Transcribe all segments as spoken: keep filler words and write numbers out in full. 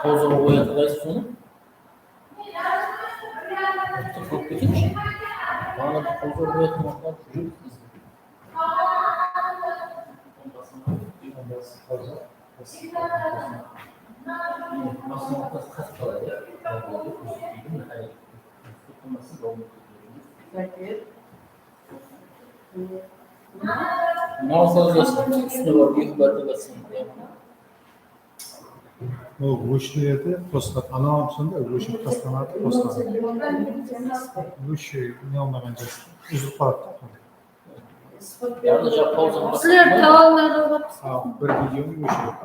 Hozır oyatıp aytsın sonı. Qılıp keteyikshi. Baǵana bir hozır oyatıp aytsın. Mınaw sazlasın, ústine barıp eki márte bassın. Ol óshiredi, qosıladı. Anaw sonda óshirip taslanadı, qosıladı. Óshir, ne olmaǵan jas. Úzilip qaladı da. Sizler tawalarıńızǵa pıstırıp. Ha, bir videonı óshirip.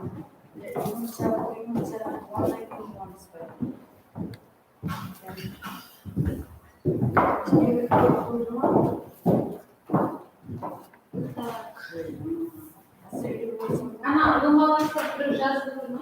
Ana, ulıwma bir jazıp turma.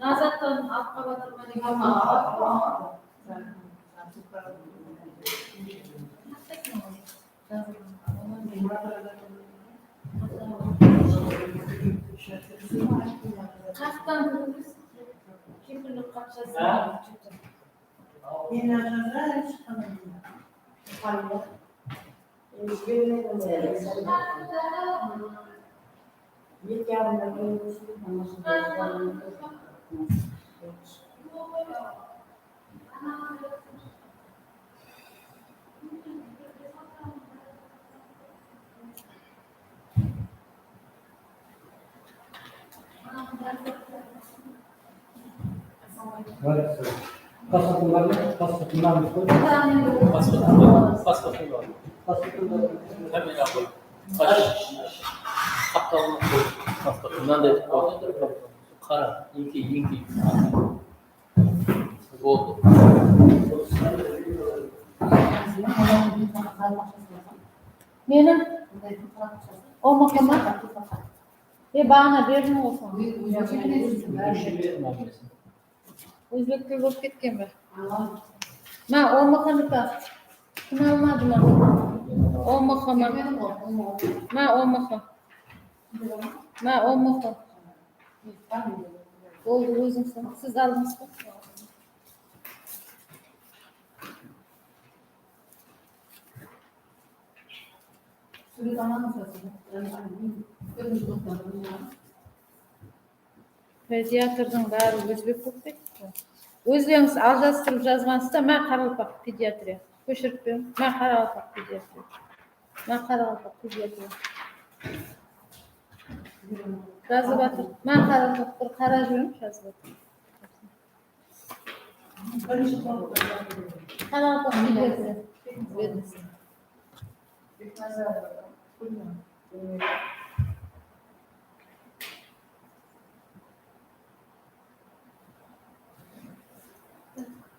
Nazattan altqa batırma degen. Qaqtan kepillik qap jazsın. Pasportın bar ma? Pasportın barmız ǵoy. Pasportın bar. Pasportın bar. Pasportın bar. Kamera qoy. Qaptalına qoy. Pasportın mınanday etip qoy. Qara, eńkey, eńkey. Boldı. Meniń O M Q ma? E, baǵana berdim ǵoy saǵan. Ózbek til bolıp ketken be? Ma, O M Q niki. Kim almadı ma? O M Q ma? Ma, O M Q. Ma, O M Q. Boldı, ózińseń. Siz aldıńız ba? Pediatrdıń bári ózbek bolıp ketti. Ózlerińiz aljastırıp jazǵansız da, má qaraqalpaq pediatriya. Kóshirip beriń. Má qaraqalpaq pediatriya. Má qaraqalpaq pediatriya. Jazıp atır. Má qaraqalpaq bir qarap júrip jazıp atır. Birinshi blokta. Qaraqalpaq pediatriya.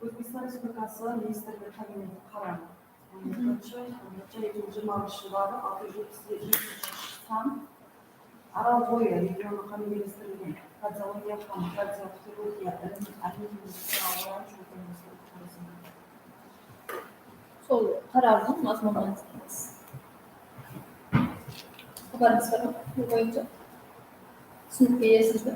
Ózbekstan Respublikası Ministrler Kabineti qararı. Birinshi, birinshi, eki mıń jigirma birinshi jıldagı altı júz jetpis jetinshi san. Aral boyı regionı qánigelestirilgen kardiologiya hám kardioxirurgiya ilimiy-ámeliy medicinalı júrgenińizdi ótkeriziń. Sol qarardıń mazmunın aytıńız. Xabarıńız bar ma? Bul boyınsha túsinikke iyesiz be?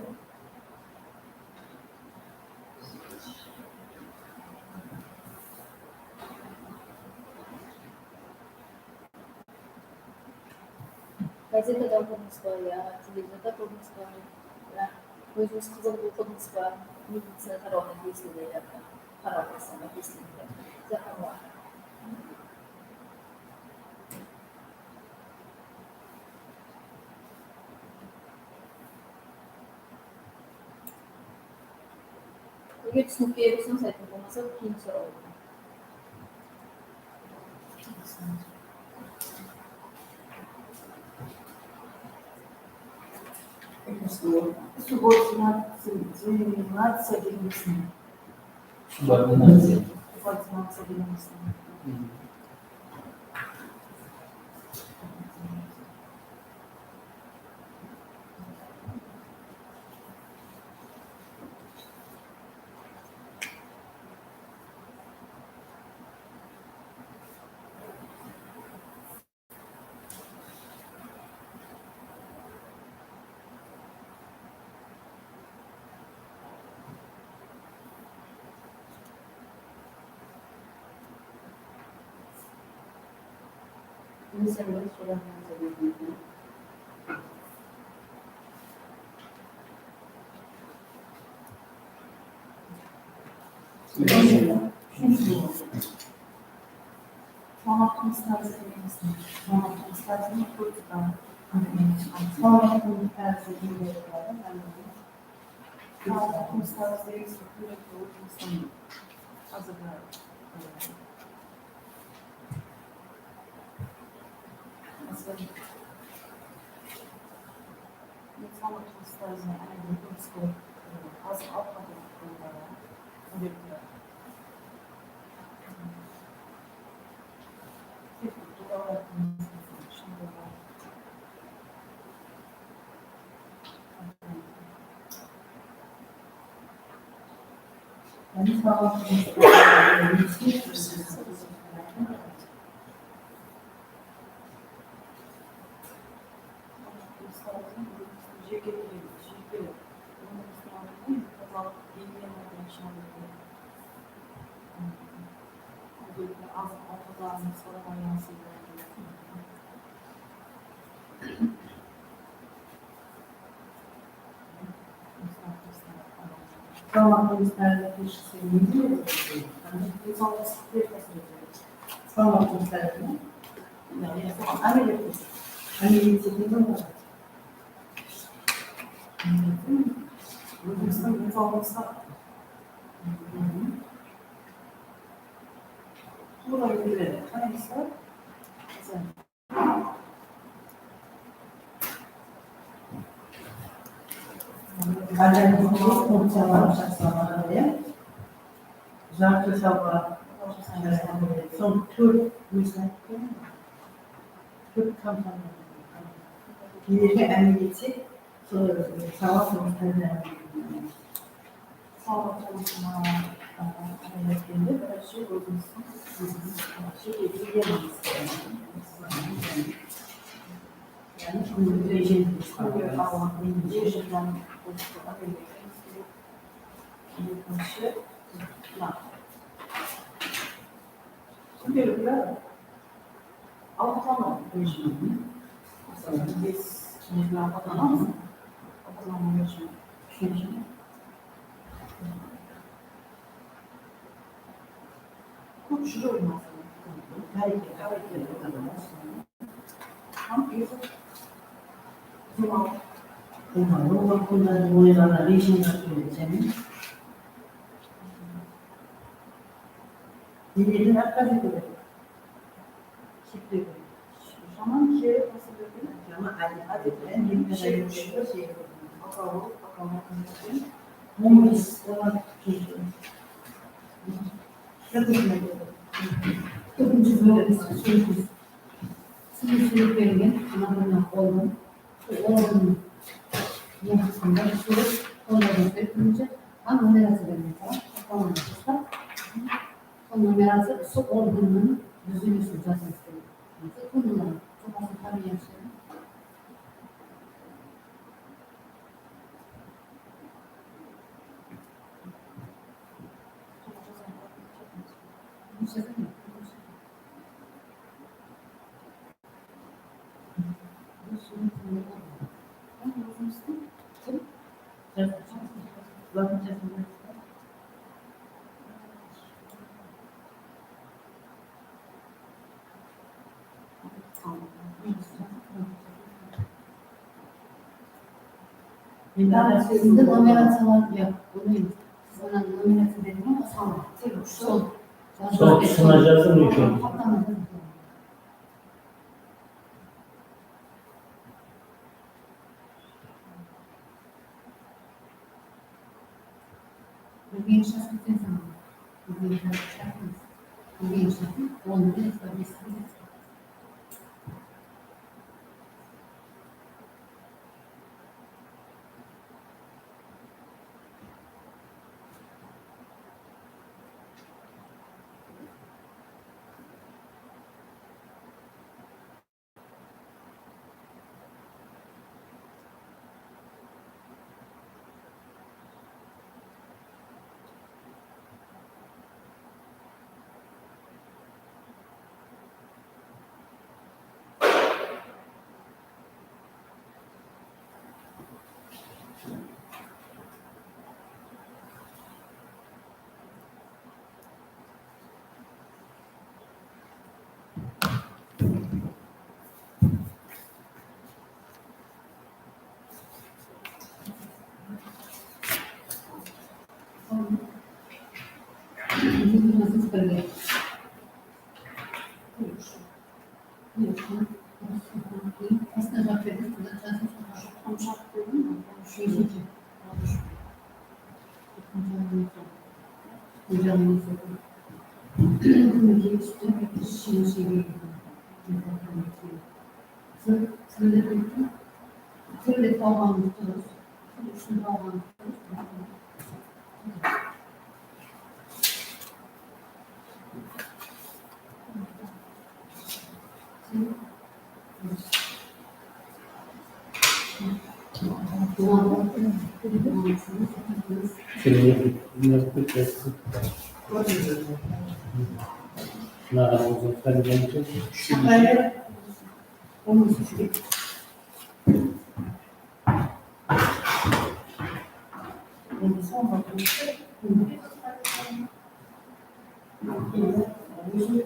Gazetada oqıdıńız ba, ya televizorda kórdińiz ba, ya ózińiz qızıǵıp oqıdıńız ba, medicina tarawına tiyisli de, ya tarawǵa tiyisli de. Eger túsinikli bolsa, aytıp bolmasa, keyin soraw. Субординация, субординация degen ne? Subordinaciya. Subordinaciya degen ne? Tamaqtıń stazı degen ne? Tamaqtıń stazı ne? Tamaqtıń stazı degen ne? Tamaqtıń stazı degen ne? Tamaqtıń stazı degen ne? Házirgi, e, Masalan, insonlar turmushda, áne, turmushda, e, azıq-awqat, e, Tamaqtıń staylı keshikse ne deydi? Qanday densawlıqsız dep baslaydı. Tamaqtıń staylı. Ya, ya, soǵan ámel etpes. Ámel etse, ne bolar? Ózbekstan densawlıǵımızǵa tuwra keledi. Qarańızlar. Qanday funkciyalar jasaladı, ya? Jarıs jasawǵa, soń tórt, ózi ayttı, tórt kompaniya. Nelerge ámel etsek, sol, e, sawat, e, Sawat turmısına, e, ámel etkende, birinshi ózimizdiń, ózimiz, e, jeke gigiyena, yaǵnıy kúndelik rejimdi, kúndelik awqat rejimden ózimizdi ámel etpewimiz kerek. Ekinshi, mına, kúndelikli awqatlanıw rejimi. Masalan, biz ne bilan awqatlanamız? Awqatlanıw rejimi. Úshinshi. Kóp júriw, masalan. Háreket. Háreket. Hám uyqı. Dem alıw. Dem alıw waqtında oylana rejimge keledi, jáne. Deneni háreket etedi. Jaman keri tásir bergen. Jaman ádet. Ádet. Ádet. Ádet. Ádet. Oń es. Kópinshi bólim. Sizge súyip berilgen ana qollap, sol orın ne haqqında súrip, qollap berip, hám numeraciya bergen. Tamam. Sol numeraciya, sol orınnan dúzilisin jazıp istedim. Sol numeraciya. Endi ana sózimdi numeraciyalar, ya, bilmeymiz. Siz mına numeraciya dedigiz, mısalı, tek sol. Sol tusına jazıń úlken. Birge shashıp ketemiz. Birge shashıp ketemiz. Birge shashıp, onı da ezberlesemiz.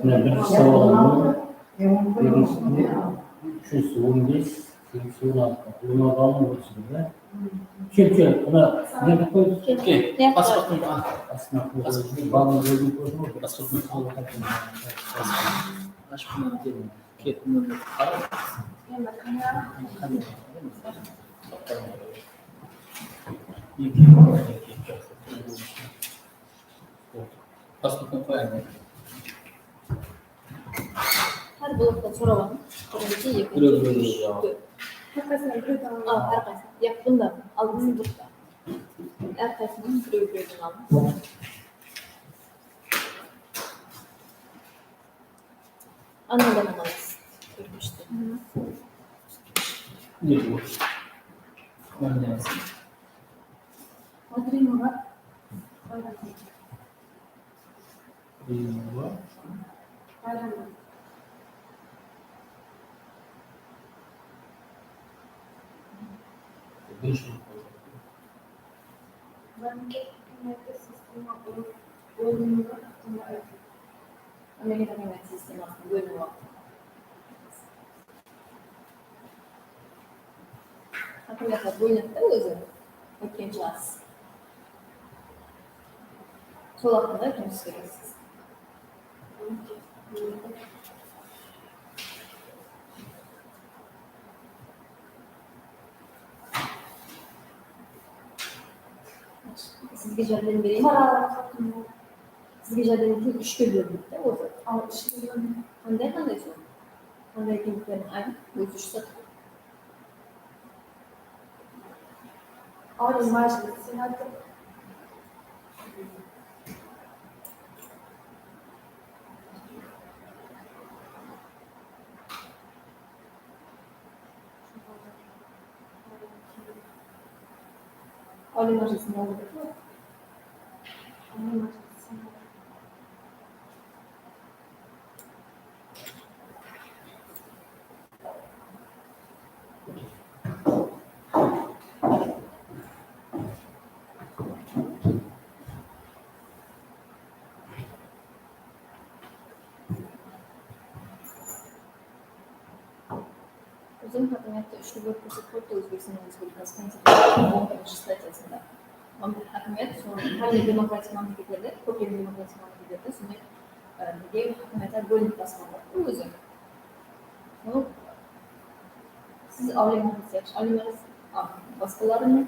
Mine, birinshi sawalımız, birinshisi on bes, ekinshisi on altı. Ulıwma balın otız bir, da? Kel, kel, mına, ne qılıp qoydı? Kel, kel, pasportın al. Astına qoyıp qoydı. Balın ózin qoydı ǵoy. Pasportın al. Ashıp mına, kel. Ket, mına, qara. Pasportın qoy, áne. Hár bloktan soraw alıń. Birinshi, ekinshi, úshinshi, tórt. Hár qaysısınan birewdi alıń. A, hár qaysısınan. Yaq, bundan aldıńız, bunnan. Hár qaysısınan birew-birewden alıń. Annadan alasız. Tórtinshiden. Ne bu? Annadan. Madrinova. Madrinova. Bayramova. Birinshi. Mamleket hokimiyati sistema bó-, bólinigi haqında ayting. Mamleket hokimiyati sistemasınıń bóliniwi haqında. Hokimiyatlar bólinedi de ózi, ótken jas. Sol haqında aytıwıńız kereksiz. Sizge járdem bereyin. Sizge járdem eteyin, úshke bólinedi de ózi. Al, úshke bólinedi. Qanday, qanday sol? Qanday ekenliklerin aytıp, ózi úsh satır. Oliy Majlis Senati. Oliy Majlisiniń aldında. Oliy Majlis Senati. Úshti bólip kórsetip qoyıptı Ózbekstan Respublikası Konstituciyalarınıń on birinshi statyasında. Hákimiyat, sol, qanday demokratik mámleketlerde, kóplegen demokratik mámleketlerde sonday, e, birge hákimiyatlar bólinip basqarıladı ózi. Sol, siz Oliy Majlis, yaqshı, Oliy Majlis, a, basqaları menen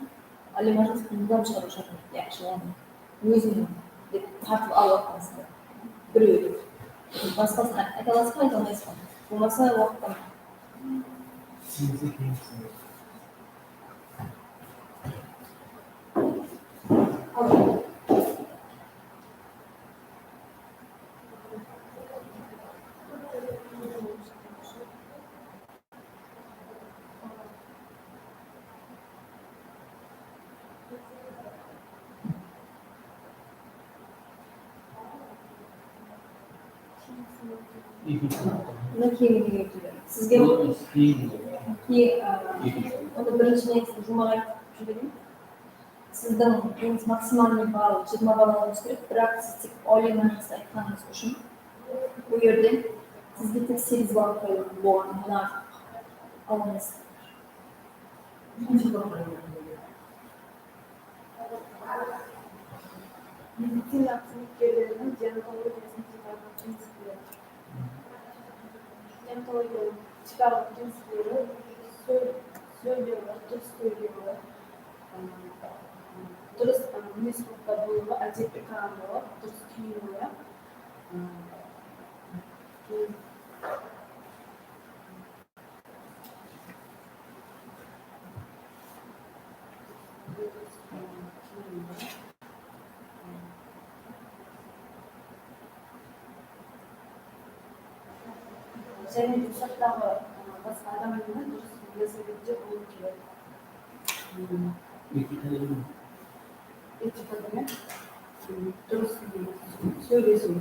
Oliy Majlis nizam shıǵarıwshı hákimiyat, yaqshı, onı ózim dep tartıp alıp atqan sizler. Birew dep. Basqasın ayta alasız ba, ayta almaysız ba? Bolmasa waqıttan Mına keyingi. Sizge keyin, a, onı birinshi negizi juwmaq aytıp jibereyin. Sizdiń endi maksimalnıy ball jigirma ball alıwıńız kerek, biraq siz tek Oliy Majliste aytqanıńız ushın bul jerde sizge tek segiz ball qoyılǵan bolǵan, onnan artıq ala almaysız. Medicina xızmetkerleriniń deontologiyasınıń tiykarǵı principleri. Deontologiyanıń tiykarǵı principleri sóy-, sóylewi, durıs sóylewi, ım, durıs, ım, minez-qullıqta bolıwı, ádep-ikramlılıǵı, durıs kiyiniwi, ım, Jáne bul sırttaǵı, ı, basqa adam menen durıs múnásibette bolıw kerek. Etika degen. Etika degen, ım, durıs sóylesiw.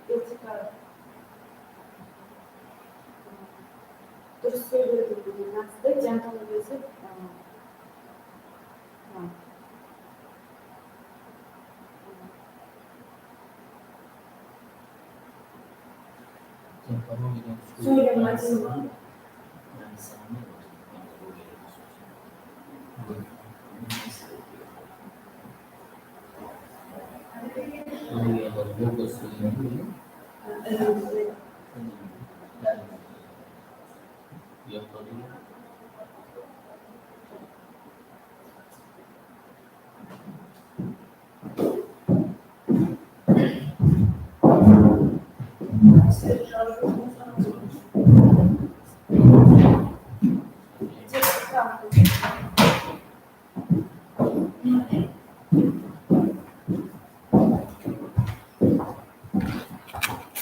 Etika. Durıs sóylewdi, naqıstı, deontologiyası, ı, ı, Deontologiyadan sóylem mádeniy.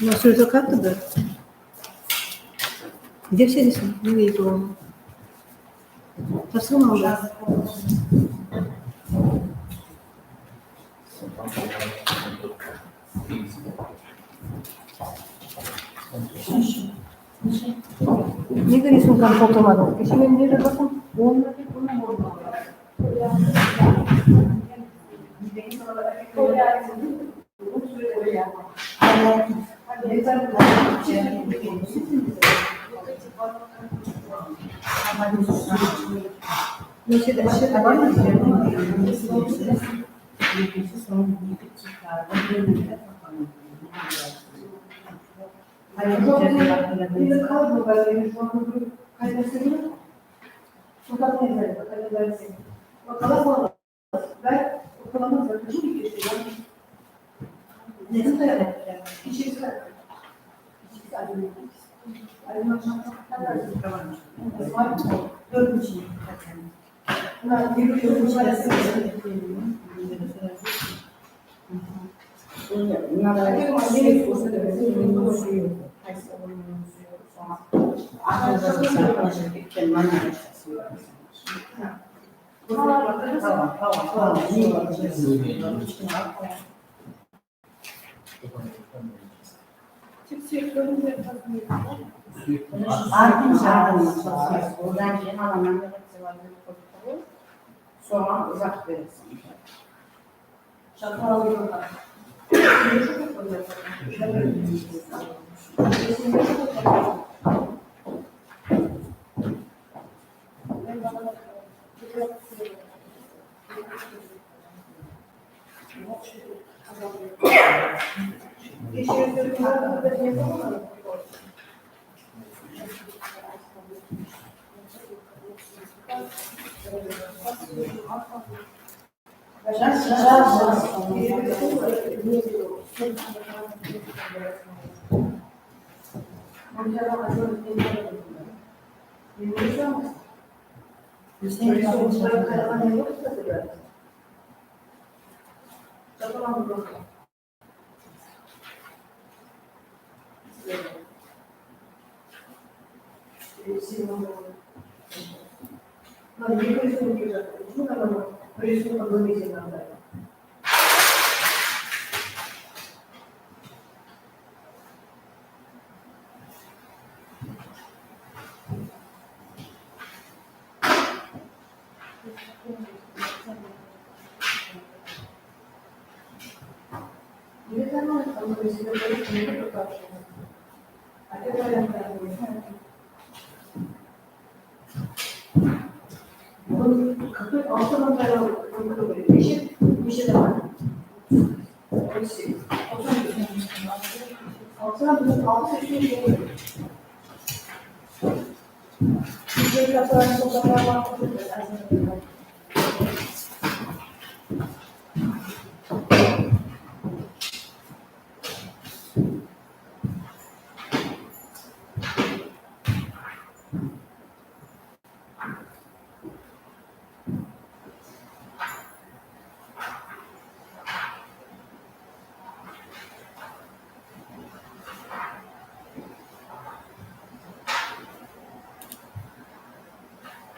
Mına sózi qayaqta? Nege sóyleysiń? Nege endi onı? Tasıp aldı. Nege resumkanı toltırmadıń? Keshe menen ne jazasıń? On. Artın jaǵın, odan keyin alaman dep aytsalar, soǵan uzaq beresiz. Shaqırıw.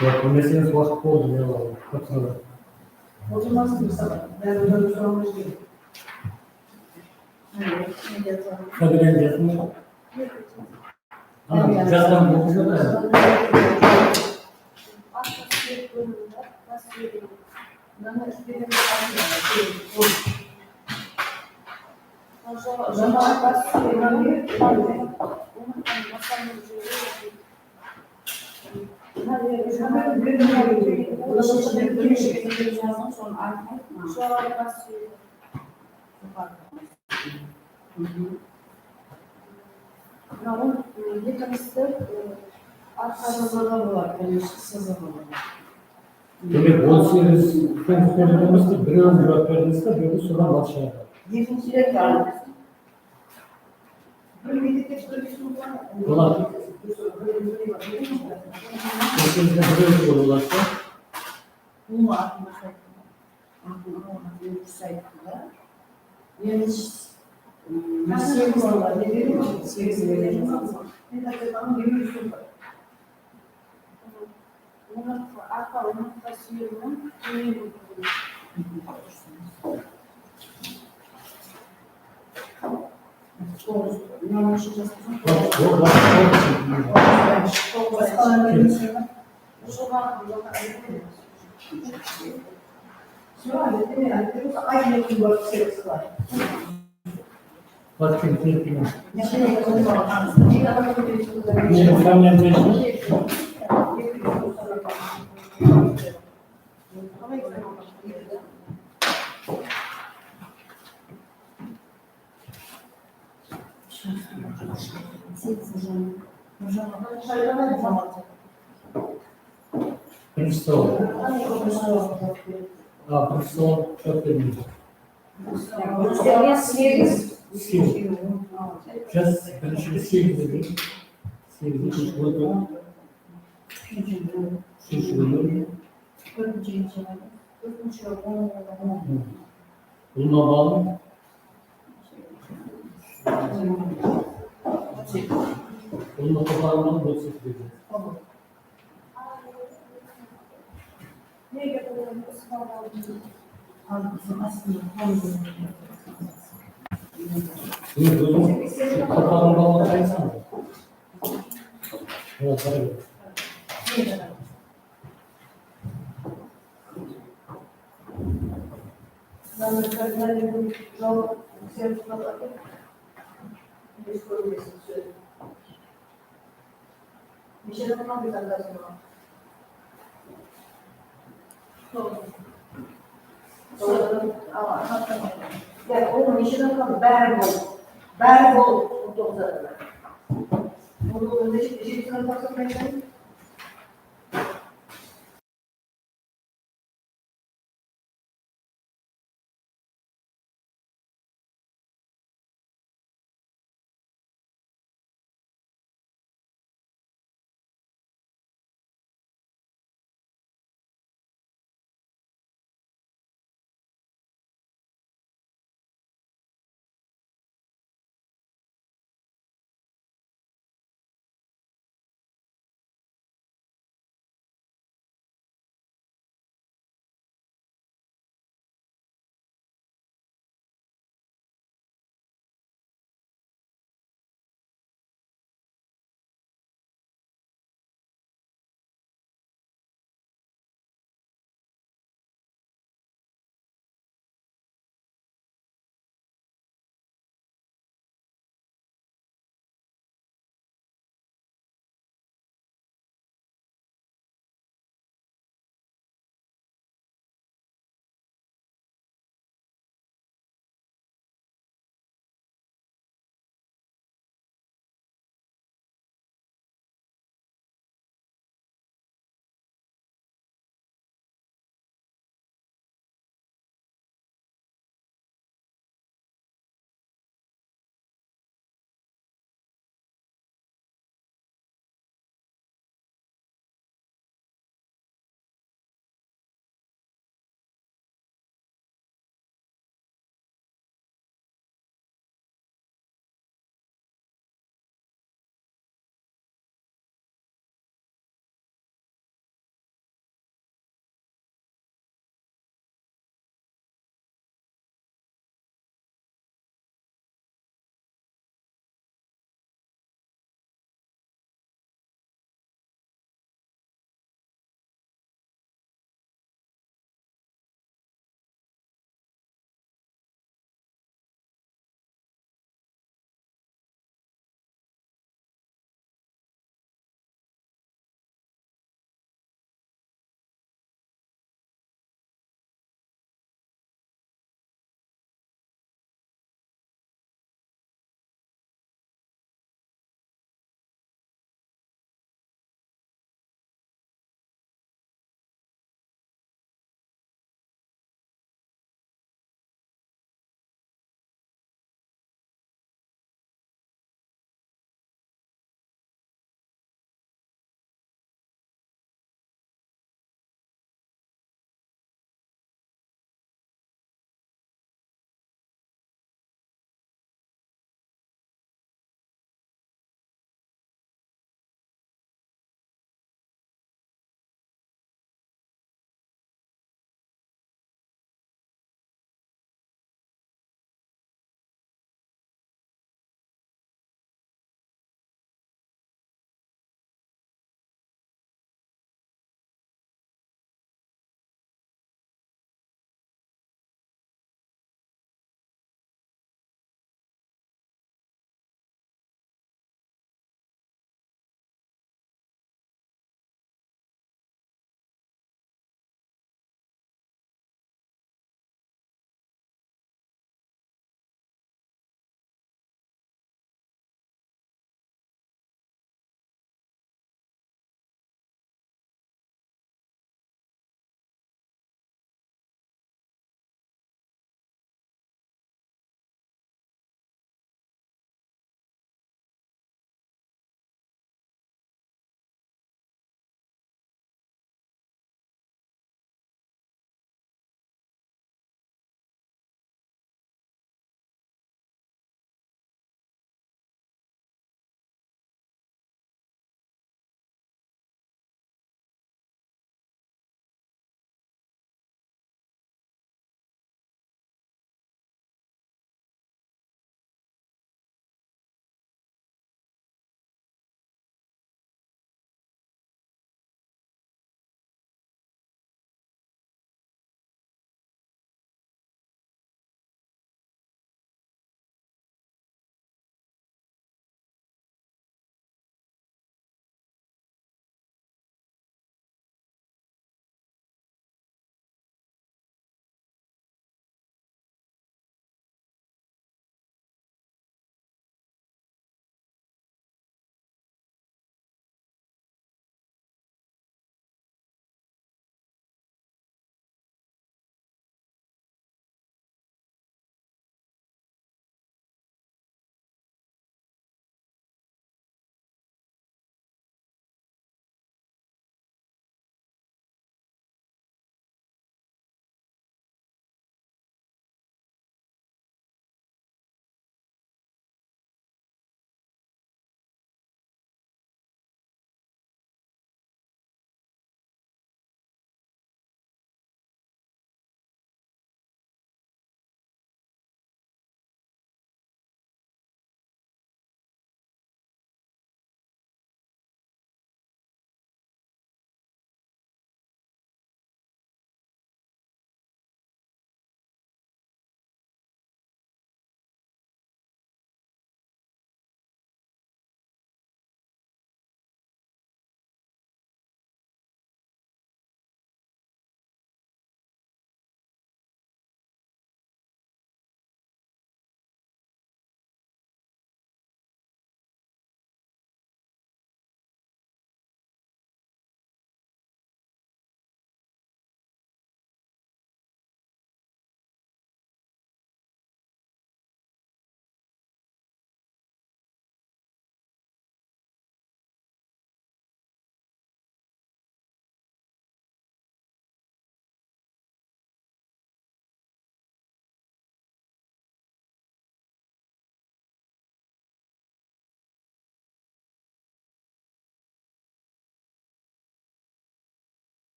Yoq, bilmeseńiz, waqıt boldı, ne qıladı? Otırmasın, mısalı, bári bir soraw beredi. Qábireni jazdım. Ana, jazǵan oqıp atır. Mına ol, e, ekinshisi, e, arqa sızıǵı boladı, конечно, sızıǵı boladı. Demek, on segiz púnkit bergen emes, birewin juwap berdińiz de, bul sodan balıp shıǵadı. Ekinshiden tartı. Boladı. On segizden birewin boladı da. Bunı atın atayın. Atın atın dep sayttı da. Endi, ım, segiz boladı. Segiz beremiz. Umırtqa, arqa umırtqa súyeginiń tómen bóligi. Toǵız. Mına ushın jazıp tursań. Toǵız. Toǵız. Birinshi sawal. A, birinshi sawal juwap bermeydi. Segiz. Segiz. Jas birinshi segiz dedi. Segiz, ekinshi on toǵız. Úshinshi on dórt. Tórtinshi on. Ulıwma baǵım. Ulıwma toparınan otız segiz dedi. Bunı ózińiz toparınan baǵınan aytsańız. Olar bári. Neshe adam qaldı zankazı? Toǵız. Toǵız adam. Awa, anlatqan. Ya, oǵan neshe adam qaldı? Bári bolıp. Bári bolıp, on toǵız adam. Onda, onda jeti, jeti adam qalsa, qaytayın.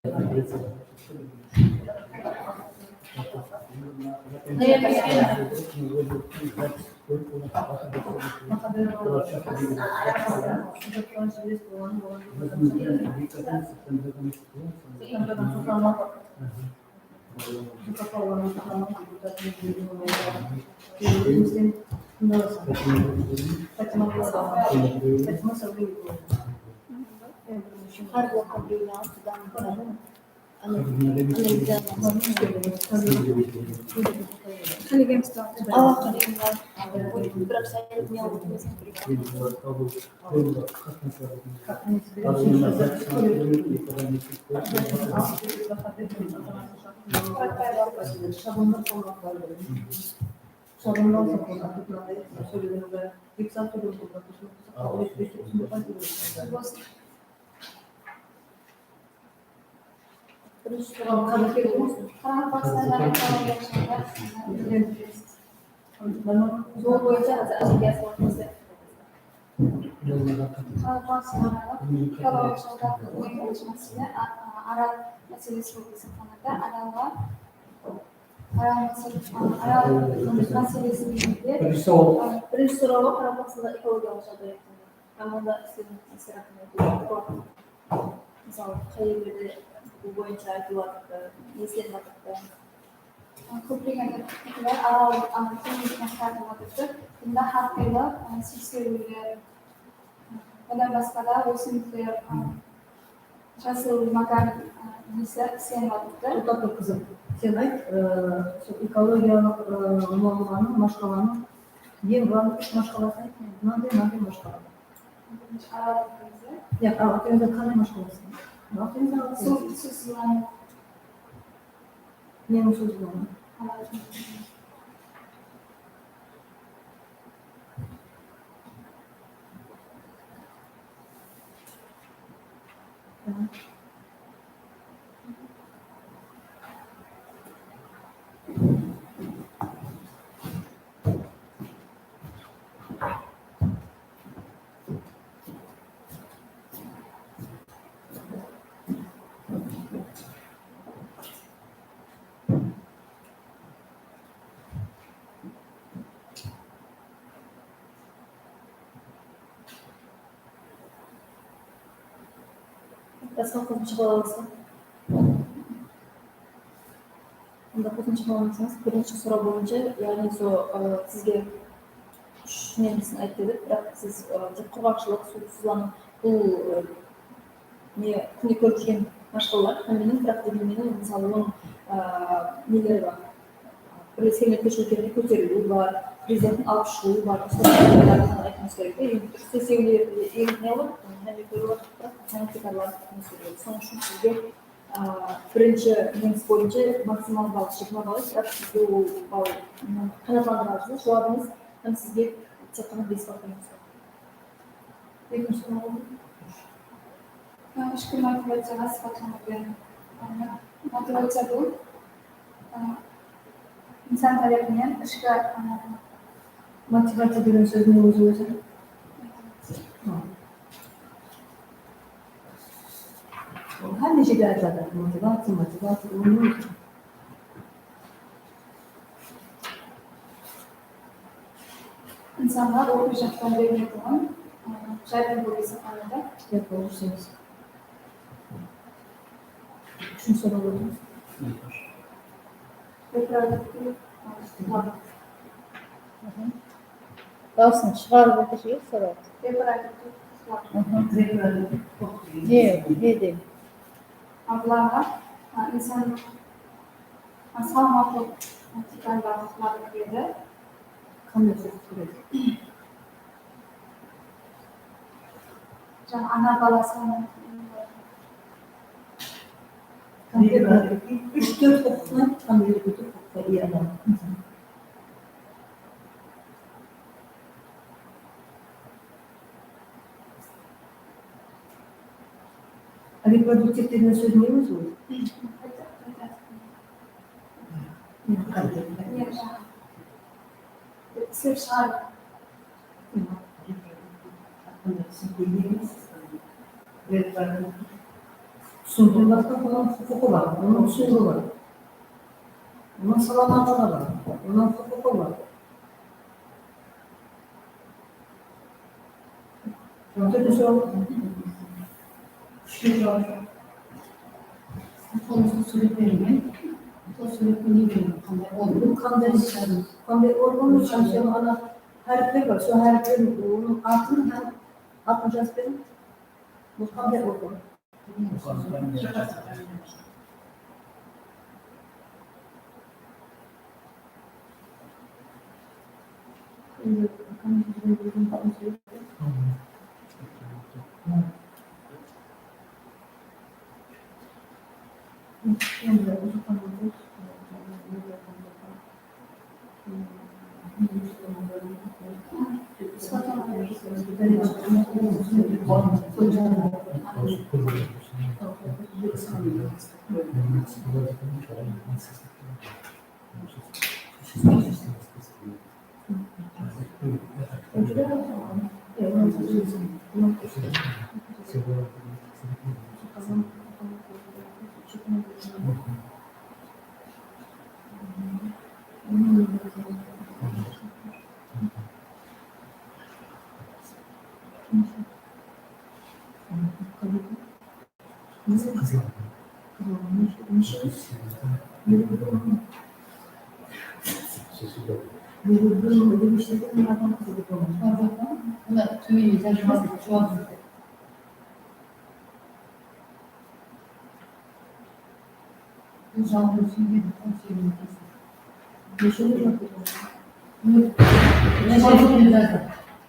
Har bir qanday Birinshi soraw, Qaraqalpaqstanda ekologiya jılı, jol boyınsha házir áshekge asıp atırmız. Qaraqalpaqstandaǵı ekologiya jılı, eń birinshi másele, a, a, Aral máselesi bolıp esaplanadı. Aralǵa, Aral másele-, a, Aral máselesi degende, birinshi soraw, a, birinshi sorawı Qaraqalpaqstanda ekologiyalıq jaǵday. Hám onda sizlerdiń istirahatińiz menen, mısalı, qay jerlerde bul boyınsha aytılıp atırıptı, ne islenip atırıptı? Kóplegen pikirler Aral teńizine qaratıp atırıptı. Bunda hár qıylı, e, seksewiller, odan basqa da ósimlikler, e, jasıl makan, e, nesi islenip atırıptı. Toqta tur, qızım. Sen ayt, e, sol ekologiyalıq, e, normalıqlarınıń, mashqalanıń Eń glavnıy úsh mashqalasın ayt, mınanday, mınanday mashqala. Birinshi Aral teńizi. Yaq, Aral teńizi qanday mashqalası? Aral teńizi, Aral teńizi. Suw, suw sızlanıw. Neniń suw sızlanıwı? Aral teńizi. Basqa qosımsha qıla alasız ba? Onda qosımsha qıla almasız. Birinshi soraw boyınsha, yaǵnıy, so, ı, sizge úsh nemisin ayt dedik, biraq siz, ı, tek qurǵaqshılıq, suwsızlanıw, bul, ı, ne, kúnde kórip júrgen mashqalalar hámmeniń, biraq degen menen, mısalı, onıń, ı, neleri bar. Birlesken Ulıwma Kóteriliw bar, Prezidenttiń alıp shıǵıwı bar, usılardan aytıwımız kerek. Endi túrkishe segiwler, endi ne bar? Hámme kórip atır, biraq hámme tiykarlanıp aytıwımız kerek. Sonıń ushın sizge, a, birinshi nemis boyınsha maksimal ball jigirma ball, biraq sizge ol ball, m, qanaatlandırıwshı juwabıńız hám sizge tek ǵana bes ball beremiz. Ekinshi soraw. Ishki motivaciyaǵa sıpatlamaq beriń. Motivaciya bul, ı, insan tárepinen ishki, ı, motivaciya degen sózdiń ózi-ózi. Ol hámme jerde aytıladı. Motivaciya, motivaciya, ol ne ózi? Insanǵa ruwxıy jaqtan beriletuǵın, ı, járdem bolıp esaplanadı. Gáp bolıp isleymiz. Úshinshi soraw beremiz. Reproduktiv, ı, huqıqlar. Dawısın shıǵarıp ótishi kerek soraw. Reproduktiv huqıqlar. Reproduktiv huqıq. Ne, ne de? Bularǵa, ı, insan Salmaqlıq tiykarında huqıqlar kiredi. Qanday huqıq kiredi? Jańa ana balası. Konkretno úsh-tórt huqıqtı qanday huqıqqa iye adam. Reproduktiv degen sóz ne ózi ol? Islep shıǵarıw. Chempionatqa onıń huqıqı bar, onıń túsiniwi bar. Onıń salamatlıǵı bar, onıń huqıqı bar. Jáne de sol kúshli jawap. Sol súwretlerime, sol súwretke ne beredi, qanday organ? Bul qanday, qanday organ? Sol anaw háripler bar, sol háripler, onıń atın hám atın jazıp beriń. Bul qanday organ?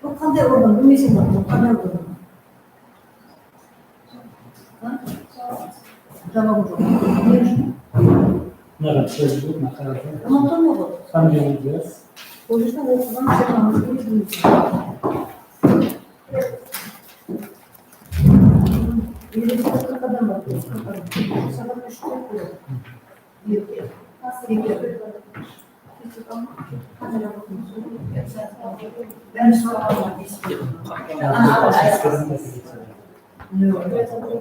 Bul qanday organ? Bilmeyseń be, bul qanday organ? Jawabı joq. Mınaǵan sóz bul, maqalada. Unuttım ǵoy. Familiyanı jaz. Ol jerde oqıǵan jawabıńızdı bilmeysiz. Ellikte qırq adam bar. Qırq adam. Saat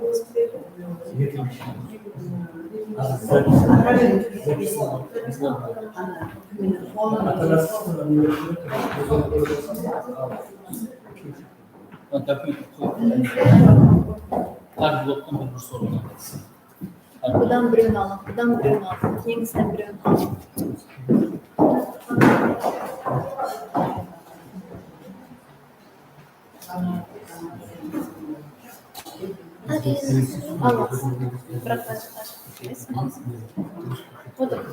úshte. Kompyuter qoyıp, hár bloktan bir, bir soraw. Budan birewin alıń, budan birewin alıń, keńgisten birewin alıń. Biraq, biraq, biraq. Otur.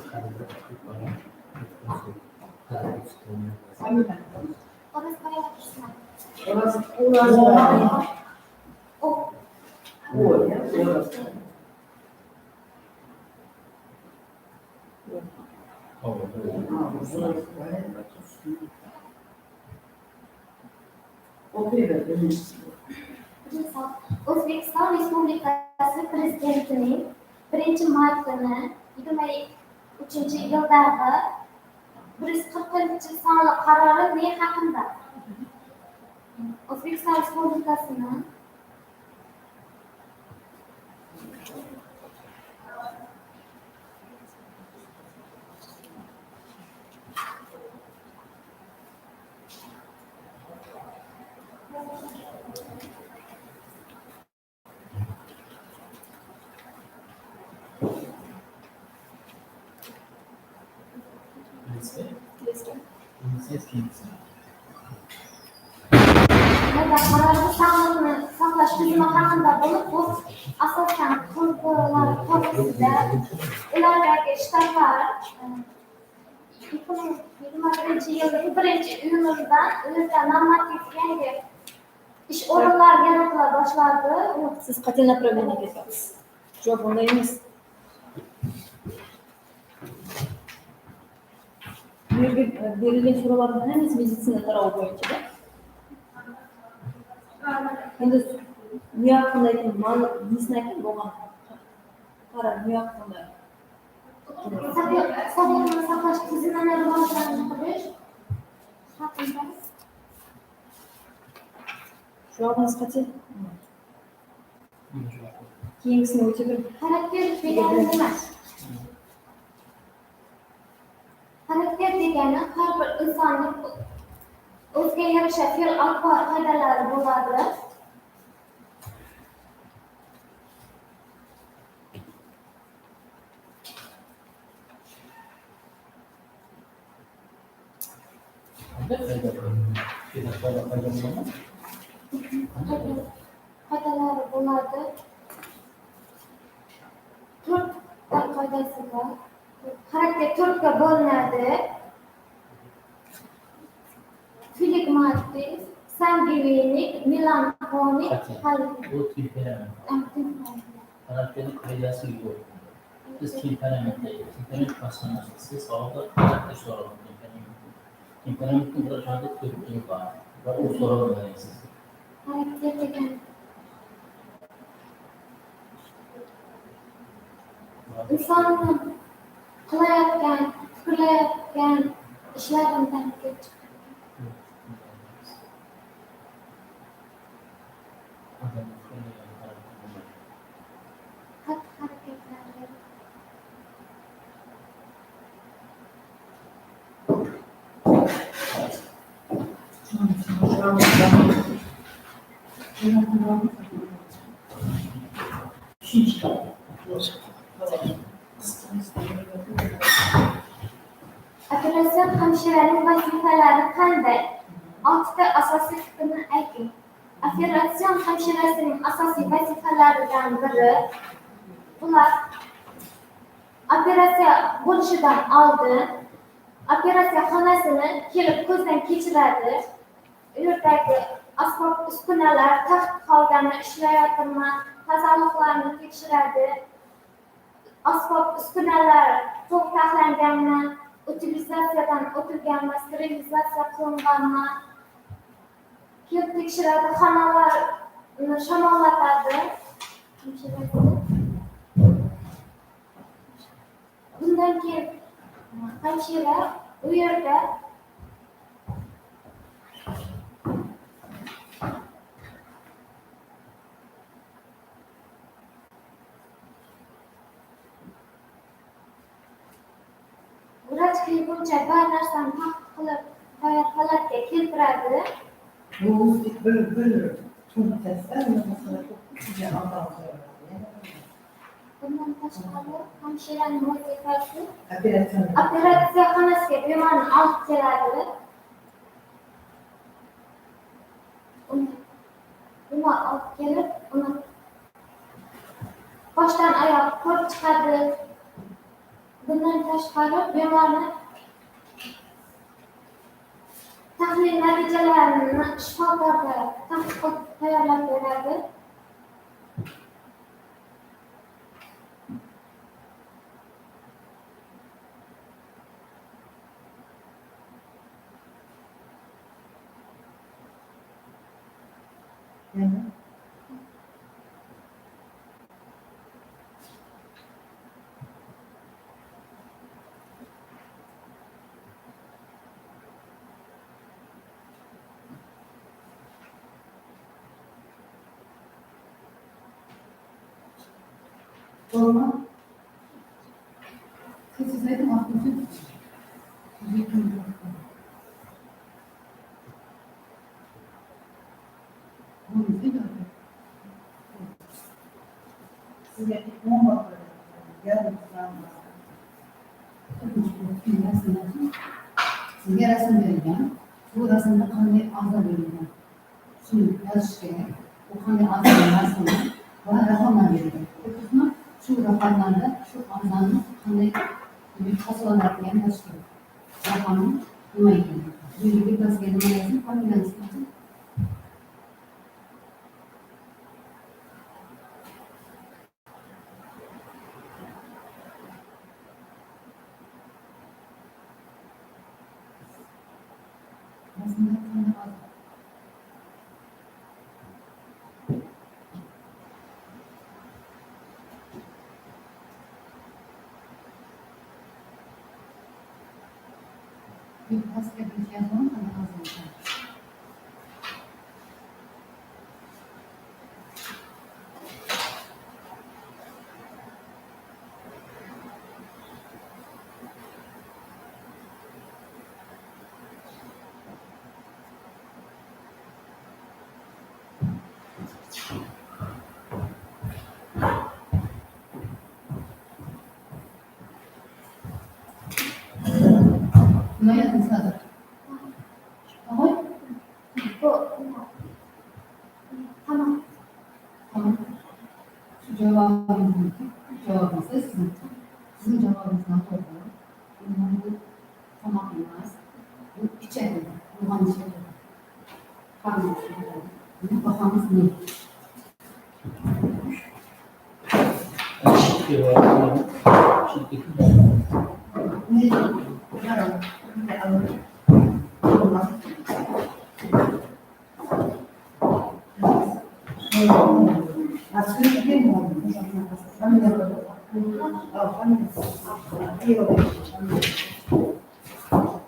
Ózbekstan Respublikası Prezidentiniń birinshi may kúni, eki mıń úshinshi jıldaǵı bir júz qırqınshı sanlı qararı ne haqqında? Ózbekstan Respublikasınıń Bunda qarardı saqlash, saqlash tizimi haqqında bolıp, bul asosan qurıltılar to'g'risida, ulardagi shtatlar, eki mıń yigirma birinshi yıldıń birinshi iyunında ózi normativ yangi ish orınları yaratıla başladı. Siz qáte направление ketyapsiz. Joq, onday emes. Bu jerge, e, berilgen sorawlardıń hámmesi medicina tarawı boyınsha da. Endi ne haqqında eken, malı, nesin aytayın, oǵan qara, ne haqqında? Saqla-, saqlıqtı saqlash tizimine rivojlanıwı haqqında. Juwabıńız qáte. Keyin kishini óte ber. Xarakter degeni nima? Xarakter degeni hár bir insonnıń ózine yarasha fe'l-atvar qoidalari boladı. Qanday qoida? Qoidaları boladı. Tórt qoidası bar. Xarakter tórtke bólinadı. Flegmatik, sanguinik, melanxonik, Qáte. Bul temperament. Á, temperament. Xarakterdiń qoidası yoq. Biz temperament deymiz. Temperament basqa nárse. Siz sawalda xarakter soradı. Temperamenttiń, temperamenttiń bir jardı tórtkewi bar. Biraq ol soradı, bilesiz. Xarakter degen insonnıń qılayatqan, pikirleyatqan ishlerinden kelip chiqadi. Qattiq háreket qiladi. Operasion hámshiraniń vazifaları qanday? Altıta asasıy tipini aytıń. Operasion hámshirasınıń asasıy vazifalarınan biri, bular operaciya bolıwshıdan aldın operaciya xanasını kelip kózden keshiredi. U jerdegi ásbap-úskunalar, taxt-haldanı ishley atırma, tazalıqlarını tekshiredi. Ásbap-úskunalar tolıq taqlanǵanma, utilizaciyadan ótilgenme, sterilizaciya qılınǵanma, kelip tekshiredi, xanalardı shamallatadı. Bunnan keyin hámshira u jerde Vrach qıyıwınsha bar nárseni taxt qılıp tayar holatke keltiredi. Bul bir, bir funksiyası, bunnan tashqari, hámshiranıń vazifası operaciya xanasıga bemornı alıp keledi. Onı, bemor alıp kelip, onı bashtan ayaq kórip shıǵadı. Bunnan tashqari, bemornı tahlil natiyjalarini shifokorda tadqiq qılıp tayarlap beredi. Boldı ma? Siz, siz aytıń, waqtın. Sizge on baqı, yarım saat. Sizge rasım berilgen. Bul rasımda qanday aǵza berilgen? Shuni yazısh kerek. Bul qanday aǵza rasımı? Bular raqamlar berilgen. Shu raqamlarda shu aǵzanı qanday, demek, hasıplanatuǵının yazısh kerek. Raqamı nima eken? Bul jerge gazgeni nima yazıp, familiyanı yazıp. Aytıńız házir. Aqoy? Tamaq. Tamaq. Shu jawabıńız, jawabıńız siziń, siziń jawabıńız noto'g'ri. Bul tamaq emas. Bul ichadi. Buǵan ichadi. Qarnı ochadi. Buni bahası ne?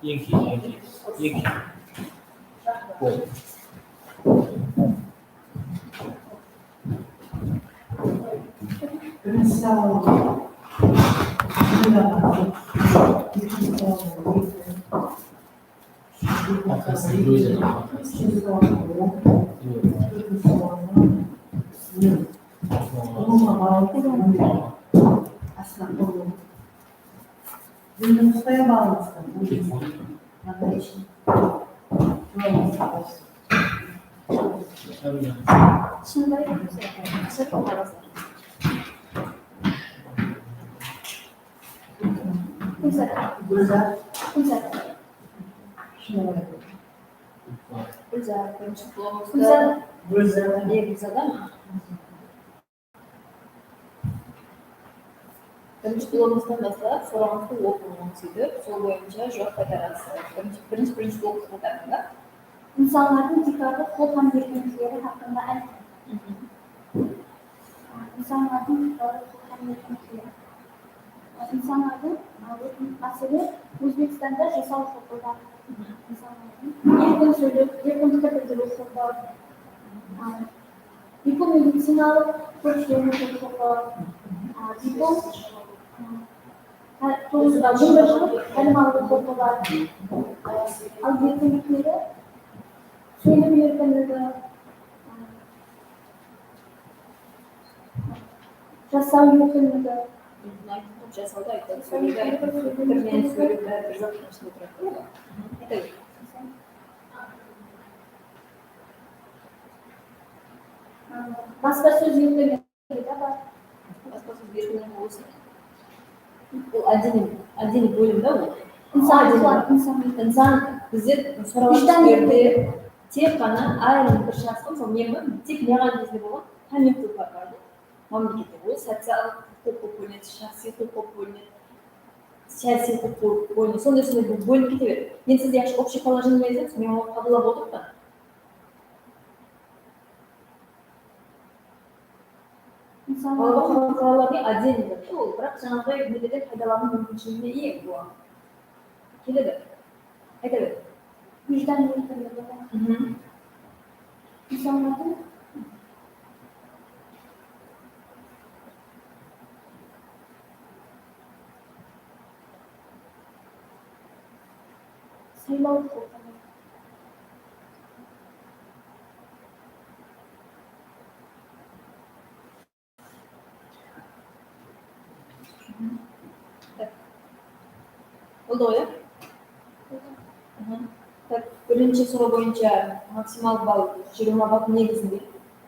Eki, eki, eki. Bol. Birinshi sawal. Gúlzar, birinshi blogımızda. Gúlzar. Ne, Gúlzarda ma? Birinshi blogımızdan baslap, sorawıńızdı oqıń, sóytip, sol boyınsha juwap qaytarasız. Birinshi, birinshi, birinshi blogımızdı qaytarıń da. Insanlardıń tiykarǵı hol hám erkinlikleri haqqında aytıń. Mhm. İnsanlardıń tiykarǵı hol hám erkinlikleri. İnsanlardıń, e, máselen, Ózbekstanda jasaw huqıqı bar. Mhm. İnsanlardıń erkin sóylep, erkin pikir bildiriw huqıqı bar. E, Biypul medicinalıq kóriklerge keliw huqıqı, a, biypul, a, toǵız, a, on bir jıl bilim alıw huqıqı bar. Al erkinlikleri, sóylew erkinligi, a, jasaw erkinligi. Jasawdı ayttıq, sóylewdi ayttıq, sóylewdi, pikirlen sóylew, bári bir zat ishinde turadı. Ayta ber. Baspasóz erkinligi de bar. Baspasóz erkinligi bolsa, ol ádeniy, ádeniy bólim da ol. Insan, ádeniy. Insan, insan. Insan, bizde sorawlar tek ǵana ayırım bir shaxsqa, mısalı, men tek maǵan bizde bolǵan, hámme huqıqlar bar da. Mámlekette ol sociallıq huqıq bolıp bólinedi, shaxsıy huqıq bolıp bólinedi, siyasiy huqıq bolıp bólinedi. Sonday, sonday bólinip kete beredi. Men sizde yaxshi общий положение berdim, men onı qabıllap otırıppan. Ǵalaba qalalardıń ádemidir ol, biraq jańaǵıday nelerden paydalanıw múmkinshiligine iye bul. Keledi. Ayta ber. Vijdan erkinligi. Mhm. İnsanlardıń saylaw huqıqı. Boldı ǵoy, ya? Mhm. Tak, birinshi soraw boyınsha maksimal ball, jigirma ball negizinde.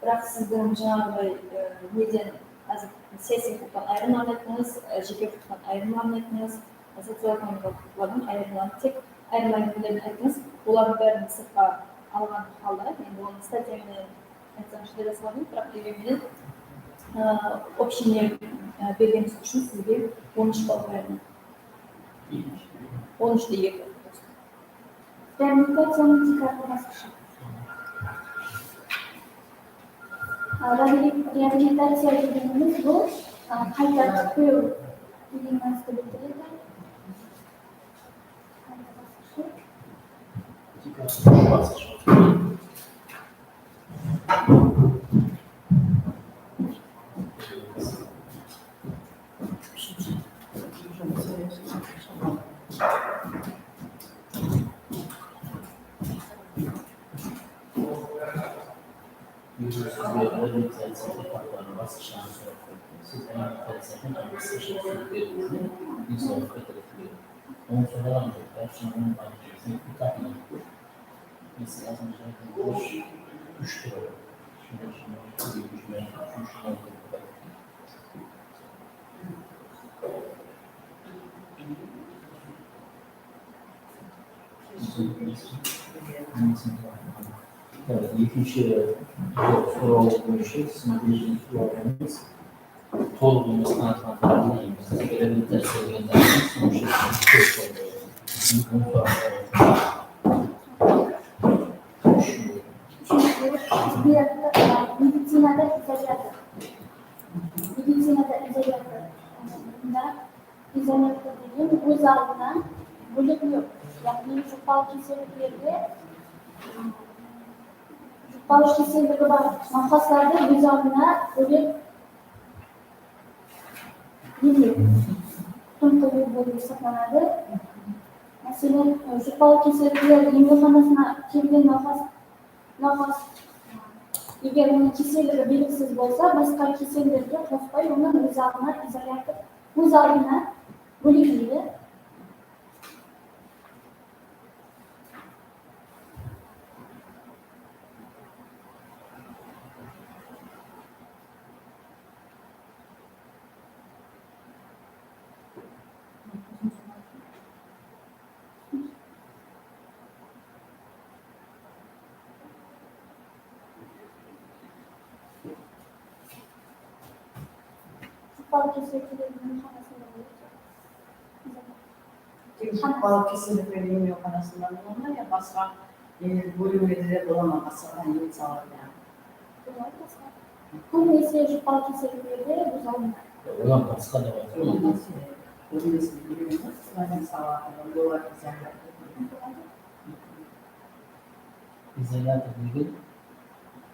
Biraq sizdiń jańaǵıday, e, neden, házir siyasiy huqıqtan ayırımların ayttıńız, e, jeke huqıqtan ayırımların ayttıńız, e, socioekonomikалық huqıqlardan ayırımların, tek ayırımların nelerden ayttıńız, olardıń bárin sırtqa alǵan halda, endi onı statya menen aytsań, shıday basladıq, biraq degen menen, e, общий ne, e, bergenińiz ushın sizge on úsh ball qoyaman. On úshte eki. Reabilitaciyanıń tiykarǵı basqıshı. A, reabili-, reabilitaciya degenimiz bul, a, qayta tiklew degen nársedi bildiredi. Sizge reabilitaciya etaplarınıń basqıshların sorap qoyıptım. Siz reabilitaciyanıń basqıshın túsinip berdińiz be? Densalıqqa kiritiledi. Onı soraǵan joq, bársheń onı barıp kelsin, bir taqın. Mesela, úsh, úsh turi. Shunday, shunday, úsh, úsh, úsh, úsh, úsh. Ekinshi soraw boyınsha siz maqullanıp soraw beremiz. Tolıq emes, qanaatlandıramız. Eger de dars bergen dársińiz, soń kóp soraw beremiz. Úshinshi, tibbiyat, medicinada izolyator. Medicinada izolyator. Bunda izolyator degen óz aldına bóleklew, yaǵnıy juqpalı keselliklerge, juqpalı keselligi bar nawqaslardı óz aldına bólek emlew, tómqılıw bolıp esaplanadı. Máselen, juqpalı kesellikler emlewxanasına kelgen nawqas Nawqas, eger onıń keselligi belgisiz bolsa, basqa kesellerge qospay, onı óz aldına izolyator, óz aldına bólekleydi. Juqpalı keselliklerdiń emxanasında bola ma? Tek juqpalı keselliklerdiń emxanasında bola ma, ya basqa, e, bólimlerde de bola ma, basqa da emxanalarda? Boladı basqa. Kóbinese juqpalı keselliklerde óz aldına. Olar basqa da bar. Kóbinese, kóbinese bólimde sizlerdiń salatında bolar, izolyator. Izolyator degen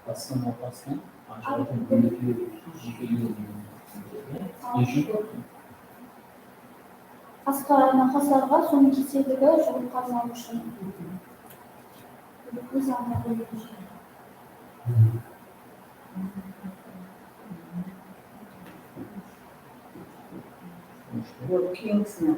basqa nawqastan ajıratıp bóleklew, jekelew degen. Basqa nawqaslarǵa sonıń keselligi juǵıp qalmaw ushın. Óz aldına bólekleydi. Keyingisine.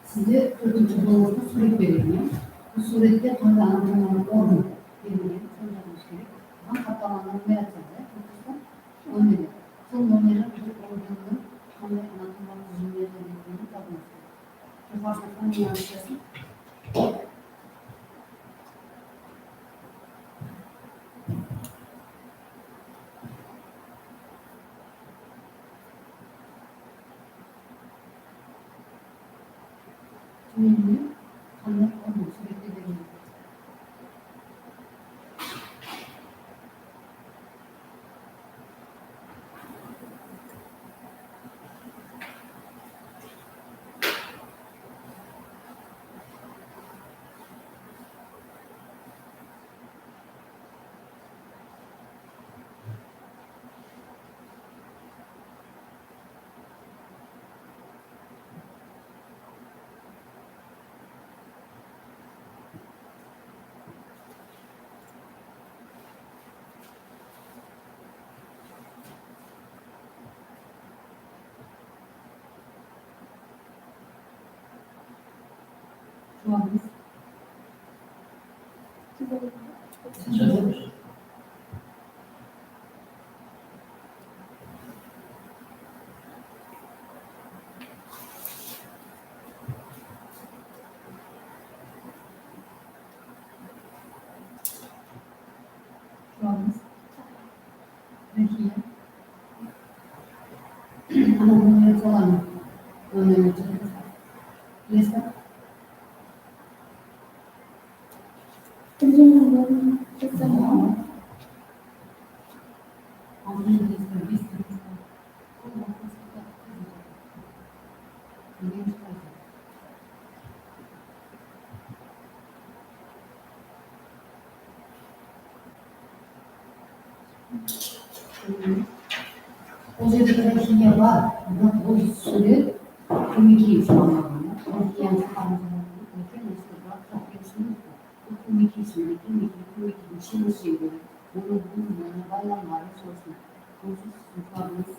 Sizde tórtinshi blogbızda súwret berilgen. Bul súwrette qanday anatomiyalıq organ berilgen, sonı jazıwıńız kerek. Buǵan xattalanǵan numeraciya, ya, korpusta nomeri. Sol nomeri bir organnıń qanday anatomiyalıq dúzimde ekenligin tabıwıńız kerek. Joqarıda familyasın jazıń. Túmenine qanday organ súwrette berilgen? Juwabıńız? Juwabıńız? Rahiya. Ana, bunı aytsalar, onı aytsalar. Bilesiz ba? Bilmeymen, bilmeymen. Aldın bilesiz ba? Bes. Bul jerde bir rahiya bar, biraq bul súwret kómekey ushın alınǵan, ya. Rahiyanı bul kómekey ushın, kómekey, kómekey, kómekey, shıńǵıs jegeri, onıń burınları, baylanları, sosın. Onıń ushın siz uqladıńız.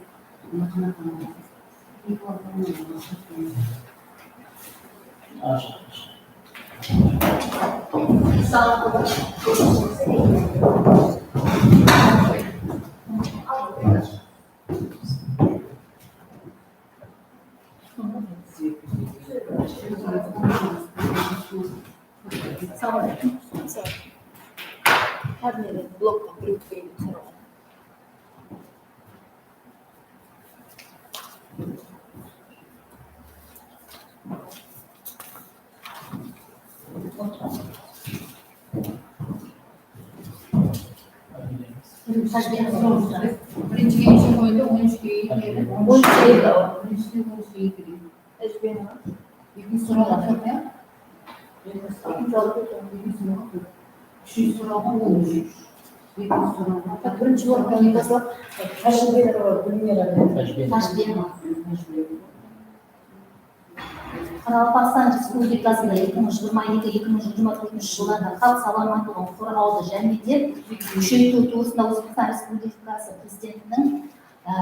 Salam aleykum. Hár neden bloktan birew kiredi sorawǵa. Birinshige neshe qoyıldı? On úshke eki keldi. On úshke eki keldi. Birinshiden on úshke eki keldi. Ekinshi sorawǵa tórt, ya? Ekinshi sorawǵa tórt. Úshinshi sorawǵa on úsh. Ekinshi sorawǵa. Birinshi orınnan baslap Tajbinova Gúlmira. Tajbinova. Qaraqalpaqstan Respublikasında eki mıń jigirma eki, eki mıń jigirma tórtinshi jıllarda xalıq salamatlıǵın qorǵawdı jáne de kúsheytiw tuwrısında Ózbekstan Respublikası Prezidentiniń, e,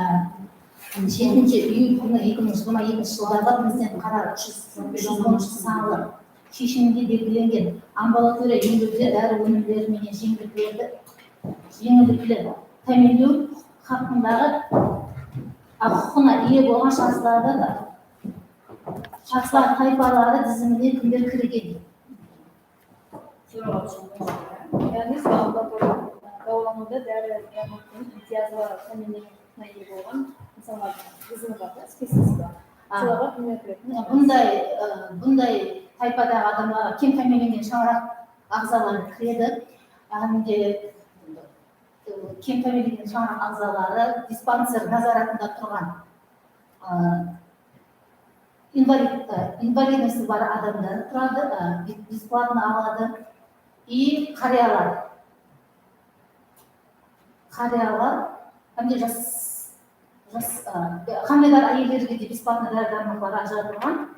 jetinshi iyul kúni eki mıń jigirma ekinshi jıldarǵı Prezident qararı úsh júz, úsh júz onınshı sanlı sheshiminde belgilengen ambulatoriya emlewde dári ónimleri menen jeńilliklerdi, jeńillikler támiyinlew haqqındaǵı huqıqına iye bolǵan shaxslarda da Shaxslar taypaları dizimine kimler kirgen? Soraw ushın. Yaǵnıy, sol ambulatoriya dawalanıwda dári-dármekten imtiyazlı támiyinleniw huqıqına iye bolǵan insanlardıń dizimi bar da, spesik bar. A. Solarǵa kimler kiredi? Bunday, ı, bunday taypadaǵı adamlarǵa kem támiyinlengen shańaraq aǵzaları kiredi. Hám de kem támiyinlengen shańaraq aǵzaları dispanser nazaratında turǵan, ı, invalid, ı, invalidnosti bar adamlar turadı, ı, be-, besplatno aladı. I qariyalar. Qariyalar hám de jas, jas, ı, hámiledar áyellerge de besplatno dári-dármaqlar ajıratılǵan.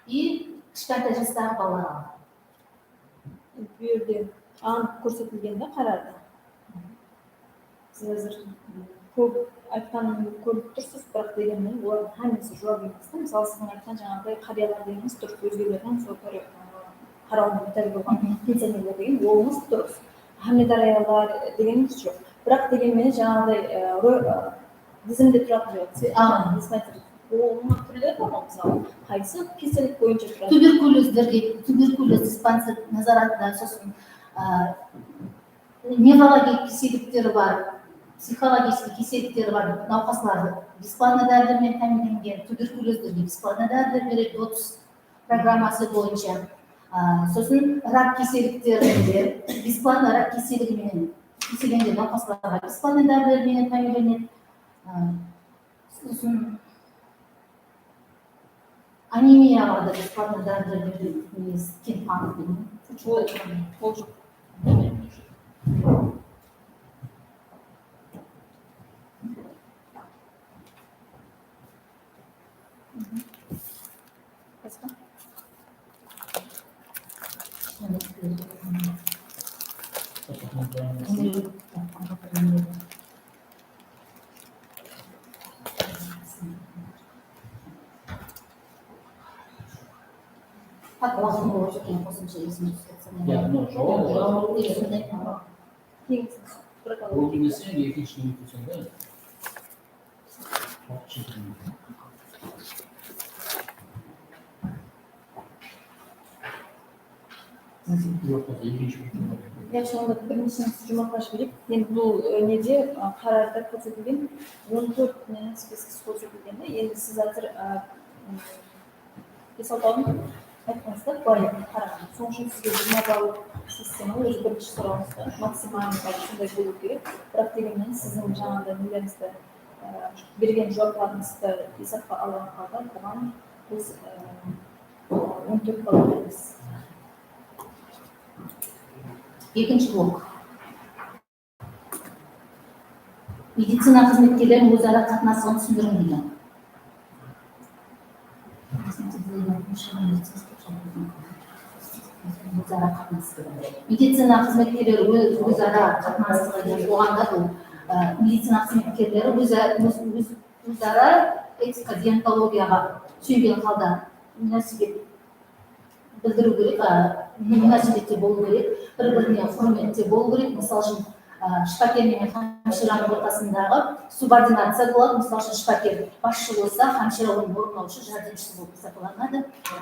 I kishkentay jastaǵı balalar. Bul jerde anıq kórsetilgen da qararda. Siz házir kóp aytqanın kórip tursız, biraq degenmen olardıń hámmesi juwap emes ta. Mısalı, siziń aytqan jańaǵıday qariyalar degenińiz durıs, ózgelerdiń sol kóre-, ı, qarawında bitar bolǵan pensionerler degen olıńız durıs. Hámiledar ayallar degenińiz joq. Biraq degenmen jańaǵıday, ı, ro-, ı, dizimde turatuǵın joq. Siz aytqan dispanser. Onıń túrleri bar ǵoy, mısalı, qaysı kesellik boyınsha turadı? Tuberkulezlerge, tuberkulez dispanser nazaratında, sosın, a, nevrologik kesellikleri bar, psixologicheskiy kesellikleri bar nawqaslardı besplatno dáriler menen támiyinlengen, tuberkulezlerge besplatno dáriler beredi, DOTS programması boyınsha. A, sosın rak keselliklerinde besplatno rak keselligi menen kesellengen nawqaslarǵa besplatno dáriler menen támiyinlenedi. A, Sosın anemiyaǵa da besplatno dáriler beredi, nesi, kem qanıqlı. Ol, ol joq. Basqa? Haq, waqtım bolıp ketken qosımsha esimde uslap. Ya, no, jawap, jawap. Esimde. Keyin siz bir. Bul bilmeseń, ekinshi kúni kútseń da. Yaqshı, onda birinshi juwmaqqa jibereyik. Endi bul, e, nede, e, qararda kórsetilgen on tórt kúniniń spiskisi kórsetilgen de. Endi siz házir, e, m, Esapların aytqanıńızda, bılay qarań. Sonıń ushın sizge jigirma ballıq sistema, ózi birinshi sorawıńızda maksimalnıy ball sonday bolıwı kerek. Biraq degennen siziń jańaǵıday nelerińizdi, e, bergen juwaplarıńızdı esapqa alǵan halda buǵan biz, e, on tórt ball beremiz. Ekinshi blok. Medicina xızmetkerlerin óz-ara qatnasıǵın túsindiriń deydi. Óz-ara qatnasıǵı. Medicina xızmetkerleri óz, óz-ara qatnasıǵı, yaǵnıy oǵanda bul, ı, medicina xızmetkerleri óz, óz, óz Óz-ara etika, deontologiyaǵa súyengen halda múnásibet bildiriw kerek, a, múnásibette bolıw kerek, bir-birine húrmette bolıw kerek. Mısal ushın, a, shıpaker menen hámshıranıń ortasındaǵı subordinaciya boladı. Mısal ushın, shıpaker basshı bolsa, hámshira onıń orınlawshı, járdemshisi bolıp esaplanadı.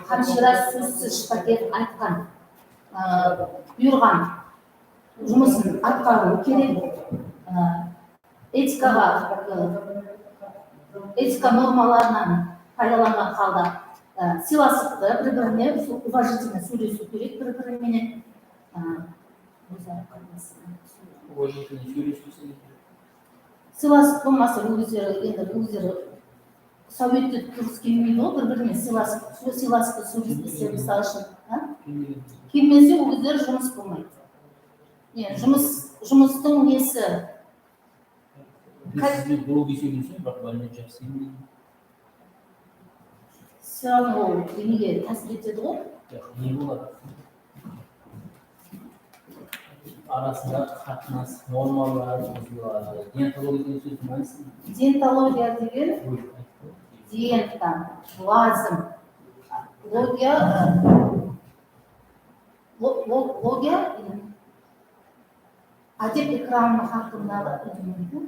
Hámshira sózsiz shıpaker aytqan, a, buyırǵan jumısın atqarıwı kerek. A, etikaǵa, e, etika normalarınan paydalanǵan halda, e, sıylasıqtı, bir-birine уважительно sóylesiw kerek, bir-biri menen, e, óz-ara qatnasıw. Уважительно sóylesiw dese ne? Sıylasıq bolmasa, ózleri, endi ózleri sáwbette durıs kelmeydi ǵoy, bir-birine sıylasıq, sıylasıqtı sóylese, mısal ushın, a? Kelmese, ózleri jumıs bolmaydı. Ne, jumıs, jumıstıń nesi? Men sizge blogi sóylesem, biraq bálmen jaqsı emes. Всё равно ol nege tásir etedi ǵoy. Yaq, ne boladı? Arasında qatnas normalar buzıladı. Deontologiya degen sózdi bilesiz be? Deontologiya degen denta, lazım. Logiya, lo-, lo-, logiya, Ádep-ikramı haqqındaǵı úlgini.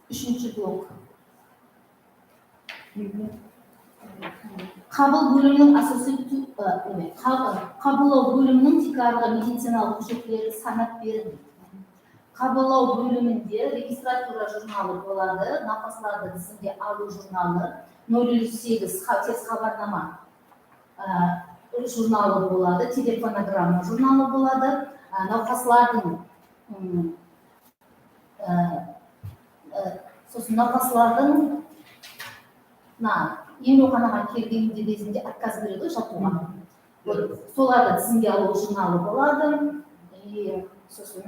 Úshinshi blok. Qabıl bóliminiń asosıy tú-, ı, demek, qa-, qabıllaw bóliminiń tiykarǵı medicinalıq hújjetlerin sanap beriń. Qabıllaw bóliminde registratura jurnalı boladı, nawqaslardı dizimge alıw jurnalı, nol eliw segiz xa-, teris xabarnama, ı, jurnalı boladı, telefonogramma jurnalı boladı, ı, nawqaslardıń, ım, Á, á, sosın nawqaslardıń, mına, emlewxanaǵa kelgeninde bezinde отказ beredi ǵoy jatıwǵa. Вот, solardı dizimge alıw jurnalı boladı. И sosın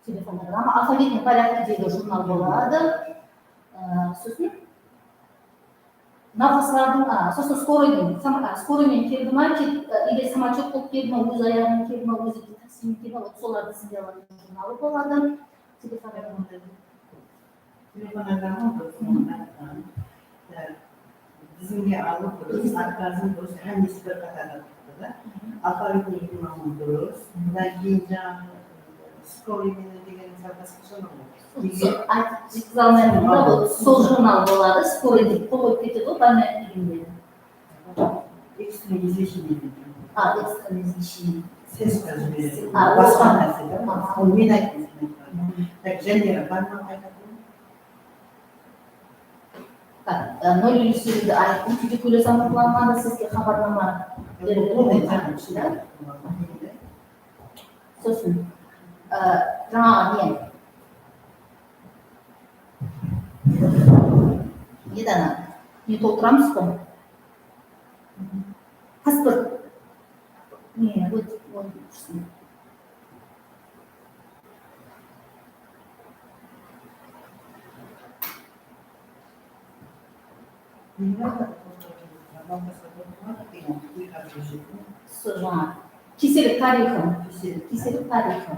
telefonogramma, алфавитный порядкедеgi jurnal boladı. Á, sosın Nawqaslardıń, a, sosın skoroydıń, sama-, a, skoroy menen keldi ma, ket-, a, ele samochot bolıp keldi ma, óz ayaǵı menen keldi ma, ózi taksi menen keldi ma, вот solardı dizimge alatuǵın jurnalı boladı. Telefonogramma durıs, onı aytqan. Dizimge alıp durıs, отказ-ın durıs, hámmesi bir qatarda turıptı da. Alfavitniy imlamı durıs, bunnan keyin jańaǵı Skoriy menen degen sál basqasha ma bul? Aytıp jetkize almayman da, вот sol jurnal boladı, skoriy dep qol qoyıp ketedi ǵoy, больной kelgende. Экстренное извещение deydi. A, экстренное извещение. Sesqa jiberedi. A, basqa nárse da. Onı men ayttım, sen aytpadıń. Так, jáne bar ma qaytatuǵın? Так, e, nol eliw segizdi ayttım, туберкулез anıqlanǵanda sizge xabarnama berip qoydım. Sosın, e, jańaǵı ne? Ne dana? Ne toltıramız ǵoy? Pasport. Ne, вот, вот, Sol jańa keselik tariyxı. Keselik tariyxı.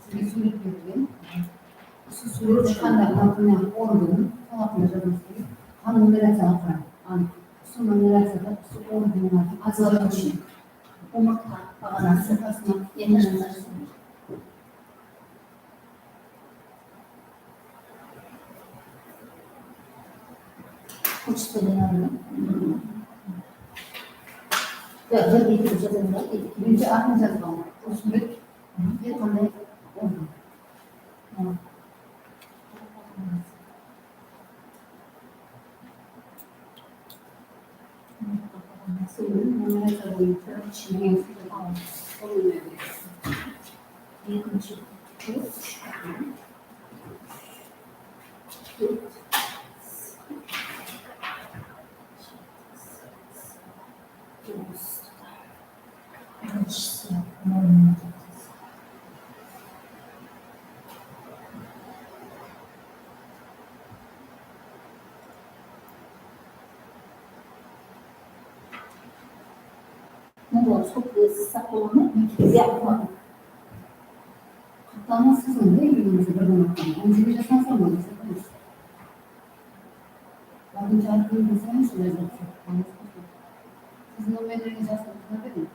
Sizge súwret berilgen. Usı súwret shıqqanda, mına, organ, qol astında jazıwımız kerek. Qan numeraciyaǵa qarań. An, usı numeraciyada usı organlardıń ajıratıwshı. Omırtqa baǵanası, tasma, endi jazasız. Хочется не надо. Ya, bir beytke jazayın ba? Birinshi atın jazbań. Úsmit. Hech qanday organ. Ekінші. Birinshisi. Skobka saq bola ma? Iya, uqpadım. Qırqtanı sizin de, egiringiz bir dán atqan. On segiz jastan soń bola, siz bilesiz. Latınca atın bilseniz, jazıp. Siz nomerlerińiz jazıp beriń.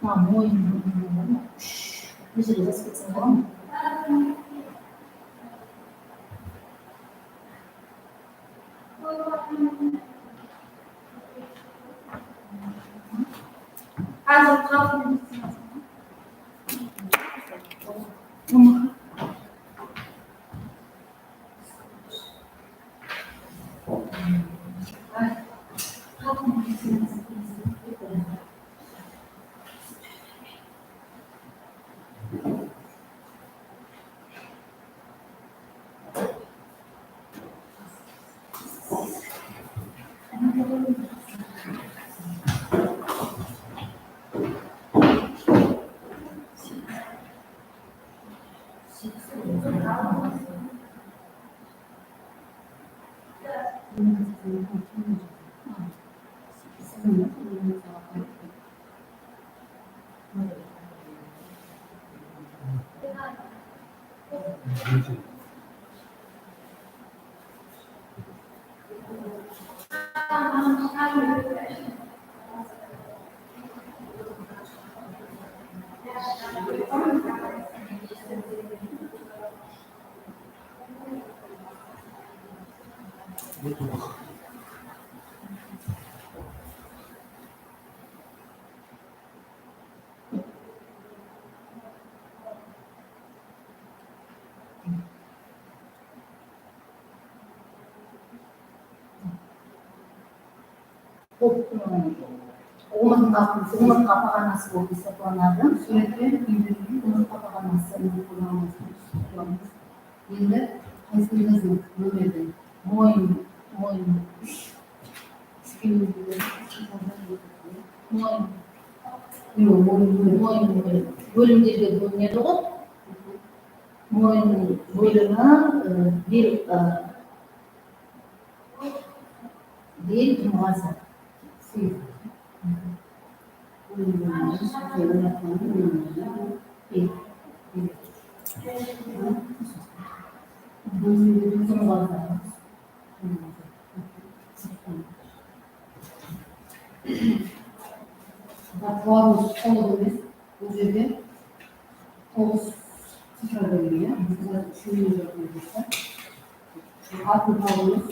Ha, moyın, moyın, moyın. Úsh. Neshe de jazıp ketsem bola ma? Házir xalıq medicinası. Bul, ım, omırtqa, omırtqa pog'anası bolıp esaplanadı. Súwretler úyde omırtqa pog'anası bolıp qollanılamız. Endi qaysın jazayın? Nomerdi. Moyın, moyın. Úsh. Úsh kelin. Moyın. Yoq, moyın, moyın. Moyın, moyın. Bólimlerge bólinedi ǵoy. Moyın bólimi, ı, bel, ı, Bel tumǵası. Tumǵası. Bak, qulaǵımız solıq emes. Bul jerde toǵız cifra berilgen, ya. Biz házir úshewine jazıp berdik. Atın tawıńız.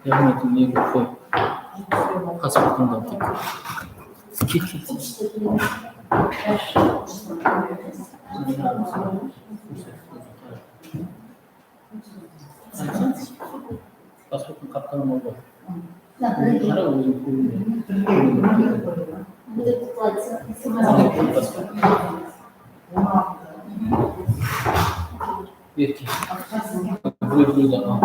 Yáne ne qoy. Pasportıńdı al tek. Ket, ket. Pasporttıń qaptalın al ǵoy. Qara, óziń kórinbey. Erkek. Birew, birew de al.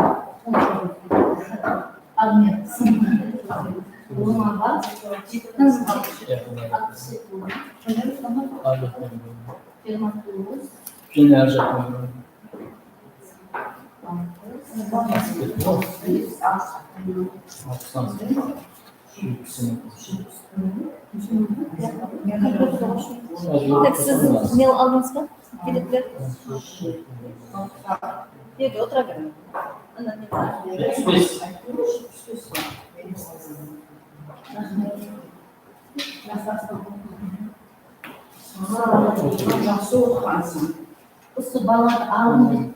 Jáne arjaqtan. Tak, siz ne aldıńız ba? Biletler. Yerge otıra beriń. Ana, men. Jaqsı oqıǵansıń. Usı baladı alıń dep.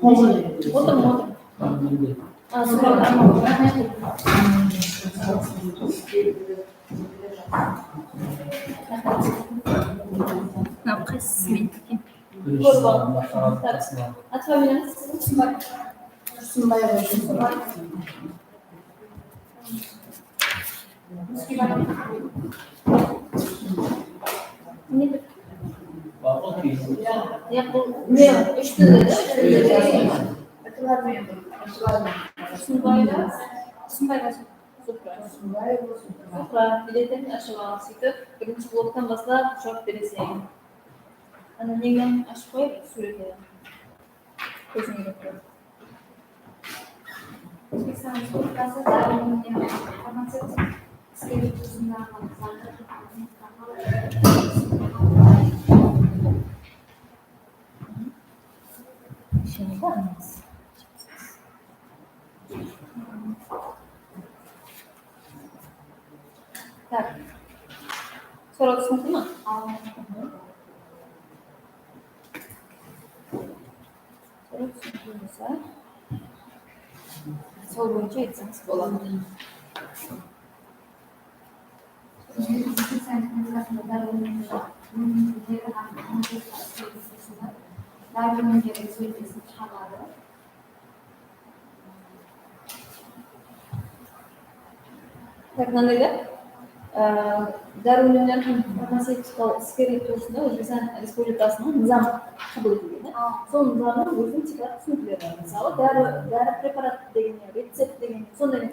Otırıń, otırıń. A, sol. Mınaw qaysısı meniki eken? Kórip alıń. Ati-familiyańız siziń? Túsinbay. Túsinbay. Ne? Ya, bul ne? Úsh tilde de, úsh tilde de. Túsinbay da, Túsinbay da. Zuhra. Zuhra, biletin ashıp al, sóytip birinshi bloktan baslap juwap bereseń. Ana, neńnen ashıp qoy, súwretini. Kózińe kóp. Ózbekstan Respublikası Darwinniń farmacevtik iskeriy turısındaǵı zangı. Tak. Soraw túsinikli ma? Soraw túsinikli bolsa, sol boyınsha aytsańız boladı. Darwin ónimleri hám Darwin ónimleri respublikasında Darwin ónimleri respublikasında shıǵarıladı. Tak, mınanday da, e, Darwin ónimleri hám farmacevtikalıq iskerilik turısında Ózbekstan Respublikasınıń nızamı qabıl etilgen, ya. Sol nızamnıń óziniń tiykarǵı túsinikleri bar. Mısalı, dári, dári preparat degen, recept degen, sonday, e,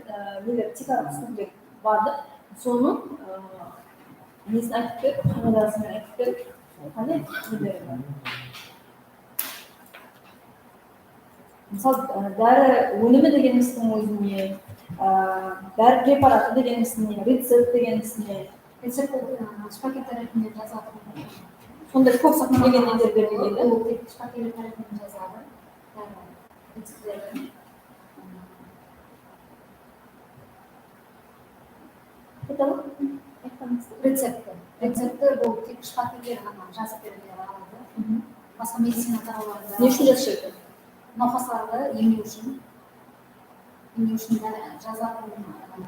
neler, tiykarǵı túsinikler bardı. Sonıń, e, nesin aytıp berip, qaǵıydasın aytıp berip, qanday neleri bar? Mısal, e, dári ónimi degenimizdiń ózine, e, dári preparatı degenimizdiń, recept degenimizdiń. Recept, e, shıpaker tárepinen jazılatuǵın. Sonday kóp kelgen neler beriledi. Bul tek shıpakerler tárepinen jazıladı. Dári receptleri. Qaytalan, aytqanıńızdı. Receptti. Receptti bul tek shıpakerler ǵana jazıp berip bere aladı. Basqa medicina tarawlarında. Ne ushın jazıp beredi? Nawqaslardı emlew ushın. Emlew ushın da jazılatuǵın, ı,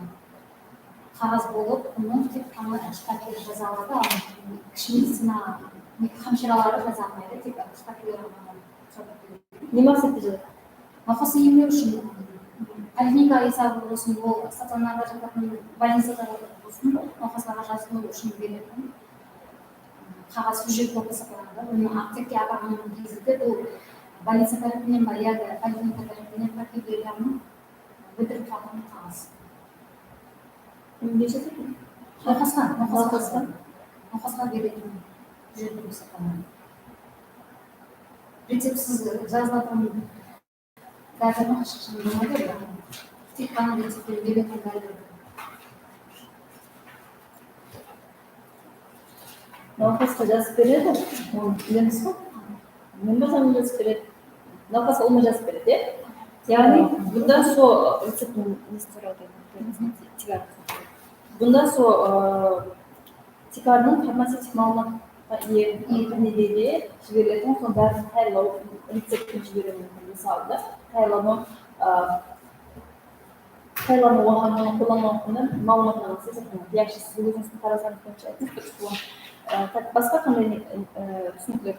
qaǵaz bolıp, bunı tek ǵana shıpaker jaza aladı, al kishi medicina hamshiraları jaza almaydı, tek shıpakerler ǵana jazıp beredi. Ne maqsette jazadı? Nawqastı emlew ushın, poliklinika esabı bolsın, ol stacionarda jatatın, bolnicada bolsın, nawqaslarǵa jazıw ushın beretin qaǵaz, hújjet bolıp esaplanadı. Onı aptekke aparǵan gezinde bul bolnica tárepinen ba, yaki poliklinika tárepinen paket bergen bildirip turatuǵın qaǵaz. Kimge jazadı? Nawqasqa, nawqasqa. Nawqasqa. Nawqasqa beretin hújjet bolıp esaplanadı. Receptsiz jazılatuǵın Dárilerdiń heshqashan bolmaydı, tek ǵana receptpenen beretuǵın dáriler. Nawqasqa jazıp beredi, onı bilemiz ǵoy. Men barsam jazıp beredi. Nawqasqa ulıwma jazıp beredi, ya? Yaǵnıy, bunda so recepttiń nesin soradı, tiykarı. Bunda so, ıı, tiykarınıń farmacevtik maǵlıwmatqa iye, iye, mekemege jiberiletuǵın, sol dárini tayarlaw, receptken jiberiw múmkin, mısalı da, tayarlaw, a, tayarlaw waqtında, qollanıw waqtında maǵlıwmatlar alsa, yaqshı, siz ózińizdiń tarazıńız boyınsha aytıńız, durıs bolar. A, basqa qanday, e, túsinikler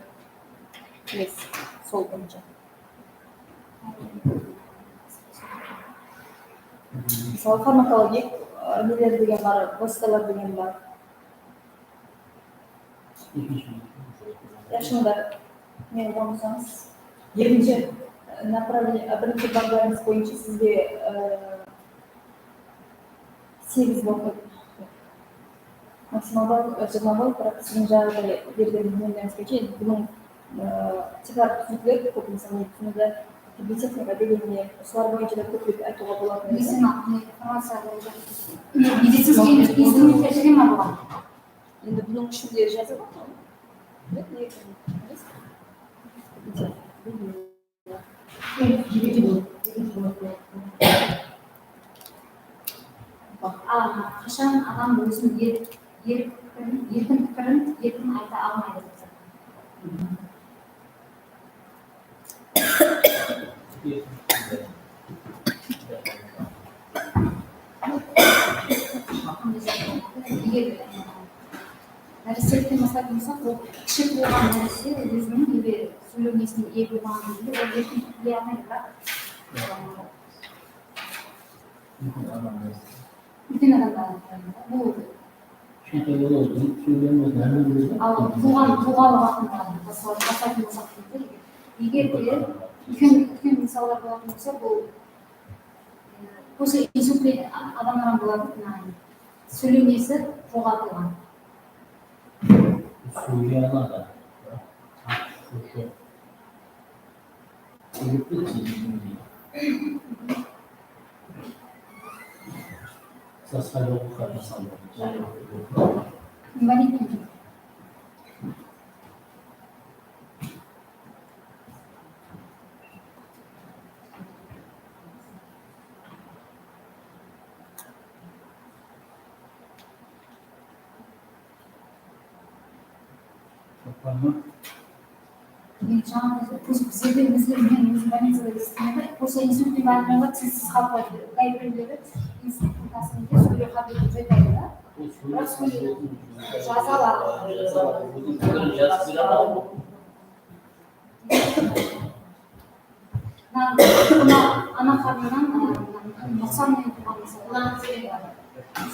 bilesiz sol boyınsha? Mısalı, farmakologik, e, neler degen bar, vositalar degen bar. Yaqshıńda meni ońlasańız. Birinshi, e, направление, e, birinshi baǵdarıńız boyınsha sizge, e, Segiz ball. Maksimal ball, e, jigirma ball, biraq siziń jaǵday bergen nolerińizge shekem, bunıń, e, tiykarǵı túsinikler kóp, mısalı, men túsinimde, tibbiy texnika degende, usılar boyınsha da kóplep aytıwǵa boladı. Medicinalıq informaciya boyınsha. Medicinskiy instrumentler jigirma ball. Endi bunıń ishinde jazıp atır. Qashan adam ózin er-, erkin, erkin pikirin erkin ayta almaydı. Eger náresten baslaytuǵın bolsaq, bul kishi bolǵan náreste óziniń ele Sóylew nesine iye bolǵan gezinde ol erkin pikirley almaydı, biraq, ı, úlken adamlar, bul al tuwǵan, tuwǵanlı waqtında tasla-, taslaytuǵın bolsaq deydi. Eger de úlken, úlken mısallar bolatuǵın bolsa, bul, ı, kóse insultli adamlar hám boladı, mına, sóylew nesi joǵaltılǵan. Sóyley aladı, biraq tartısıw joq. Sebepli tiyilmeydi. Saylawǵa qatnasa almaydı. Invalid. Bizlerde, bizler, men ózim bolnicada isledim, kóse insultnıy báribir tizsiz qalıp qoydı. Qayberleri insultnıy tásirinde sóylew qábileti joytaydı da. Biraq sóylew jaza aladı. Mına, mına ana qarnınan, ı, nuqsan menen tuwǵan, mısalı,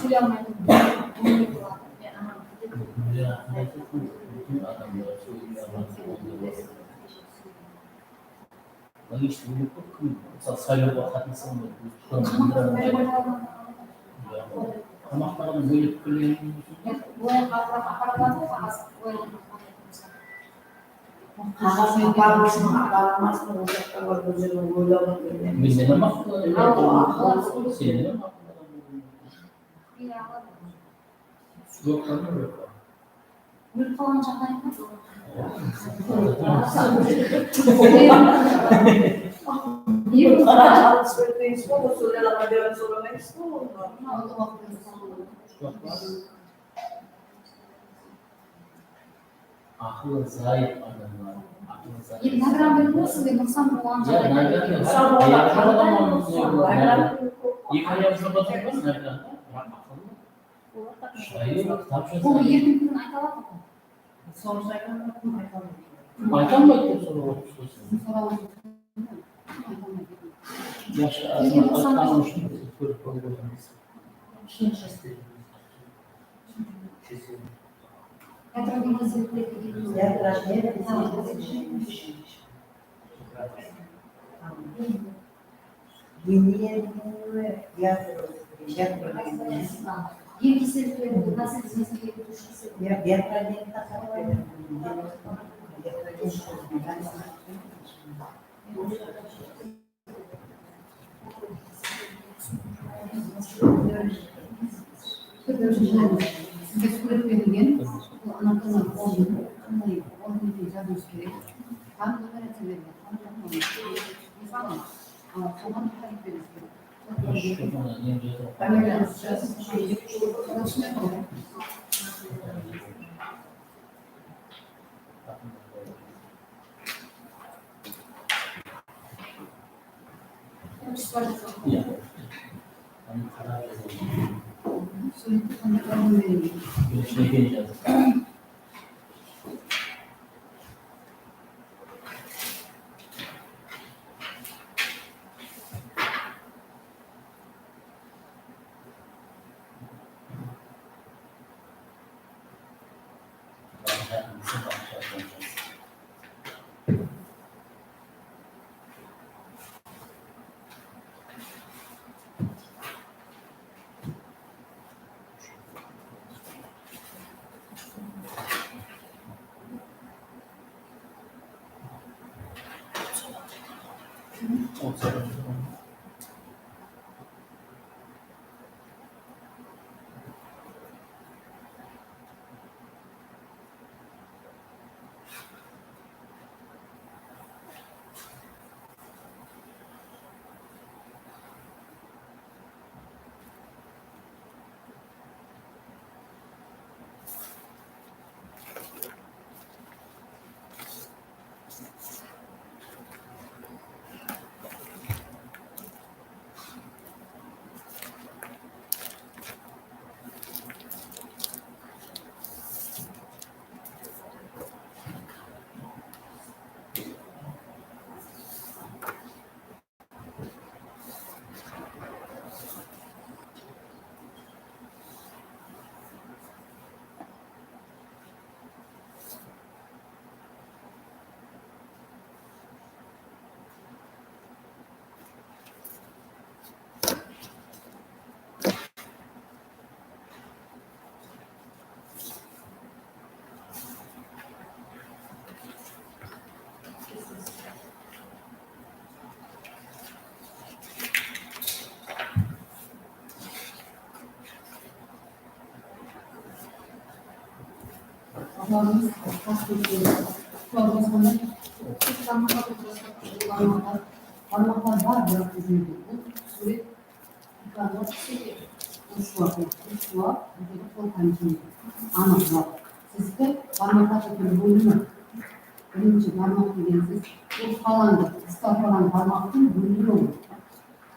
sóyley almaydı. Logichno, kim, mısalı, saylawǵa qatnasa almaydı. Tamaqta adam bólip kirgen. Qaǵaz aparılsın, aparılmasın, ol jaqta bar, bul jerden oylaw. Menden hám maqtadı. Sennen hám maqtadı. Ólip qalǵan jaǵdayıńız? Aqılı zayıp adamlar, aqılı zayıp. Endi nagrada beredi ǵoy sizge nuqsan bolǵan jaǵdayda. Nuqsan bolǵan jaǵdayda, nuqsan bolǵan jaǵdayda. Eki ayaq joq adam bar nagrada, biraq aqıllı. Shayır, kitap jaza. Bul erkin tilin ayta aladı ǵoy. Sonı ayta almaydı. Ayta almaydı dep soraw. Soraw. Jaqsı, aytqanı ushın biz kórip qoyıp otırmız. Sizge súwret berilgen, bul anatomiyalıq orın, qanday orın eken jazıwıńız kerek. Qan operaciya berilgen, qan toqımalı. Mısalı, a, soǵan qarap berińiz kerek. Barmaqlar, barmaqlar bar, biraq bizde bul súwret ekranda túsedi. Ushıwa, ushıwa, bizde qol qanshaydı. Anıq, baq. Sizde barmaqlar shekilli bólimi. Birinshi barmaq degen siz bul falandı, qısqartılǵan barmaqtıń bólimi ol.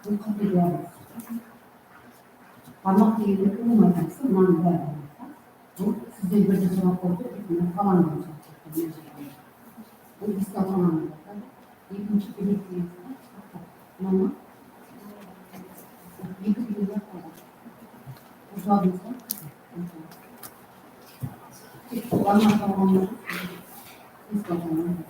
Bul qáte. Barmaq degende ulıwma aytamız, mınanıń bári barmaq ta. Bul sizden bir de sorap qoydı, mına falandı sorap qoydı. Bul qısqartılǵan barmaq ta. Ekinshi bilek degen siz, mına, eki bilegi qalǵan. Uzadıńız ba? Tek barmaq qalǵanlar qısqartılǵan barmaq.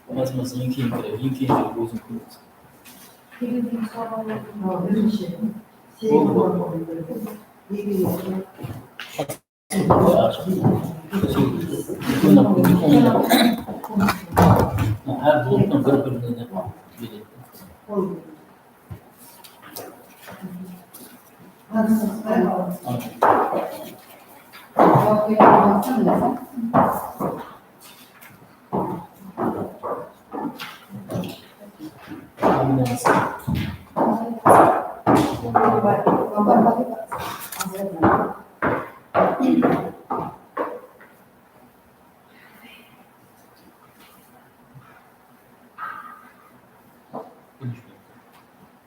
Bolmasa, bolmasa, eń keyin kiredi, eń keyin kiredi, óziń kóresiń. Boldı, boldı. Hár bloktan bir-birine beredi.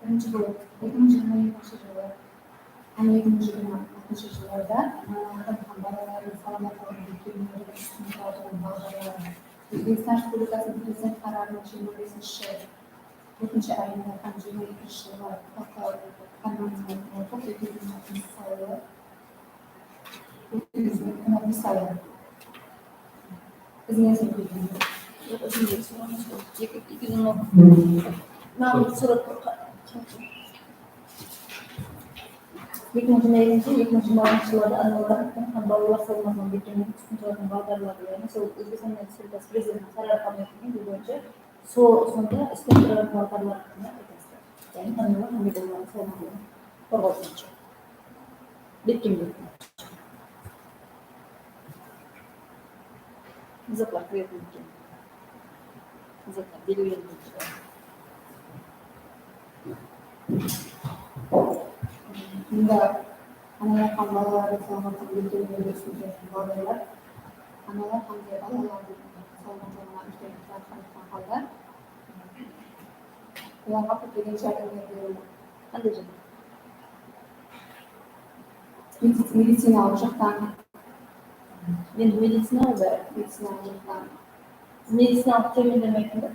Birinshi bólek, eki mıń jigirma ekinshi jılı hám eki mıń jigirma altınshı jıllarda analardıń hám balalardıń salamatlıǵın bekkemlewdi ústinde turatuǵın baǵdarlar. Ózbekstan Respublikasınıń Prezident qararınıń jigirma besinshi tórtinshi ayında hám jigirma ekinshi jılı xalqqa qanunına muwapıq, eki mıń jigirma altıncı jılı ótkeriziw misalı. Izin bersin. Eki, eki jılı. Mınaw surat. Eki mıń jigirma ekinshi, eki mıń jigirma altınshı jıllarda analar hám balalar salamatlıǵın bekkemlewdi ústinde turatuǵın baǵdarlar, yaǵnıy sol Ózbekstan Respublikası Prezidentiniń qararı qabıl etilgen, bul boyınsha sol, sonda islep turǵan baǵdarlar haqında aytasızlar. Yaǵnıy analar hám balalardıń salamatlıǵın qorǵaw boyınsha. Bekkemlew. Zatlar kiredi eken. Zatlar belgilenip turıptı. Bunda analar hám balalardıń salamatlıǵın bekkemlewdi ústinde turatuǵın baǵdarlar, analar hám de balalardıń salamatlıǵına úlken itibar qaratqan halda olarǵa kóplegen járdemler beriw. Qanday járdem? Medi-, medicinalıq jaqtan. Endi medicinalıq da, medicinalıq jaqtan. Medicinalıq terminlerdi aytıń da.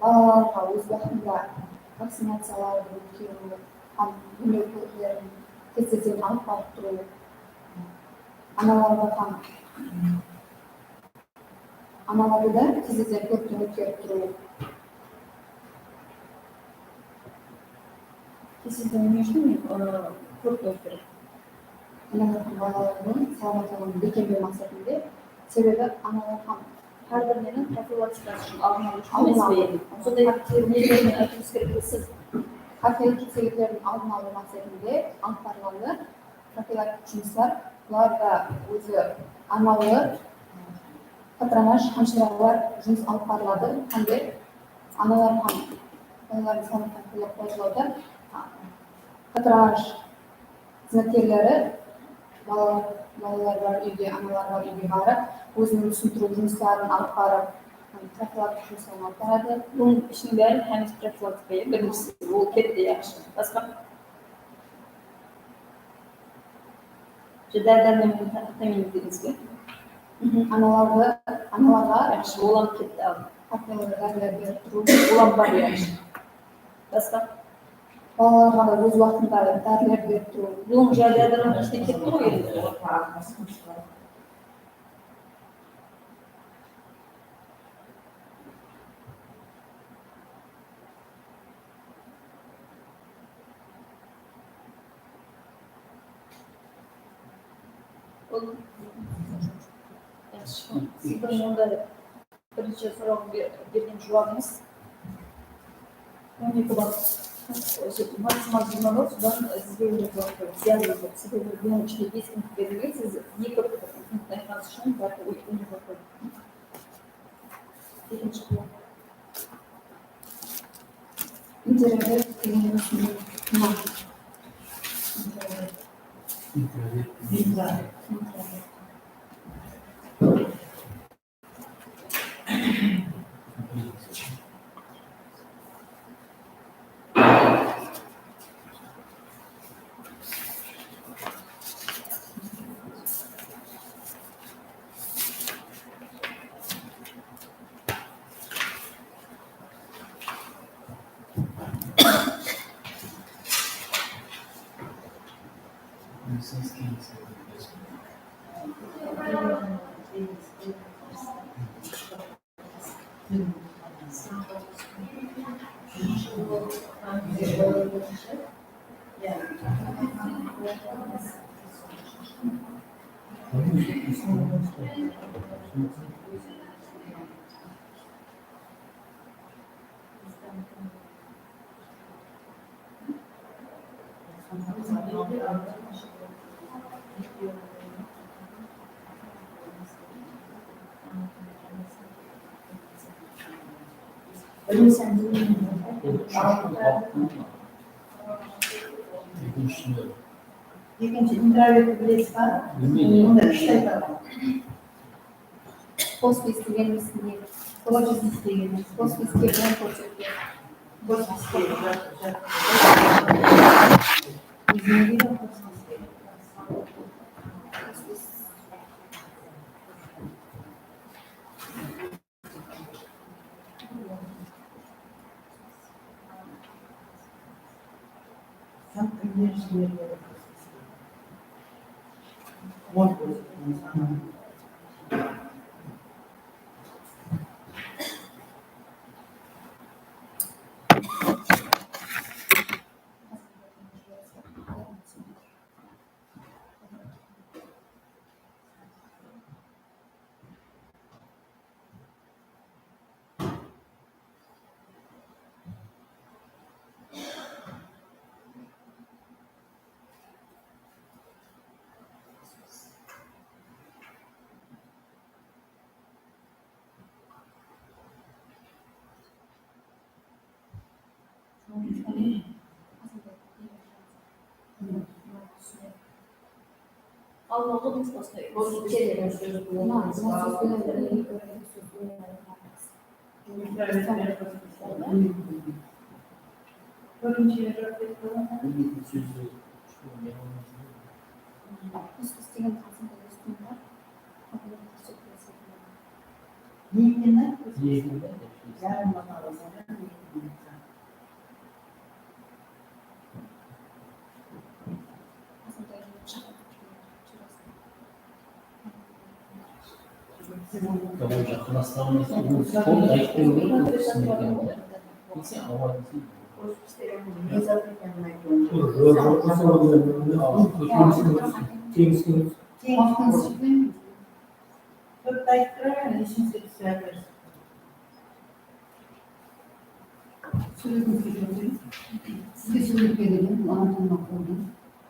Balalarǵa óz waqtında vakcinaciyalardı ótkeriw hám emlew kóliklerin tez-tezden alıp barıp turıw, analarǵa hám analardı da tez-tezden kólikten ótkerip turıw. Tez-tezden ne ushın, ı, kólikten ótkerip? Analar hám balalardıń salamatlıǵın bekkemlew maqsetinde. Sebebi analar hám hár bir neniń profilaktikası ushın, aldın alıw ushın emes pe? Sonday nelerdi aytıwıńız kerek pe siz? Hár qıylı keselliklerdiń aldın alıw maqsetinde alıp barıladı profilaktik jumıslar. Bularda ózi arnawlı patronaj hámshiralar jumıs alıp barıladı hám de analar hám balalardıń salamatlıǵın qollap-quwatlawda patronaj xızmetkerleri balalar, balalar bar úyge, analar bar úyge barıp, óziniń túsintiriw jumısların alıp barıp, profilaktik jumısların alıp baradı. Bunıń ishiniń bári hámmesi profilaktika, ya, birinshisi, ol ketti, yaqshı. Basqa? Dári-dármen hám tamin etedińiz be? Analardı, analarǵa yaqshı, olam ketti al. Dáriler berip turıw. Olam bar, yaqshı. Basqa? Balalarǵa da óz waqtında dárilerdi berip turıw. Bul jayda adam ishine ketti ǵoy endi. Bul, yaqshı. Sizdiń onda birinshi sorawǵa be-, bergen juwabıńız on eki ball. Maksimal jigirma ball, sodan sizge on eki ball qoydı. Zıyanlı ball. Sebebi bunıń ishinde bes punkt berilgen, siz eki punkt aytqanıńız ushın báribir on eki ball qoydı. Ekinshi ball. Interogativ degenimiz ne? Interogativ. Interogativ. Ekinshi, introvertti bilesiz ba? Bilmeymen. Onda úsh taypa bar. Hospis degenimiz ne? Hospis degenimiz. Hospiske bilen kórsetken. Hospiske. Ózine deydi hospiske. Hospis. Alma qılıńız, basqa keledi. Biz, biz degen qasımda ósken bar. Ne ekeni? Ne ekeni? Yarım bala alsa da ne ekeni? Tamam, jaqınlasıp almasa, ol sol aytıp qoyıw kerek, ol kisi ne ekenin, ya. Bilseń, awa deseń. Teńizge. Tórtti aytıp turayın, esińizge túsip aytırsız. Súwretińizge kórsetiń. Sizge súwretke bergen bul anatomiyalıq organ.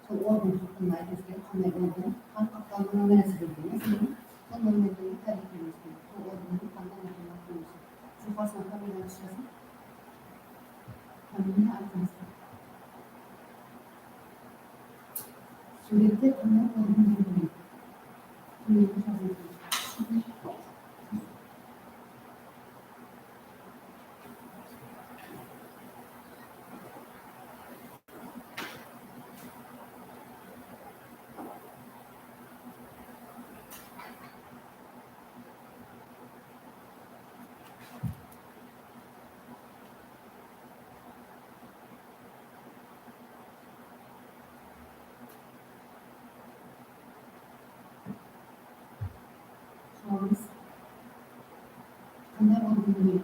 Sol organ haqqında aytıńız kerek, qanday organ, qan qapqanına nárse bergen, ya, sizge sol nárselerdi táriyplewimiz kerek. Sol organdıń qanday anatomiyalıq bolıwı. Joqarısına familiyanı túsiresiz. Familiyanı aytıńız. Súwrette qanday organ berilgen? Súwretin jazıń. Onı bilmeymiz.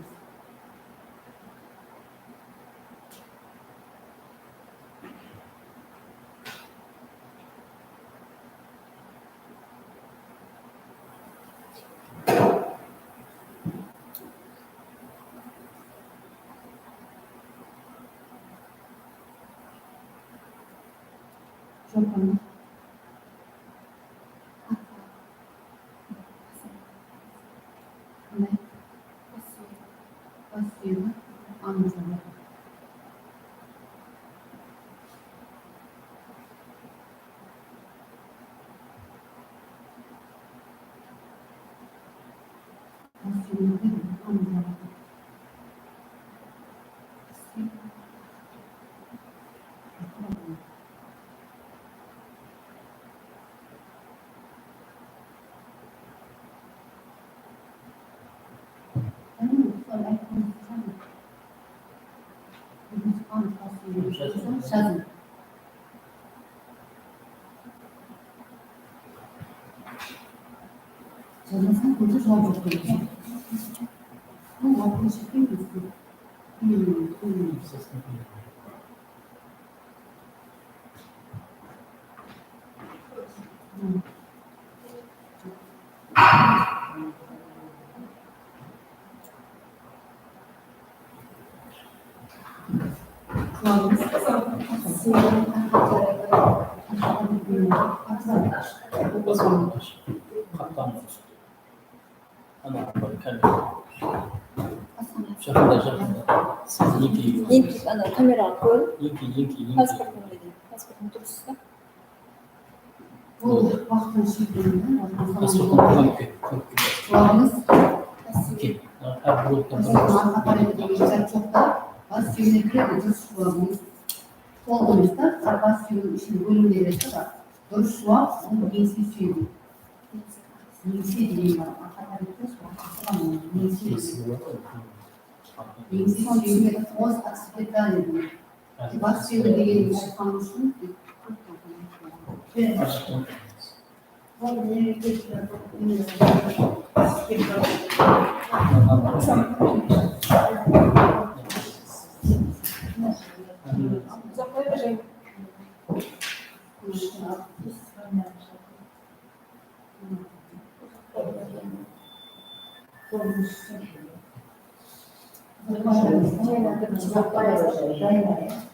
Joq, ana. Qanday? Bas súyegi. Bas súyegi. Ańızı. Jazıń. Jazbasań, kózi juwap joq. Bul waqıtın shekpeymiz. Qaptan. Ana, bir kamera. Jaqında, jaqında. Siz eńkeyip. Eńkeyip, ana, kameraǵa kórin. Eńkey, eńkey, eńkey. Pasportın biledi. Pasportın durıs ta. Bul waqtın sheklendi. Pasportın kóp, kóp, kóp. Qulağıńız. Eńkey. Hár bir ortadan. Pasportın arqa tarafı degen zat joq ta. Bas súyegine kiredi, durıs qulağıńız. Qol qoyıńız da, bas súyeginiń ishine bólimleri bar. Durıs juwap, bul eńse súyegi. Eńse degen bar, arqa tarafta sol, arqa tarafta eńse degen. Eńse súyegi, hwoost occipitaliya degen. Bas súyegi degenin aytqanım ushın.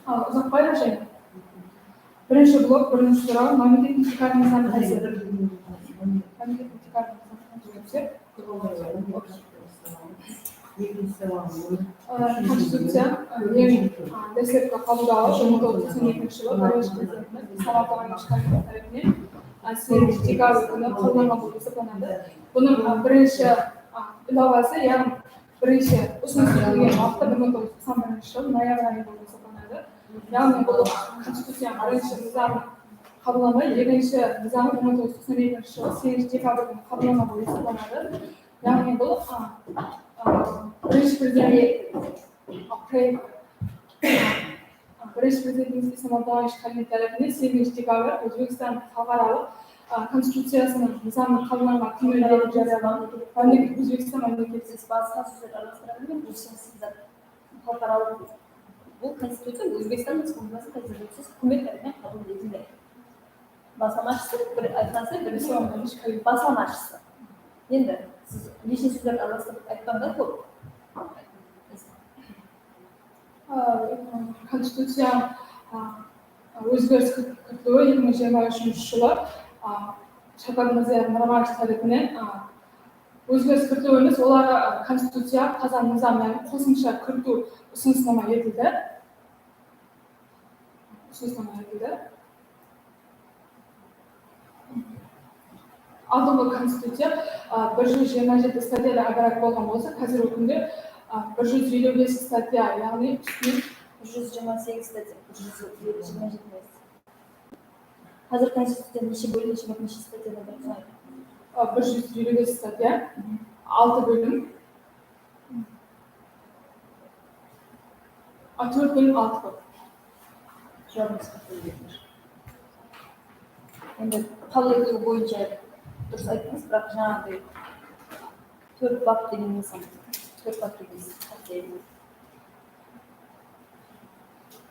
Ha, uzaqpay, Rajan. Birinshi blok, birinshi soraw, mámlekettiń tiykarınan sanı qaysı? Mámlekettiń tiykarınan sanı qaysı? Konstituciya, e, eń, e, dáslepki qabıldawı bir mıń toǵız júz toqsan ekinshi jılı birinshi prezidentimiz Samarqand Sharipovtıń tárepinen, e, segizinshi dekabr kúni qabıllanǵan bolıp esaplanadı. Bunıń, e, birinshi, e, ilawası, yaǵnıy birinshi usınıs berilgen waqtı bir mıń toǵız júz toqsan birinshi jıl noyabr ayı bolıp esaplanadı. Yaǵnıy bul Konstituciyanıń birinshi nızamı qabıllandı, ekinshi nızamı bir mıń toǵız júz toqsan ekinshi jılı segizinshi dekabr kúni qabıllanǵan bolıp esaplanadı. Yaǵnıy bul, a, a, birinshi prezident, a, pre-, a, birinshi prezidentimiz Islam Abdulláevich Karimov tárepinen segizinshi dekabr Ózbekstan xalıqaralıq, a, Konstituciyasınıń nızamı qabıllanǵan kúni etip jaralandı. Mámleket, Ózbekstan mámleketi. Siz basqa sózlerdi aralastıra bermeń, bul siyasiy zat. Xalıqaralıq, bul Konstituciya Ózbekstan Respublikasınıń Konstituciyası húkimet tárepinen qabıl etildi. Baslamashısı, bir aytqanıńızday, birinshi, baslamashısı. Endi siz neshe sózlerdi aralastırıp aytqanda kóp. A, Konstituciya, a, ózgeris kiritiliwi eki mıń jigirma úshinshi jılı, a, Shavkat Mirziyoev Miromonovich tárepinen, a, ózgeris kiritiw emes, olarǵa, a, Konstituciya, Qazan nızam, yaǵnıy qosımsha kiritiw usınısnama etildi. Usınısnama etildi. Aldınǵı Konstituciya, a, bir júz jigirma jeti statyadan ibarat bolǵan bolsa, házirgi kúnde, a, bir júz eliw bes statya, yaǵnıy ústinen bir júz jigirma segiz statya, bir júz jigirma jeti emes. Házir Konstituciyanıń neshe bólim, neshe bap, neshe statyadan turıp turaydı? A, bir júz eliw bes statya, altı bólim. A, tórt bólim, altı bap. Juwabıńız qatı. Endi qabıl etiw boyınsha durıs ayttıńız, biraq jańaǵıday tórt bap degen nısan. Tórt bap kelesiz.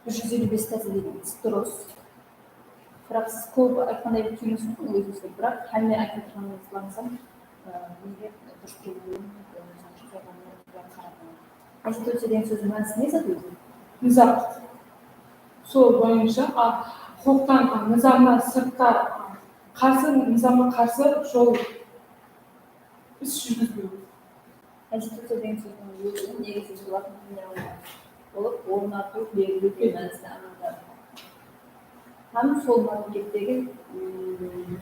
Bir júz eliw bes tázeligińiz durıs. Biraq siz kóp aytqanday bolıp túyinesiz ǵoy ózińizge, biraq hámme aytıp otırǵanıńızdı ańlasam, e, nege durıs kelmegeni, e, sonıń ushın sorǵanıma qaramań. Konstituciya degen sózdiń mánisi ne zat ózi? Nizam. Sol boyınsha, a, huqıqtan, a, nizamnan sırtta, a, qarsı, nizamǵa qarsı jol is júrgizbew. Konstituciya degen sózdiń ózi negizi latın tilinen alınǵan bolıp, ornatıw, belgilep, mánisi ańlatadı. Hám sol mámlekettegi, mm,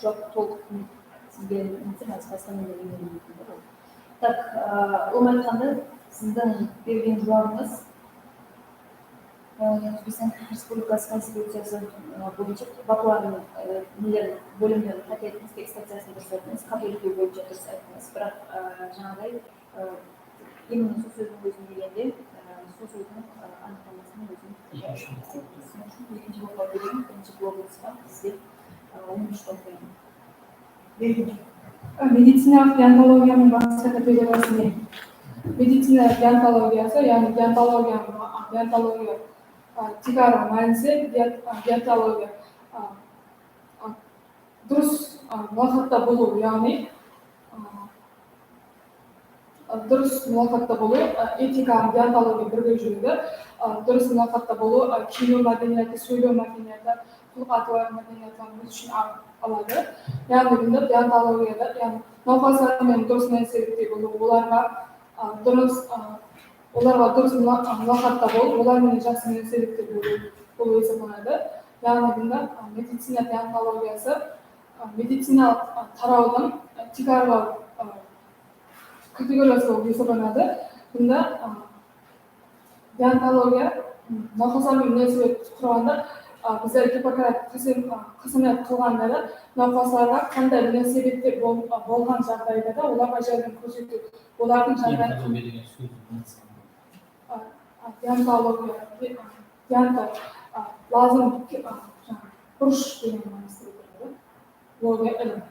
joq, tolıq sizge netsem, basqa nelerge meniń múmkin ǵoy. Tak, ı, ulıwma aytqanda, sizdiń bergen juwabıńız, ı, Ózbekstan Respublikası Konstituciyası, ı, boyınsha bapların, ı, nelerin, bólimlerin qáte ayttıńız, tek stanciyasın durıs ayttıńız, qabıl etpew boyınsha durıs ayttıńız. Biraq, ı, jańaday, ı, именно sol sózdiń ózin degende, ı, sol sózdiń, ı, anıqlamasınıń ózin. Ekinshi blokqa kelemiz. Birinshi blogımızǵa bizde, ı, on úsh blok. Ekinshi. Medicinalıq deontologiya menen basqa kategoriyası ne? Medicinalıq deontologiyası, yaǵnıy deontologiya, deontologiya, ı, tiykarǵı mánisi, deont-, ı, deontologiya, ı, ı, durıs, ı, mulaqatta bolıw, yaǵnıy, ı, durıs mulaqatta bolıw, ı, etika hám deontologiya birge júredi. I, durıs mulaqatta bolıw, ı, kiyiniw mádeniyatı, sóylew mádeniyatı, qul-atı mádeniyatların óz ishine al-, aladı. Yaǵnıy bunda deontologiyada, yaǵnıy nawqaslar menen durıs múnásibette bolıw, olarǵa, ı, durıs, ı, olarǵa durıs mula-, ı, mulaqatta bolıw, olar menen jaqsı múnásibette bolıw, bolıw esaplanadı. Yaǵnıy bunda, ı, medicina deontologiyası, ı, medicinalıq, ı, tarawdıń, ı, tiykarǵı, ı, kategoriyası bolıp esaplanadı. Bunda, ı, deontologiya, ı, nawqaslar menen múnásibet qurǵanda, ı, bizler Gippokrat qásem, ı, qásamiyat qılǵanda da nawqaslarǵa qanday múnásibette bol-, ı, bolǵan jaǵdayda da olarǵa járdem kórsetiw, olardıń jaǵdayın. Deontologiya degen sóz, a, a, deontologiya, de-, a, deonto-, a, lazım, a, jańa, burısh degen mániste keledi. Logiya ilim.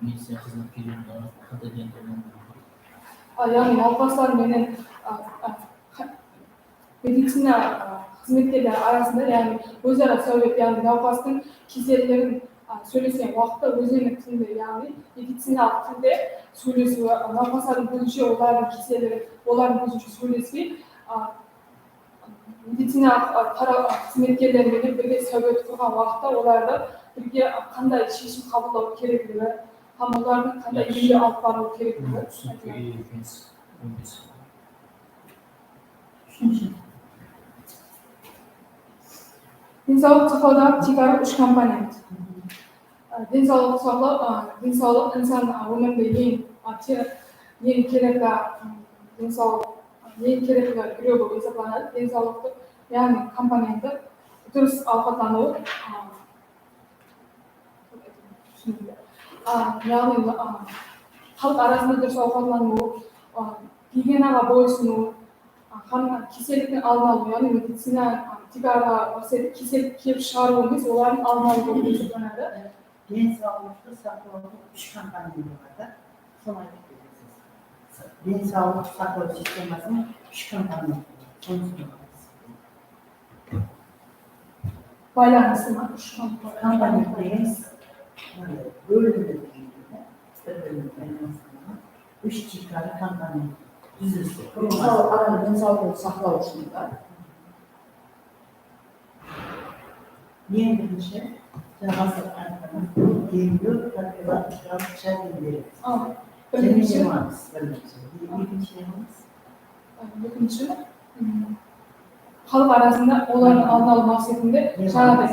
Medicina xızmetkerleriniń arasında qanday deontologiya? A, yaǵnıy nawqaslar menen, a, a, qa-, medicina, a, xızmetkerleri arasında, yaǵnıy óz-ara sáwbet, yaǵnıy nawqastıń keselligin, a, sóylesken waqıtta ózleriniń tilinde, yaǵnıy medicinalıq tilde sóylesiwi, a, nawqaslardıń kózinshe olardıń keselligin, olardıń kózinshe sóylespey, a, medicinalıq, a, tara-, a, xızmetkerleri menen birge sáwbet qurǵan waqıtta olardı birge, a, qanday sheshim qabıllaw kerekligi hám olardıń qanday emlew alıp barıw kerekligi. Úshinshi. Densawlıq saqlawdaǵı tiykarǵı úsh komponent. I, densawlıq saqlaw, ı, densawlıq insan, ı, ómirinde eń, ı, te-, eń kerekli, ı, densawlıq, ı, eń kerekli birew bolıp esaplanadı. Densawlıqtı, yaǵnıy komponenti durıs awqatlanıw, ı, ı, yaǵnıy, ı, xalıq arasında durıs awqatlanıw, ı, gigienaǵa boysınıw, hám keselliktiń aldın alıw, yaǵnıy medicina, a, tiykarǵı maqseti kesellik kelip shıǵarıw emes, olardıń aldın alıw bolıp esaplanadı. Densawlıqtı saqlawdıń úsh komponenti bar da, sonı aytıp beresiz. Densawlıq saqlaw sistemasınıń úsh komponenti bar, sonı soraw. Baylanısı ma? Úsh komponent. Komponent degen, e, bólimler degen, bir-birine baylanıslı úsh tiykarǵı komponent. Dúzilisi. Mısalı, adam densawlıǵın saqlaw ushın da. Eń birinshi, jańa aytqanım, emlew, profilaktikалық járdem beredi. A, birinshi. Jáne ne qılamız? Birinshi. Ekinshi ne qılamız? Ekinshi, ım, xalıq arasında olardıń aldın alıw maqsetinde jańaday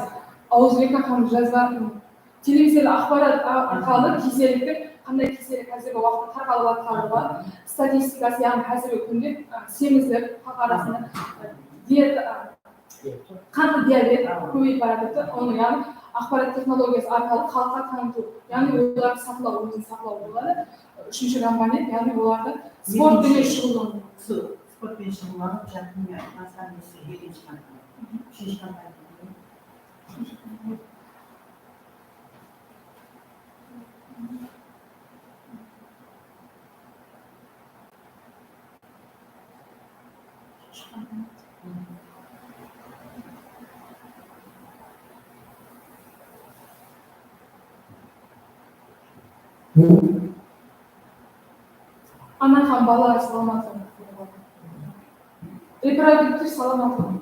awızeki hám jazba, ım, televizorda axbarat a-, arqalı keselliktiń qanday kesellik házirgi waqıtta tarqalıp atqanlıǵı, statistikası, yaǵnıy házirgi kúnde, a, semizlik, xalıq arasında, a, dieta, a, qandlı diabet kóbeyip baratır da, onı, yaǵnıy axbarat texnologiyası arqalı xalıqqa tanıtıw, yaǵnıy olardı saqlaw, ózin saqlaw boladı. Úshinshi komponent, yaǵnıy olardı sport penen shuǵıllanıw. Sport penen shuǵıllanıp, jaqın, basqa nesi, ekinshi komponent. Úshinshi komponent. Úshinshi komponent. Ana hám bala salamatlıǵı. Reproduktiv salamatlıǵı.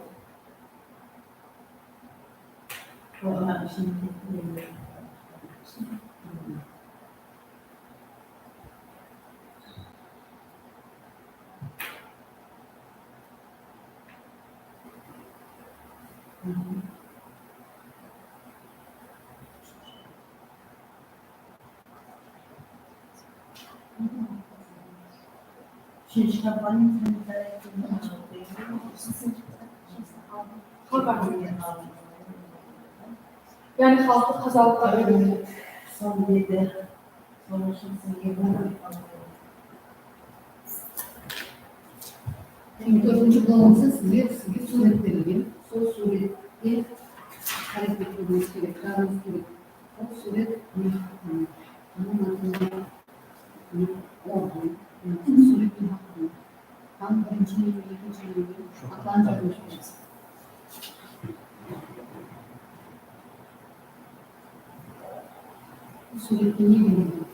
Yaǵnıy xalıqtı tazalıqqa úyretedi. Sol edi. Sonıń ushın sizge bul. Endi tórtinshi blogımızda sizler, sizge súwret berilgen. Sol súwrette háreket etiwińiz kerek, qılarıńız kerek. Bul súwret ne haqqında? Bunıń atında orqın, súwrettiń haqqında. Hám birinshi neme, ekinshi neme atların jazıw kerek. Súwrette ne berilgen?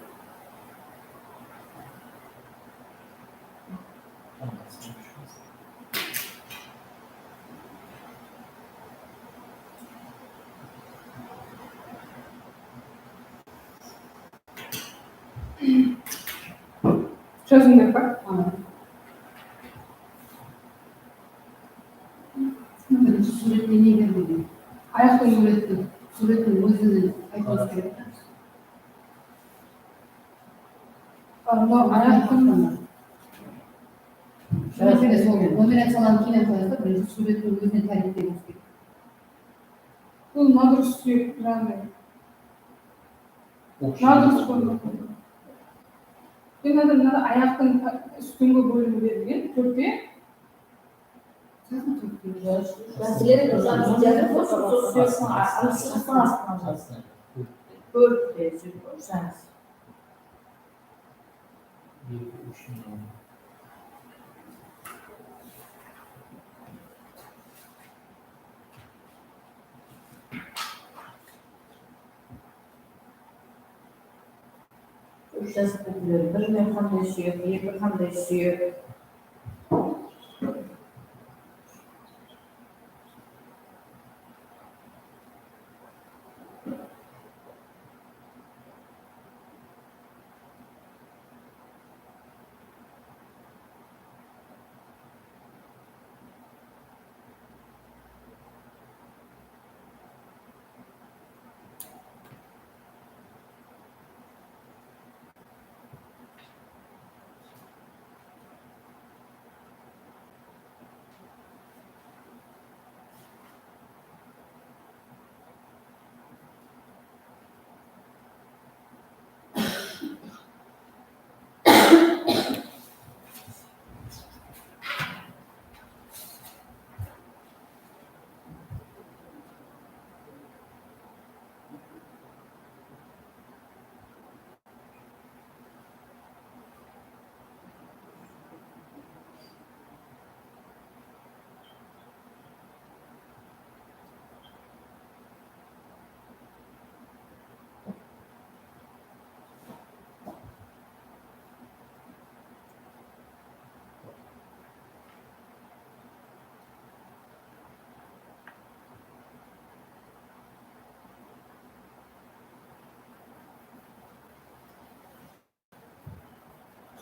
Jazıńlar ba? Birinshi súwrette ne berilgen? Ayaqtıń súwreti, súwrettiń ózinen aytıwıńız kerek. Mınaw ayaqtıń. Júrek penen sol operaciyalaǵın keyin qoyasız da, birinshi súwrettiń ózinen táriyplewimiz kerek. Bul nadurıs súyek, jaǵınday. Nadurıs forma. Endi mınada ayaqtıń ústingi bólimi berilgen, tórte. Sizler hám jazıp, jazıp, jazıp. Tórte, jazıp. Úsh jazıp ketiber. Bir ne qanday súyek, eki qanday súyek.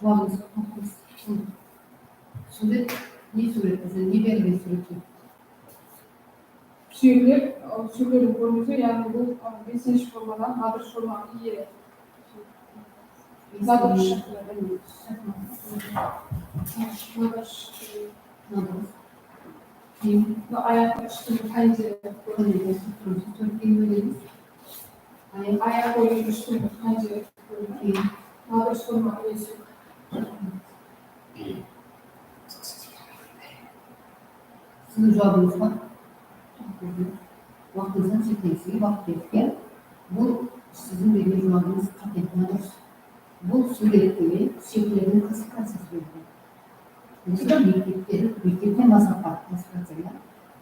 Qulağınız toqtayınsız. Súwret, ne súwret? Bizde ne berilgen súwrette? Súyekler, al, súyeklerdiń kórinisi, yaǵnıy bul, al, besinshi formadan nadırıs formaǵa iye. Nadırıs shaklı. Nadırıs. Nadırıs. Keyin. Mına ayaqtıń ústingi qanday? Kórinedi. Tórtkeyin bólemiz. Ayaq, ayaq boyı ústingi qanday? Keyin. Nadırıs forma iyesi. Siziń juwabıńız ba? Waqtıńızdan sheklendi, sizge waqıt berdik, ya. Bul siziń bergen juwabıńız qáte, nadırıs. Bul súwrette súyeklerdiń klassifikaciyası bergen. Birinshi mektepten, mektepten baslap barıp klassifikaciya, ya.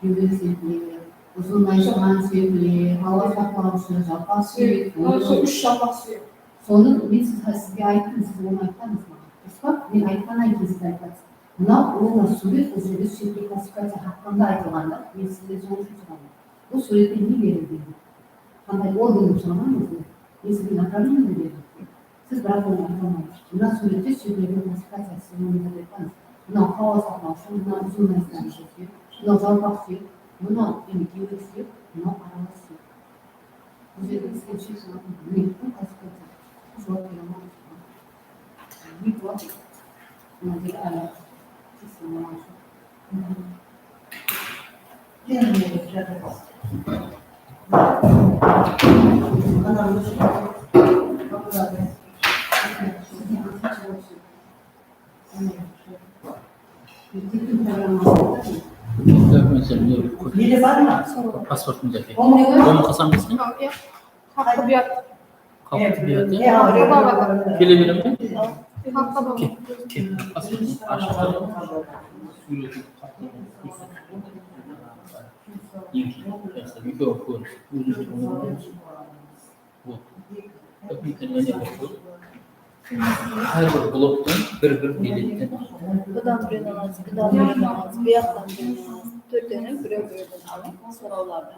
Kewbek súyekleri, uzın aytılǵan súyekler, hawa saqlawshı, jalpaq súyek, Sol úsh jalpaq súyek. Sonı men siz, sizge ayttım, siz onı aytpadıńız maǵan. Durıs pa? Men aytqannan keyin siz aytasız. Mınaw, mına súwret, bul jerde súyekli klassifikaciya haqqında aytılǵan da, men sizden sonı ushın soradım. Bul súwrette ne berilgen? Qanday organ dep soramaymız ba? Men sizge направление berdim. Siz biraq onı ayta almaysız. Mına súwrette súyeklerdiń klassifikaciyası, siz onı dep aytpańız. Mınaw hawa saqlawshı, mınaw uzın aytılǵan súyek, mınaw jalpaq súyek, mınaw, yaǵnıy, kewbek súyek, mınaw aralas súyek. Bul jerde bizge sheshim bilmeydi, klassifikaciya. Juwap bere almaymız. Nede bar ma? Pasportın jáke. Onı qasam desken? Haqqı buyat. Xalıq tibbiyatı. Kele bereme? Ke, ke, pasportın ashıp. Eń keyin, jaqsı, úyge kór. Ózimiz. Hár bir bloktan bir-bir biletten. Budan birin alańız, budan birin alańız, buyaqtan birin alańız. Tórtewinen birew-birewden alıń, sorawlardı.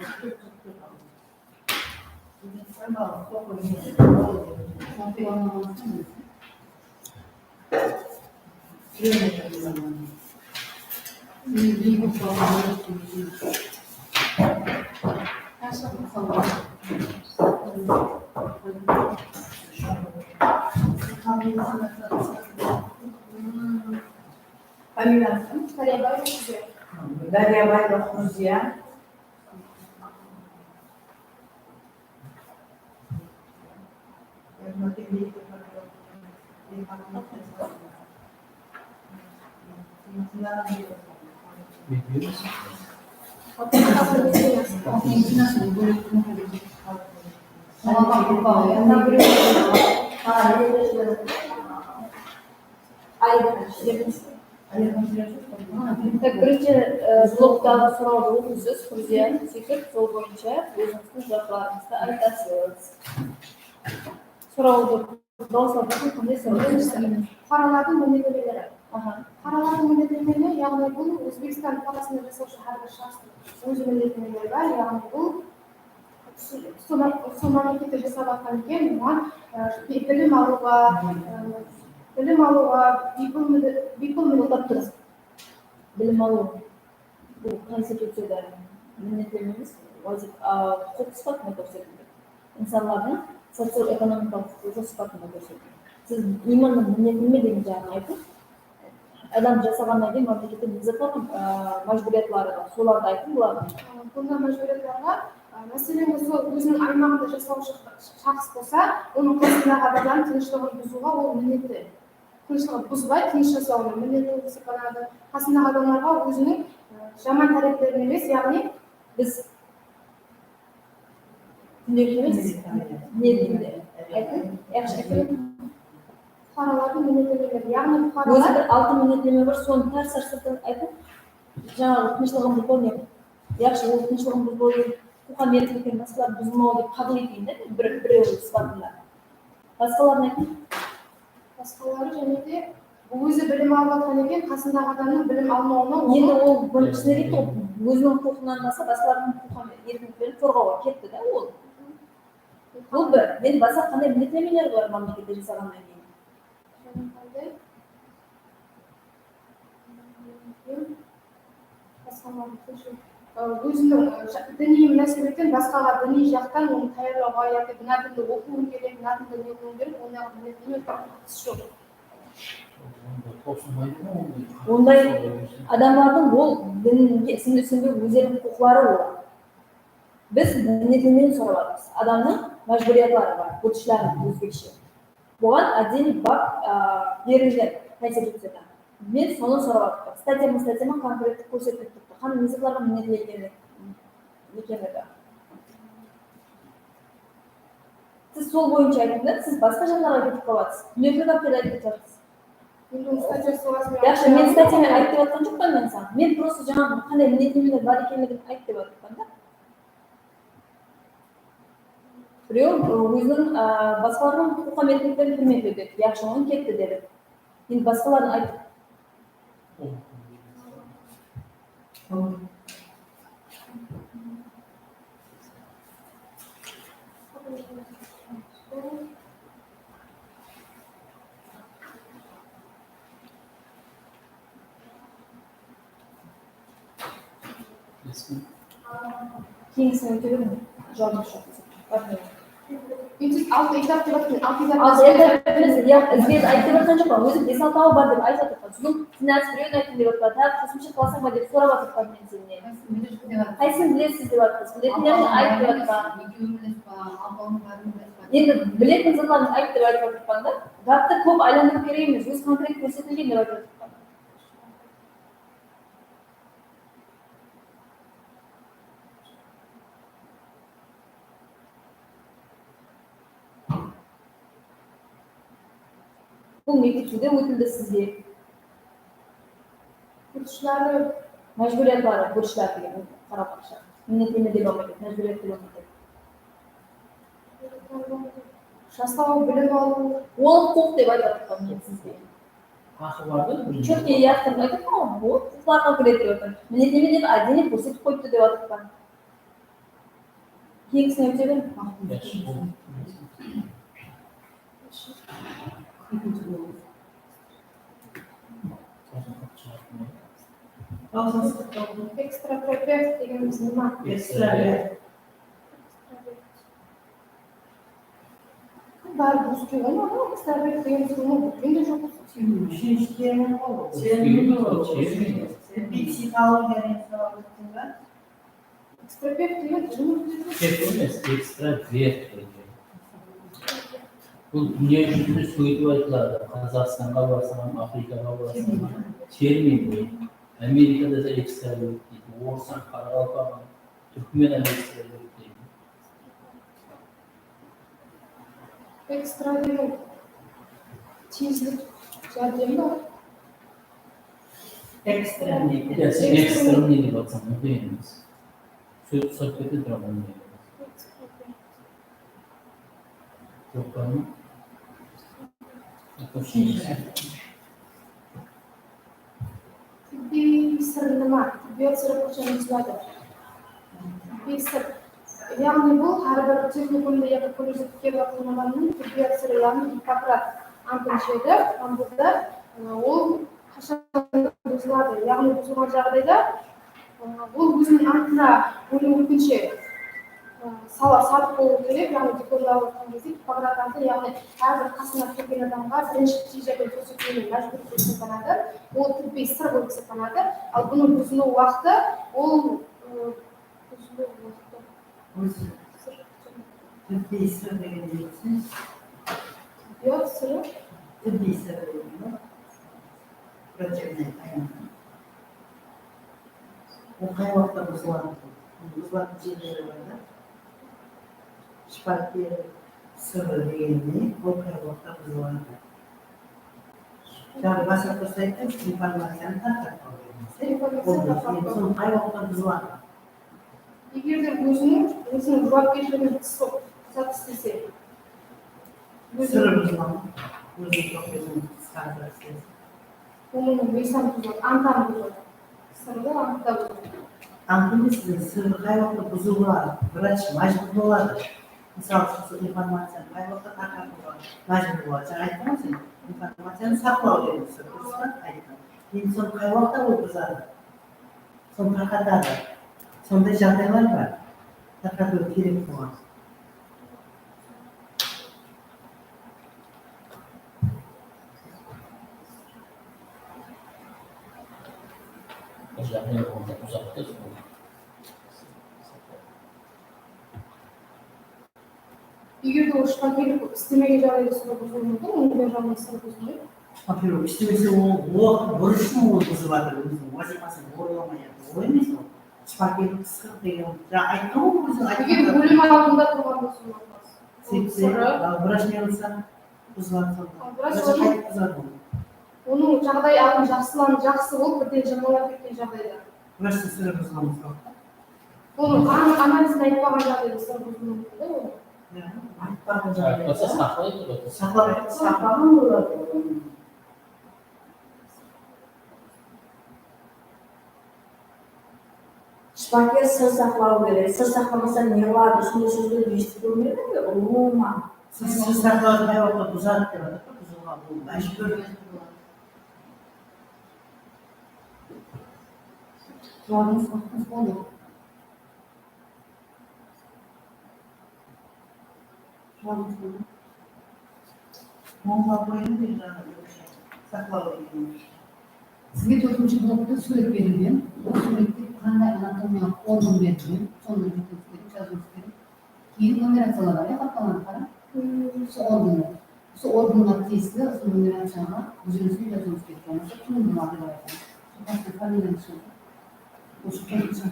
Familiyası? Dáryabay Oqmurziya. Dáryabay Oqmurziya. Tak, birinshi, e, bloktaǵı sorawdı ótesiz, Qurziya, sóytip, sol boyınsha ózińizdiń juwaplarıńızdı aytasız. Sorawdı dawıslap atırıp, qanday soraw? Birinshisi, fuqaralardıń minnetlemeleri. Aha. Fuqaralardıń minnetlemeleri, yaǵnıy bul Ózbekstan fuqarasında jasawshı hár bir shaxstıń óz minnetlemeleri bar, yaǵnıy bul sol, sol mámlekette jasap atqan eken, oǵan, e, bi-, bilim alıwǵa, e, bilim alıwǵa biypul mine-, biypul minnetlemeleri. Bilim alıw, bul Konstituciyada minnetleme emes, wazif-, a, huqıq sıpatında kórsetildi. Insanlardıń socioekonomikalıq huqıǵı sıpatında kórsetildi. Siz imannıń minnetleme degen jaǵın aytıń. Adam jasaǵannan keyin mámlekette ne zatlar, a, májbúriyatları bar, solardı aytıń bulardıń. Bunda májbúriyatlarǵa, a, máselen, sol óziniń aymaǵında jasawshı shaxs bolsa, onıń qasındaǵı adamlardıń tınıshlıǵın buzıwǵa ol minnetli. Tınıshlıǵın buzbay, tınısh jasawına minnetli bolıp esaplanadı. Qasındaǵı adamlarǵa óziniń, e, jaman táreplerin emes, yaǵnıy biz kúndelikli emes, minnetli, aytıń, yaqshı aytıń. Fuqaralardıń minnetlemeleri, yaǵnıy fuqaralar. Ózi bir altı minnetleme bar, sonı tár-sár sırtın aytıń. Jańaǵı tınıshlıǵın buzbaw ne? Yaqshı, ol tınıshlıǵın buzbaw degen, quwǵan erkinlikten basqalar buzılmawı dep qabıl eteyinde, bir, birew sıpatında. Basqaların aytıń. Basqaları jáne de ózi bilim alıp atqan eken, qasındaǵı adamnıń bilim almawına. Endi ol bir kishine deydi, ol óziniń huqıqınan basqa basqalardıń huqıqı, erkinliklerin qorǵawǵa ketti da ol. Bul bir. Endi basqa qanday minnetlemeler bar mámlekette jasaǵannan keyin? Jáne qanday? Óziniń, e, ja-, diniy múnásibetten basqaǵa diniy jaqtan onı tayarlawǵa yaki mına tildi oqıwım kerek, mına tildi ne qılıwım kerek, onday minnetlemeler joq. Onday adamlardıń ol dinge isimli-isimli ózleriniń huqıqları ol. Biz minnetlemeni sorap atırmız. Adamnıń májbúriyatları bar, borchlari ózbekshe. Buǵan отдельный bab, a, berilgen Konstituciyada. Men sonı sorap atırman. Statyama, statyama konkretli kórsetip turıptı. Qanday ne zatlarǵa minnetli ekeni, ekenligi. Siz sol boyınsha aytıń da, siz basqa janlarǵa ketip qalatırsız. Minnetli bapterde aytıp ketatırsız. Bunıń statyası basında. Yaqshı, men statyamı ayt dep atqan joqpan men saǵan. Men prosta jańa qanday minnetlemeler bar ekenligin ayt dep atırman da. Birew, ı, óziniń, ı, basqalardıń huqıq hámiyetlerinden húrmetli dedi. Yaqshı, oń ketti dedi. Endi basqalardıń ayt. Keńesine óte beriń, juwabıńız joq. Endi siz altı etap dep atırman, altı etap. Altı etap emes, ya, izbet ayt dep atqan joqpan, ózi bes-altı bar dep aytıp atırman. Sonıń trinaest birewin ayttım dep atırman, taǵı qosımsha qılasań ba dep sorap atırman men sennen. Qaysın bilesiz dep atırman, biletinlerin ayt dep atırman. Endi biletin zatlarıńdı ayt dep aytıp atırman da. Gápti kóp aylandırıp kerek emes, ózi konkret kórsetilgen dep aytıp atırman. Bul mektepte de ótildi sizge. Burıshları. Májbúriyatları, burıshlar degen qaraqalpaqsha. Minnetleme dep almaydı, májbúriyat dep almaydı. Jasaw, bilim alıw. Ol huqıq dep aytıp atırman men sizge. Haqı bar da. Chótke yaqtırıp aytıp atırman, ol huqıqlarǵa kiredi dep atırman. Minnetleme dep áddene kórsetip qoyıptı dep atırman. Keyingisine óte beriń. Ekstraterapevt degenimiz nima? Ekstravert. Bári durıs kelgen ǵoy, ekstravert degen soń ótken de joq. Sen úshinshi termin ǵoy. Termin ǵoy. Sen psixologiyadan sabaq óttiń ba? Ekstravert degen jılı. Tep emes, ekstravert degen. Bul dúnya júzinde sóytip aytıladı. Qazaqstanǵa barsań, Afrikaǵa barsań, termin. Amerikada da ekstravert deydi, orıs hám qaraqalpaq hám túrkmen hám ekstravert deydi. Ekstra degen tezlik, járdem ba? Ekstra ne? Ya, sen ekstra ne dep atsań, onday emes. Sóz usap kete turǵan ne? Joq pa? Tibbiy sır nima? Tibbiyat sırı qashan buzıladı? Tibbiy sır. Yaǵnıy bul hár bir texnikumda yaki kolledjde kelip atırǵan adamnıń tibbiyat sırı, yaǵnıy Gippokrat antın ishedi, hám bunda, ı, ol qashan buzıladı? Yaǵnıy buzılǵan jaǵdayda, ı, ol óziniń antına ólim ótkinshi, ı, sala sadıq bolıwı kerek, yaǵnıy diplomdı alıp atırǵan gezde Gippokrat antı, yaǵnıy hár bir qasına kelgen adamǵa birinshi tez járdem kórsetiwine májbúr bolıp esaplanadı. Ol tibbiy sır bolıp esaplanadı. Al bunıń buzılıw waqtı ol, ı, buzılıw waqtı. Ózi. Sır. Tibbiy sır degen ne? Tibbiyat sırı. Tibbiy sır degen ne? Врачебная тайна. Ol qay waqıtta buzıladı? Buzılatın jerleri bar da. Shıpaker sırı degen ne? Ol qay waqıtta buzıladı? Jaǵı basqa turıs ayttım, informaciyanı tarqatpaw degen. Informaciyanı tarqatpaw. Sonı qay waqıtta buzıladı? Eger de óziniń, óziniń juwapkershiliginen tıs bolıp zat islese, óziniń sırı buzıladı. Óziniń juwapkershiliginen tısqarı zat islese. Onıń nesi buzıladı? Antı buzıladı. Sırdı antı buzıladı. Ant emes, siziń sırdı qay waqıtta buzıwǵa vrach májbúr boladı? Mısal ushın, sol informaciyanı qay waqıtta tarqatıwǵa májbúr boladı? Jańa ayttıń ǵoy sen, informaciyanı saqlaw dedik, durıs pa? Ayttıń. Endi sonı qay waqıtta ol buzadı? Sonı tarqatadı. Sonday jaǵdaylar bar. Tarqatıwı kerek bolǵan. Bir jaǵday bolǵanda uzattı. Eger de ol shıpakerlik islemegen jaǵdayda sırı buzılıwı múmkin, onıń bir jaǵınan sırı buzılmaydı. Shıpakerlik islemese, ol, ol burıshın ol buzıp atır, óziniń wazıypasın orınlamay atır. Olay emes ol. Shıpakerlik qısqırıq degen, jańa ayttım ǵoy, óziń aytqan. Eger ólim aldında turǵan bolsa, sırı. Al, vrach ne qılsa, buzıladı sonda. Al, vrach vrach qaytıp buzadı onı. Bunıń jaǵdayı aldın jaqsılan-, jaqsı bolıp, birden jamanlap ketken jaǵdayda. Просто sırı buzılǵan buzılǵan. Bunıń an-, analizin aytpaǵan jaǵdayda sırı buzılıwı múmkin da onıń. Ya, aytpaǵan jaǵdayda. Aytpasa saqlaydı ǵoy. Saqlap, saqlaǵan boladı. Shıpaker sır saqlaw kerek. Sır saqlamasa ne qıladı? Usınday sózlerdi esitip kórmediń be, umuman. Sır, sır saqladı, qay waqıtta buzadı dep atır, buzılǵan, bul májbúr. Juwabıńız boldı. Sizge tórtinshi blokta súwret berilgen. Bul súwrette qanday anatomiyalıq organ berilgen, sonı aytıwıńız kerek, jazıwıńız kerek. Keyin numeraciyalar bar, ya, xatlanıp qara. Usı organlar. Usı organlar tiyisli, usı numeraciyaǵa búzilisip jazıwıńız kerek. Bolmasa, tuwındılar dep aytadı. Usı familiyanı shıǵarıp. Usı tórtinshi.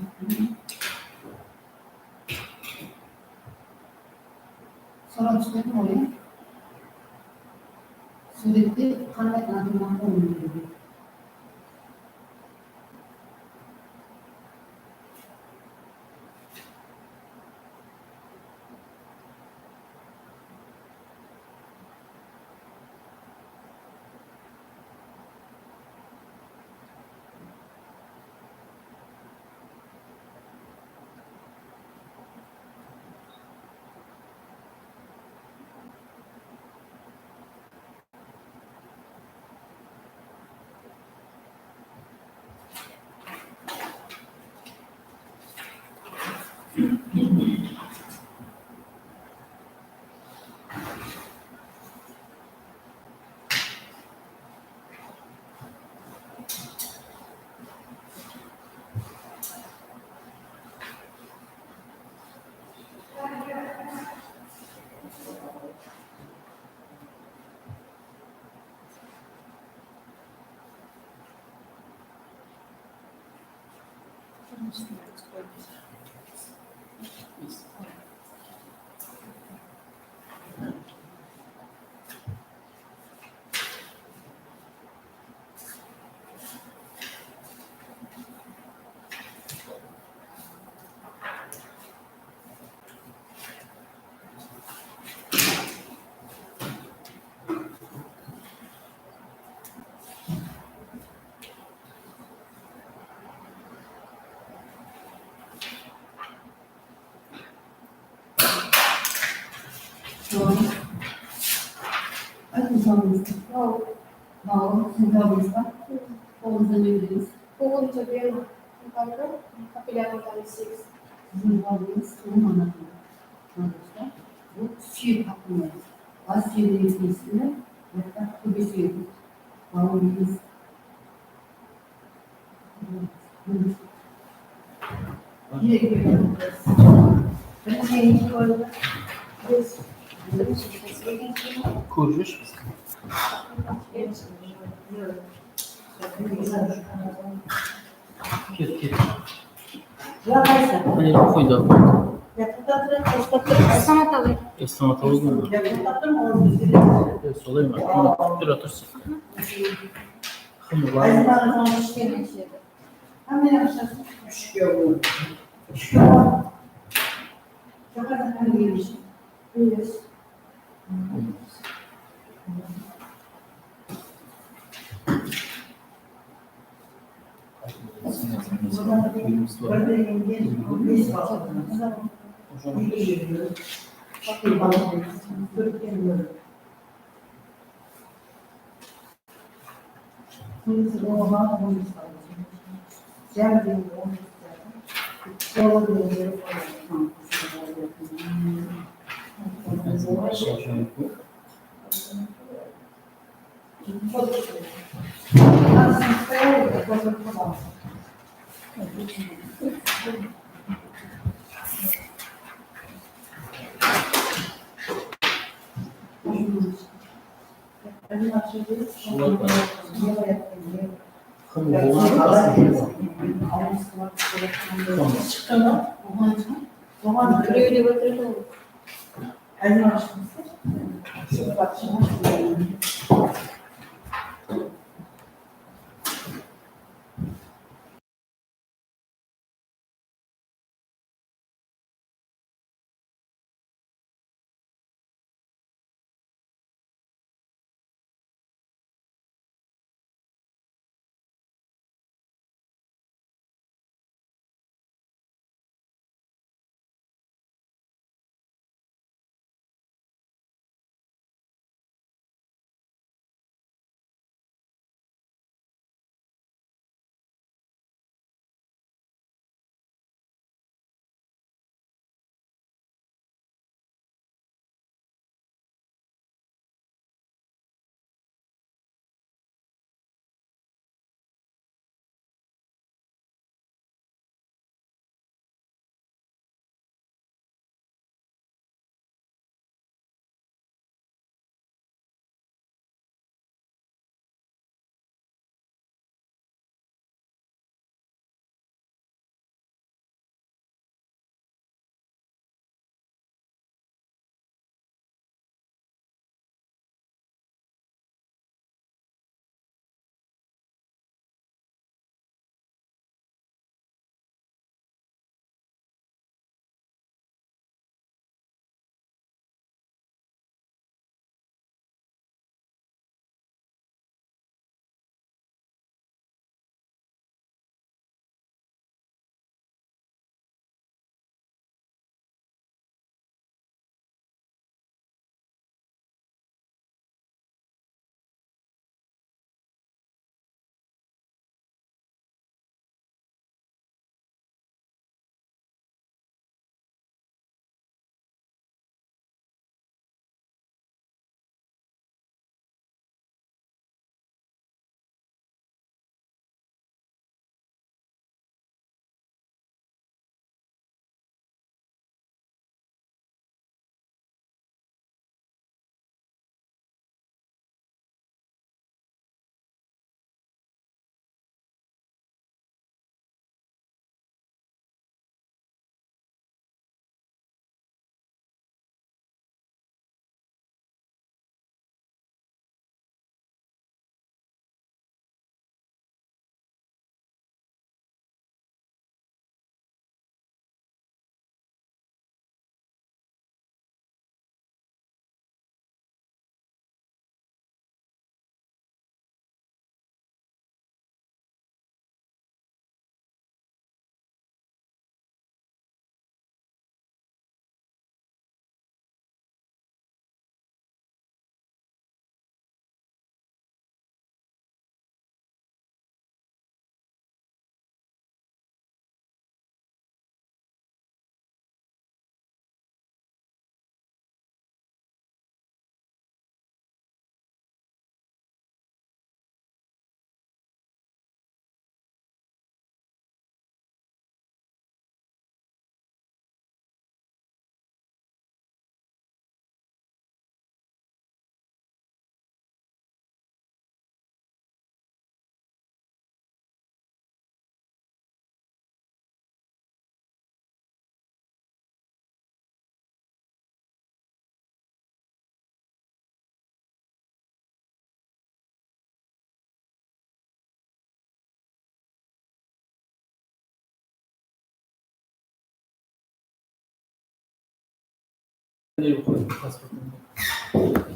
Soraw túspedi ǵoy, ya? Súwrette qanday anatomiyalıq organ berilgen? Aytıń, jawabıńızdı. Bawır, siziń jawabıńız ba? Qolıńızda ne kóremiz? Qolıńızda vena, infarkta, kapillyarnıy segiz. Siziń jawabıńız ulıwma anatomiya. Anatomiya. Bul súyek haqqında. Bas súyegine tiyisli, yatta tóbe súyegi. Bawır emes. Kórip júrsiz. Ket, ket. Mine, qoydı. Stomatologiyami? E, solay ma? Mine, kútip tura tursın. Qımırlar. Shıqtı ma? Oǵan shıqtı. Oǵan birewlep otırdı ol. Aynan shıqtı. Shıqtı.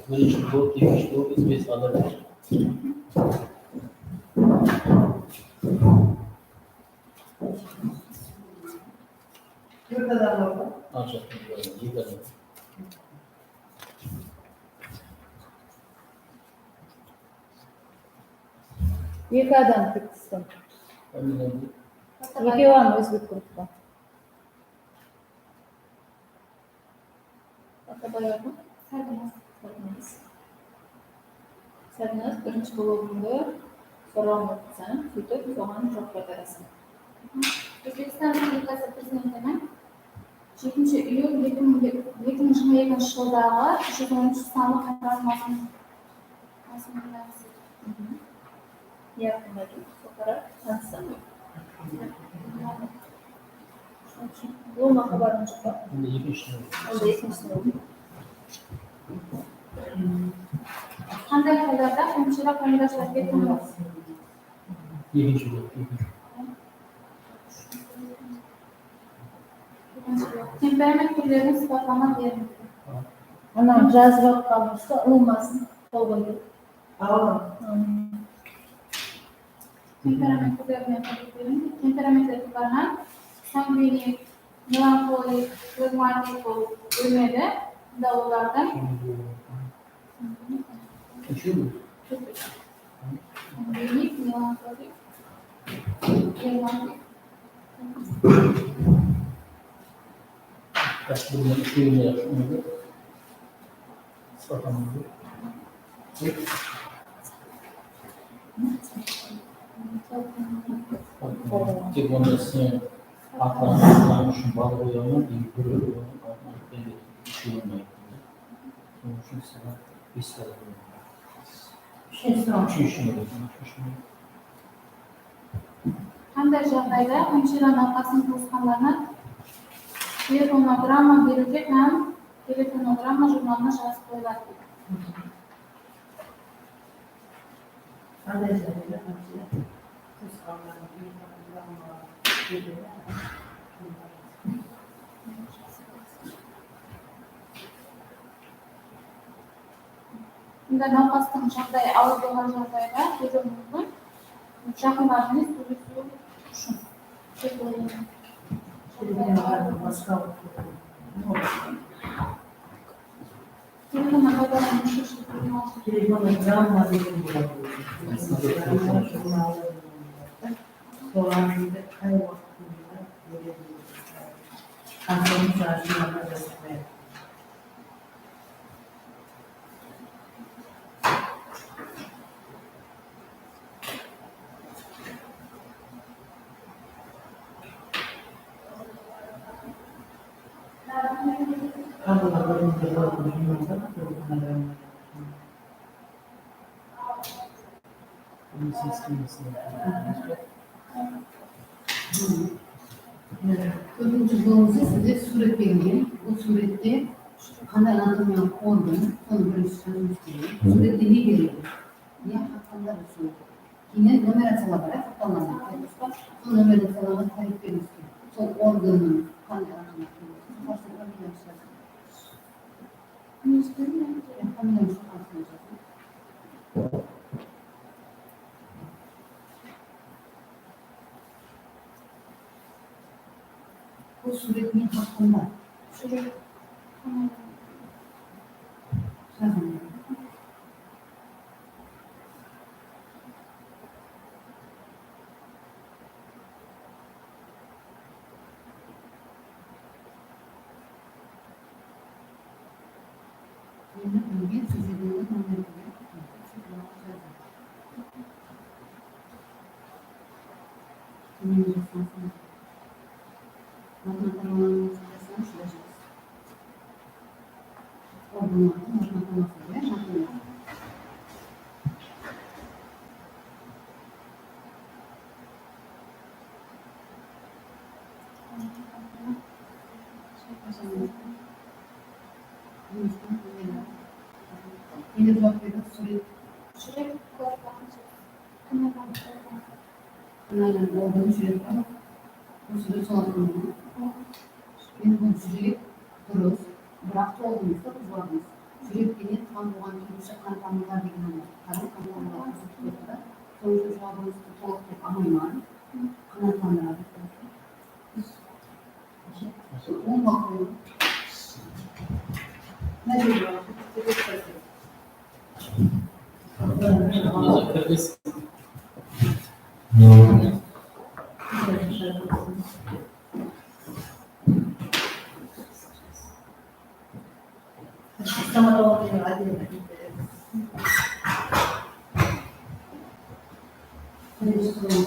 Birinshi blok, ekinshi blok, izbe-iz alar. Tórt adam bar ǵoy. Aq jaqta eki adam. Eki adam kettisti. Ekewi hám ózbek gruppa. Atabay bar ma? Sarbinaz. Sarbinaz. Sarbinaz, birinshi blogińdi sorawın ótipsań, sóytip soǵan juwap qaytarasań. Ózbekstan Respublikası Prezidentiniń jetinshi iyul eki mıń, eki mıń jigirma ekinshi jıldaǵı júz on úsh sanlı qararın mazmunın, mazmunın mánisí. Mhim. Ne haqqında eken? Sol qarar, tanıssam. Onıń xabarım joq pa? Onda ekinshi sinıw. Onda ekinshi sinıw. Qanday hollarda hámshire qarindaslarǵa kómekleseńiz? Ekinshi blok, ekinshi. Temperament túrlerin sıpatlama beriń. Ana, jazıp alıp qaldıńız ba, ulıwmasın, qol qoyıp. Awa. Temperament túrlerinen beriń. Temperamentler tiparınan sanguinik, melanxolik, flegmatik bolıp bólinedi. Bunda olardıń Úshew? Sanguinik, melanxolik, flegmatik. Qaysı birinen úshewine yaqın edi. Qısqa tamam. Tek onda sen atlarını atlaǵan ushın bal qoyaman, endi bir onıń altına ótken de úshewin ayttım. Sonıń ushın saǵan bes bal qoyaman. Úshinshi soraw. Úshinshi soraw. Qanday jaǵdayda hámshire nawqastıń tuwısqanlarına telefonogramma beriwge hám telefonogramma jurnalına jazıp qoyıladı? Qanday jaǵdayda hámshire tuwısqanlarına telefonogramma beriwge Bunda nawqastıń jaǵdayı awır bolǵan jaǵdayda, buyruwımızdıń jaqınları menen sóylesiw ushın. Telefonnan qaytalanıwshı. Telefonnan qaytalanıwshı. Telefonogramma degen boladı. Soǵan qay waqıtında beredi? Konferenciya jurnalına jazıp qoyadı. Tórinshi blogińizde sizde súwret berilgen. Bul súwrette qanday anatomiyalıq organ, sonı birinshi jazıwıńız kerek. Súwrette ne berilgen? Ne haqqında bul súwret? Keyin numeraciyalar bar, ya, xatlanǵan. Sol numeraciyalarǵa tárep berińiz kerek. Sol organnıń qanday anatomiyalıq organ, sol familiyanı jazıń. Bul súwret ne haqqında? Júrek. Jazıń. Endi bizge sizlerden bir nomer berip, Endi juwap berdi, súwret. Júrek kınagan organ júrek pa? Bul súwret sol organ. Endi bul júrek durıs. Biraq tolıǵıńızdı buzbadıńız. Júrek penen qan buǵan keliwshi qan tamırlar degen anaw. Qara qan tamırlar kórsetip turıptı. Sonıń ushın juwabıńızdı tolıq dep almayman. Qanaatlandıradı. Oń maqul. Mına jerge.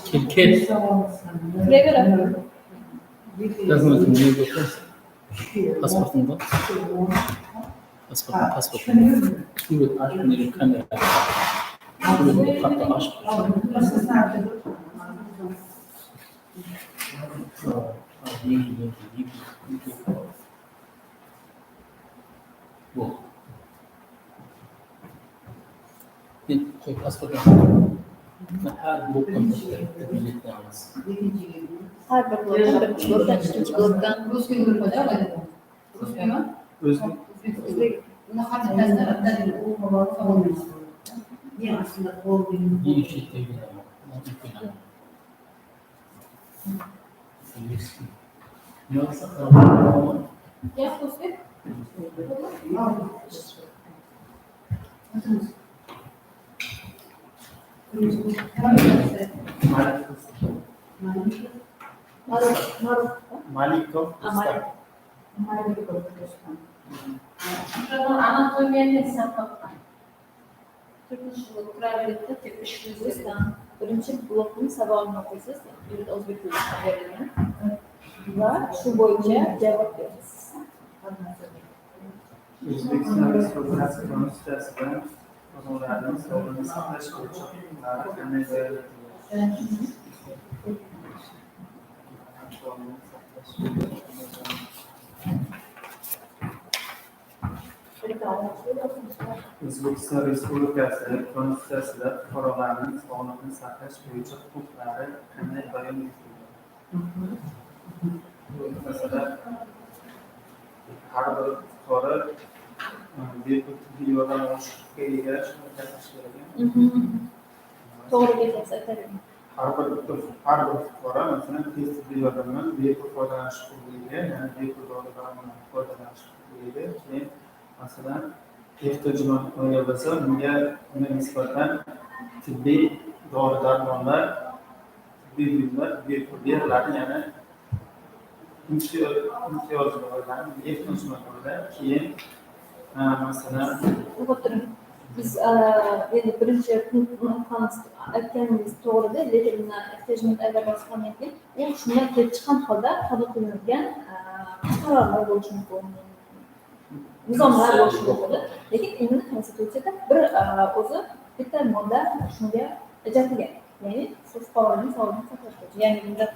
Kel, kel. Kire ber. Pasportıńdı. Pasportıń, pasportıń. Suwret ashıp, mine kamera. Suwret qaptı ashıp. Bul. Qoy, pasportın. Hár bloktan biletni alamız. Hár bir bloktan, birinshi bloktan, ikkinshi bloktan. Ózbek. Ózbek. Eń shettegi. Malikov. Anatomiyadan esap topqan. Tórtinshi blok kúrá beredi, tek úsh kúnde. Ruslan, birinshi bloktıń sabaǵın oqıysız, endi ózbek tilinde berilgen. Va shu boyınsha juwap beresiz. Ózbekstan Respublikası Konstitutsiyasida odamlarning sog'lig'ini saqlash bo'yicha huquqlari qanday bayon etilgan? Ózbekston Respublikası Konstitutsiyasida fuqarolarning sog'liqni saqlash bo'yicha huquqlari qanday bayon etilgan? Masalan, har bir fuqaro, e, bepul tibbiy yordam olish huquqiga ega, shunday gapirish kerakmi? To'g'ri kelasiz, aytavermang. Har bir, har bir fuqaro, masalan, tez tibbiy yordamdan bepul foydalanish huquqiga ega, ya'ni bepul dori-darmondan foydalanish huquqiga ega. Keyin, masalan, ehtiyojmand bo'lsa, unga, unga nisbatan tibbiy dori-darmonlar, tibbiy buyumlar bepul beriladi, ya'ni imtiyoz, imtiyozli oilaning ehtiyojmand oila. Keyin, ha, masalan, to'xtab turing. Biz, a, endi birinchi punktni aytqanimiz, aytganimiz to'g'rida, lekin mına ehtiyojmand oilaga chiqqandan keyin u shunday kelib chiqqan holda qabul qilinadigan, a, qarorlar bo'lishi mumkin. Nizomlar bo'lishi mumkin. Lekin endi Konstitutsiyada bir, a, o'zi bitta modda shunga ajratilgan. Ya'ni siz fuqarolarning sog'lig'ini saqlash bo'yicha. Ya'ni bunda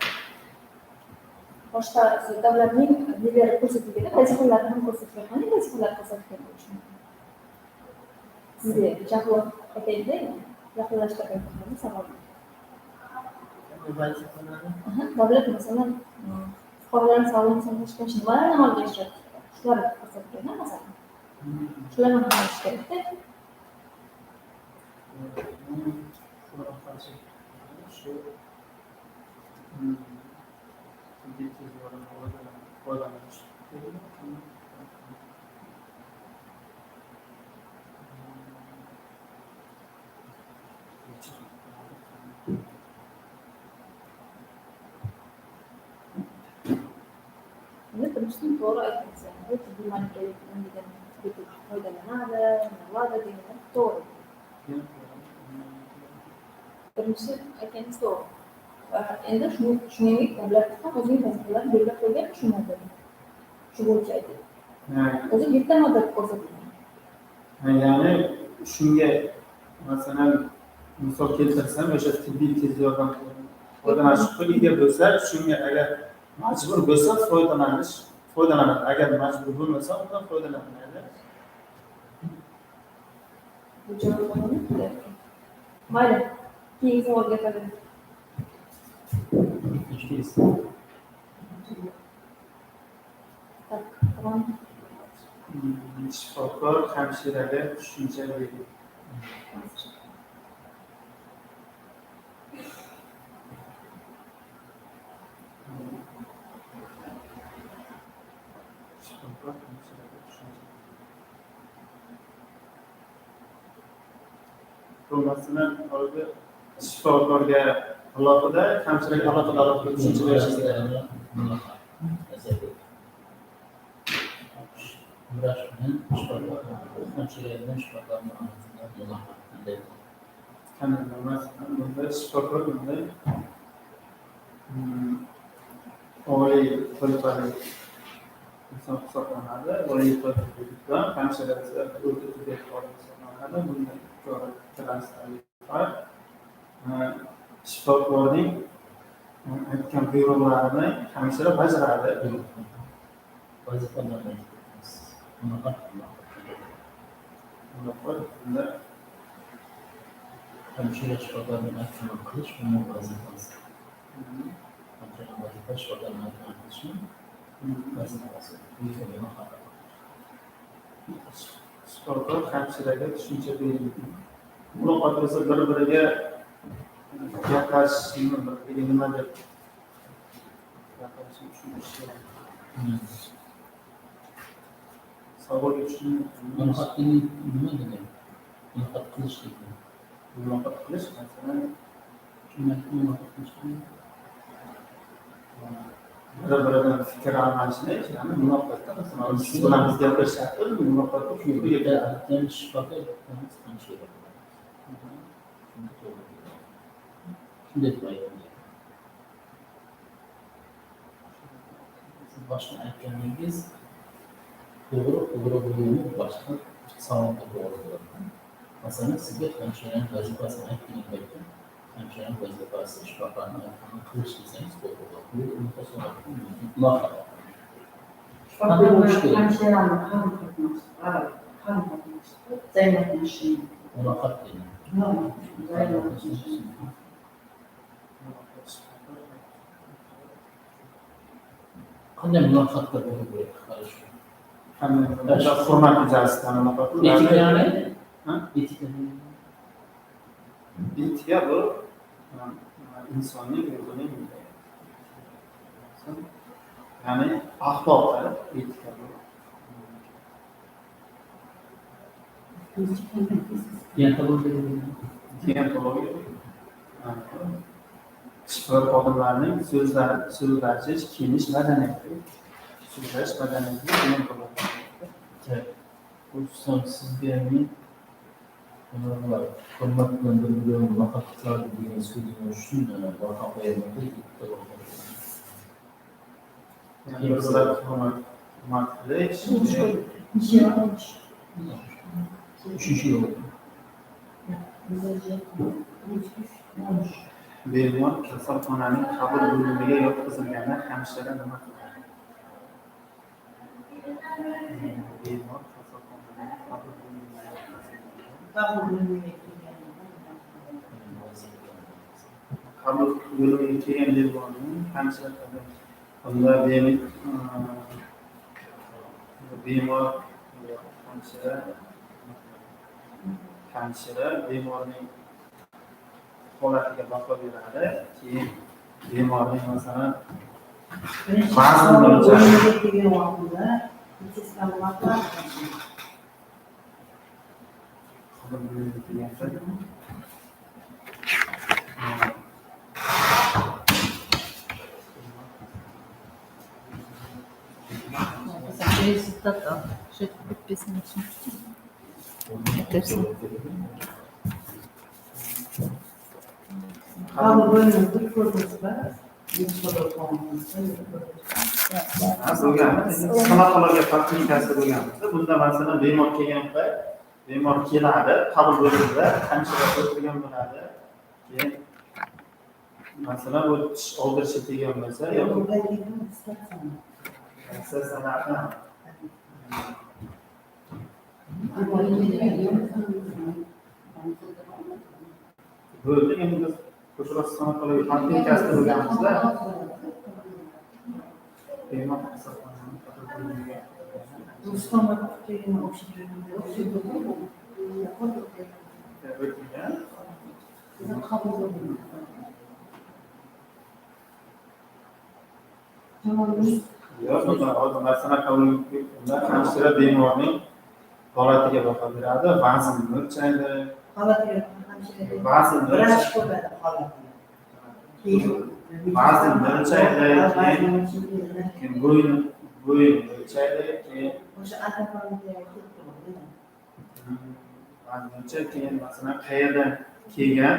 boshqa davlatning neleri ko'rsatilgan, vazifalari ham ko'rsatilgan. Qanday vazifalar ko'rsatilgan bo'lishi mumkin? Sizga jaqinlab aytaylik-da, yaqinlashtirib aytaylik, savol. Aha, davlat, masalan, fuqarolarning sog'lig'ini saqlash bo'yicha nimalarni amalga oshiradi? Shular ko'rsatilgan, masalan. Shularni amalga oshirish kerak-da. Shu, hmm, Endi birinshidan to'g'ri aytdingiz, ya'ni bu tibbiy malakali neden foydalanadı, ne qıladı degenler to'g'ri. Birinchi aytganingiz to'g'ri. Va endi shuningdek davlat ham o'zining vazifalarini belgilab qo'ygan shu moddada. Shu bo'yicha aytadi. O'zi bitta moddada ko'rsatilgan. Ya'ni shunga, masalan, misol keltirsam, o'sha tibbiy tez yordam foydalanish huquqiga bo'lsa, shunga agar majbur bo'lsa, foydalanish, foydalanadi. Agar majbur bo'lmasa, undan foydalanmaydi. Mayli, keyingi savolga o'taveramiz. Tak, tamam. Shifokor, hámshiraga túshincha beriń. Shifokor, hámshiraga túshincha beriń. Bul, masalan, hozir shifokorga alohida, hámshiraga alohida, alohida túshincha berishimiz kerak. Vrach penen shifokor, hámshira penen shifokorniń orasında muloqot qanday? Qanday, masalan, bunda shifokor bunday, mm, oliy toifali inson hisoblanadı, oliy toifali diplom, hámshira esa o'rta tibbiy xodimi hisoblanadı. Bunday transfer Shifokorning aytgan buyruqlarini hámshira bajaradi. Vazifalarni aytib beramiz. Bunaqa, bunaqa. Bunaqa, bunda hámshira shifokorning aytganini qilish, buni vazifasi. Hámshira vazifa shifokorning aytganini qilish, vazifasi. Buyruqni haqi. Shifokor, hámshiraga túshincha beriń. Muloqot esa bir-biriga gaplashish, nima, bir-biriga nima dep gaplashish uchun ishlaydi. Savob uchun. Muloqot degen nima degani? Muloqot qilish degani. Muloqot qilish, masalan, kim aytdi muloqot qilish degani? Bir-biridan fikir almashish, ya'ni muloqotda, masalan, siz bilan biz gaplashyapmiz, muloqotda shunday. Bitta aytgan shifokor, bitta aytgan shifokor. Shunday dep aytqan. Siz boshqa aytganingiz to'g'ri, to'g'ri bo'lgani boshqa savol to'g'ri bo'ladi. Masalan, sizga hámshiraning vazifasini aytgan paytda, hámshiraning vazifasi, shifokorning aytganini qilish desangiz, to'g'ri bo'ladi. Bu unaqa so'raydi, unaqa. Qanday bo'lishi kerak? Hámshirani qarım-qatnası, qarım-qatnası, взаимоотношения. Muloqot deyman. Взаимоотношения. Qanday muloqotda bo'liw kerak? Qanday? Hurmatli jalsada muloqot. Etika, ya'ni? Ha? Etika. Etika bu, ı, insonning o'zining, ya'ni axloqi, etika bu. Deontologiya. Deontologiya. Sport xodimlarining so'zlar, so'zlashish, kiyinish madaniyati. So'zlash madaniyati deontologiya. Rustam, sizga men, e, hurmat bilan bir-birini laqab chiqardi degan so'zingiz uchun, e, laqab qo'yaman deb bitta laqab. Ya'ni bir-birini hurmat, hurmat qilish. Uchinchi yol. Bemor kasalxonaning qabul bo'limiga yotqizilganda hamshira nima qiladi? Bemor kasalxonaning qabul bo'limiga yotqizilganda. Qabul bo'limiga kelgan bemorning hamshira qanday? Bunda bem-, ıı, bemor, hamshira, hamshira bemorning holatiga baho beradi. Keyin bemorning, masalan, vazn bo'yicha. Birinchi bemor kelgan vaqtida, Rezultat al. Jetip bitpesin uchun. Aytırsın. Qabul bo'limini ko'rdingizmi? Stomatologiya polklinikasi bo'lganmiz. Bunda, masalan, bemor kelgan payt, bemor keladi, qabul bo'limda hamshira o'tirgan bo'ladi. Keyin, masalan, bu tish oldirishi kelgan bo'lsa, yo, stacionar. Bo'ldi, endi biz ko'chirib stomatologiya poliklinikasida bo'lganmiz-da. Bemor hisoblanadi. Rustam Akutov degen общий júrgende, общий júrgende. Bizi qabıl qıldı. Jaman durıs. Yoq, bunda odamlar sanaqa úyinda hamshira bemorning holatiga baho beradi, vazn o'lchaydi. Holatiga hamshira bemor. Vazn vrach ko'radi holatni. Keyin vazn o'lchaydi, keyin, keyin bo'yin, bo'yin o'lchaydi, keyin o'sha antropometriya ketdi. Vazn o'lchab, keyin, masalan, qayerdan kelgan,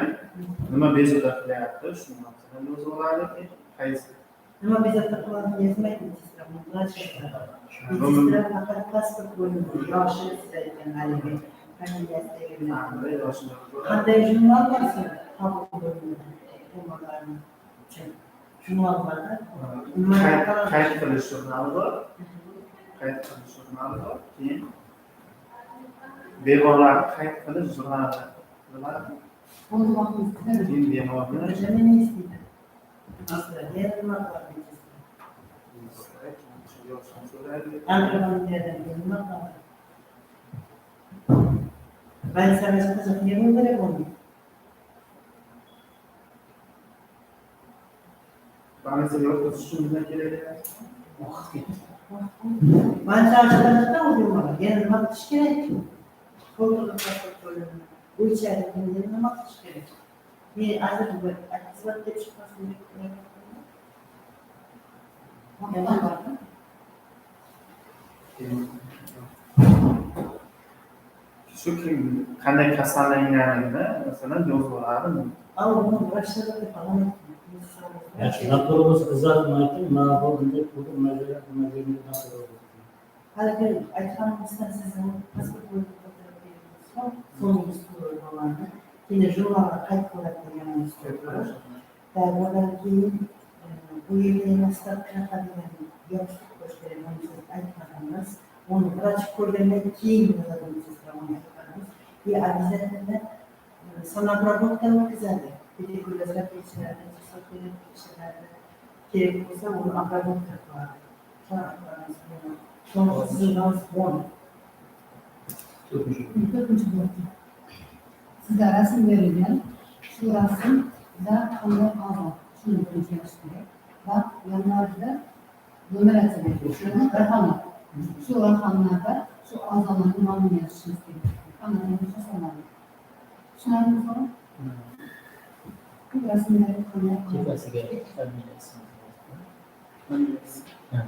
nima bezovta qilyapti, shuni, masalan, yozib oladi, keyin qaysi. Nima bezovta qiladigin yozmaydi, medsestrani, vrach yozadi. Medsestrani faqat pasport bo'limida yoshi, siz aytgan haligi, familiyasi deganlar. Qanday jurnal bar sizda qabul bo'limida? Bemorlarni uchun jurnal bar-da. Qayd, qayd qilish jurnali bor. Qayd qilish jurnali bor. Keyin bemorlarni qayd qilish jurnali. Biladi. Keyin bemorni. Больницаǵa qachqan ne bolıw kerek onı? Больницаǵa yotqızısh ushın ne kerek? Больницаǵa jatqızıp, ol bemorǵa yana nima qilish kerek? Kontrolda pasport bólimi. Óyshaydı, endi nima qilish kerek? Men házir bir epizod dep shıqpasın dep oylayman. Yaman bar da. Shu kim qanday kasallanganini, masalan, yozib oladi. Al, bunı vrachlar dep alaman. Yaxshi, naturalnost izohın aytıń, mına bul bunday puldı mına jerge, mına jerge naturalnost. Háligi aytqanımızdan siziń pasport bólimi qoltırıp beremiz ǵo, sonıń uslubı balanı. Keyin jurnalǵa qayt qıladı degen uslubı. Há, odan keyin, e, bul jerden bastap qıyaqqa degen yapıshıq kóshkerek, onı siz aytpadıńız. Onı vrach kórgennen keyin yazadı, medsestraǵa onı aytpadıńız. И обязательно, e, санобработка ótkizadı. Pedikul razrapichilerde, kerek bolsa, onı обработка qıladı. Soń, e, soń siziń dawıs on. Tórtinshi blok. Tórtinshi blok. Sizde rásim berilgen. Ushı rásımda qanday aǵza? Ushını birinshi yazısh kerek. Baq, yanvarda numeraciya bergen. Ushı raqamlar. Ushı raqamlarda ushı aǵzalardıń nomın yazıshıńız kerek. Qanday jasaladı? Túsindińiz be? Bul rásmde qanday aǵza? Kepasiga familiyasın. Familiyası. Há.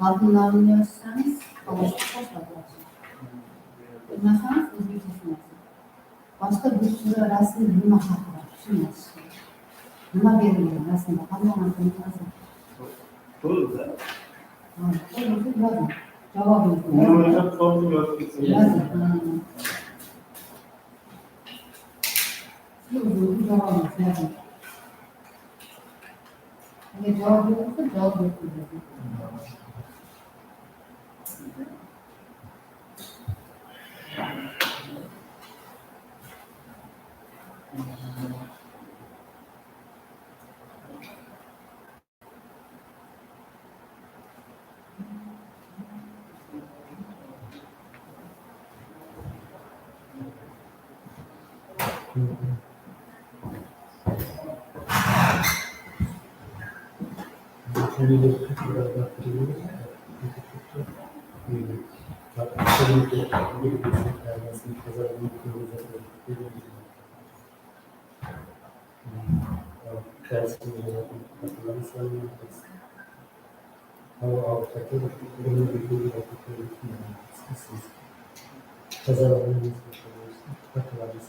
Latınlarını yazsańız, qosıp qosadı. Bilmeseńiz, ózbekshesini yazıń. Basta bul sırı rásmde nima haqında? Shın yazıshı. Nima berilgen rásmde? Qanday anıqlıqtı? To'ldi. Ha, to'ldi, yozıń. Jawabıńızdı yozıń. Nima yozıp, to'ldi, yozıp ketsin. Yozıń. Ha. Siz ózińizdiń jawabıńızdı yozıń. Eger jawap berip tursa, jawap berip tursa. Tazalıǵıńız bolsın, kitaplarıńız.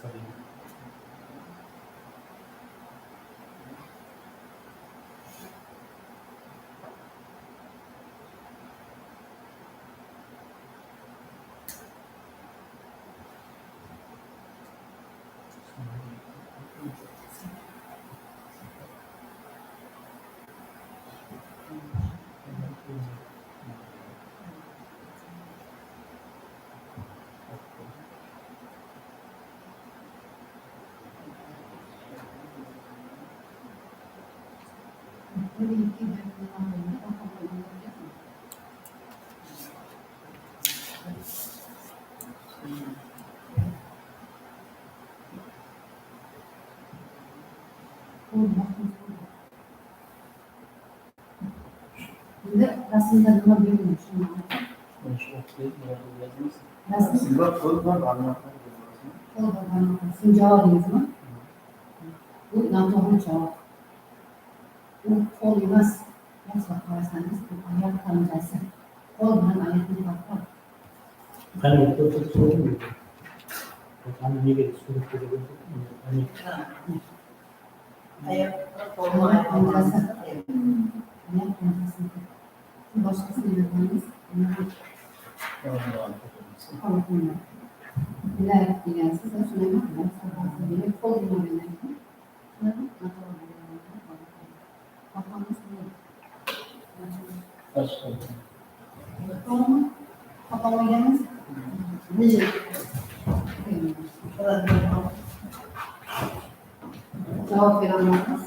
Endi rasımda nima bergen? Shunı aytıń. Shunı aytıń, nima bergen? Rasım. Sizler qol bar, barmaq bar. Qol bar, barmaq bar. Sizin jawabıńız ma? Bul natoǵrı jawap. Bul qol emas. Yaqshılap qarasańız, bul ayaq qanjası. Qol menen ayaqtıń farqı. Qáne, kórsetip qoyayın. Qáne, nege súwretke de kórsetip, qáne. Ayaq, qol, ayaq qanjası. Ayaq qanjası. Bul basqasın aytpańız. Vilayat degensiz, shunday ma? Qol degen aytqan. Cevap bere almadıńız.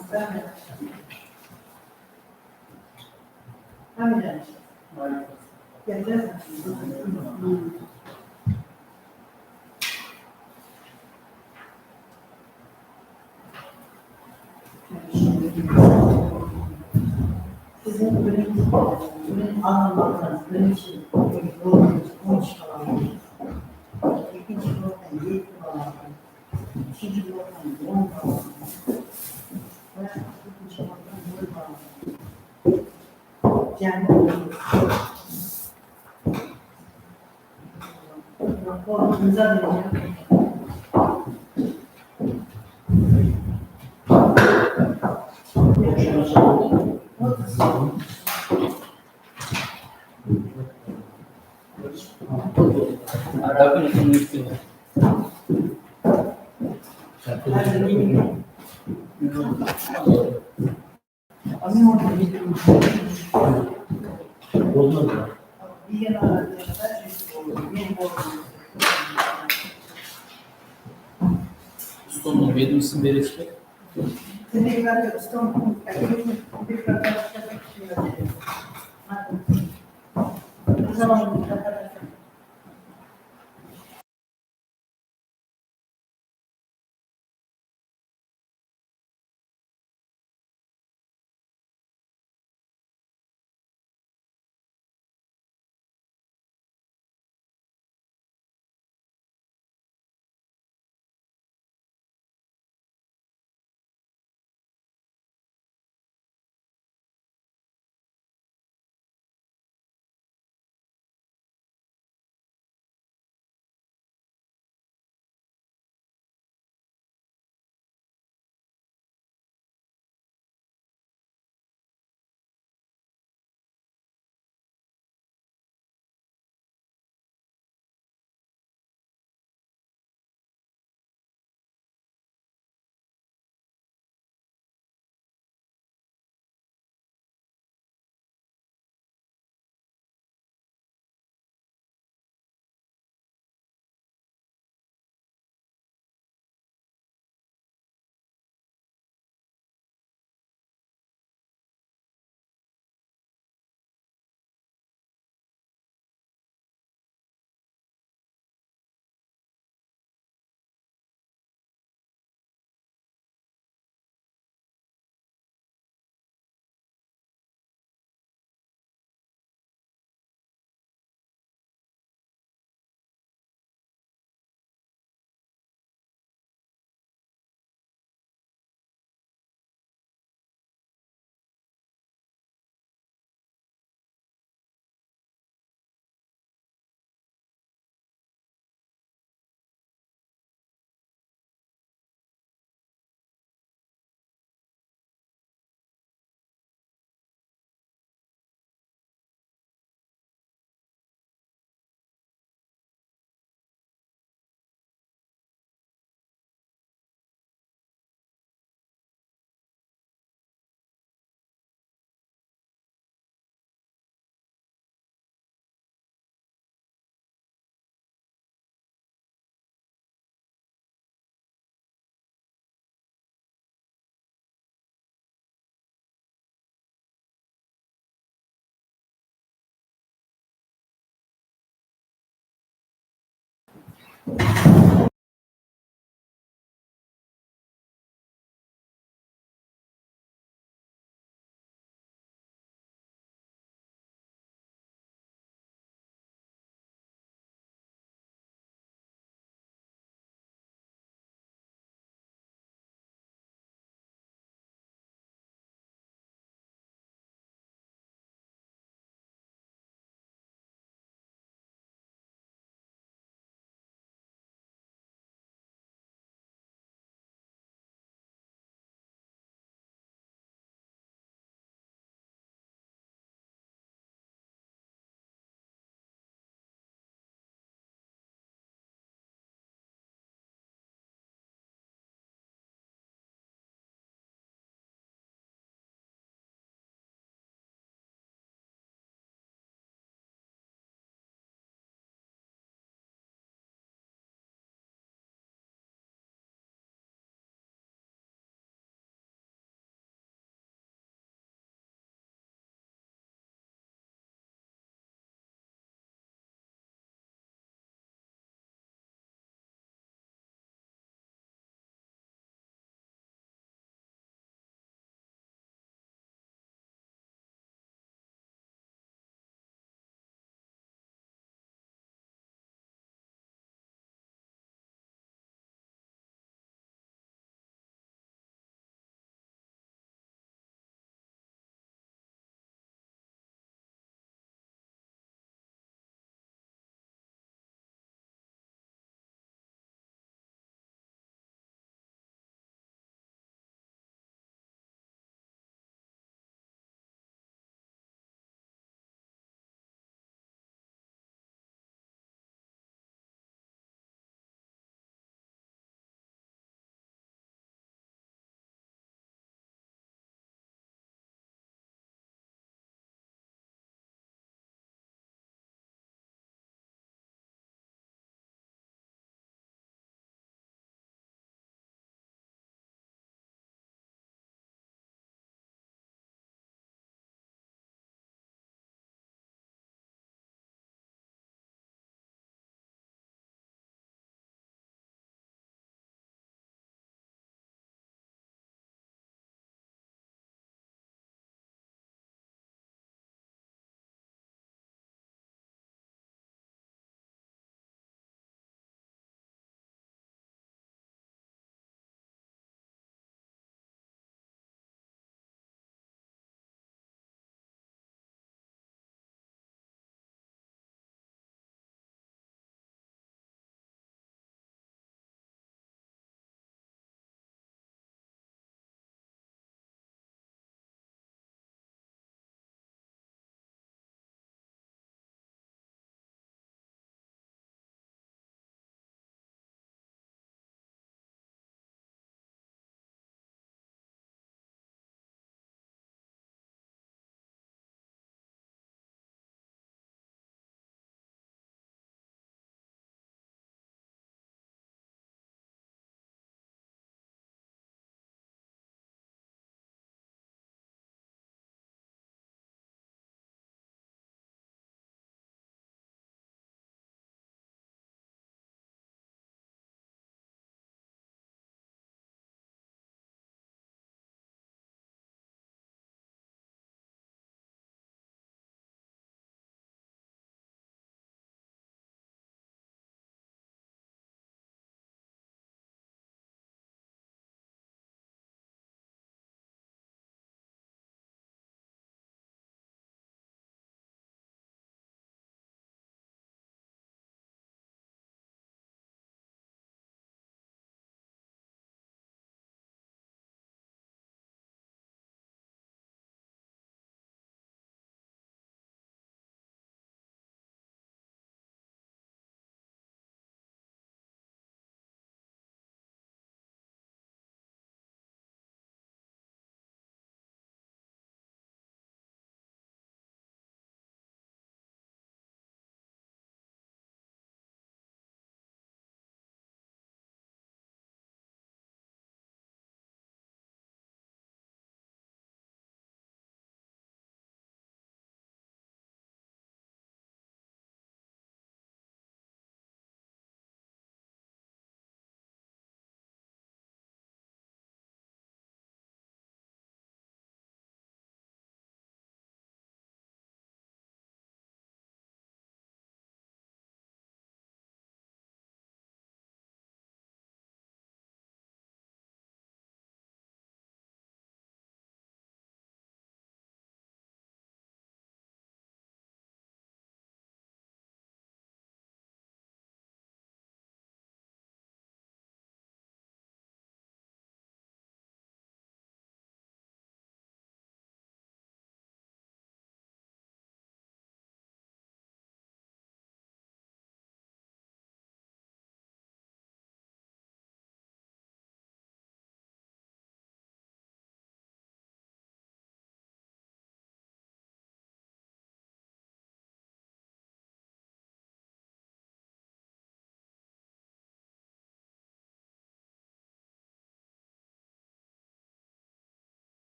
Sizin birinci, birinci alınmasanız, birinci orın on üç bala aldı. Ekinci orında yedi bala aldı. Úshinshi orında on bala aldı. Biraq ekkinshi orında nol bala aldı. Ustamnıń vedomostin beresiz be?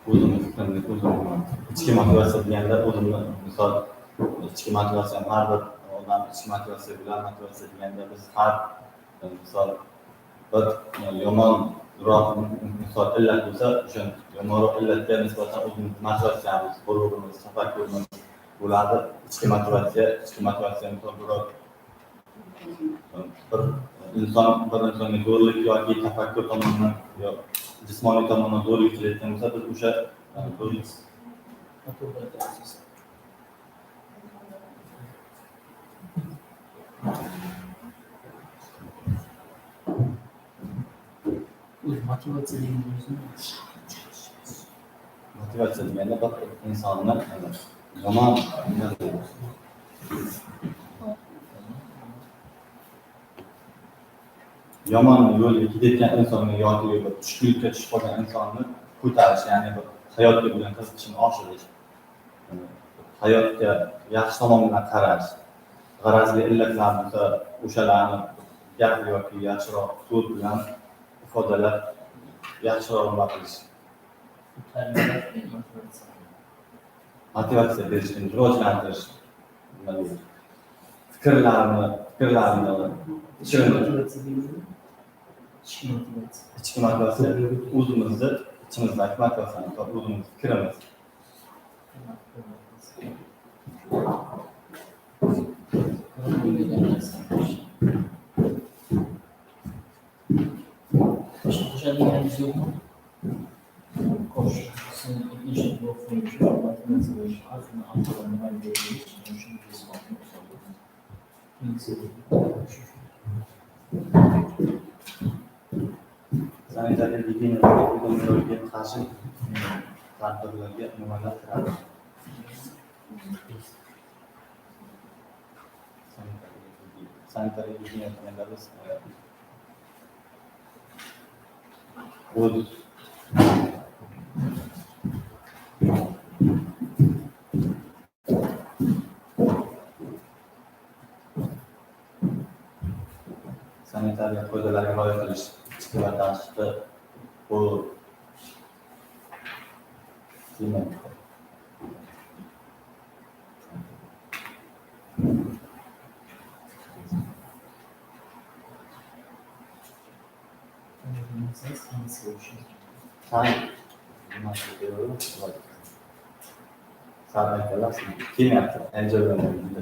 Ózimiz, ózimiz. Ichki motivatsiya degende ózimni, misol, ichki motivatsiya, hár bir odam ichki motivatsiya, gúlal motivatsiya degende biz hár, misol, bir yomonroq, misol, illat bolsa, o'sha yomonroq illatga nisbatan o'zimiz motivatsiyamiz, g'ururimiz, tafakkurimiz bo'ladi. Ichki motivatsiya, ichki motivatsiya, misol, birov Bir inson, bir insonga zo'rlik yoki tafakkur tomondan, yo jismoniy tomondan zo'rlik qilayotgan bo'lsa, biz o'sha, e, zo'rlik O'zi motivatsiya degani o'zi. Motivatsiya degani bir insonni, e, yomon, yomon yo'lga ketayotgan insonni yoki bir tushkunlikka tushib qolgan insonni ko'tarish, ya'ni bir hayotga bo'lgan qiziqishini oshirish. Hayotga yaxshi tomon bilan qarash, g'arazli illatlar bo'lsa, o'shalarni gap yoki yaxshiroq so'z bilan ifodalab, yaxshiroq nima qilish. Motivatsiya berish, rivojlantirish. Nima deydi? Fikrlarni, fikrlarni, ichki motivatsiya deymiz. Ichki motivatsiya. Ichki motivatsiya, o'zimizni, ichimizdagi motivatsiyani, o'zimizni fikrimiz. Qo'shadiganingiz yo'qmi? Xo'sh, siz ikkinchi blok bo'yicha motivatsiya bo'yicha har xil avtorlarni aytib o'tdingiz, shuning uchun biz vaqtni qisqartiramiz. Sanitariya gigiyena tadbirlarga qarshi tadbirlarga nimalar kiradi? Sanitariya gigiyena, sanitariya gigiyena deganlarimiz, e, o'z Sanitariya qoidalariga rioya qilish, ichki va tashqi, bu, demak, Sen, sen aytqanlar, keyin aytaman, endi.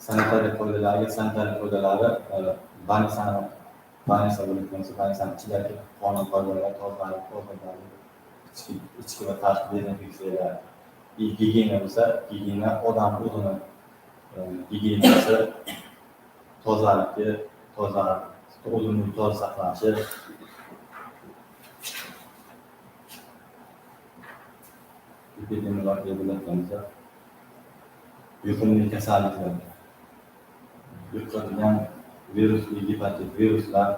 Sanitariya qoidalariga, sanitariya qoidalari, e, bolnitsani, bolnitsa bo'lib tursa, bolnitsani ichidagi qonun qoidalari, tozalik, tozalik, ichki, ichki va tashqi dezinfeksiyalar, i gigiyena bo'lsa, gigiyena odam o'zini, e, gigiyenasi, tozaligi, toza, o'zini toza saqlashi. Epidemiologiya bilan tanisa, yuqumli kasalliklar, yuqadigan virusli gepatit, viruslar.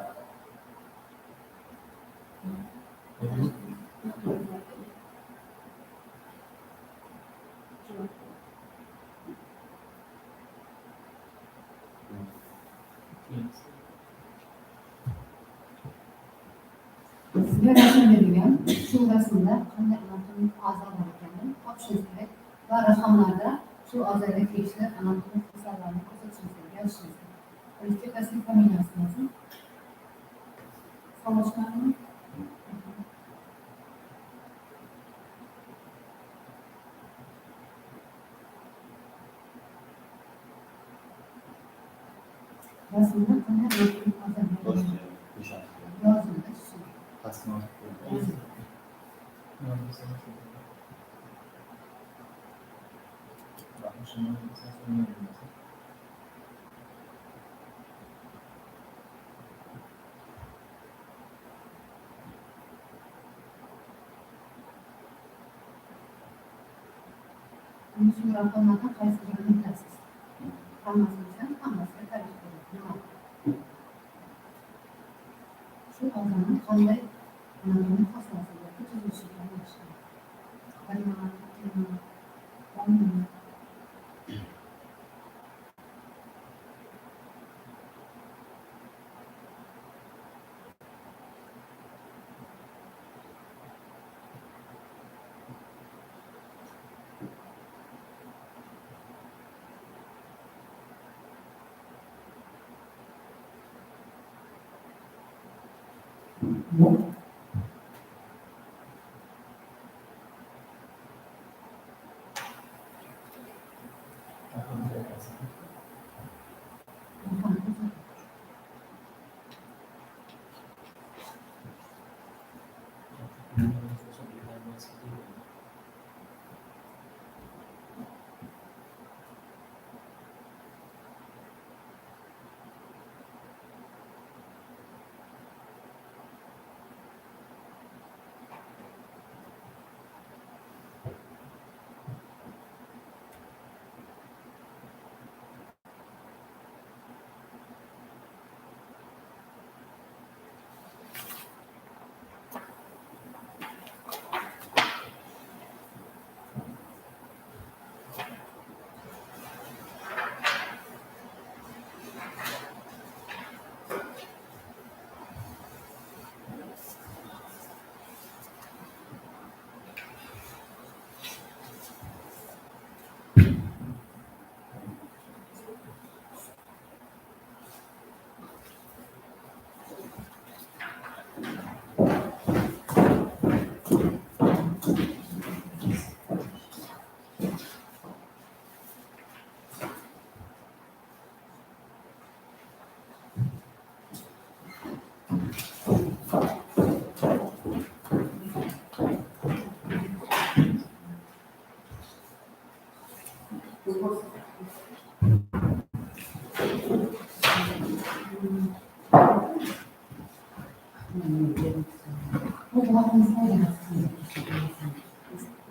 Sizge rasm berilgen, shu rasmda qanday anatomik a'zo bar ekanini topishingiz kerak va raqamlarda shu a'zoga tegishli anatomik xislatlarni ko'rsatishingiz kerak, yozishingiz kerak. Birinchi kasning familiyasini yozing. Salochkani. Rasmda qanday rasm hozir? Yozildi. Yozildi. Endi sol raqamlardan qaysı birin aytasız? Hammasın desem, hammasiga tarif beredi. Nima? Shu aǵzanıń qanday anatomiya xoslasıda tuzilishi ekenin aytishdi. Bir minut, ikki minut, on minut.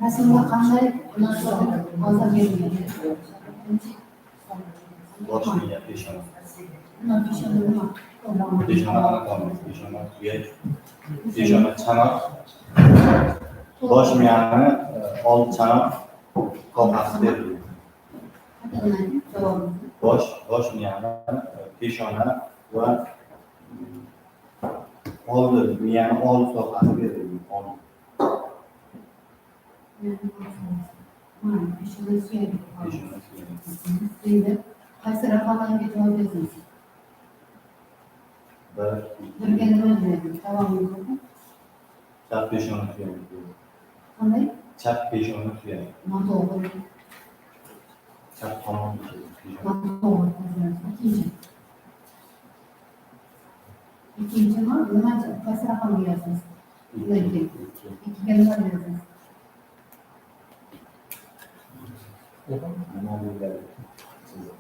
Rasımǵa qanday nazar beriledi? Bosh miya, peshona. Mına peshona nima? Peshona anatomiyası, peshona súyek, peshona chanaq. Bosh miyanı, e, old chanaq, qalqası beriledi. Qaytadan aytıń, jawabıńızdı. Bosh, bosh miyanı, e, peshona va, mm, oldi, miyanı old soqası beriledi. Old. Mına, peshona súyegi. Peshona súyegi. Endi qaysı raqamlarǵa jawap beresiz? Bir. Birge nima beredi? Tabaǵıńız bolsın. Chap peshona súyegi. Qanday? Chap peshona súyegi. Notoǵrı. Chap tomon peshona. Notoǵrı. Ekinshi. Ekinshi ma? Nima, qaysı raqamǵa yozasiz? Ekinshi. Ekige nima beresiz?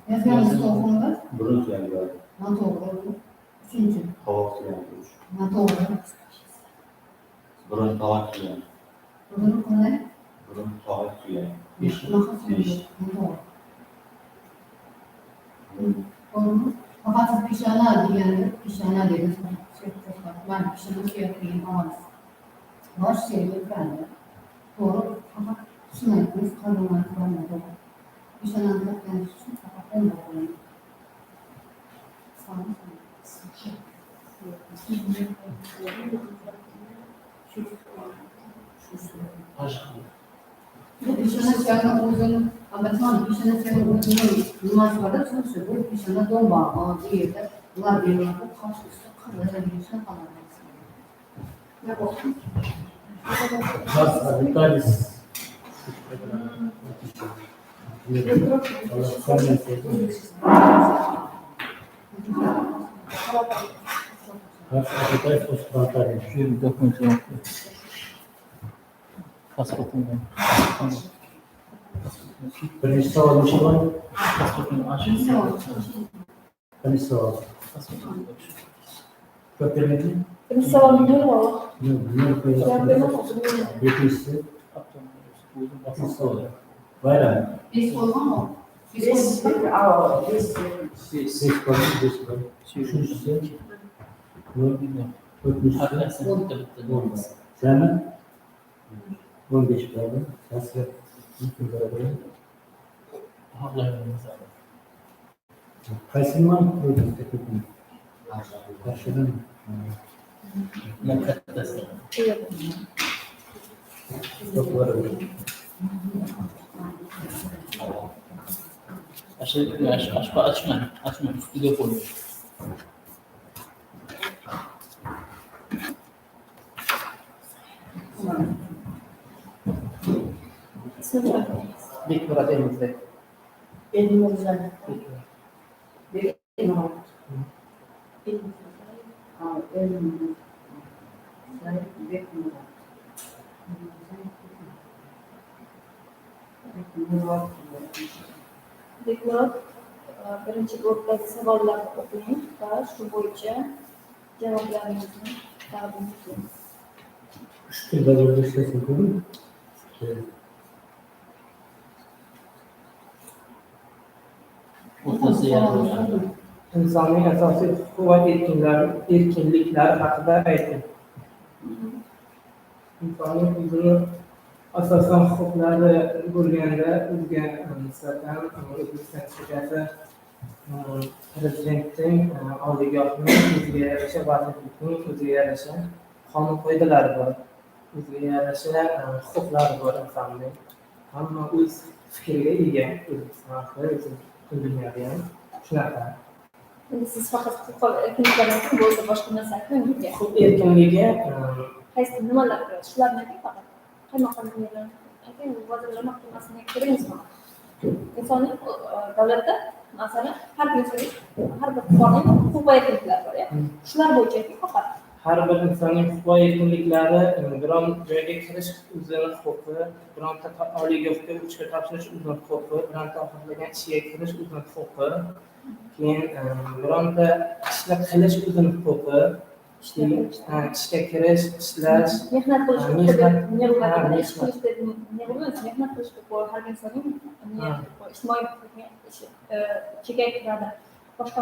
Yozganıńızdı oqıńız. Burın súyegi. Notoǵrı. Úshinshi. Tawaq súyegi. Notoǵrı. Burın tawaq súyegi. Burın qanday? Burın tawaq súyegi. Besh. Bunaqa súyegi. Besh. Notoǵrı. Boldı ma? Faqat siz peshana degendi, peshana degiz. Mana peshana súyek degen alamız. Bosh súyegi ekranda. Toǵrı, faqat shın aytıńız, qanday. Peshananı topqanıńız ushın faqat on ball beremiz. Bul peshana súyeginiń óziniń, Abduraxman, peshana súyeginiń óziniń niması bar da, túsinikshe, bul peshana domba, al, bul jerde bular berip atır, qashtı ústi qırlı, jáne shayqalǵan. Kas orbitalис. Kas orbitalис postfrontalis. Shu yerge dokment joq. Pasportımda. Birinshi sawal neshe bar? Pasportımdı ashıp. Birinshi sawal. Jawap bermedin? Birinshi sawaldı bilmeymen ǵoy. Jawap bermeymen. Ekinshisi? Ekinshi sawal. Bayram. Bes bolǵan ǵoy. Bes, awa, bes. Bes boldı, bes boldı. Úshinshisi. Tórtinshisi. Jámi? On bes boldı. Jaslar. Qaysı man? Qarshidan. Mına kattası. Ashma, ashma, ashma, ashma, ústiga qoy. Bekmurat Elmurzaev. Elmurzaev. Bekmurat. Bekmurat. Bekmurat, e, birinshi blokdagi savollarni oʻqing va shu boʻyicha javoblaringizni taqdim etish. Úch til bazarda ishlasin, koʻrdingmi? O'rtasi yarım. Insonning asosiy huquq va erkinlar-, erkinliklari haqida ayting. Insonning o'zini asosan huquqlari bo'lganda, o'ziga nisbatan O'zbekiston Respublikasi, e, Prezidentning, e, oliygohning o'ziga yarasha, vazirlikning o'ziga yarasha qonun qoidalari bor. O'ziga yarasha, e, huquqlari bor insonning. Hamma o'z fikriga ega, o'zi xalqi, o'zi dunyoda ham shunaqa. Endi siz faqat huquq erkinliklardan keyin bo'ldi, boshqa narsa aytmang bizga. Huquq erkinligi, e, qaysi nimalar kiradi? Shularni ayting faqat. Qaymoqxonalarni ayting, Vazirlar Mahkamasini aytib beramiz faqat. Insonning, e, davlatda, masalan, har bir insonning, har bir fuqaroning huquq va erkinliklari bor, ya? Hmm. Shular bo'yicha ayting faqat. Har bir insonning huquq va erkinliklari, e, biron joyga kirish o'zini huquqi, bironta ta-, oliygohga o'qishga topshirish o'zini huquqi, bironta xohlagan ishiga kirish o'zini huquqi, keyin, e, bironta ishni qilish o'zini huquqi, ishga kirish, ha, ishga kirish, ishlash, mehnat qilish huquqi deb ne qiladi? Ish qilish deb ne qiladi? Mehnat qilish huquqi har bir insonning, ijtimoiy huquqni ishi, e, ichiga kiradi. Boshqa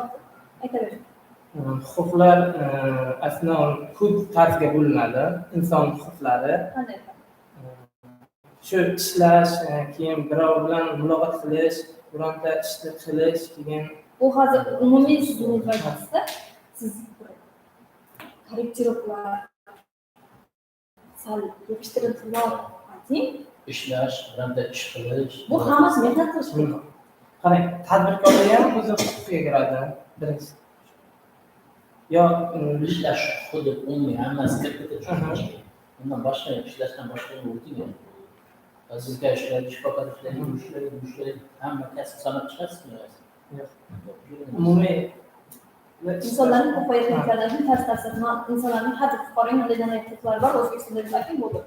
aytavering. E, huquqlar, e, основной ko'p tarzga bo'linadi. Inson huquqlari. Qanday? E, shu ishlash, e, keyin birov bilan muloqot qilish, bironta ishni qilish, keyin. Bu hozir umumiy siz nima aytyapsiz-da? Siz bir korrektirovkalar, sal yig'ishtirilib ayting. Ishlash, bironta ish qilish. Bu hammasi mehnat qilish. Hmm. Qarang, tadbirkorlik ham o'zi huquqqa kiradi, birinchisi. Yo, mm, ishlash huquqi deb umumiy hammasi kirib ketadi shu ichga. Undan boshqa, ishlashdan boshqa o'ting. Gazirka ishlaydi, shifokor ishlaydi, bu ishlaydi, bu ishlaydi. Hamma kasb sanab chiqasizmi? Yo'q. Umumiy. Insonlarning huquq va erkinliklaridan tars tavsiya, insonlarning har bir fuqaroning qanday huquqlari bor, O'zbekistonda deb ayting, bo'ldi.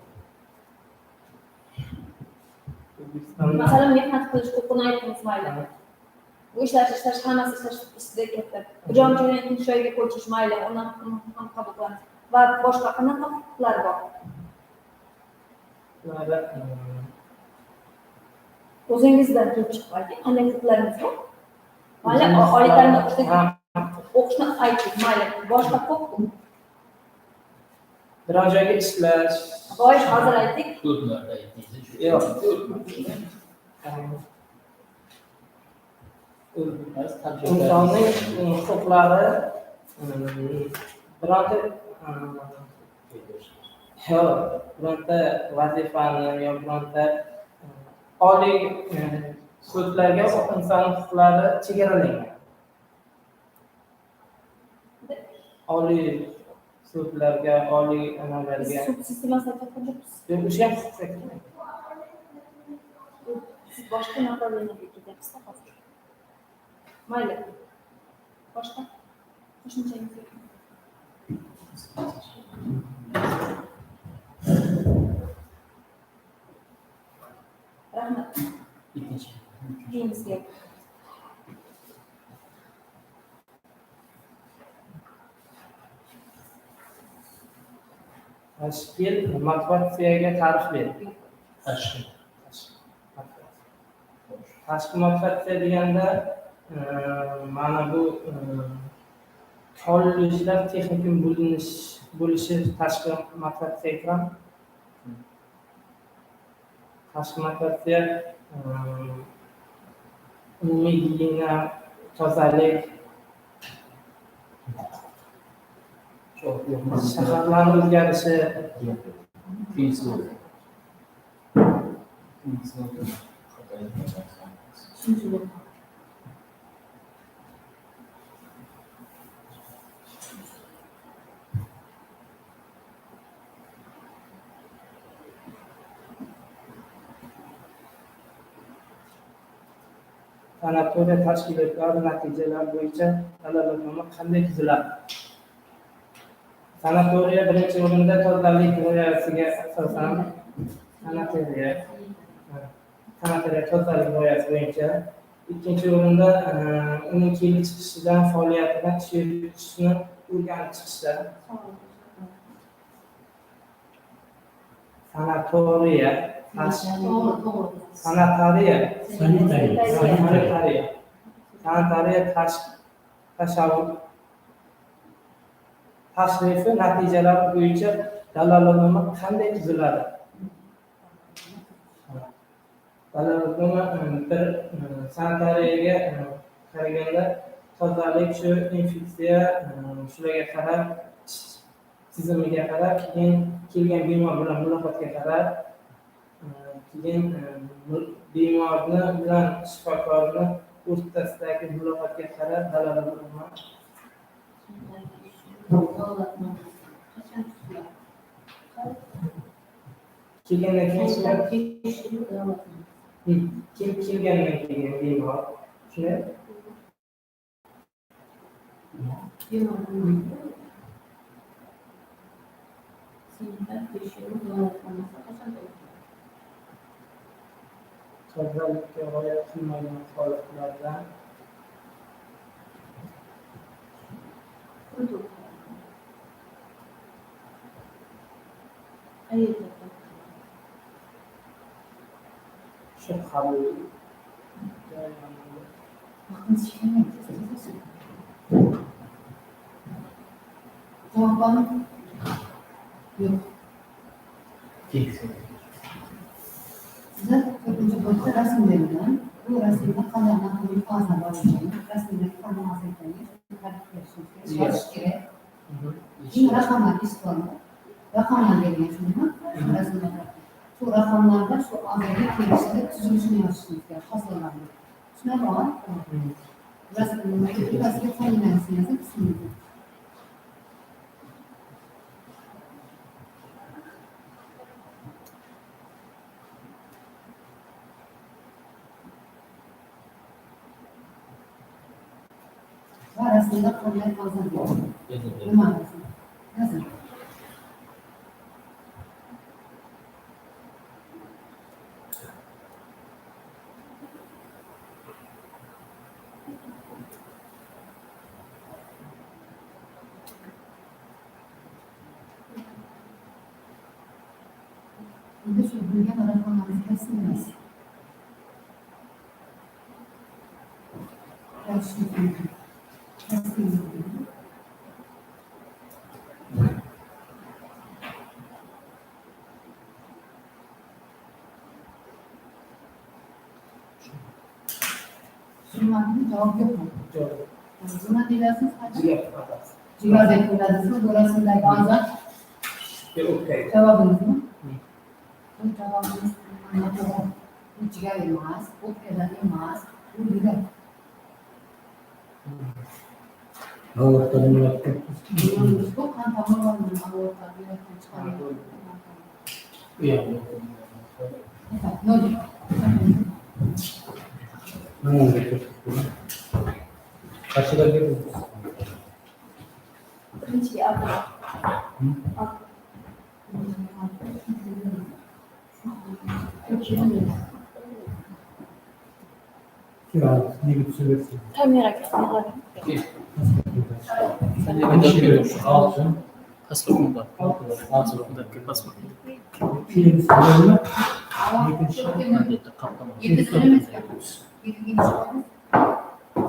Masalan, mehnat qilish huquqini aytdingiz, mayli. Bu ishlash, ishlash, hammasi ishlash ichida kiribdi. Biron joydan ikkinchi joyga ko'chish, mayli, uni ham qabul qilamiz. Va boshqa qanaqa huquqlar bor? O'zingizdan kelib chiqib ayting, qanday huquqlaringiz bor? Mayli, oliy ta'lim o'qishda o'qishni aytdik, mayli, boshqa huquq? Biron joyga ishlash. Boy, hozir aytdik. Ko'p marta aytdingiz. Yo'q. Insonning, mm, huquqlari, mm, bironta, mm, yo'q, bironta vazifani yo bironta, mm, oliy, mm, sudlarga insonning huquqlari chegaralangan. Oliy sudlarga, oliy nimalarga. Biz sud sistemasini aytayotgan joqmiz. Yo'q, o'sha ham huquq aytgan. Siz boshqa направлениеga ketyapsiz-da hozir. Mayli. Boshqa? Qo'shimchangiz yo'qmi? Raxmat. Keyingisiga. Tashkil, motivatsiyaga ta'rif ber. Tashkil. Tashkil. Motivatsiya. Tashqı motivasiya degende, e, mana bu, e, kollejler texnikum bólinish, bólishi tashqı motivasiya ekan. Tashqı motivasiya, e, umumiy gigiyena, tozalik, shaharlarning o'zgarishi. Sanatoriya tashkilotlari natijalari bo'yicha dalolatnoma qanday tuziladi? Sanatoriya birinchi o'rinda tozalik g'oyasiga asosan, sanatoriya, sanatoriya tozalik g'oyasi bo'yicha, ikkinchi o'rinda, e, uning kelib chiqishidan, faoliyatidan, ish yuritishini o'rganib chiqishda. Sanatoriya, tash-, To'g'ri, to'g'ri. Sanatoriya. Sanitariya. Sanitariya. Sanitariya tash-, tashav-, tashrifi natijalari bo'yicha dalolatnoma qanday tuziladi? Dalolatnoma, e, bir, e, sanitariyaga, e, qaraganda tozalik, shu infeksiya, e, shularga qarab, tizimiga qarab, keyin kelgan bemor bilan muloqotga qarab, e, keyin, e, mu-, bemorni bilan shifokorni o'rtasidagi muloqotga qarab dalolatnoma. Kelgandan keyin shifo-, Tekshiruv dalolatnoma. Hı, kel-, kelgandan keyin bemor. Shunday? Bemorning sanitar tekshiruv dalolatnomasi qachon tugiladi? Tozalikka rioya qilmagan holatlarda. Qayerda? Shu qabul. Javoblarım yo'q. Siz to'rtinchi bobda rasmlardan, bu rasmda qanday anatomik faza bar ekan, rasmdagi formulani aytsangiz, tartib berishimiz kerak, yozish kerak. Keyin raqamlar, esitib olinglar. Raqamlar berilgan, shundaymi? Shu rasmda. Shu raqamlarda shu a'zoga tegishli tuzilishini yozishimiz kerak, hosillarni. Tushunarlimi? Rasmni texnikasiga familiyasini yozib, ismini. Va rasmda qanday faza bor? Nima rasm? Yozing. Endi shu bilgan raqamlarni qaysi emas? Jigirma javob yo'qmi? Yo'q. Jigirma deb yozasiz, qancha? Jigirma. Jigirma deb yozasiz, bu rasmdagi a'zo. Yo'q, okey. Javobingizmi? Hı. Bu javobingiz, bu jigar emas, o'pkalar emas, bu yurak. Aorta nima? Ushbu qon tomirlarining aorta yurakdan chiqariladi. Iya. Mana, mana. Qashida keldi. Birinchi. Kamera. Pasport. Pasport. Pasport. Pasport. Pasport. Bári. Bári.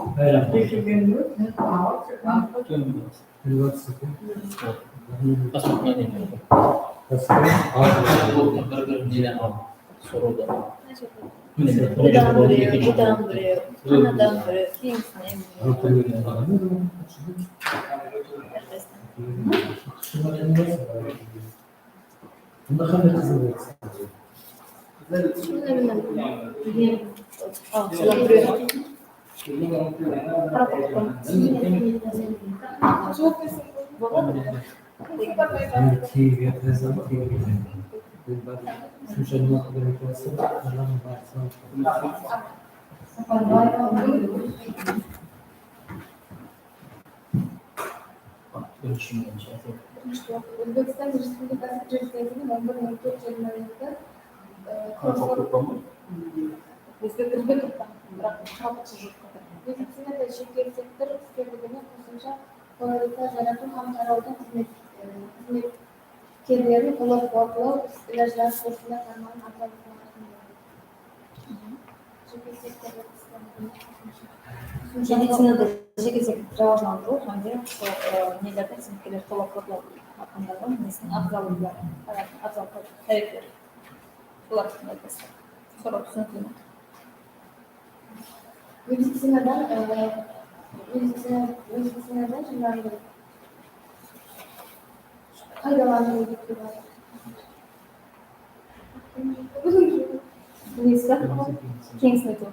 Bári. Bir-birinen alıp, sorawda. Mine, mine, budan birew, budan birew, anadan birew, keyinsinen. Bunda qanday qızıl boldı? Mine, mine, mine. Al, budan birew. Boladı. Ózbekstan Respublikası Prezidentiniń on bir nol tórt jigirma eki, e, Qoraqalpaqstanǵa. Ózbek, ózbek, biraq qaraqalpaqsha jurtqa kirgen. Medicinada jeke sektor iskerdligine qosımsha qolaylıqlar jaratıw hám tarawdıń xızmet-, e, xızmetkerlerin qollap-quwatlaw ilajlar kursına tarmaǵın abzallıqların. Jeke sektordıń iskerdligine qosımsha. Medicinada jeke sektordı rawajlandırıw hám de sol, e, nelerdi xızmetkerlerdi qollap-quwatlaw haqqındaǵı nesiniń abzallıqları, e, abzal tárepleri. Bular haqqında aytasız. Soraw túsinikli me? Medicinadan, e, medicina, medicinadan jańaǵıday paydalanıw dep. Bilmeysiz be? Keńisin aytıp.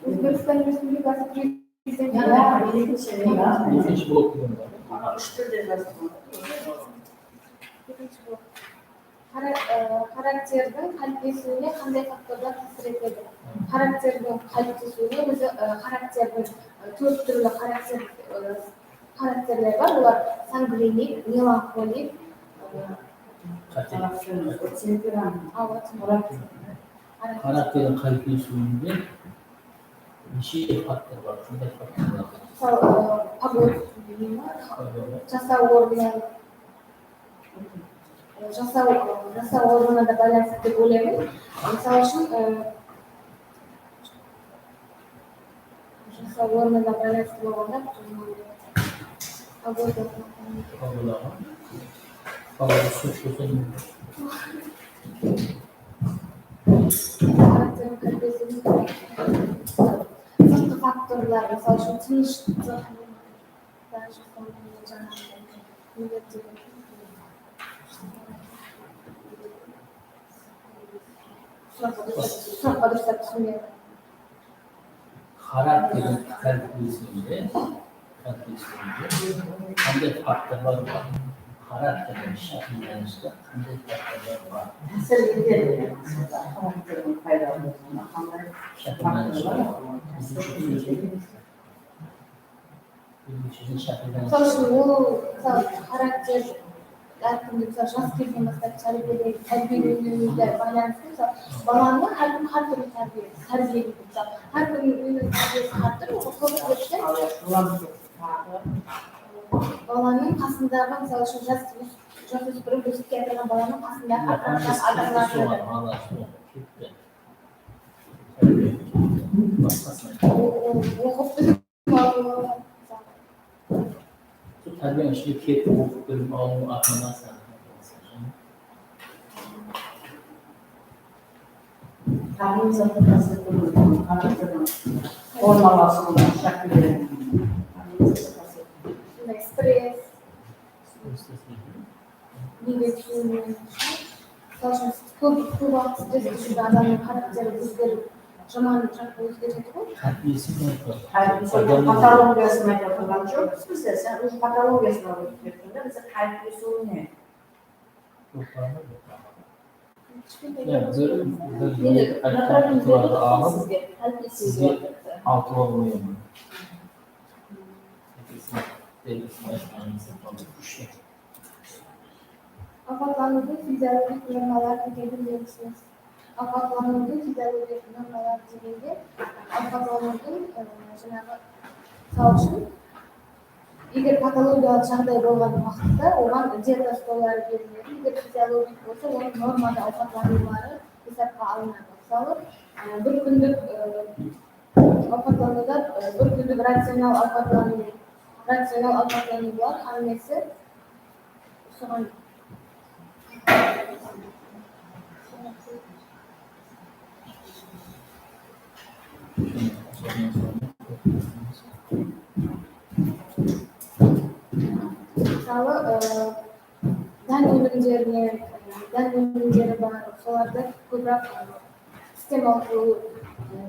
Ózbekstan Respublikası Prezidenti. Ekinshi blok degen bar. Úsh tilde jazılǵan. Ekinshi blok. Xara-, e, xarakterdiń qáliplesiwine qanday faktorlar tásir etedi? Xarakterdiń qáliplesiwine ózi, e, xarakterdiń, e, tórt túrli xarakter, e, xarakterler bar. Olar sangvinik, melanxolik, e, temperament. Awa, temperament. Xarakterdiń qáliplesiwinde neshe faktor bar? Qanday faktor bar? Mısalı, e, pogod, jasaw ornı, Jasaw, jasaw ornına da baylanıslı dep oylayman. Mısal ushın, e, jasaw ornına baylanıslı bolǵanda, pogoda. Pogodaǵa. Pogoda suvıq bolsa ne? Sırtqı faktorlar, mısal ushın, tınıshlıq. Xarakterdiń qáliplesiwinde, qáliplesiwinde qanday faktorlar bar? Xarakterdiń shakillanishida qanday faktorlar bar? Tásir etedi, xarakterdiń payda bolıwına qanday faktorlar bar? Mısal ushın, ol, mısal, xarakter, hár kimde, mısal, jas kezinden baslap tárbiye-, tárbiyeleniwine baylanıslı, mısal, balanıń hár kim hár túrli tárbiye, tárbiyeleydi. Mısal, hár kimniń úyiniń tárbiyesi hár túrli, sol sebepten balanıń qasındaǵı, mısal ushın, jas, jas óspirim ósip kiyatırǵan balanıń qasındaǵı ata-anası, ata-anaları. Oqıp Tárbiyanıń ishine kelip oqıp bilim alıw ata-anası. Xarakterdiń ornalasıwına shakilleniw. Stress. Nege túsinbeymen? Mısal ushın, kóp, kóp waqıt stress keshirgen adamnıń xarakteri ózgerip, jaman jaqqa ózgeredi ǵoy. Qáliplesiw, patologiyasın aytıp atırǵan joqpız bizler. Sen уже patologiyasına ótip kettiń de, bizde qáliplesiwine. Kóp bar ma? Kóp bar. Ya, bir, bir, bir aytqan pikirlerdi alıp, sizge altı bar qoyaman. Awqatlanıwdıń fiziologik normaları degendi ne túsinesiz? Awqatlanıwdıń fiziologik normaları degende, awqatlanıwdıń, e, janaǵı, mısal ushın, eger patologiyalıq jaǵday bolǵan waqıtta oǵan dieta stolları beriledi, eger fiziologik bolsa, onıń normada awqatlanıwları esapqa alınadı. Mısalı, e, bir kúnlik, e, awqatlanıwda, e, bir kúnlik racional awqatlanıw, racional awqatlanıwlar hámmesi usıǵan. Mısalı, e, dán ónimlerine, e, dán ónimleri bar, solarda kóbirek, e, istemal qılıw, e,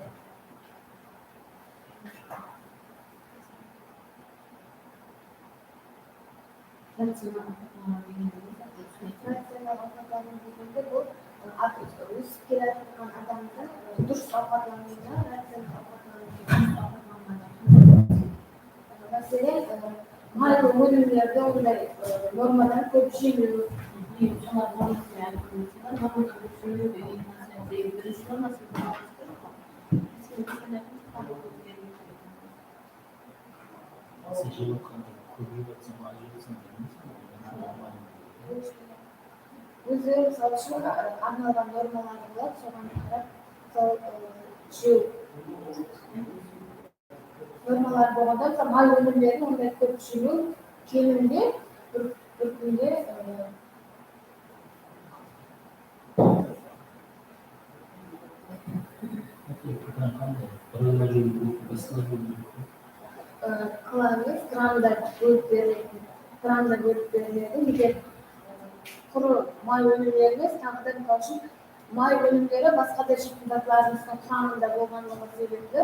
Racional awqatlanıw degende bul, e, at-, ósip kelaturǵan adamdıń, e, durıs awqatlanıwına, racional awqatlanıwına, durıs awqatlanıwına. Máselen, e, maylı ónimlerdi onday, e, normadan kóp jemiw. Normadan kóp jemiw degen nárse, birinshi norması. Ózleri, mısal ushın, arnalǵan normalar boladı, soǵan qarap, mısal, ı, jew. Normalar bolǵanda, mısal, may ónimlerin onday kóp jemew, keminde bir, bir kúnde, ı, Qılańız, grammda bólip beriledi. Grammda bólip beriledi. Eger, e, qurı may ónimleri emes, taǵı da, mısal ushın, may ónimleri basqa da jeytin zatlarımızdıń quramında bolǵanlıǵı sebepli,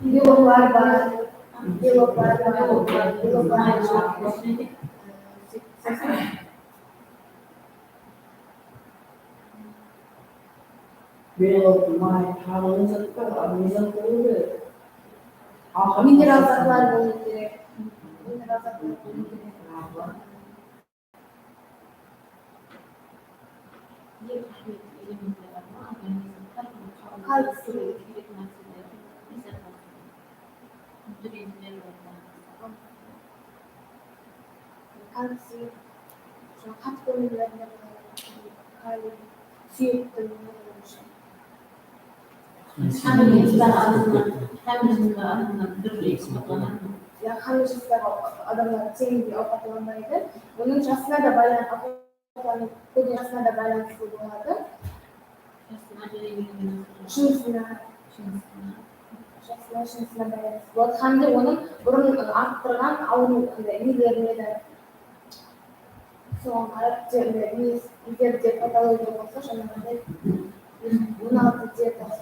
Beloklar bar, beloklar bar, beloklar bar. Belok, may, taǵı ne zat bar, ne zat bolıw kerek? Mineral zatlar bolıw kerek. Mineral zatlar bolıw kerek. Kalciy. Kalciy. Qatı ónimlerinde kaliy, súyektiń. Qanı jızdar adamlar, qanı jızdar adamlar bir rey awqatlanadımı? Ya, qanı jızdar adamlar teńdey awqatlanbaydı. Onıń jasına da baylan-, awqatlanıw, kóbine jasına da baylanıslı boladı. Jasına, jınısına. Jınısına. Jasına, jınısına baylanıslı boladı. Hám de onıń burın arttırǵan awırıw, qanday, nelerine de Soǵan qarap, eger de patologiya bolsa, jańaǵıday, on altı diagnoz.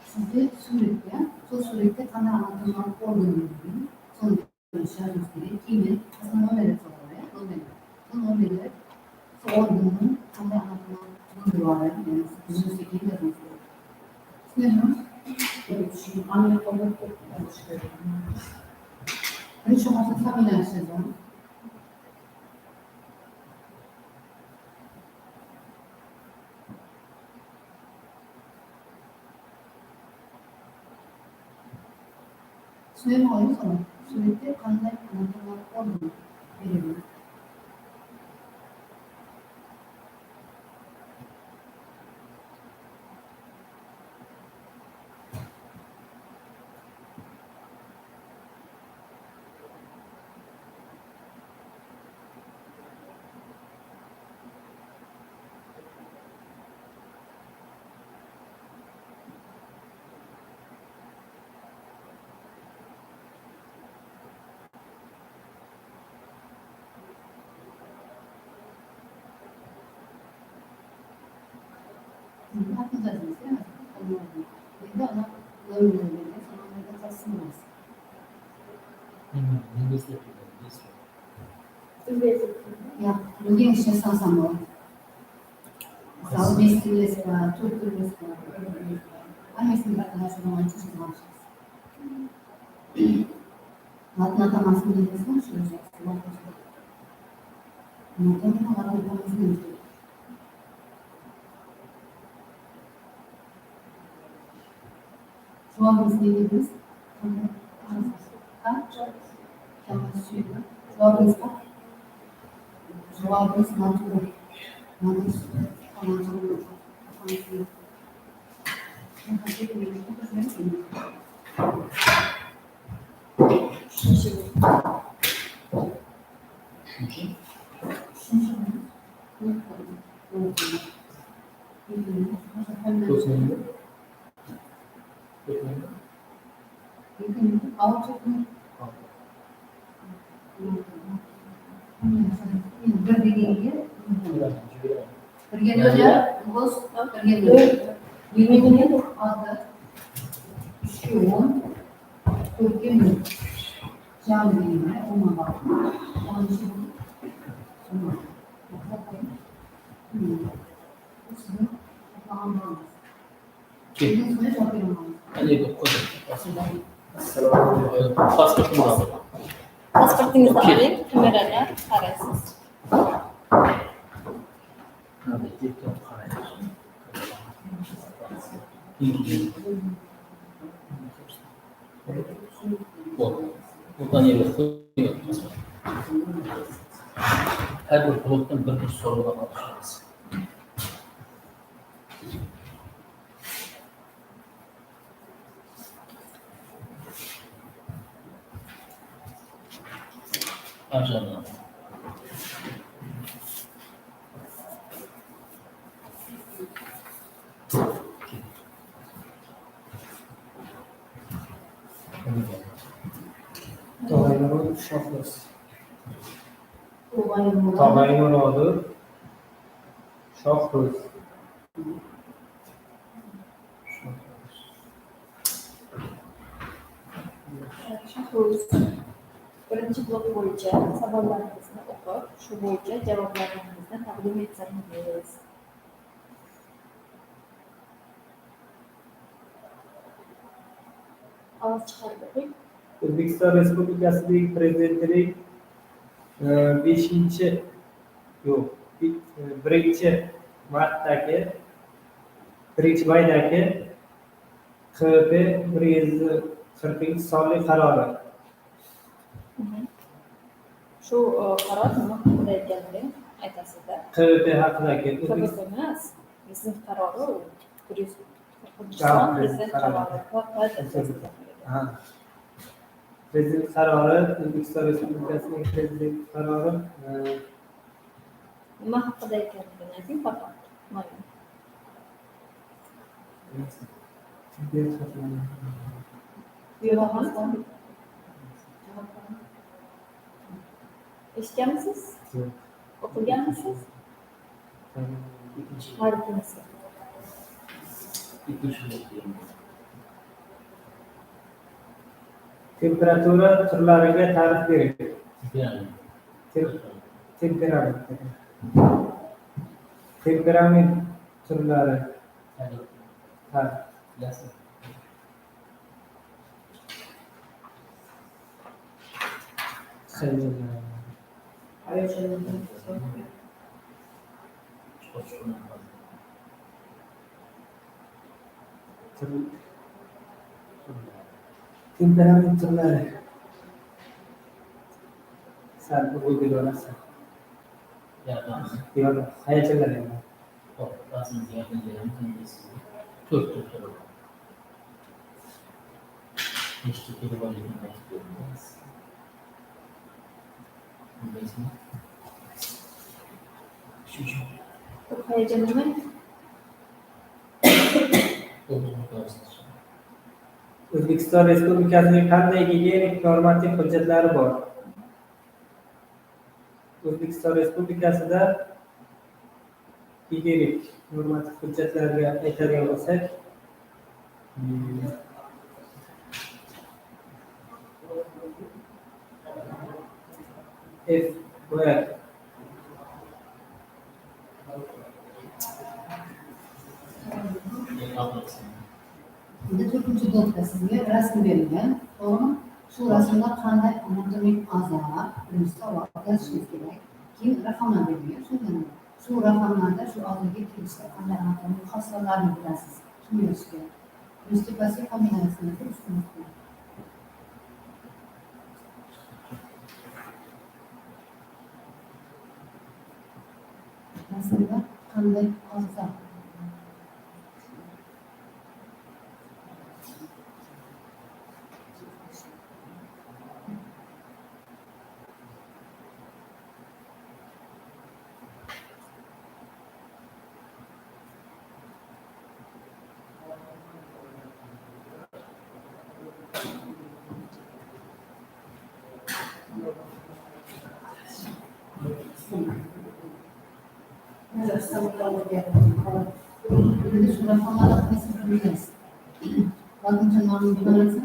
Sizde súwret, ya? Sol súwrette qanday anatomiyalıq organ bar? Sonı birinshi jazıwıńız kerek. Keyin qasına nomerler soladı, ya? Nomerler. Sol nomerler, sol organnıń qanday anatomiyalıq bólimleri, yaǵnıy, dúzilisi ekenin jazıwıńız kerek. Túsinesiz be? Birinshi qasına familiyanı jazıń. Túsinemen ǵoy, sonı. Súwrette qanday anatomiyalıq organ beredi? Sizin atın jazıńız, ya? Endi ana nomerlerine sonı jazsın. Bizge, ya, bilgenińizshe salsam boladı. Mısalı, bes tilles pa, tórt tilles pa, bir tilles pa. Hámmesin bir qanday jazıp alsaq. Latın atamasın bilesiz be? Shunday jaqsı. Latın atamasın bilesiz be? Jawabıńız ne dedińiz? Ha? Jawabıńız ne? Jawabıńız natura. Natura. Bir degenge birge nol, ya? Bos, birge nol. Birge nol, altı. Úshke on, tórtke nol. Jarım degeni, onnan qaldı. Onıncı bul. Onnan. Maqsat qoyıń. Bul siziń toplaǵan balanız. Kel. Endi sonday jawap bere almaymız. Áne, dep qoydı. Assalawma áleykum. Pasportıńızdı alayın, kameraǵa qaraysız. Mınaday dep qarayıq. Bul, bul da ne qıyın. Hár bir bloktan bir-bir sorawlar alıp shıǵamız. Arjannan. Tog'aylar Shohro'z. Tog'ay Murodi Shohro'z. Shohro'z, birinchi blok bo'yicha savollarimizni o'qib, shu bo'yicha javoblaringizni taqdim etsangiz. Ovoz chiqarib o'qing. O'zbekiston Respublikasining Prezidentining, e, beshinchi, yo'q, bi-, e, birinchi martdagi, birinchi maydagi Q V P bir yuz qirqinchi sonli qarori. Mhm. Shu, e, qaror nima haqida ekanligini aytasizda? Q V P haqida gap. Q V P emas, prezident qarori, u prezident qarori. Ha, prezident qarori, O'zbekiston Respublikasining prezident qarori, e, Nima haqida ekanligini ayting faqat. Mayli. Eshitganmisiz? Yo'q. O'qiganmisiz? Ma'rifingiz. Temperatura turlariga ta'rif bering. Tem-, temperament. Temperament turlari. Ha. Temperament turlari. Sal bir o'yga borarsan. Yordam. Yordam. Hayajonlanmayman. Xo'p, rasmimizga yordam beramiz endi sizga. To'rt, to'rt, to'rt. Nechta turi borligini aytib beramiz. Bilasizmi? Shu. Ko'p hayajonlanmang. O'zbekiston Respublikasining qanday gigiyenik normativ hujjatlari bor? O'zbekiston Respublikasida gigiyenik normativ hujjatlarga aytadigan bo'lsak, mm, F, Endi to'rtinchi blokda sizga rasm berilgan, to'g'rimi? Shu rasmda qanday anatomik a'zolar, birinchi savol, yozishingiz kerak. Keyin raqamlar berilgan, shundan shu raqamlarda shu a'zoga tegishli qanday anatomik xossalarni bilasiz? Shuni yozish kerak. Mustepasiya familiyasına túsinistiń. Rasında qanday aǵza? Latınca namın bilmeysiz. Latınca namın bilmeysiz.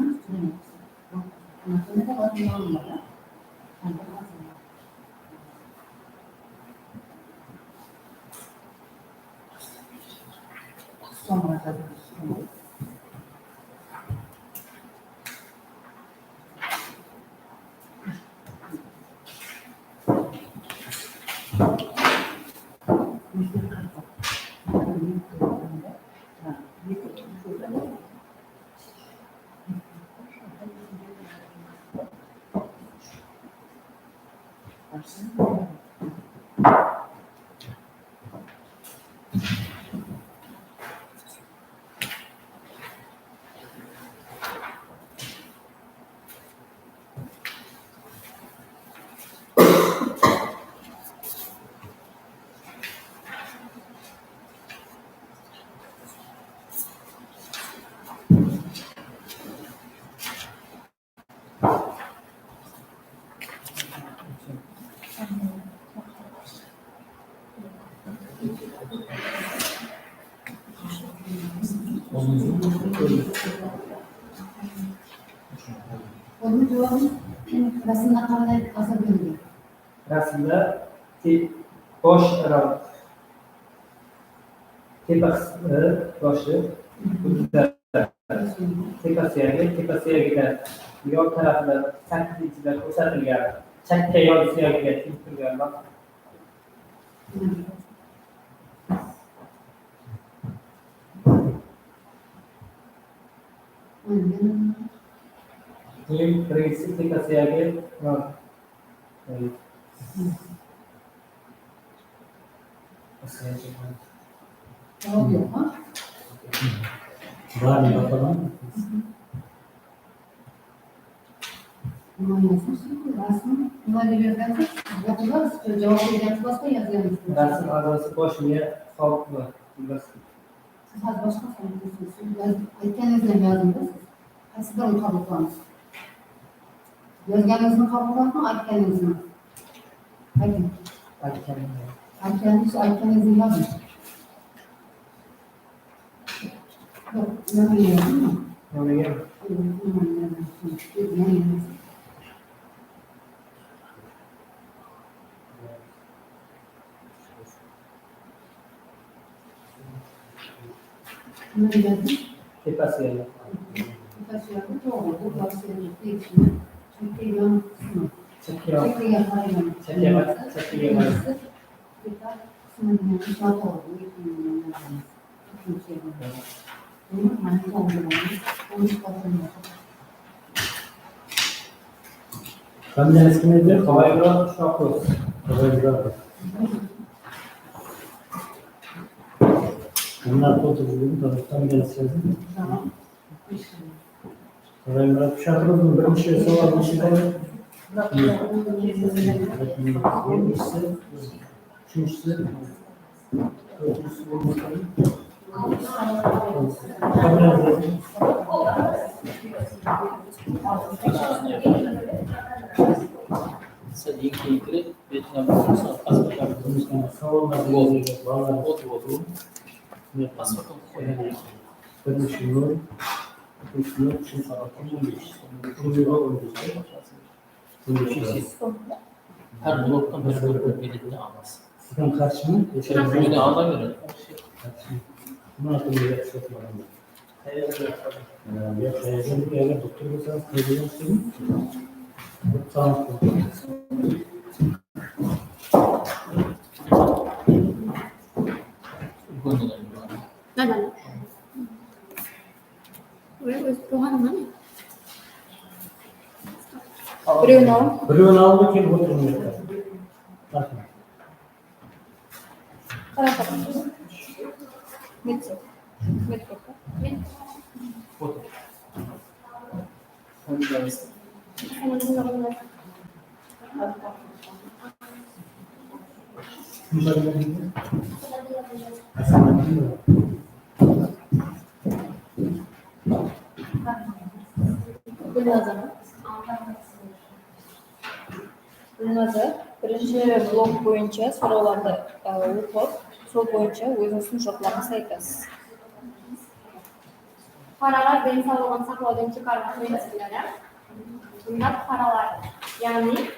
Onıń cevabı rasında qanday aǵza berilgen? Rasında te-, bosh, ıı, tepa qısmı, boshı, tepa súyegi, tepa súyegide yon tarafında sakkizinchiler kórsetilgen, chakke yon súyegige tiyip turgan. Eń birinshisi tepa súyegi, ıı, Tamam, yoq pa? Bar, yoq pa? Rasım, nima dep yozgansiz? Oqıǵansiz, javob bergansiz, basqa yozgansiz? Rasım aǵzası bosh miya sawıqlı. Siz házir basqa sawıqlısız. Siz aytqanıńızdı yozıń da siz. Qaysı birin qabıl qılamız? Yozganıńızdı qabıl qılamız, aytqanıńızdı? Aytıń. Aytqanıńızdı. Aytqanıńızdı, aytqanıńızdı yozıń. Yoq, mınaǵan yozdım. Mınaǵan. Mınaǵan. Mınaǵan. Tepa súyegi. Tepa súyegi, toǵrı, bul baş súyegi, tegishli. Chakke yon qısmı. Chakke yon. Chakkege qaraǵan. Chakke, chakkege qaraǵan. Tepa qısmı degen notoǵrı, eki. Familiyangiz kim edi? Qabaymurat Shuhurov. Qabaymurat. Mına foto júrgen, familiyangiz kim edi? Qabaymurat Shuhurovtıń birinshi sawalın shıǵarayıq. Ekinshisi, úshinshisi. Sen eń keyingileri betine basıp, pasportlardı. Otur, otur. Pasportın qoy. Birinshi nol, ekinshi nol, úshinshi sabatta on bes. On bes. Hár bloktan bir, bir, bir biletini alasız. Sizden qarshı mı? Mine, ala beredi. Mına turda yaqshı. Ya, qayerden, eger doktor bolsańız, qayerden islediń? Úlken. Birewin al. Birewin al da kelip otır mına jaqqa. Qarasam. Met sol. Met sol. Otır. Gúlnazar. Gúlnazar, birinshi blok boyınsha sorawlardı, ı, oqıp, sol boyınsha ózińizdiń juwaplarıńızdı aytasız. Fuqaralar densawlıǵın saqlawdıń tiykarǵı principleri. Bunda fuqaralar, yaǵnıy, ı,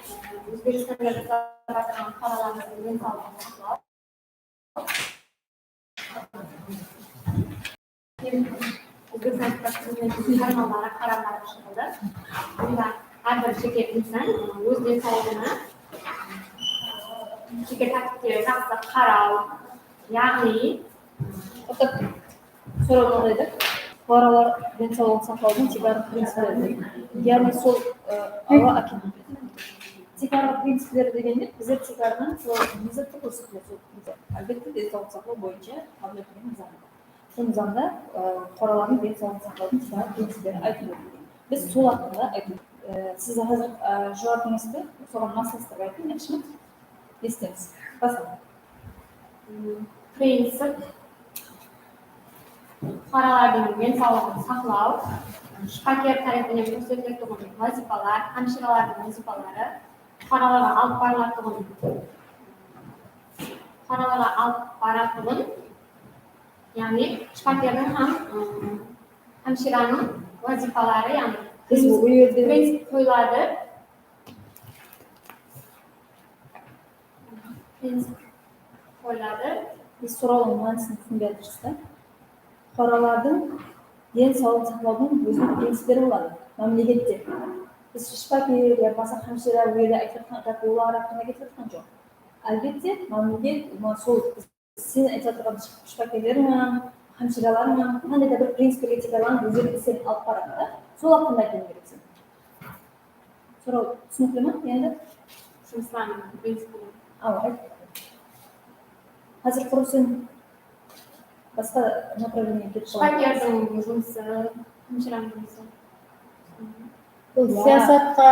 Ózbekstanda jasap atırǵan fuqaralarımızdıń densawlıǵın saqlaw. Ózbekistan Prezidentiniń jurnalları, qararları shıǵıldı. Bunda hár bir jeke insan, ı, óz densawlıǵına jeke tártipte jaqsı qaraw, yaǵnıy, toqta, soraw mınaday da, fuqaralar densawlıǵın saqlawdıń tiykarǵı principleri. Yaǵnıy sol, ı, awa ákeliw. Tiykarǵı principleri degende bizler tiykarınan sol maqsattı kórsetip atırmız. Álbette, densawlıq saqlaw boyınsha qabıl etilgen nızam. Sol nızamda, ı, fuqaralardıń densawlıǵın saqlawdıń tiykarǵı principleri aytılıp ótilgen. Biz sol haqqında aytıp, ı, siz házir, ı, juwabıńızdı soǵan maslastırıp aytıń, yaqshı ma? Esiteńiz. Baslań. Princip. Fuqaralardıń densawlıǵın saqlaw, shıpaker tárepinen kórsetiletuǵın wazıypalar, hámshiralardıń wazıypaları, fuqaralarǵa alıp barılatuǵın, fuqaralarǵa alıp baratuǵın, yaǵnıy shıpakerdiń hám, ım, hámshiranıń wazıypaları, yaǵnıy princip qoyıladı. Princip qoyıladı. Biz sorawdıń mánisin túsinbey atırmız da. Fuqaralardıń densawlıǵın saqlawdıń óziniń principleri boladı. Mámlekette biz shıpaker ya basqa hámshira, ol jerde aytıp atırǵan gáp olar haqqında ketip atırǵan joq. Álbette, mámleket, ma, sol sen aytıp atırǵan shıpakerler ma, hámshiralar ma, qanday da bir principlerge tiykarlanıp ózleriniń islerin alıp baradı da. Sol haqqında aytıwıń kerekseń. Soraw túsinikli ma endi? Jumıslarınıń principleri. Awa, ayt. Házir qurı sen basqa направлениеge ketip qaldıń. Shıpakerdiń jumısı, hámshiranıń jumısı. Bul siyasatqa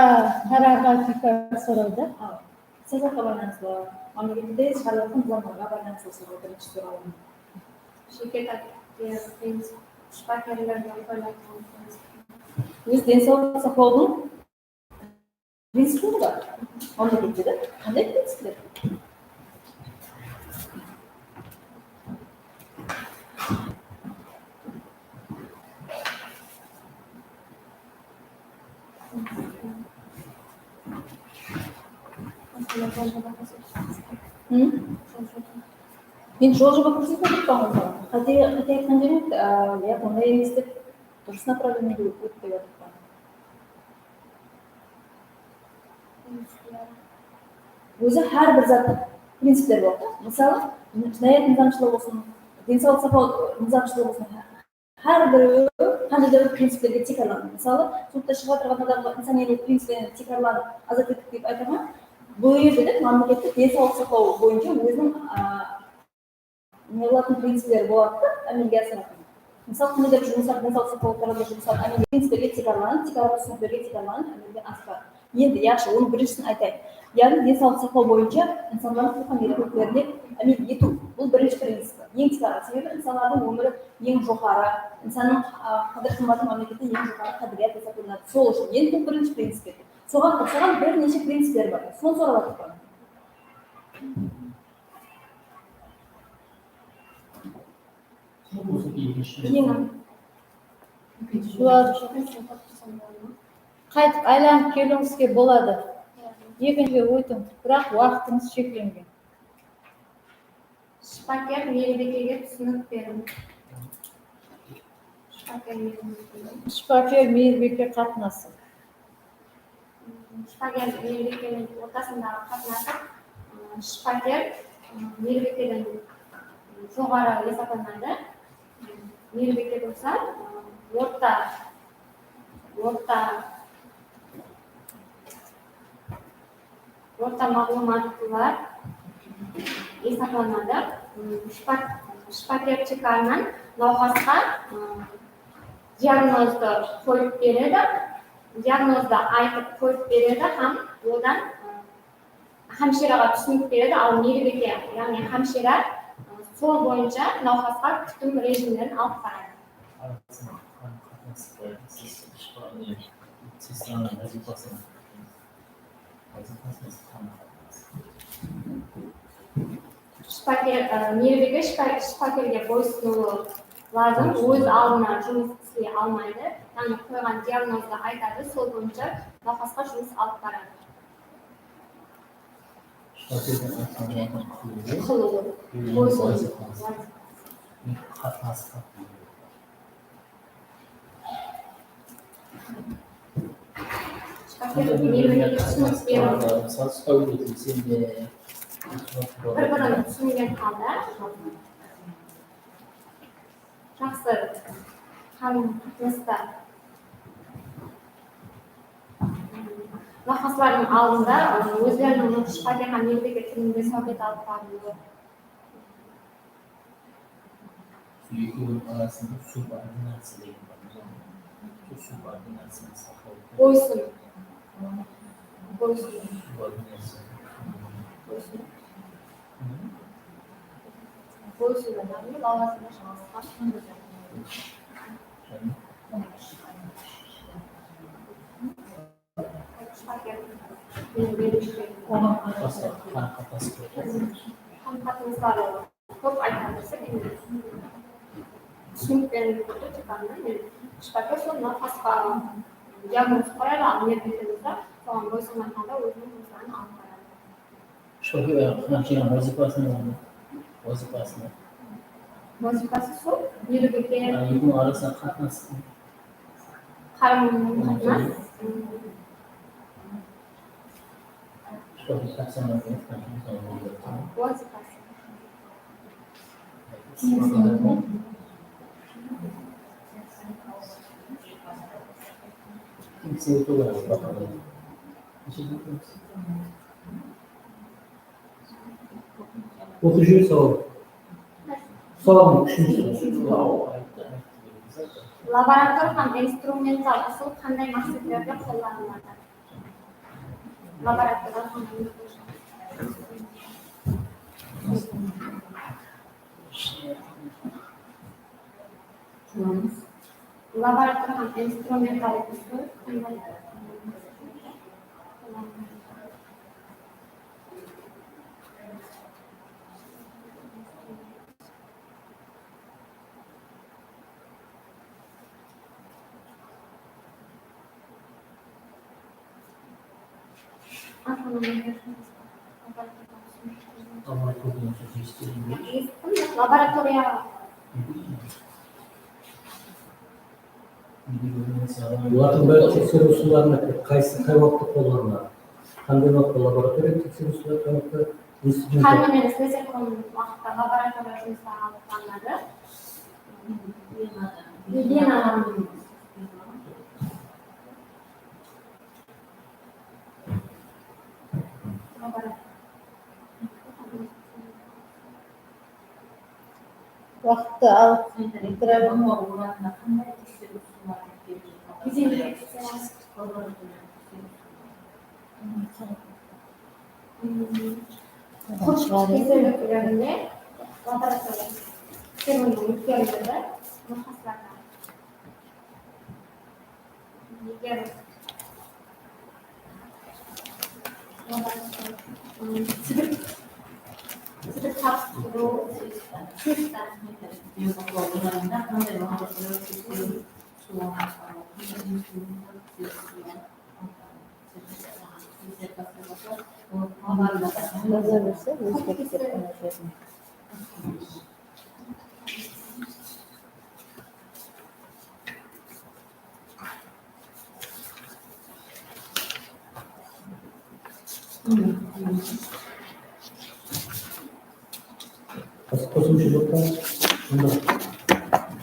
qararǵa tiykarǵı soraw da. Awa. Siyasatqa baylanıslı, mámlekette shıǵarılatın nızamlarǵa baylanıslı soraw, birinshi sorawım. Jeke tártipte princip, shıpakerlerge qoyılatuǵın princip. Óz densawlıq saqlawdıń principleri bar. Mámlekette de qanday principler? Hı? Men jol joba kórsetip atırman ǵoy saǵan. Qáte, qáte aytqan jerim, a, ya, onday emes dep, durıs направлениеge ót dep atırman. Ózi hár bir zat principler bar da. Mısalı, jınayat nızamshılıǵı bolsın, densawlıq saqlaw nızamshılıǵı bolsın, hár birewi qanday da bir principlerge tiykarlanǵan. Mısalı, sudta shıǵıp atırǵan adamǵa insanerlik principlerine tiykarlanıp azat ettik dep aytaman. Bul jerde de mámlekette densawlıq saqlaw boyınsha óziniń, a, ne qılatuǵın principleri boladı da, ámelge asıratın. Mısalı, qanday da bir jumıslar, densawlıq saqlaw tarafında jumıslar ámelge principlerge tiykarlanıp, tiykarǵı túsiniklerge tiykarlanıp ámelge asıradı. Endi, yaqshı, onıń birinshisin aytayıq. Yaǵnıy, densawlıq saqlaw boyınsha insanlardıń ruwxıy erkinliklerine ámel etiw. Bul birinshi princip. Eń tiykarǵı. Sebebi insanlardıń ómiri eń joqarı, insannıń, a, qádir-qımbatı mámlekette eń joqarı qádiriyat esaplanadı. Sol ushın endi bul birinshi princip edi. Soǵan uqsaǵan bir neshe principler bar. Sonı sorap atırman. Endi qaytıp aylanıp keliwińizge boladı. Ekinshige ótiń, biraq waqtıńız sheklengen. Shıpaker meyirbekege túsinik beriń. Shıpaker meyirbekege. Shıpaker meyirbekke qatnası. Shıpaker meyirbekkeniń ortasındaǵı qatnası, ı, shıpaker, ı, meyirbekkeden joqarı esaplanadı. Meyirbekke tursa, ı, orta, orta, orta maǵlıwmatlılar esaplanadı. M, shıpa-, shıpaker tiykarınan nawqasqa, m, diagnozdı qoyıp beredi, diagnozdı aytıp qoyıp beredi hám odan, m, hámshiraǵa túsinik beredi, al meyribeke, yaǵnıy hámshira, m, sol boyınsha nawqasqa kútim rejimlerin alıp baradı. Shıpaker, e, meyribeke shıpa-, shıpakerge boysınıwı lazım, óz aldına jumıs isley almaydı. Yaǵnıy qoyǵan diagnozdı aytadı, sol boyınsha nawqasqa jumıs alıp baradı. Shıpakerdiń aytqan zatın qılıwı, qılıwı, óz wazıypası. Qatnasıp. Shıpaker meyribeke túsinik beriw. Mısal, shıpaker sen de bir-birin túsingen halda. Jaqsı qarım-qatnasta. Nawqaslardıń aldında, ı, ózleriniń shıpaker hám meyribeke tilinde sáwbet alıp barıwı. Ekewiniń arasında subordinaciya degen bar. Sol subordinaciyanı saqlaw kerek. Boysın. Boysın. Subordinaciya. Boysın. Boysın adamı lawazımda jańasqan. Oǵan qarasıp, qarım-qatnasıp. Qarım-qatnasları kóp aytqan bolsa, endi túsinik penen kópirtip shıqqanman, men shıpaker sol nawqasqa diagnoz qoyadı, al meyribeke bolsa soǵan boysınǵan halda óziniń jumısların alıp baradı. Shıpaker, e, qanshayın wazıypasın aldı? Wazıypasın. Wazıypası sol, meyribeke. Ekewiniń arasında qatnasıp. Qarım-qatnas. Wazıypası. Oqıp júresiz-aw. Sawal, úshinshi. Laborator hám instrumental usıl qanday maqsetlerde qollanıladı? Laborator hám Laborator hám instrumental usıl qanday? Esittim, laboratoriya. Bulardıń bári tekseriw usıllarına kiredi. Qaysısı qay waqıtta qollanıladı? Qanday waqıtta laboratoriya tekseriw usılları, qay waqıtta institut? Qanday men islesek, waqıtta laboratoriya jumısları alıp barıladı. Gigiyena. Waqıttı alıp, qurt keselliklerinde laboratoriya tekseriwinen ótkeriledi. Nawqaslardan. Eger, ım, sidip, sidip tapsırıw, Nazar berse, ózgerip ketken. Qosımsha joq pa? Sonda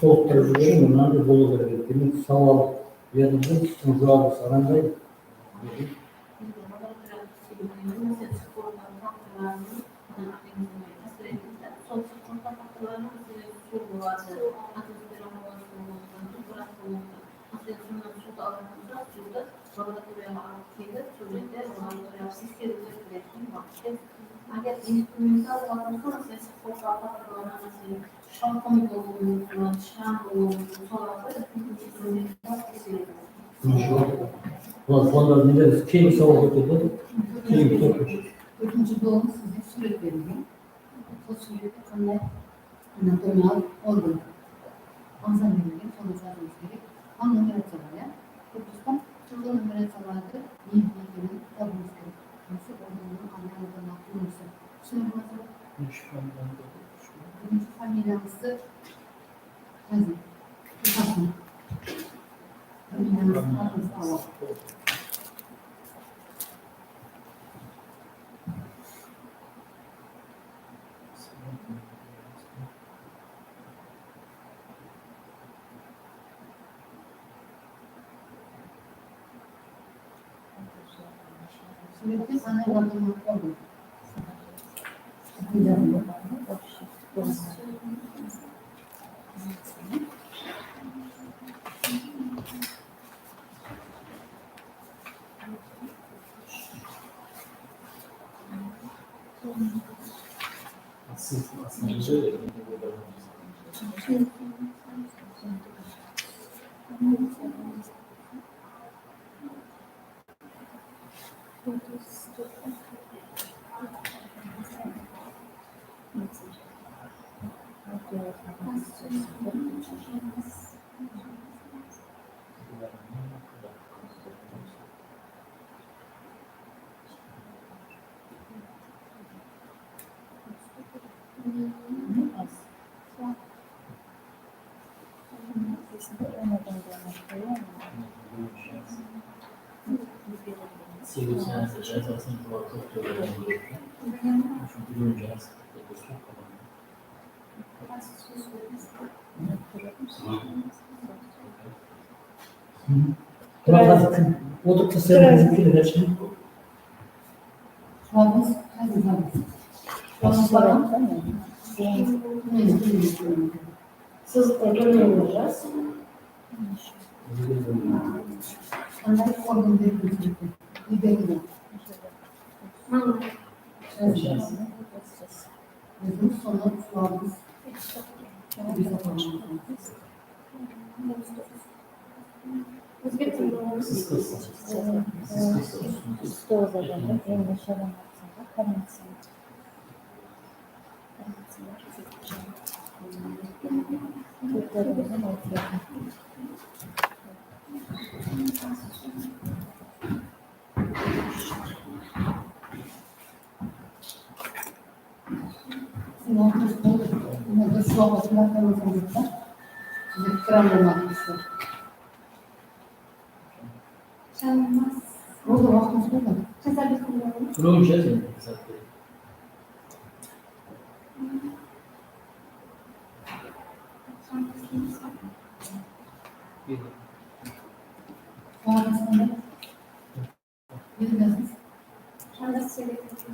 tolıqtırıp jiberiń, mınanday bolıw kerek edi. Demek, sawal berildi, siziń juwabıńız qanday? Endi olardı, endi, endi, Sol sırtqı faktorlardıń, máselen, suw boladı, atmosfera hawası bolıwı múmkin, temperaturalar bolıwı múmkin. Máselen, sonnan suwdı alatuǵın bolsa, suwdı laboratoriyaǵa alıp kelip, sol jerde laboratoriyaǵa teksheriwler ótkeriletin waqıt. Eger instrumental bolatuǵın bolsa, máselen, sol faktorlardan, máselen, shalqın bolıwı múmkin, sham bolıwı múmkin, solardı instrumental teksheriw. Sol, sonda bizler keyingi sawal ótedi. Keyingi tórtinshi. Tórtinshi bloǵımız sizge súwret berilgen. Sol súwrette qanday anatomiyalıq organ. Ағза berilgen, sonı jazıwımız kerek. Hám numeraciyalar, ya. Dúrıs pa? Sol numeraciyalardı ne ekenin tabıwımız kerek. Qaysı organnıń qanday organlar tuwrısı. Túsinikli ma, Azamат? Birinshi familiyańızdı jazıń. Jazıń. Familiyańızdı, atıńızdı alıń. Súwrette qanday organlar qollanıldı? Turarız. Otırıp taslayın. Turarız. Suwabız qaysı suwabız? Suwabız bar ma? Siz kontrolni qılacaqsız. Qanday organ berip beredi? Mańlay. Ózimiz sonı suwabız. Ózgertiń. Siz qız. Siz qız. Siz qız. Toǵız adamda eń nasha adamlar sonda karantin. Siz otırıs bolıp, mına bir suwal otırıp atırıp, siz ekran bolmadı bizler. Janılmaz. Orada waqtımız bolmadı. Qasar bitim bolmadı. Grómche, sen qasar.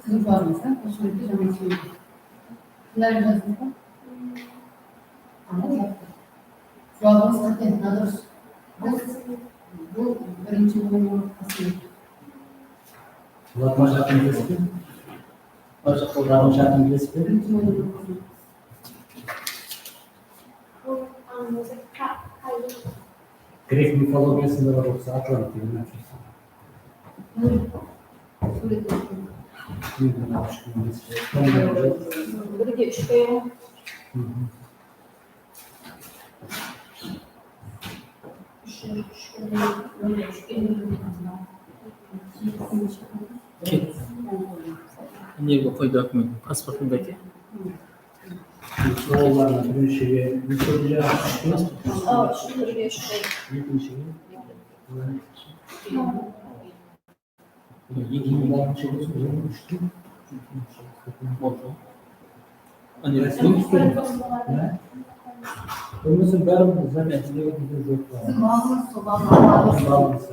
Siziń suwabıńız, ha? Usı jerde jańa súwret. Qanday jazdınız ba? Ańlap jattı. Suwabıńız qáte, nadurıs. Biz bul birinshi oyınıń qasında. Bular marjaqtı bilesiz be? Marjaqtı bilesiz be? Birinshi oyınıń qasında. Grek mifologiyasında bar, usı Atlant degen. Birge úsh qoyıń. Ket. Nerge qoydı dokumentin? Pasportıńdı áke. Suwallardan birinshiye, ekinshige. Boldı. Áne, bolmasa bári bir zametler joq. Siziń malıńız, sol malıńız. Malıńız.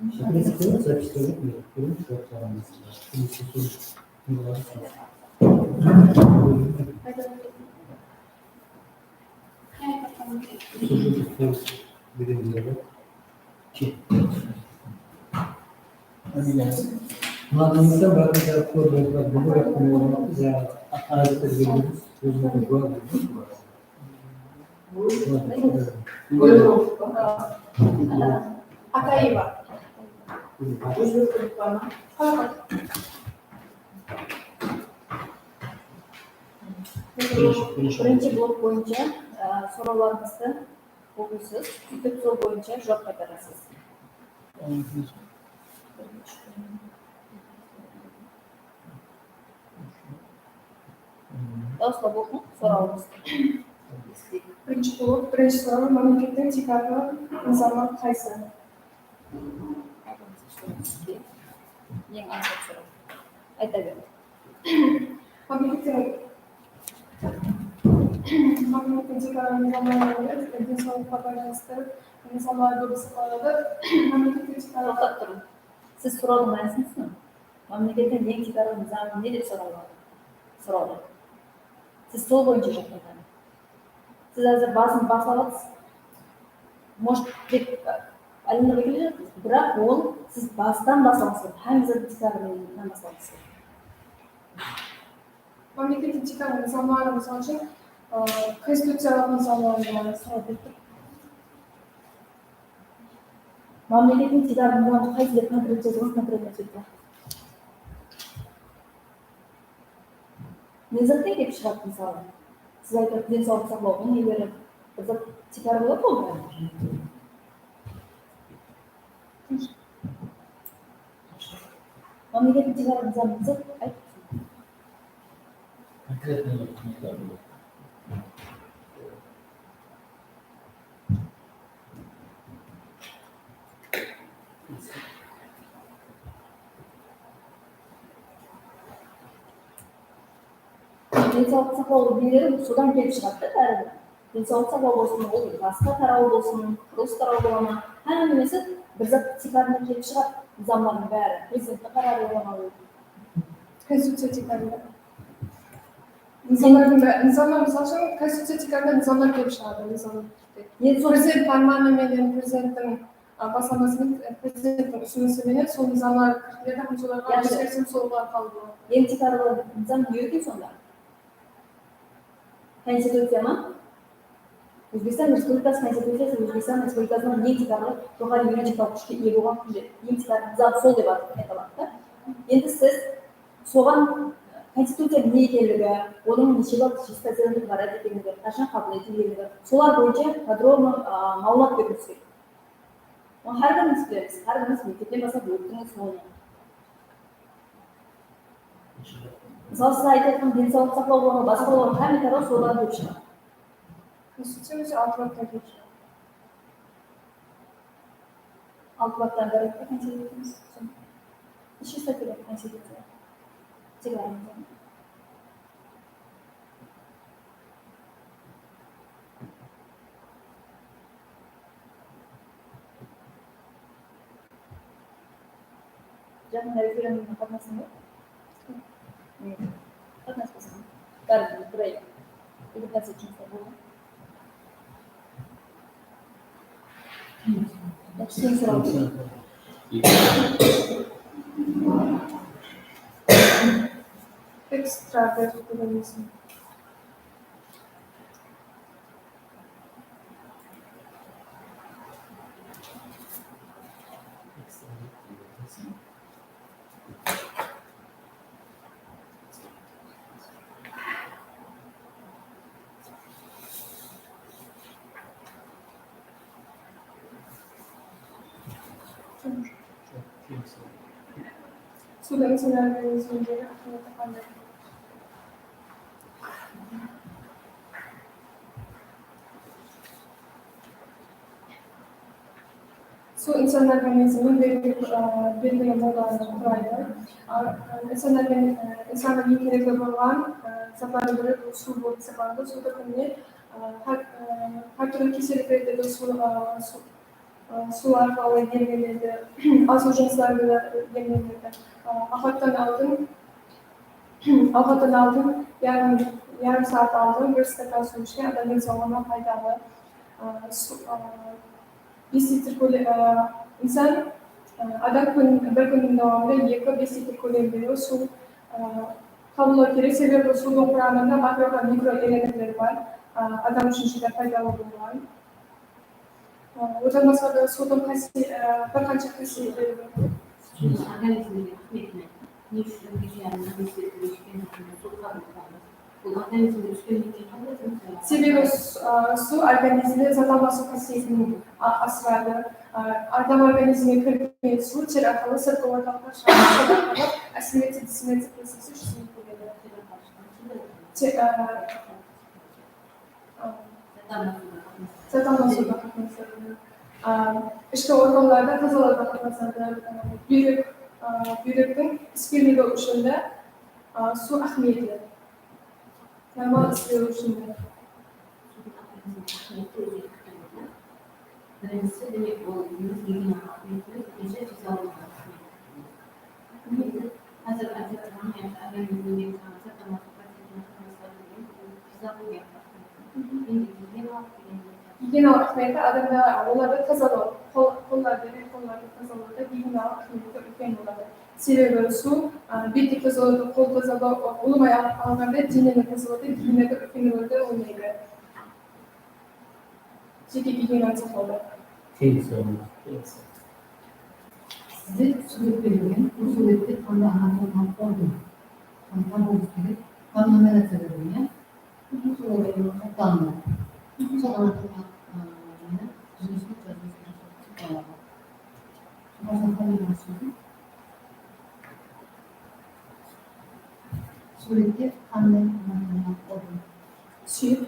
Принципте запись etip, ko'remiz, jawap beremiz. Mınadan soń báribir jawap beremiz. Ataeva. Birinshi blok boyınsha, e, sorawlarıńızdı oqıysız, sóytip sol boyınsha juwap qaytarasız. Dawıslap oqıń sorawıńızdı. Birinshi blok, birinshi soraw, mámlekettiń tiykarǵı nızamı qaysı? Eń ańsat soraw. Ayta beriń. Mámlekettiń, mámlekettiń tiykarǵı nızamları densawlıqqa baylanıslı nızamlar bolıp esaplanadı. Mámlekettiń tiykarǵı... Toqtap turıń. Siz sorawdıń mánisin túsiniń. Mámlekettiń eń tiykarǵı nızamı ne dep soraw boladı? Sorawda. Siz sol boyınsha juwap qaytarıń. Siz házir basın baslap atırsız. Может, dep, aylandırıp kele jatırsız. Biraq ol siz bastan baslamasız. Hámme zat tiykarınan baslamasız. Mámlekettiń tiykarǵı nızamları, mısal ushın, ı, konstituciyalıq nızamları soraw berip tur. Mámlekettiń tiykarǵı nızamı qaysı dep konkret jazılǵan, konkret máslehatler. Ne zattan kelip shıǵadı, mısalı? Siz aytıp, densawlıq saqlawdıń neleri, bir zat tiykar boladı ǵoy. Mámlekettiń tiykarǵı nızamı ne zat? Ayt. Конкретно. Densawlıq saqlaw neleri sodan kelip shıǵadı da báribir. Densawlıq saqlaw bolsın, ol basqa taraw bolsın, qurılıs tarawı bola ma, hámmesi bir zat tiykarınan kelip shıǵadı, nızamlardıń bári, prezidenttiń qararı bola ma, ol. Konstituciya tiykarınan. Nızamlardıń bá-, nızamlar, mısal ushın, konstituciya tiykarınan nızamlar kelip shıǵadı, nızam. Endi sol prezident pármanı menen, prezidenttiń, a, baslaması menen, e, prezidenttiń usınısı menen sol nızamlar kiritiledi hám solarǵa ózgerisim solıwlar arqalı boladı. Eń tiykarǵı nızam ne eken sonda? Konstituciya ma? Ózbekstan Respublikası Konstituciyası Ózbekstan Respublikasınıń eń tiykarǵı joqarı yuridik kúshke iye bolǵan hújjet, eń tiykarǵı nızam sol dep ataladı da. Endi siz soǵan, Konstituciyanıń ne ekenligi, onıń neshe bap statuyadan ibarat ekenligi, qashan qabıl etilgenligi, solar boyınsha podrobno, a, maǵlıwmat beriwińiz kerek. Onı hár birimiz bilemiz, hár birimiz mektepten baslap óttińiz onı. Mısalı, siz aytıp atırǵan densawlıq saqlaw bola ma, basqa bola ma, hámme taraw sodan kelip shıǵadı. Konstituciya ózi altı baptan kelip shıǵadı. Altı baptan ibarat pa Konstituciyamız? Neshe statuya bar Konstituciyada? Tek aldıńız. Jaqında referendumǵa qatnastıń ba? Qatnaspasań, báribir bir ay. Búgin konsert jumıslar boldı. Jaqsı, keyingi soraw. Ekstra berip kóremesin. Suda insanlar organizmindegi ahamiyati qanday? Suw insan organizmi belgili, e, belgili mollardan quraydı. A, insan organi-, e, insannıń eń kerekli bolǵan, e, zatlarınıń biri bul suw bolıp esaplanadı. Suwdı kúnine, e, hár, e, hár túrli keselliklerden suw, e, suw, Suw arqalı emlenedi, azıw jınısları menen emlenedi. Awqattan aldın, awqattan aldın yarım, yarım saat aldın bir stakan suw ishken adam densawlıǵına paydalı. Suw, bes litr kóle-, insan, adam kún, bir kúnniń dawamında eki, bes litr kólemindegi suw qabıllaw kerek, sebebi suwdıń quramında makro hám mikroelementler bar. Adam ushın júdá paydalı bolǵan. Odan basqa da suwdıń qási-, bir qansha qásiyetleri bar. Organizmge ahmiyeti ne? Ne ushın giygienanıń eskertiwine ishken suwdı qabıl qılamız? Bul organizmge túskennen keyin qanday funksiyalar? Sebebi suw organizmde zat almasıw qásiyetini asıradı. Adam organizmine kirgen suw ter arqalı sırtqı ortalıqqa shıǵadı, sól arqalı assimilyaciya, dissimilyaciya procesi júzege keledi. Te-, Zat almasıwda qatnasadı. Ishki organlarda tazalawda qatnasadı. Búyrek, búyrektiń iskerligi ushın da suw áhmiyetli. Normal islew ushın da. Suwdıń organizmge áhmiyeti ózi eki túrli. Birinshisi, demek, ol gigiyena áhmiyetli, ekinshi, fiziologiyalıq áhmiyeti. Endi házir aytıp atırǵanım, yaǵnıy organizmdegi zat almasıw procesine qatnasadı degen fiziologiyalıq áhmiyeti. Endi gigienalıq degen ne zat? Gigienalıq áhmiyeti adamda olardı tazalaw, qol, qollardı, el qollardı tazalawda gigienalıq áhmiyeti úlken boladı. Sebebi suw, a, betti tazalawda, qol tazalaw, ulıwma al-, alǵanda deneni tazalawda gigienada úlken rol oynaydı. Jeke gigienanı saqlawda. Keyin soraman. Sizde súwret berilgen, bul súwrette qanday anatomiyalıq organ? Qanday bolıwı kerek? Qan nominaciya berilgen, ya? Bul súwret qaptalında. Sol anatomiyalıq, a, neni, júzini jazıwıńız kerek. Súwrette qanday anatomiyalıq organ? Súyek.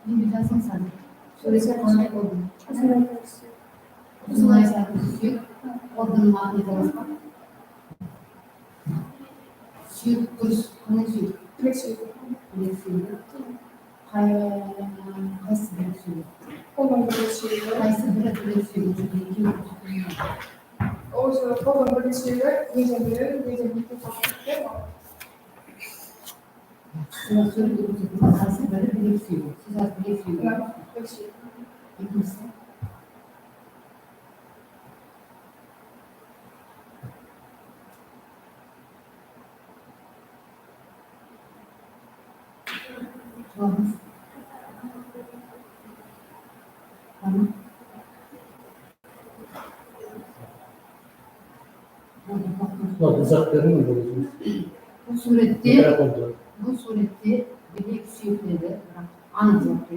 Endi jazıńız házir. Súwrette qanday organ? Uzın ayaqlı súyek. Organnıń atın ayta alasız ba? Súyek durıs. Qanday súyek? Bilek súyegi. Bilek súyegi. Qay-, qaysı bilek súyegi? Qoldıń bilek súyegi. Qaysı biri bilek súyegi? Ózi qoldıń bilek súyegi, neden biri, neden eki qoldıń bilek súyegi. Siz házir bilek súyegi. Siz házir bilek súyegi. Bilek súyegi. Ekinshisi. Juwabıńız. Tamam. Bul súwrette, bul súwrette bilek súyekleri, biraq anıq zat.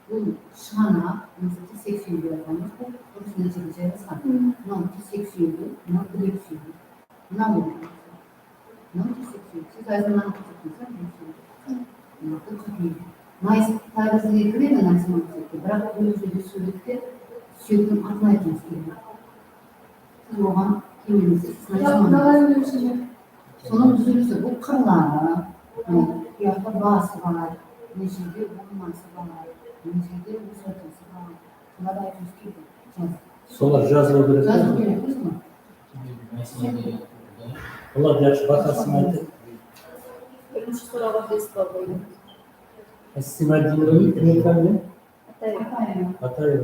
Bul shıǵanaq, mınaw tirsek súyegi dep aytamız, bul durıs nárseге jaylasqan. Mınaw tirsek súyegi, mınaw bilek súyegi. Mınaw bul. Mınaw tirsek súyegi. Siz házir mınanı kórsettiniz, á, bilek súyegi. Mınaw bul qatnaydı. Mayıs tárizine kiredi, mayıs mınaw súyekte. Biraq bul jerde súwrette súyektiń atın aytıwımız kerek. Oǵan kelmese, sonıń dúzilisi bul qırları, bu jaqta bası bar, mına jerde urması bar, mına jerde usatası bar. Bular aytıwımız kerek. Jaz. Solar jazılıw kerek. Jazıw kerek, dúrıspa? Bular jaqsı bahasın aytıp. Birinshi sorawǵa bes ball qoydı. Stimulirowateller kim ekan? Ataev. Ataev.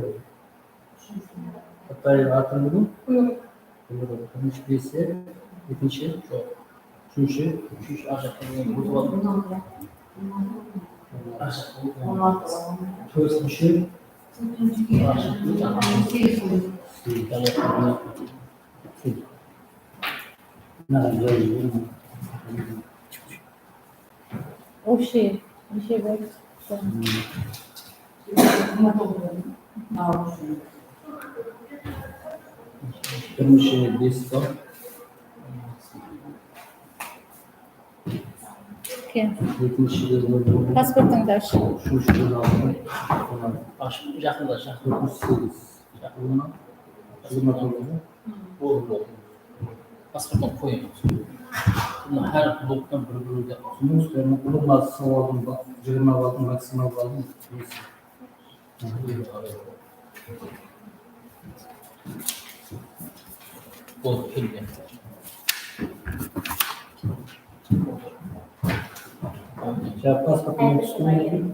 Ataev atın bildim. Birinshi besi, ekinshi, joq. Úshinshi, úshinshi, arjaqqa kelgen buzıp aldım. Tórtinshi, Общий neshe bar? Birinshi bes bar. Okey. Ekinshi pasportıńdı ash. Úshinshi on altı. Ashıp, jaqında, jaqında. Segiz. Jaqında. Jigirma toǵız. Boldı, boldı. Pasporttan qoyıń. Bunı hár bloktan bir-birewge qosıń. Ulıwma sawaldıń ba-, jigirma baldıń maksimal baldıń. Boldı, kelgen. Jaq, pasporttan tústirmeydi.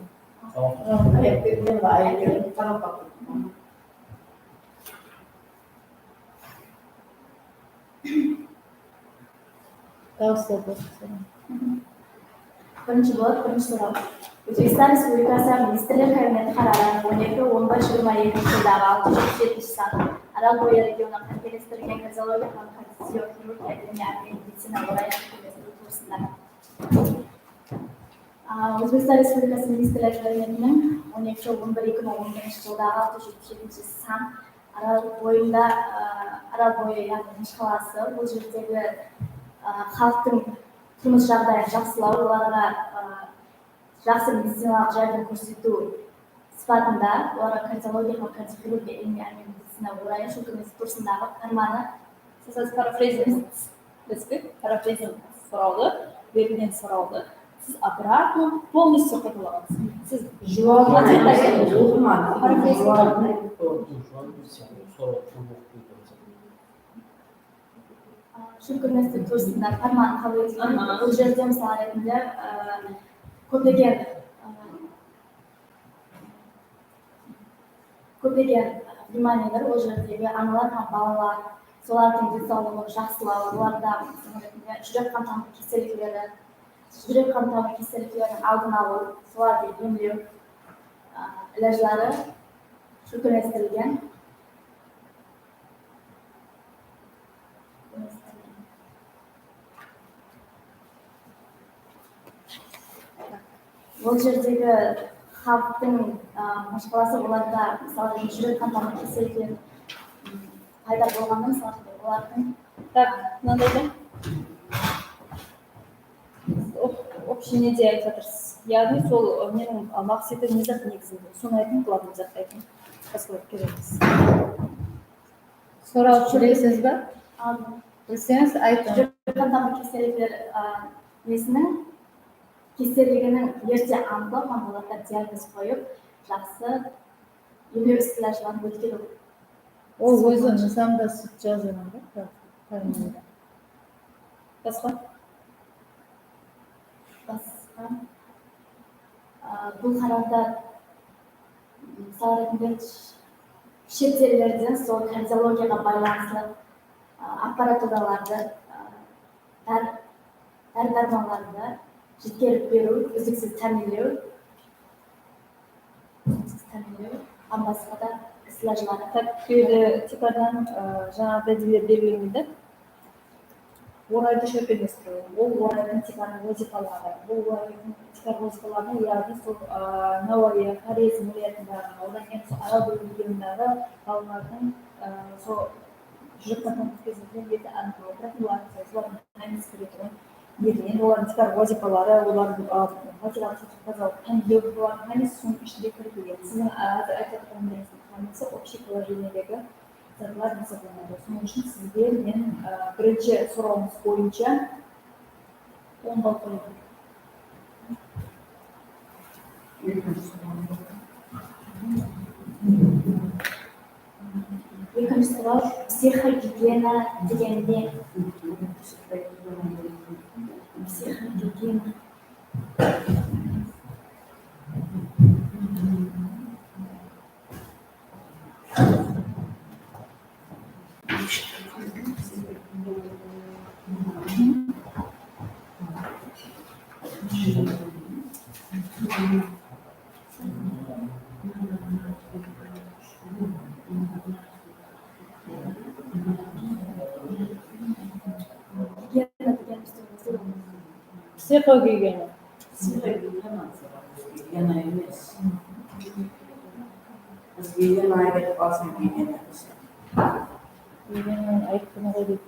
Dawıs berdi. Birinshi bolıp, birinshi soraw. Ózbekstan Respublikası Ministrler Kabineti qararı on eki on bir jigirma ekinshi jıldaǵı altı júz jetpis jetinshi san Aral boyı regionı qáliplestirgen kardiologiyalıq hám kardioxirurgiya ilimiy-ámeliy medicina orayı húkimeti tuwrısında. A, Ózbekstan Respublikası Ministrler Kabinetiniń on eki on bir eki mıń on birinshi jıldaǵı altı júz jetpis jetinshi san Aral boyında, a, Aral boyı, yaǵnıy Mashqalası, ol jerdegi, a, xalıqtıń turmıs jaǵdayın jaqsılaw, olarǵa, a, jaqsı medicinalıq járdem kórsetiw sıpatında olarǵa kardiologiya hám kardioxirurgiya ilimiy-ámeliy medicina orayı shólkemlestiw tuwrısındaǵı pármanı. Siz házir parafrazing, respekt, parafrazing sorawdı, berilgen sorawdı siz обратно полностью qaytalaǵansız. Siz juwabın oqımadı. Parafrazing. Shólkemlestiw tuwrısında párman qabıl etilgen. Aha. Bul jerde, mısal retinde, e, kóplegen, e, kóplegen, e, вниманиелер ol jerdegi analar hám balalar, solardıń densawlıǵın jaqsılaw, olarda, mısal retinde, júrek qan tamır kesellikleri, júrek qan tamır kesellikleriniń aldın alıw, solardı emlew, e, ilajları shólkemlestirilgen. Ol jerdegi xalıqtıń, a, mashqalası, olarda, mısalı, júrek qan tamır kesellikleri, m, payda bolǵanda, mısalı, olardıń. Так, mınanday da. Общий nede aytıp atırsız? Yaǵnıy sol, ı, meniń, ı, maqsetim ne zat negizinde? Sonı aytıń, glavnıy zattı aytıń. Basqa kerek emes. Soraw bilesiz be? Aldım. Bilseńiz, aytıń. Júrek qan tamır kesellikleri, ı, nesiniń keselliginiń erte anıqlaw hám olarǵa diagnoz qoyıp, jaqsı emlew is-ilajların ótkeriw. Ol ózi nızamda sud jazılǵan da, pármanda. Basqa? Basqa. A, bul qararda, mısal retinde, sh-, shet ellerden sol kardiologiyaǵa baylanıslı, a, apparaturalardı, a, dár-, dári-dármanlardı jetkerip beriw, úzliksiz támiyinlew, úzliksiz támiyinlew hám basqa da is-ilajlar. Tak, bul jerde tiykarınan, ı, jańaǵı dáliller berilmedi. Oraydı shólkemlestiriw, ol oraydıń tiykarǵı wazıypaları, bul oraydıń tiykarǵı wazıypalarına, yaǵnıy sol, ı, Nawayı, Xorezm wálayatındaǵı, odan keyin sol Aral boyı regionındaǵı balalardıń, ı, sol júrek qan tamır keselligin erte anıqlaw, profilaktiya, solardıń hámmesi kiretuǵın. Endi olardıń tiykarǵı wazıypaları, olardıń, ı, profilaktik tazalıq, hám olardıń hámmesi sonıń ishinde kiretuǵın. Siziń, ı, házir aytıp atırǵanlarıńızdıń hámmesi общий положениедegi zatlar esaplanadı. Sonıń ushın sizge men, e, birinshi sorawıńız boyınsha on ball qoyaman. Ekinshi soraw, psixogigiena degen ne? Psixogigiena. Psixogigiena. Psixogigiena, gigiyena emes. Biz gigiyena aytıp qalsın, gigiyena dese. Gigiyenanı ayttım ǵoy deyip.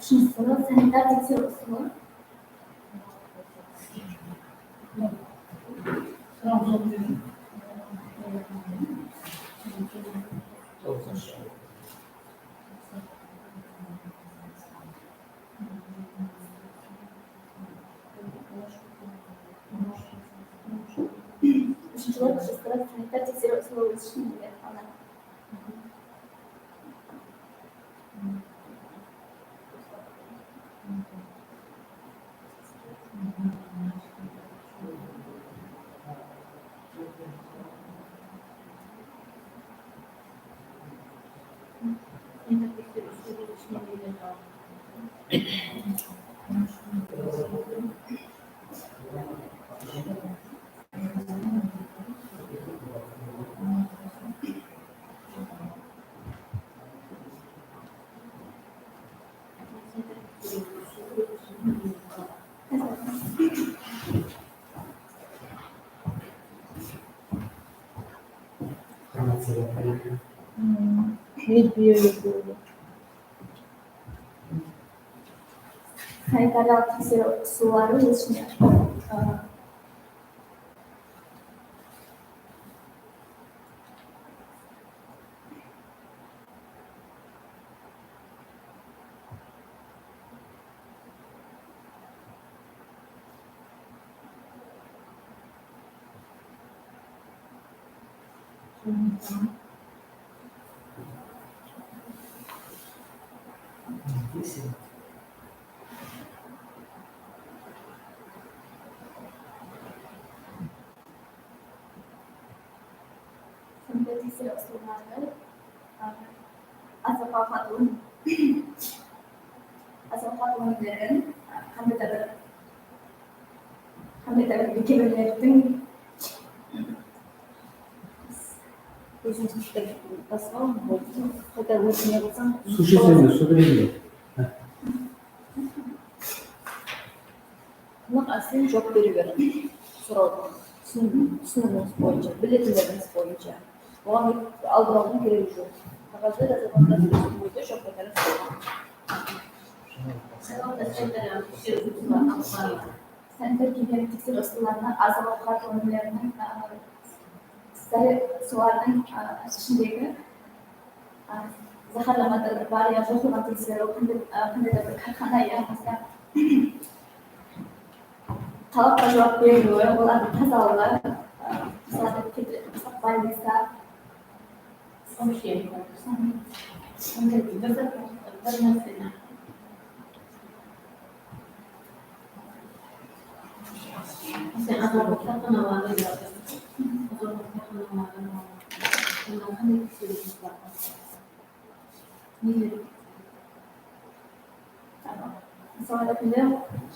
Ushınshı soraw, sanitar tekseriw usılı. Ushınshı soraw, sanitar tekseriw usılı ósishi mumkin. Sanitariялıq tekseriw usılları óz ishine, ı, Sintetizir usılları, ı, azıq-awqat ón-, azıq-awqat ónimlerin, ı, qanday da bir, qanday da bir mekemelerdiń, ózińiz bitirip taslań, qayta ózine qılsań. Suw isheseń be, suw bereyinbe? Tınıq ásten juwap bere beriń. Sorawdıń túsin-, túsiniwińiz boyınsha, biletinlerińiz boyınsha. Oǵan aldırıwdıń keregi joq. Qaǵazda jazılǵan túsiniwińizdi juwap qaytarasız. Sanitar-gigiena tekseriw usıllarına azıq-awqat ónimleriniń, ı, sare-, solardıń, ı, ishindegi, ı, záhárli maddalar bar ya joqlıǵın tekseriw, qanday, ı, qanday da bir kárxana ya bolmasa talapqa juwap beriliwi, olardıń tazalıǵı, ı, mısalı, keltirip bolsaq, bolnica, Soobshchenie. Sonday bir zat, bir nárseni. Azırlıq kárxanalarında, azırlıq kárxanalarında bundan qanday kútlelerimiz bar? Neler? Mısalı retemde,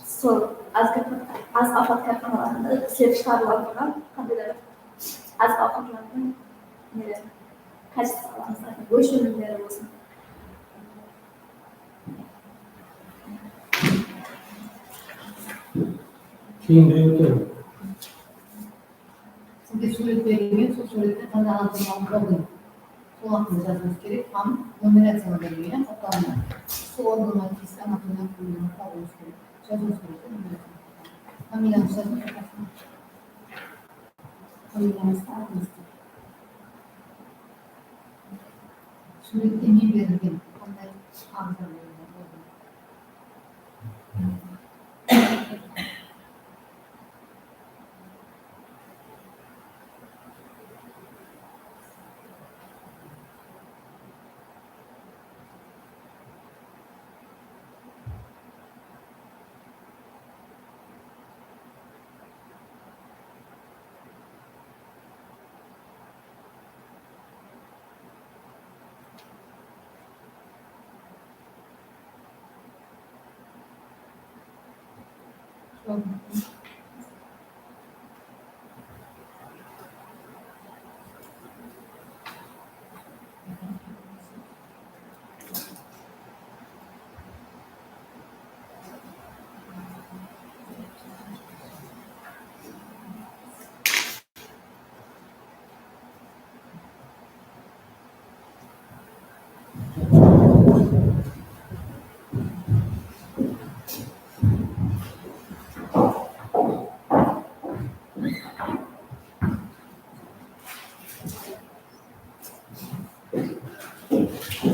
sol azıq, azıq-awqat kárxanalarında islep shıǵarılıp atırǵan qanday da bir azıq-awqatlardıń neleri, kachestvoları, ósh ónimleri bolsın. Keyin birew óterim. Sizge súwret berilgen, sol súwrette qanday anıqlamalardı qoyıń. Sol haqqında jazıwıńız kerek hám numeraciyalar berilgen, toqtalında. Usı organlar tiyisli anatomiya qonımlardı tabıwıńız kerek. Jazıwıńız kerek, numeraciyalar. Familiyańızdı jazıń, toqtalında. Familiyańızdı, atıńızdı. Súwrette ne berilgen? Qanday aǵza berilgen?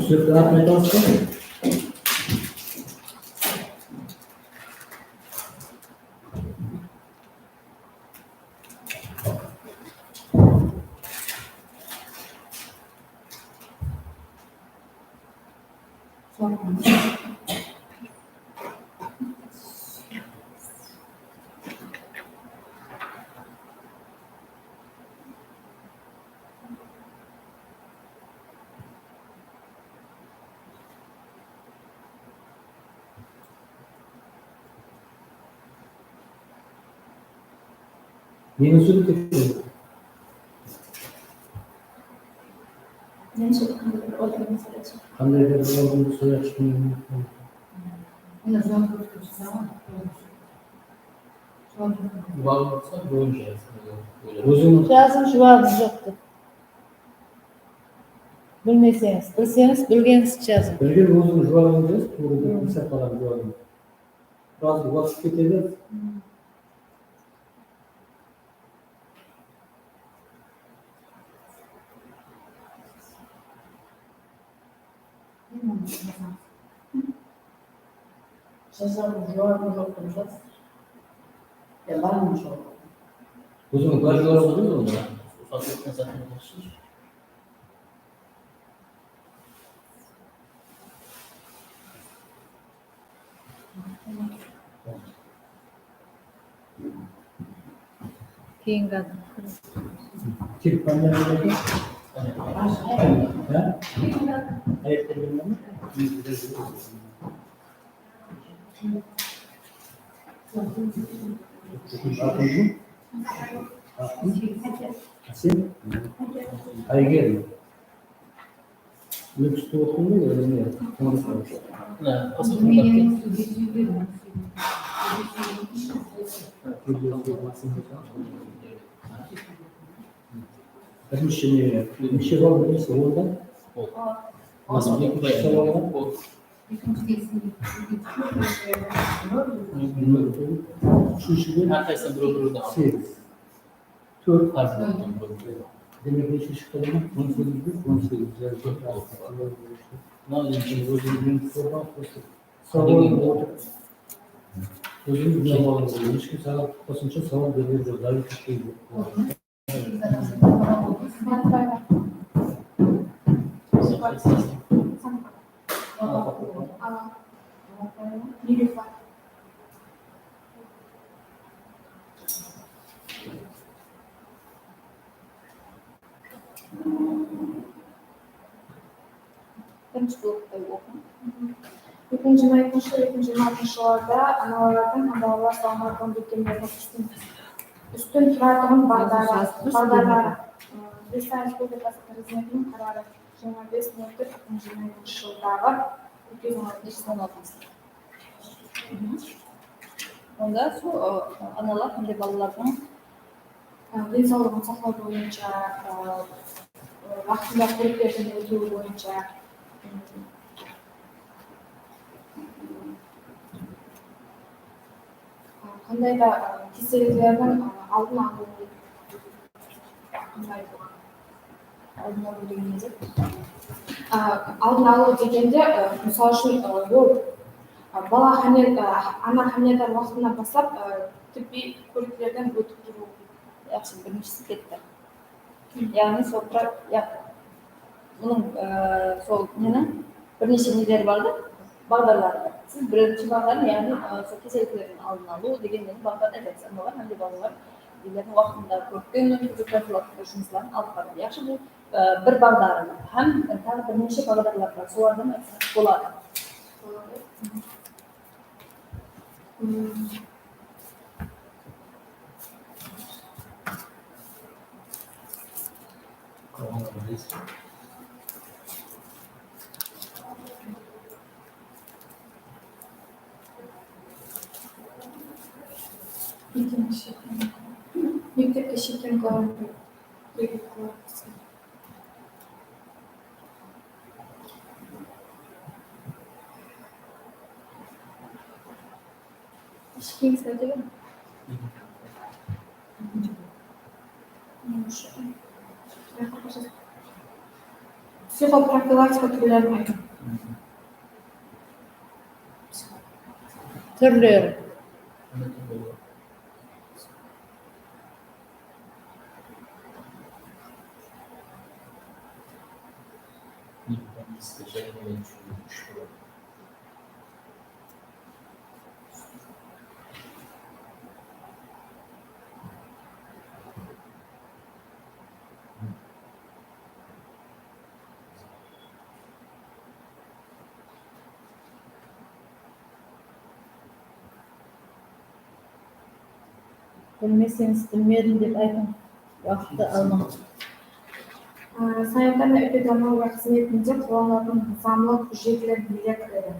Súwrettiń atın ayta alasız ba? Neni súwrette? Qanday da bir organdı soyaqshı. Mına, juwap berip turıpsız, aǵa. Juwabı bolsa, boyınsha. Ózińiz jazıń, juwabı joq dep. Bilmeseńiz, bilseńiz, bilgenińizdi jazıń. Bilgen ózińiz juwabıńızdı jazıp, tuwrı dep esap alaman juwabın. Birazǵa waqıt ketedi. Jazaǵan juwabı joq dep jaz. Ya, barmı joq? Ózińiz bar juwabıńız bar onda. Usatılǵan zatın qosıńız. Keyingi adam. Kelip qanday qıldı? Ha? Ayaqta kelgen ma? Atıń? Atıń? Sen? Ayger. Luksti oqıdın ba, ya ne? Mına, qasım. Birinshi ne, neshe bal berese, onda? Úshinshi bal. Úshinshi bal. Hár qaysısına birew-birew de al. Segiz. Tórt. Demek, neshe shıqtı bunı? On segiz be? On segiz. Mına, endi ózim, endi sorǵan, sawal berip otır. Ózimiz bilip alamız. Hesh kim saǵan qosımsha sawal bergen joq. Davay ketpeydi. Eki mıń jigirma eki jıl, eki mıń jigirma altınshı jıllarda analardıń hám balalar salamatlıǵın bekemlewiniń ústin, ústin turatuǵın baǵdarı, baǵdarları, ı, Ózbekstan Respublikası Prezidentiniń qararı jigirma bes nol tórt eki mıń jigirma ekinshi jıldaǵı úlken. Onda sol, ı, analar hám de balalardıń, ı, densawlıǵın saqlaw boyınsha, ı, ı, waqtında kóriklerdin ótiwi boyınsha, ı, qanday da, ı, keselliklerdiń, ı, aldın alıw, qanday aldın alıw degenimiz, ı, aldın alıw degende, ı, mısal ushın, ı, ol, ı, bala hámil, ı, ana hámiledar waqtınan baslap, ı, tibbiy kóriklerdin ótip turıw. Yaqshı, birinshisi ketti. Yaǵnıy, sol pra-, ya, bunıń, e, sol neniń bir neshe neleri bar da, baǵdarları bar. Siz birinshi baǵdarın, yaǵnıy, e, sol keselliklerdiń aldın alıw degen neniń baǵdarın aytasańız. Analar hám de balalar, balalardıń waqtında kóriklerdin ótkiziw profilaktika jumısların alıp baradı. Yaqshı, bul, e, bir baǵdarı hám, e, taǵı bir neshe baǵdarlar bar, solardan aytsańız boladı. Mektepke shekem Psixoprofilaktika túrlerin aytıń. Túrleri. Bilmeseńiz, bilmedim dep aytıń. Waqıttı almań. Á, sanitariya-epidemiologiya xızmetinde qollanılatuǵın nızamlıq hújjetler neler kiredi?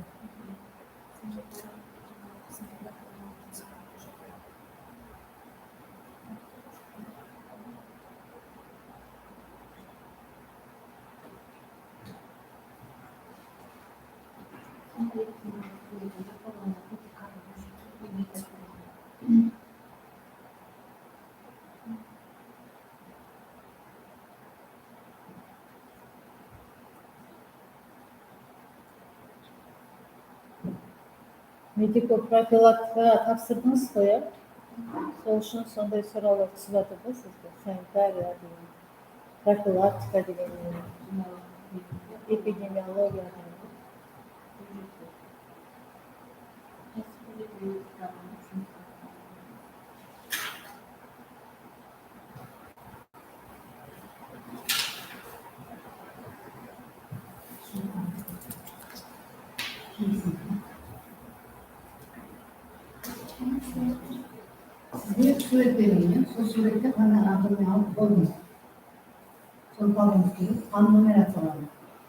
Mediko profilaktika tapsırdıńız ǵoy, ya? Sol ushın sonday sorawlar túsip atır da sizge. Sanitariya degen, profilaktika degen, epidemiologiya degen. Sizge súwret berilgen, sol súwrette qanday adamdı alıp boldıńız? Sonı tabıwıńız kerek, qan numeraciyaları.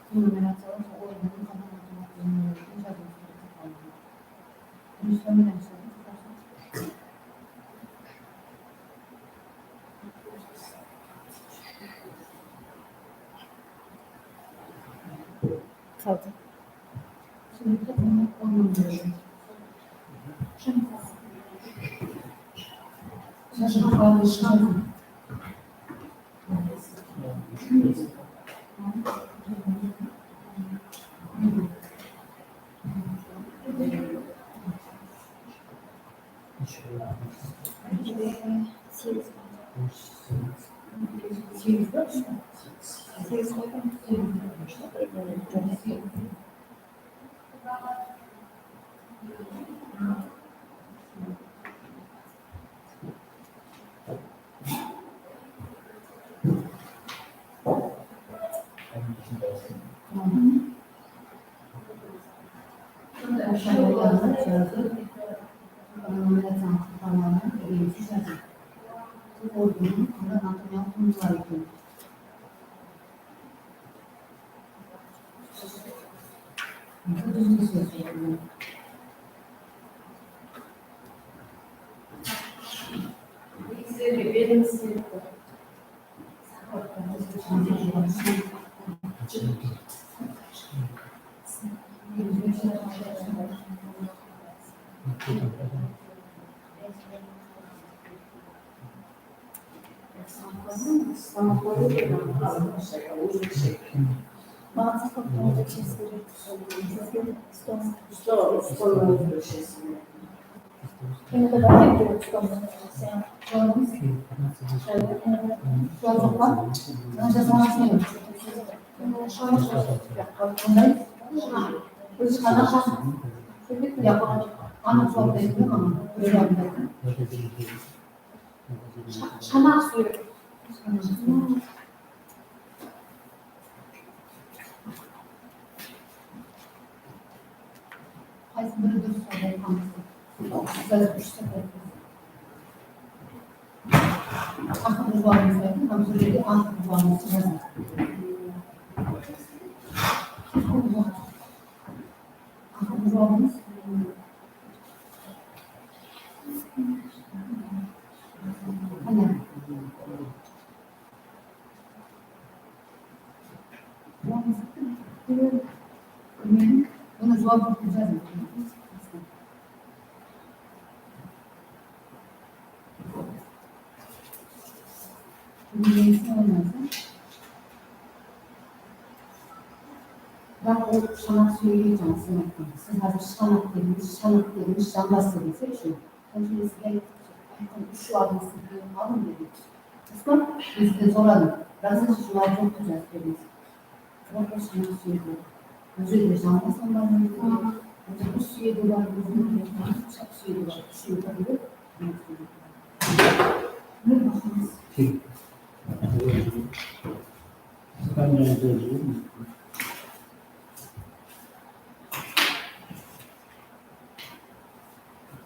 Qan numeraciyaları sol organın qanday adamdı jazıwıńız kerek. Qaldı. Bunday oqsham bolǵanda jazıp, denominaciyanıń quralların úyrenip jazıń. Bul organın qanday anatomiyalıq tuwındıları eken. Shamaq súyip. Qaysı biri durıs, sol bolǵan. Sizler úsh sırda. Aqırǵı juwabımızdı aytıń, hám bul jerde aqırǵı juwabımızdı jazıń. Aqırǵı juwabımız. Qáne. Bunı juwap etip jazıń. Biraq ol shanaq súyegen, jańa siz aytqan. Siz házir shanaq dedińiz, shanaq dedińiz, janbas dedińiz, iya, úshin. Ol jerde sizge aytqan úsh juwabıńızdı birew alıń dedi. Ruslan, men sizden soradım. Biraq siz juwap joq dep jazıp berdińiz. Orta shanaq súyegi. Bul jerde jańa sanlar mumkin. Bul jerde úsh súyegi bar, bul jerde shaq súyegi bar. Úshewi bir.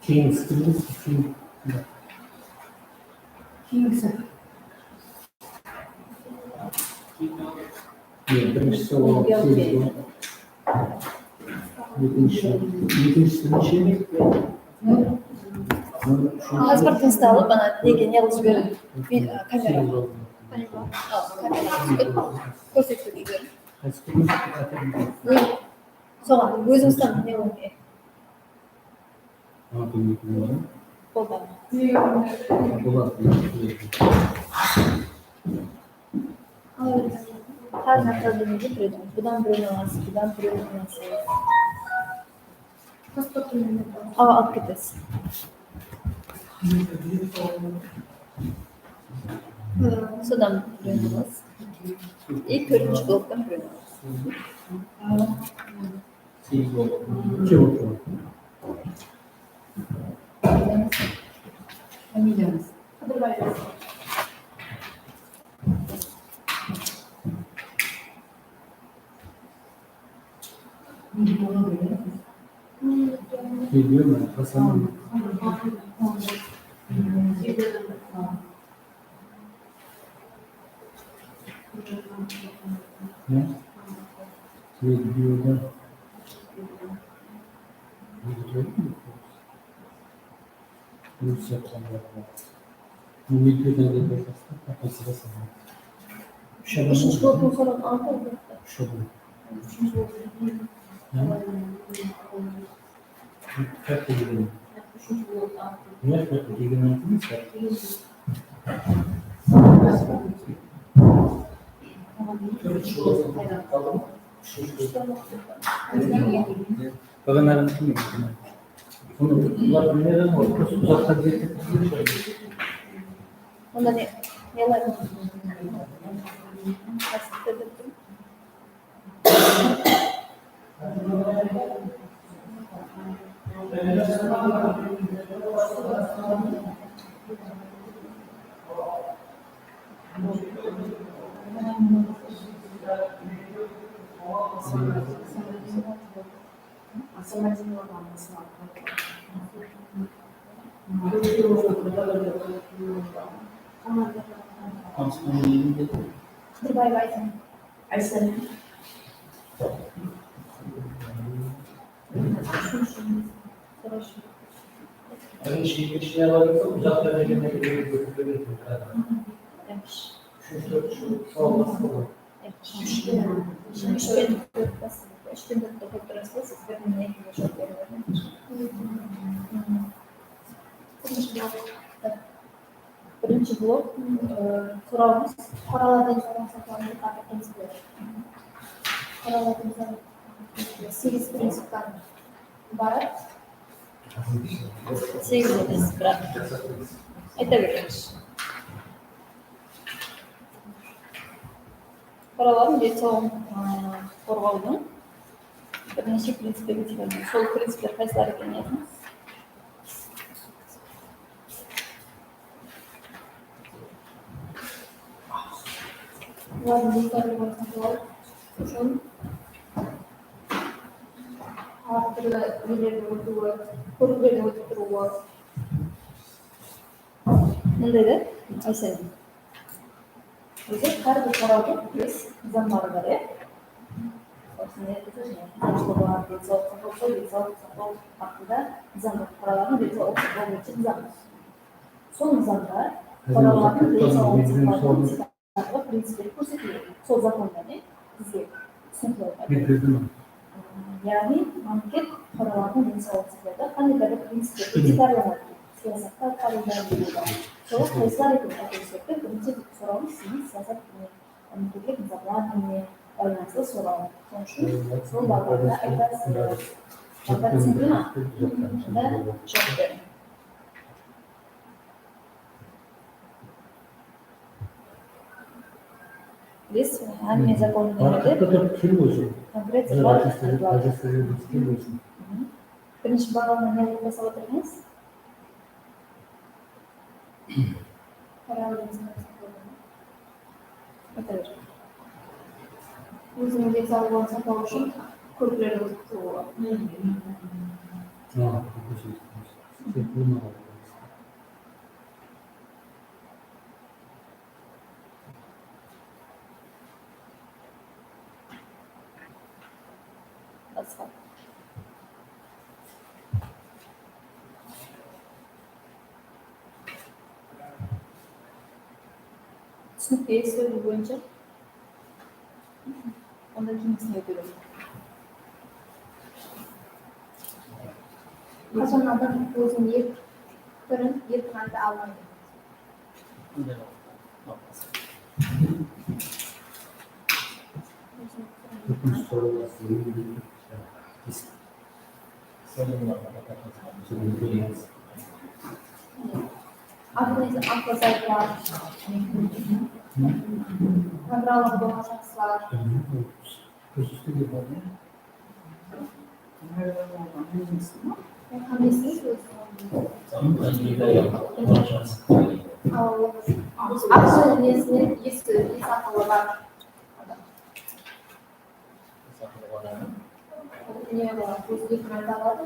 Keyingisi kim? Keyingisi. Mine, birinshisi ol segiz. Ekinshi, ekinshisi neshe? Házir bir tınıstı alıp, ana, nege ne qılıp jiberiń? Kamera. Al, kamera. Kórsetip jiberiń. Soǵan, ózińizden ne qılıń? Boldı. Boladı. Hár nápar birewdi túredi. Budan birewin alasız, budan birewin alasız. Awa, alıp ketesiz. Sodan birewin alasız. I tórtinshi bloktan birewin alasız. Segiz boldı. Úshew boldı. Familiyańız? Qıdırbaeva. Video ma? Hasan. Ne? Videoda. Videoda. Videoda. Videoda. Úshinshi bloktıń soradı altı. Úshinshi blok. Úshinshi blok. Ne? Katta degen. Ne, katta degen aytılmasa. Baǵanaǵı kim? Sonı bular bilmegen ǵoy, просто uzaqqa ketip. Onda ne, ne alayın? Qıdırbaeva Aysen. Aysen. Birinshi, ekinshi ne bar edi? Uzaq dárejede. Úshinshi, tórtinshi sawal basqa. Úsh penen tórt bas-, úsh penen tórtti qoyıp turasız ba, siz bir menen ekige juwap berip bermedińiz. Birinshi blok, e, sorawımız, fuqaralardan soraw saqlanıp atırmız. Fuqaralardan soraw segiz principten ibarat. Segiz emes, biraq. Ayta beremiz. Fuqaralardıń densawlıǵın, ı, qorǵawdıń bir neshe principleri tiyiledi. Sol principler qaysılar ekenin yazıńız. Bulardıń densawlıǵın saqlaw ushın hár túrli nelerden ótiwi, kóriklerden ótip turıwı. Mınday da, Aysen. Ózi hár bir sorawdıń óz nızamları bar, ya. Osınday densawlıq saqlaw, densawlıq saqlaw haqqında nızam bar. Fuqaralardıń densawlıq saqlaw boyınsha nızam. Sol nızamda fuqaralardıń densawlıǵın saqlawdıń siyasatı principleri kórsetiledi. Sol zakonda ne bizge túsinikli. Yaǵnıy, mámleket fuqaralardıń densawlıǵın saqlawda qanday da bir principlerdi tiykarlanadı, siyasatta atqarılǵan. Solar qaysılar eken? Birinshi sorawımız siziń siyasat mámleketlik nızamlar menen baylanıslı soraw. Sonıń ushın sol baǵdarda aytasız. Baǵdar túsinikli ma? Onda juwap beriń. Bilesiz be, hámme zakon beredi. Konkret zaten. Birinshi baǵdarda ne qılıp basap atırmız? Óziniń densawlıǵın saqlaw ushın kóriklerdi ótip turıwı. Basqa. Túsinikli, esitip boyınsha. Onda keyin túsinikli. Qashan adam óziniń erkin pikirin, erkin ayta almaydı? Organiz-, akıl saytlar, programma bolǵan shaxslar. Aqshı nesine esi, esi aqıllı bar. Ne bar? Ózi ekin ayta aladı.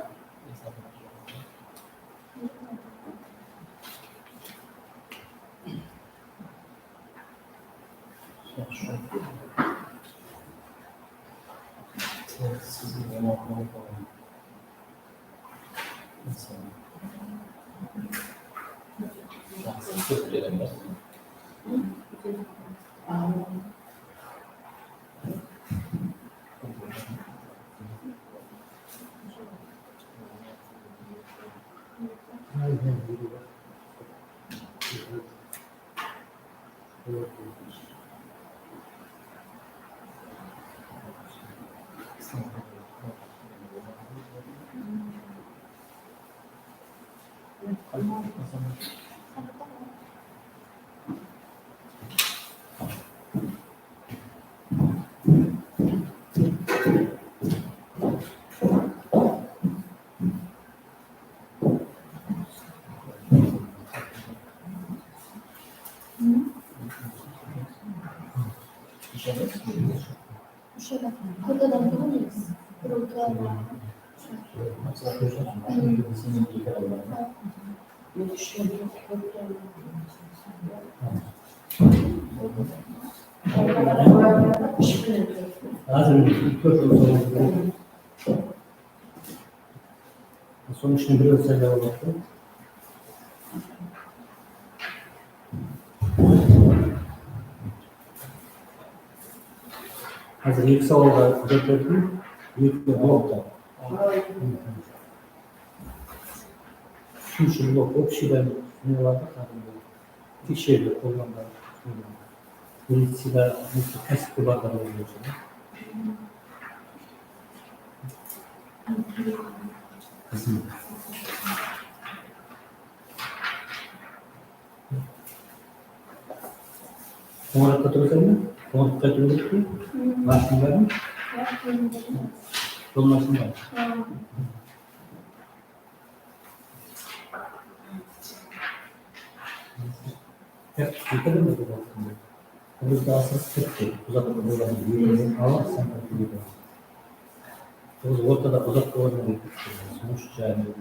Úsh adam. Tórt adam turǵan emes. Sonıń ishinen birewdi saylap alıp atır. Házir eki sawalǵa juwap berdim, eki blokta. Úshinshi blok общий dep ne qıladı? Qádimgi teksheriwde qollanǵan medicina, kásipke barǵan bolıwı múmkin. Qońıratqa turasıń ba? Qońıratqa turıp ketpey? Basın bardın? Jolın ashın ba? Hep jete bermedi. Biz de asırıp kettik. Uzatıp, uzatıp, alıp, sen. Biz ortada uzaq bolǵan edi. Soń ushın jayın.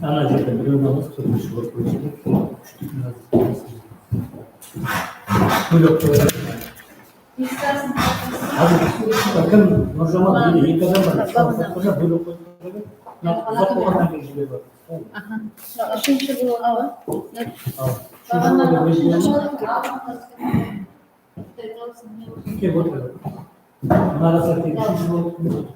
Ana jerde birewdi alasız, tórtinshi bolıp kórsek. Bólek qoyıp. Házir kim, Nurjamal, mende eki adam bar. Bólek qoyıp. Mına uzaq bolǵannan keyin jiberip atırmız. Aha. Mına úshinshi blok pa? Al. Úshinshi blok. Kelip otır. Mına arasında tek úshinshi blok.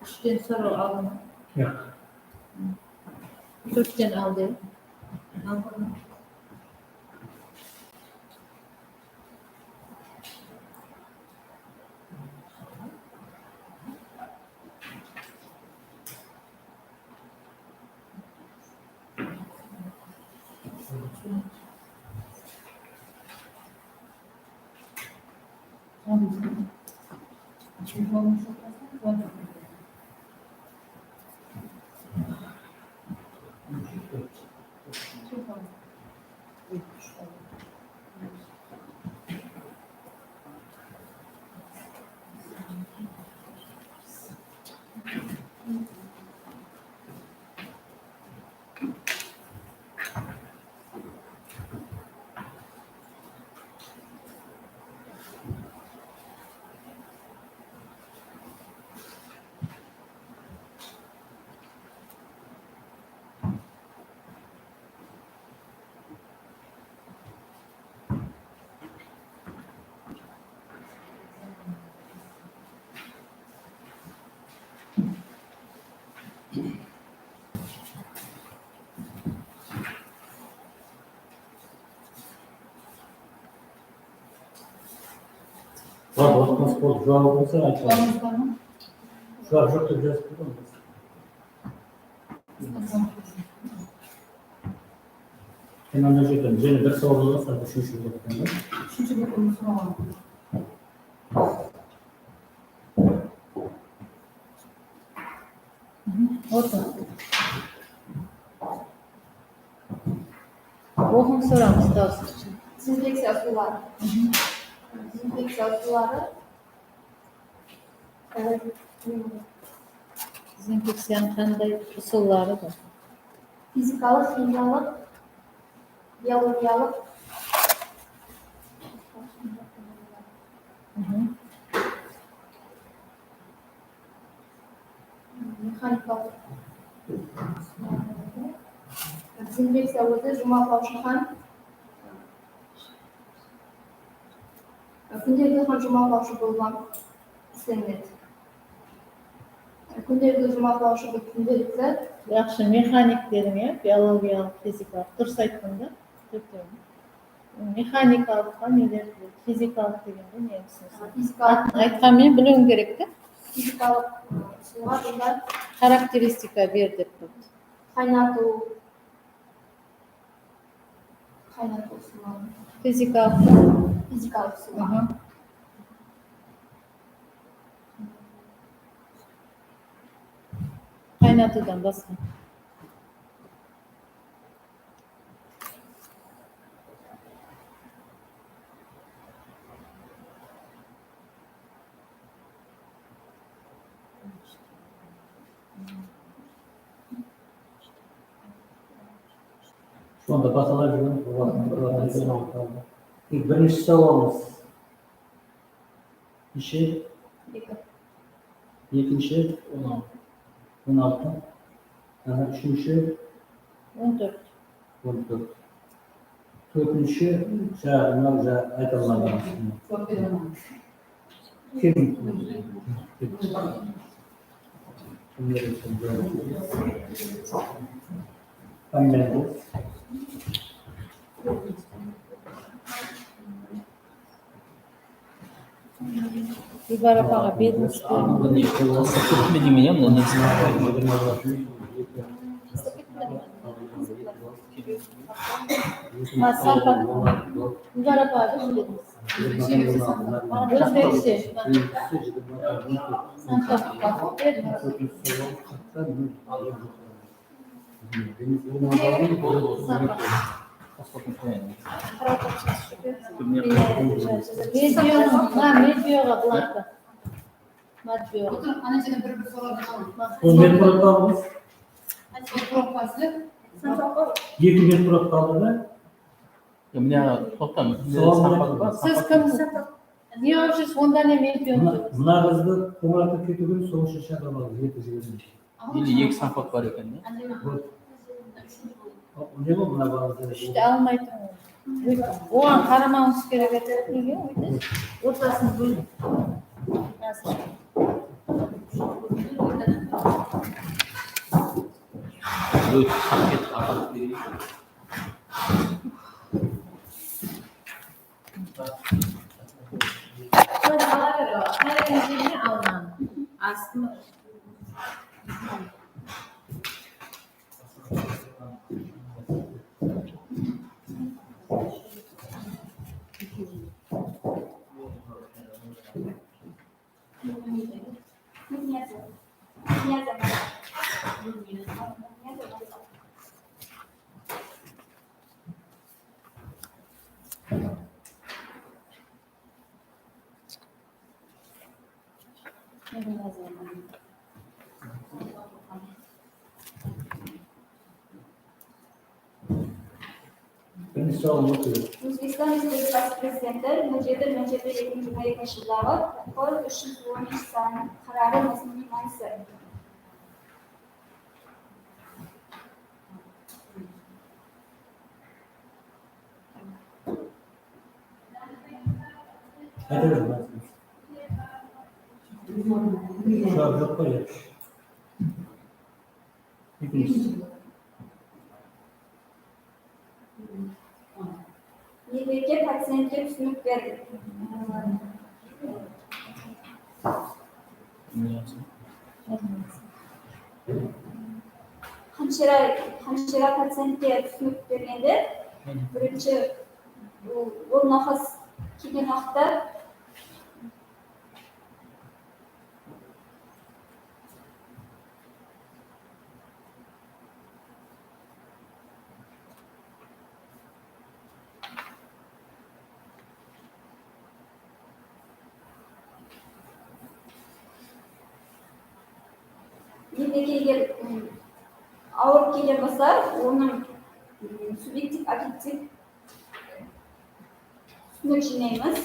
Úshten soraw aldı ma? Yaq. Tórtten aldı. Aldı. Waqtımız boldı, juwap bolsa aytayın. Juwap joq dep jazıp qoydım. Sen ana jerden jáne bir sawal bolsa, úshinshi bloktan da. Úshinshi bloktan soraw. Oqıń. Oqıń, sorańız, dawıs. Dezinfekciya usılları. Dezinfekciya usılları. Dezinfekciyanıń qanday usılları bar? Fizikalıq, ximiyalıq, biologiyalıq. Mexanikalıq. Dezinfekciya ózi juwmaqlawshı hám kúndelikli juwmaqlawshı bolıp isleniledi. Kúndelikli juwmaqlawshı bul kúndelikli. Yaqshı, mexanik dediń, ya, biologiyalıq, fizikalıq. Durıs ayttıń da, tórtewin. Mexanikalıq pa, neler, fizikalıq degende ne túsineseń? Fizikalıq. Atın aytqan menen biliwiń kerek te. Fizikalıq, ı, usılǵa bunda xarakteristika ber dep qoydı. Qaynatıw. Qaynatıw usılı. Fizikalıq. Fizikalıq usılı. Aha. Qaynatıwdan basqa. Sonda basalar júrgen waqıt. Birinshi sawalımız. Neshe? Eki. Ekinshi? On altı. On altı. Aha, úshinshi? On tórt. On tórt. Tórtinshi, jańa mınaw ja-, ayta almadım. Kim? Kim? Gúlbar apaǵa betińiz. Kútpedingmen, ya, mına negizi. Ha, Sampat. Gúlbar apaǵa betińiz. Ózbekshe. Sampat. Medvionıń, ha, Medvioǵa bılardı. Medvioǵa. Otur, ana jerde bir, bir soraw da qaldı. Bul Medmurad alıńız. Eki Medmurad qaldı da. Ya, mine, toqtań. Siz kimsiz? Ne ushın onda ne Medvion? Mına, mına qızdı qońıratıp ketiw kerek, sol ushın shaqırıp alıńız, erteń jiberiń. Ele eki Sampat bar eken, ya? Ne bu mına balansı? Úshti almay turıń. Oǵan qaramawıńız kerek edi. Nege óytesiz? Ortasın ból. Házir. Óy, sap ketip, aparıp bereyik. Qala bere, qala jerine almań. Astı ma? Birinshi sorawın oqıyın. Ózbekstan Respublikası Prezidenti mıń jeti júz on jeti, eki mıń jigirma ekinshi jıldaǵı qırq bir, úsh júz on bes sanı qararı mazmunınıń mánisi. Qayta beriń. Juwap joq pa, ya? Ekinshisi. Medbikge, pacientke túsinik ber. Hamshira, hamshira pacientke túsinik bergende, birinshi, bul, bul nawqas kelgen waqıtta Endi eger, ım, awırıp kele bolsa, onıń, ım, subektiv, obyektiv túsinik jıynaymiz.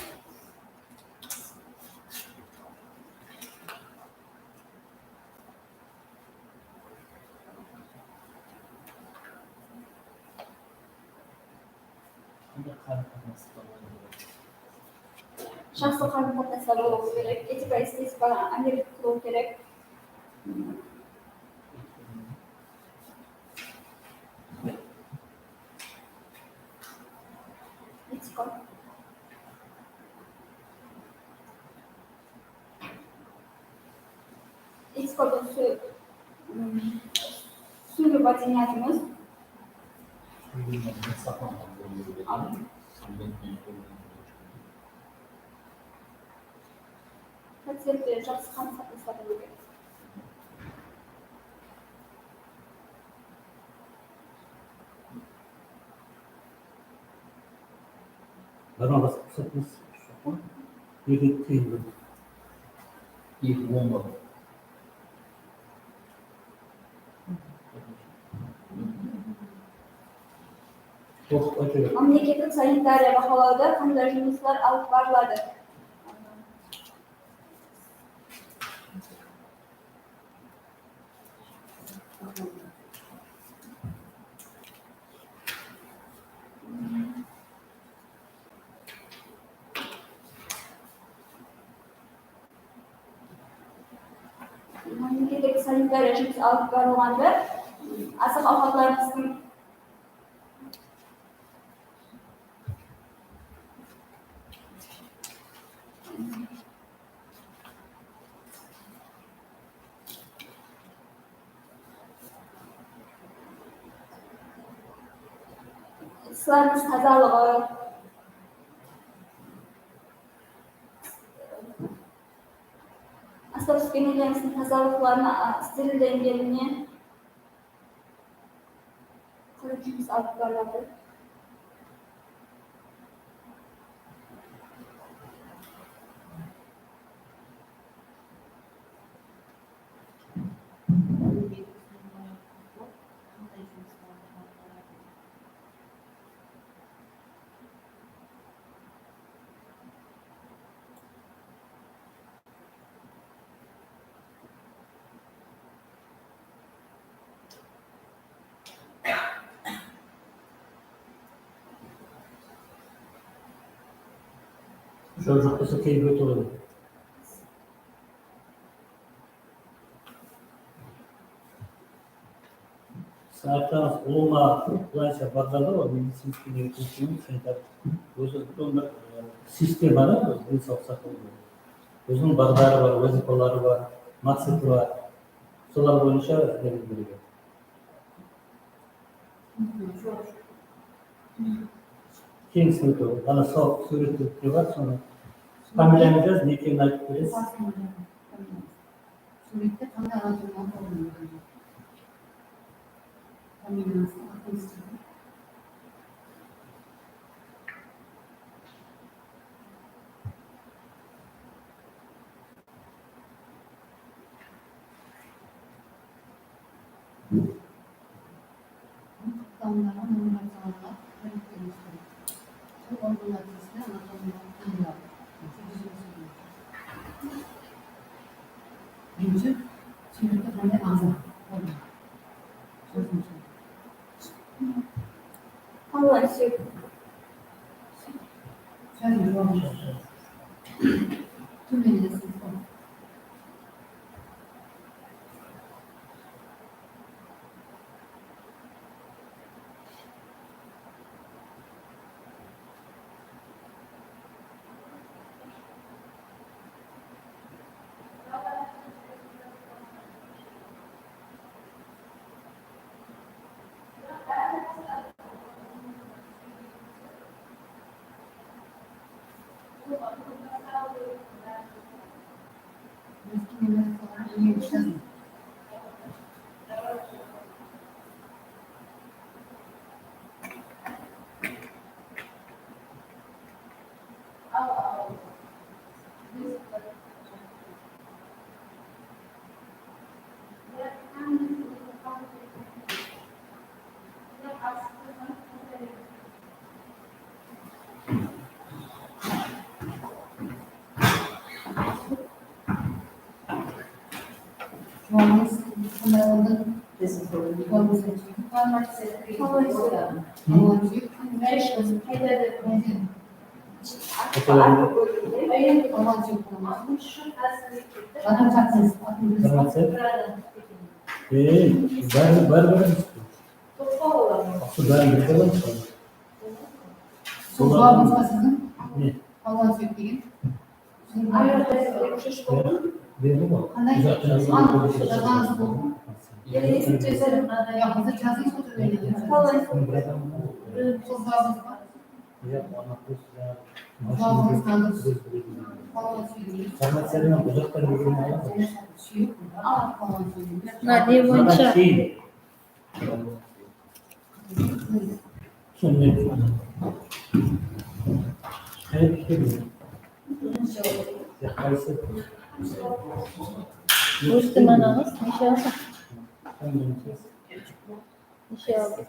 Jaqsı qarım-qatnaslar bolıwı kerek, etika, estetika ámeliyat qılıwı kerek. Etika. Etika bul só-, ım, sóylep mádeniyatımız. Pacientler jaqsı qarım-qatnaslarda bolıwı kerek. Barmaǵın basıp ruxsat emes. Jerde qıyın bir. Eki bomba. Toqıp ayta ber. Mámleketlik sanitariya bahalawda qanday jumıslar alıp barıladı? Mámleketlik sanitariya jumısı alıp barılǵanda, azıq-awqatlarımızdıń Islarımız tazalıǵı, asbap-úskenelerimizdin tazalıqlarına, a, sterillengenine qarap jumıs alıp barıladı. Jol joq bolsa kelip ótip alayın. Siz aytqanıńız ulıwma bılayınsha baǵdarda bar, medicinskiy nege túsinemen, sanitar. Ózi úlken bir, e, sistema da, ózi densawlıq saqlaw. Óziniń baǵdarı bar, wazıypaları bar, maqseti bar. Solar boyınsha háreket etedi. Keńis ótiw. Ana sol súwrette bar, sonı. Familiyańdı jaz, ne ekenin aytıp beresiz. Súwrette qanday anatomiya ornı? Familiyanızdı atın istedim. Qıptalarǵa nomer atsalarǵa háreket etiwimiz kerek. Sol organlar tizimine anatomiyalıq tanımlar. Birinshi súwrette qanday aǵza? Organ. Sózim sol. Qanday súyek? Jáne juwabı joq. Túmenlesiz. Farmaciya. Farmaciya. Ey, bári, bári, bári. Aqsa bári bir. Sol jawabıńız ba siziń? Ne? Palwan súyek degen. Berdi ǵoy. Qanday? Uzaqtan jazańız boldı. Ya, házir jazıńız ǵoy. Sol jawabıńız ba? Jawabıńız qanday? Palwan súyek. Farmaciyadan uzaqtan kelgen adam. Súyek. Al, palwan súyek. Mına ne boyınsha? Keyin. Ózdiń anaǵız neshe aldı? Neshe aldı?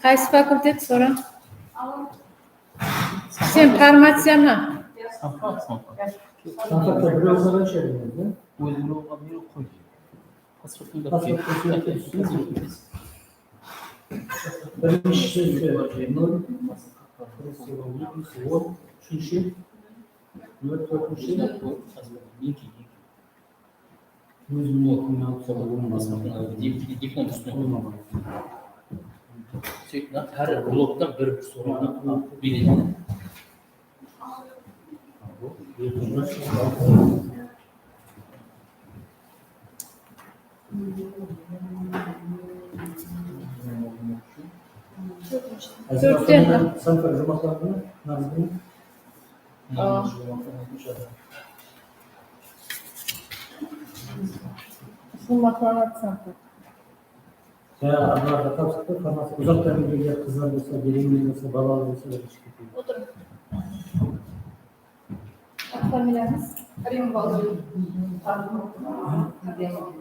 Qaysı fakultet, sora? Sen farmaciya ma? Sanfakta bir oqıǵan edi, ózine oqıǵan edi, qoy. Pasportın da. Pasportın da. Birinshi sózi nol, on, úshinshi, nol tórtinshi. Ózimniń oqıwıma alıp soǵıp bolmasın. Diplom ústine qoymaǵan. Sóytip, hár bloktan bir-bir sorawdı beredi. Tórtten. Sanfak jumaqlardı, naǵız benen. Aa. Jumaqlardı. Jumaqlardı sanfak. Ya, analarǵa tapsırdı, farmaciya uzaqtan kelgen qızlar bolsa, berenger bolsa, balalı bolsa, olarǵa shıǵıp ketedi. Otırıń. Familiyańız? Rim Baldwin. Baldwin, yoq, yoq.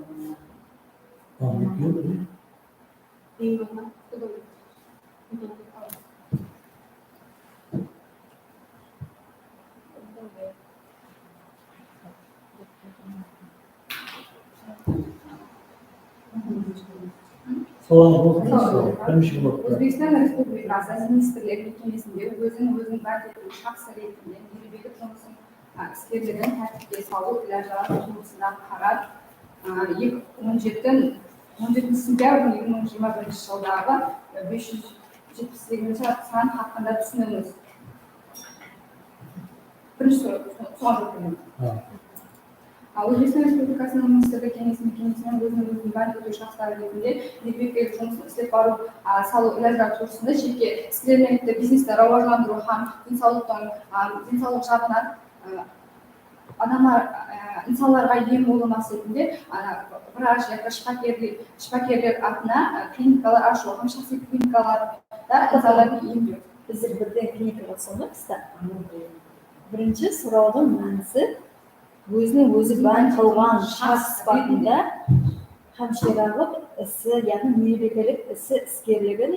Sawal bolsın, birinshi blokta. Ózbekstan Respublikası Ministrler Mekemesinde ózin-ózi band etken shaxs retinde miyirbelik jumısın, a, iskerligin tártipke salıw, ilajlar tuwrısında qarar, a, eki, on jeti, on jetinshi sentyabr eki mıń jigirma birinshi jıldaǵı, a, bes júz jetpis segizinshi san haqqında túsiniwińiz. Birinshi soraw, soǵan juwap beriń. Ha. A, Ózbekstan Respublikasınıń Ministrler Keńesi Mekemesinen ózin-ózi band etiw shaxsları retinde miyirbekelik jumısın islep barıw, a, salıw ilajlar tuwrısında jeke iskerlikti, biznesti rawajlandırıw hám densawlıqtıń, a, densawlıq jaǵınan, a, adamlar, a, insanlarǵa em bolıw maqsetinde, a, vrach yaki shıpakerler, shıpakerler atına, a, klinikalar ashıw hám shaxsiy klinikalarda insanlardı emlew. Bizler birden klinikaǵa uqsamaymız da. Birinshi sorawdıń mánisi, ózin-ózi band qılǵan shaxs sıpatında hámshiralıq isi, yaǵnıy miyirbekelik isi iskerligin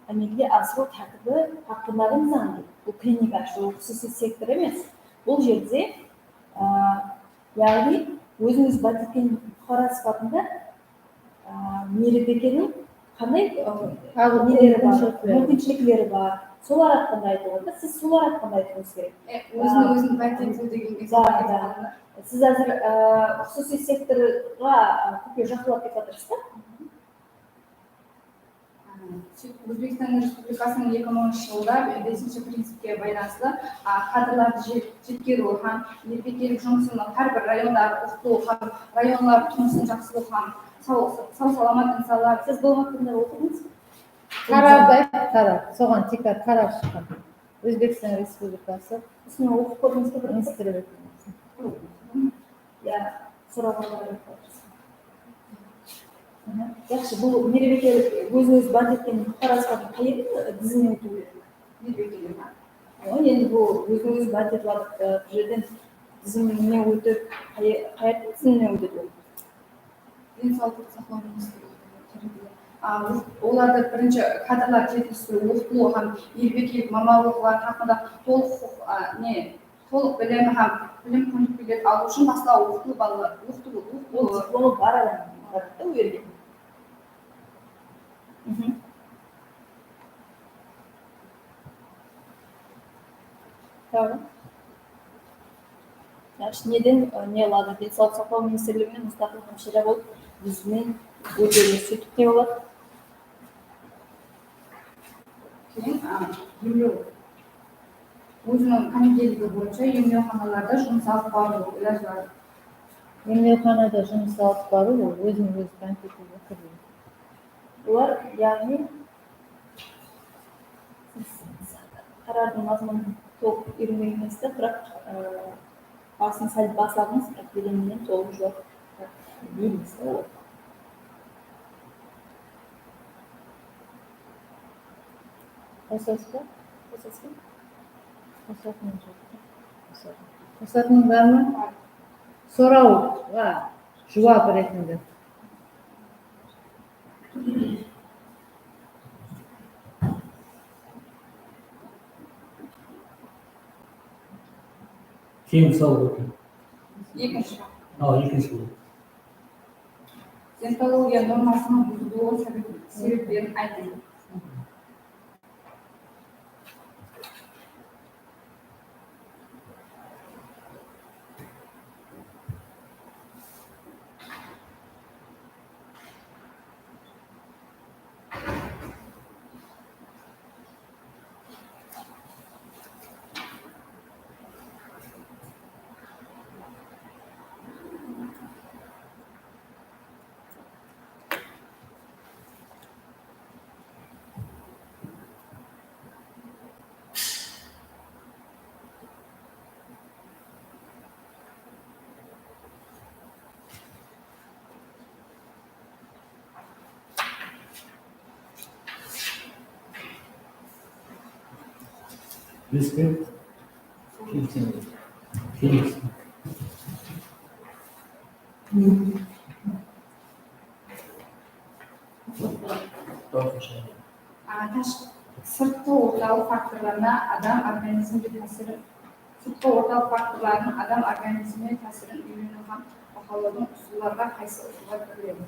ámelge asırıw tártibi haqqındaǵı nızam. Bul klinika ashıw, xususiy sektor emes. Bul jerde, a, yaǵnıy ózin-ózi band etken puqara sıpatında A, miyirbekelik qanday, a, neleri bar, múmkinshilikleri bar, solar haqqında aytıp atır. Siz solar haqqında aytıwıńız kerek. E, ózin-ózi band etiw degen. Da, da. Siz házir, a, xususiy sektorǵa, a, kópke jaqınlap ketip atırsız da. Ózbekstan Respublikasınıń eki mıńınshı jılda besinshi principke baylanıslı, a, kadrlardı je-, jetkeriw hám miyirbekelik jumısınıń hár bir rayonları oqıtıw hám rayonlar turmısın jaqsılaw hám saw, saw-salamat insanlar. Siz bul haqqında oqıdıńız ba? Tarardı ayt, tarar. Soǵan tiykarı tarar shıqqan. Ózbekstan Respublikası. Usını oqıp kórdińiz be? Ministrlik. Ya, sorawǵa qarap. Aha. Yaqshı, bul miyirbekelik, ózin-ózi band etken puqara sıpatında qayerden diziminen ótiw kerek? Miyirbekelik. Endi bul ózin-ózi band etip alıp, e, bul jerden diziminen ótip, qay-, qayerden diziminen ótedi ol? Densawlıqtı saqlaw ministrligi. A, olardı birinshi kadrlar jetilistiriw, oqıtılıw hám erbeklik, mamallıqlar haqqında tolıq huqıq, a, ne, tolıq bilimi hám bilim kónlikpellerin alıw ushın baslawı oqıtılıw balalar, oqıtılıw, oqıtılıw. Ol diplomı bar adam baradı da o jerge. Mhm. Tamam. Yaxshi, neden, e, ne qıladı? Densawlıq saqlaw ministrliginen mustaqil hámshira bolıp, bizden ótedi. Sóytip ne boladı? Keyin, a, emlew. Óziniń qánigeligi boyınsha emlewxanalarda jumıs alıp barıw ilajları. Emlewxanada jumıs alıp barıw, ol ózin-ózi kompyuterge kirdi. Bular, yaǵnıy, siz qarardıń mazmunın tolıq úyrenbegińizdi, biraq, e, basın sál basladıńız, biraq degeninen tolıq juwap bermedińiz da ol. Qosasız ba? Qosasız ba? Qosatınıń joq. Qosatınıń bar ma? Sorawǵa juwap retinde. Keyin mısal berdi. Ekinshi. A, ekinshi bólek. Deontologiya normasınıń buzılıwı sebep-, sebeplerin aytıń. Biz de kelsin. Kelsin. A, tash-, sırtqı ortalıq faktorlarına adam organizmge tásiri, sırtqı ortalıq faktorlarınıń adam organizmine tásirin úyreniw hám bahalawdıń usıllarǵa qaysı usıllar kiredi?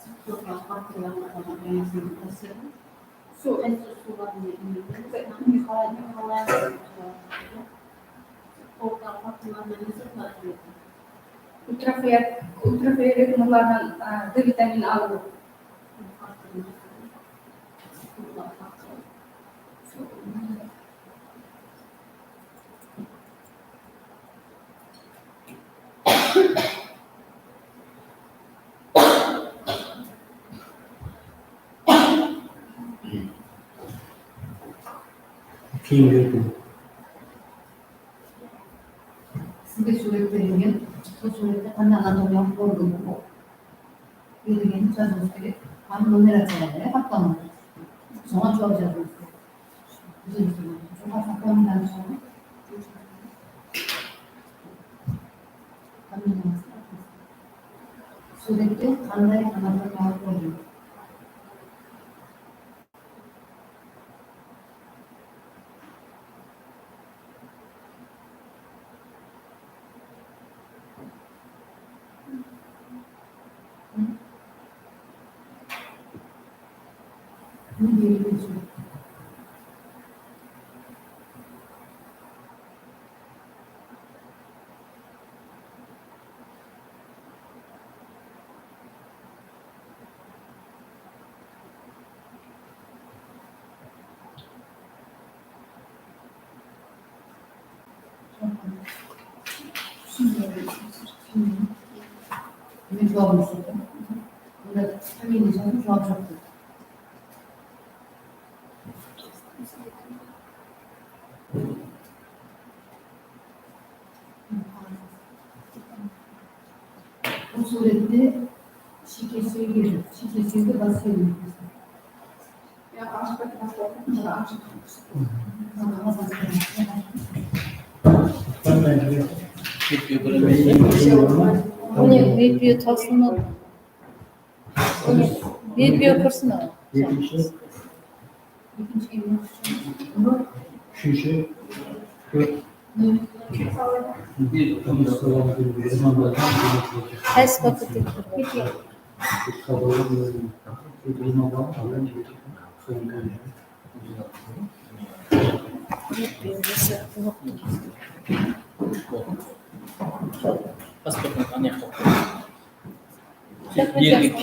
Sırtqı ortalıq faktorlarınıń adam organizmine tásiri. Sol. Qaysı usıllardı úyreniw, qalay, qalay, sırtqı ortalıq faktorlarına ne zatlar kiredi? Ultrafiolet, ultrafiolet nurlarınan, a, D vitamin alıw. Keyingi kún. Sizge súwret berilgen. Bul súwrette qanday anatomiyalıq organ bar? Berilgenin jazıwıńız kerek. Hám numeraciyalar, ya, qaptalma. Soǵan juwap jazıwıńız kerek. Jazıwıńız kerek. Joqarı qaptalmadan shıǵadı. Súwrette qanday anatomiyalıq organ? Men juwabımdı islep turman. Onda familiya jazıp, juwap joq dedi. Bul súwrette shiyke súyegi, shiyke súyegi bas súyegi. Mine, video tasılmadı. Video kirsin aǵa. Ekінші. Úshinshi. Tórt. Qaysı fakultet? Pasportın anaǵa qoyıp.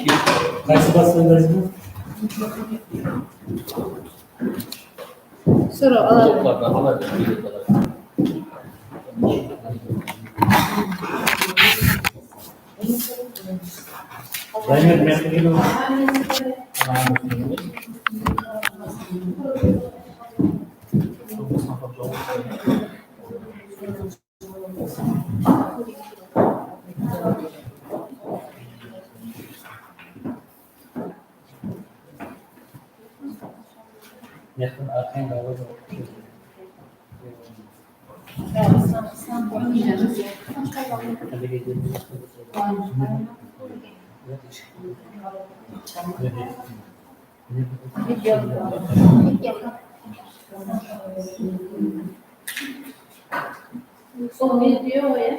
Qaysı bastan beresiz? Soraw aladı. Toplardan aladı, bilet aladı. Zaynep, men qıyın. Mehriddin arqań dawıs. Sol video ya.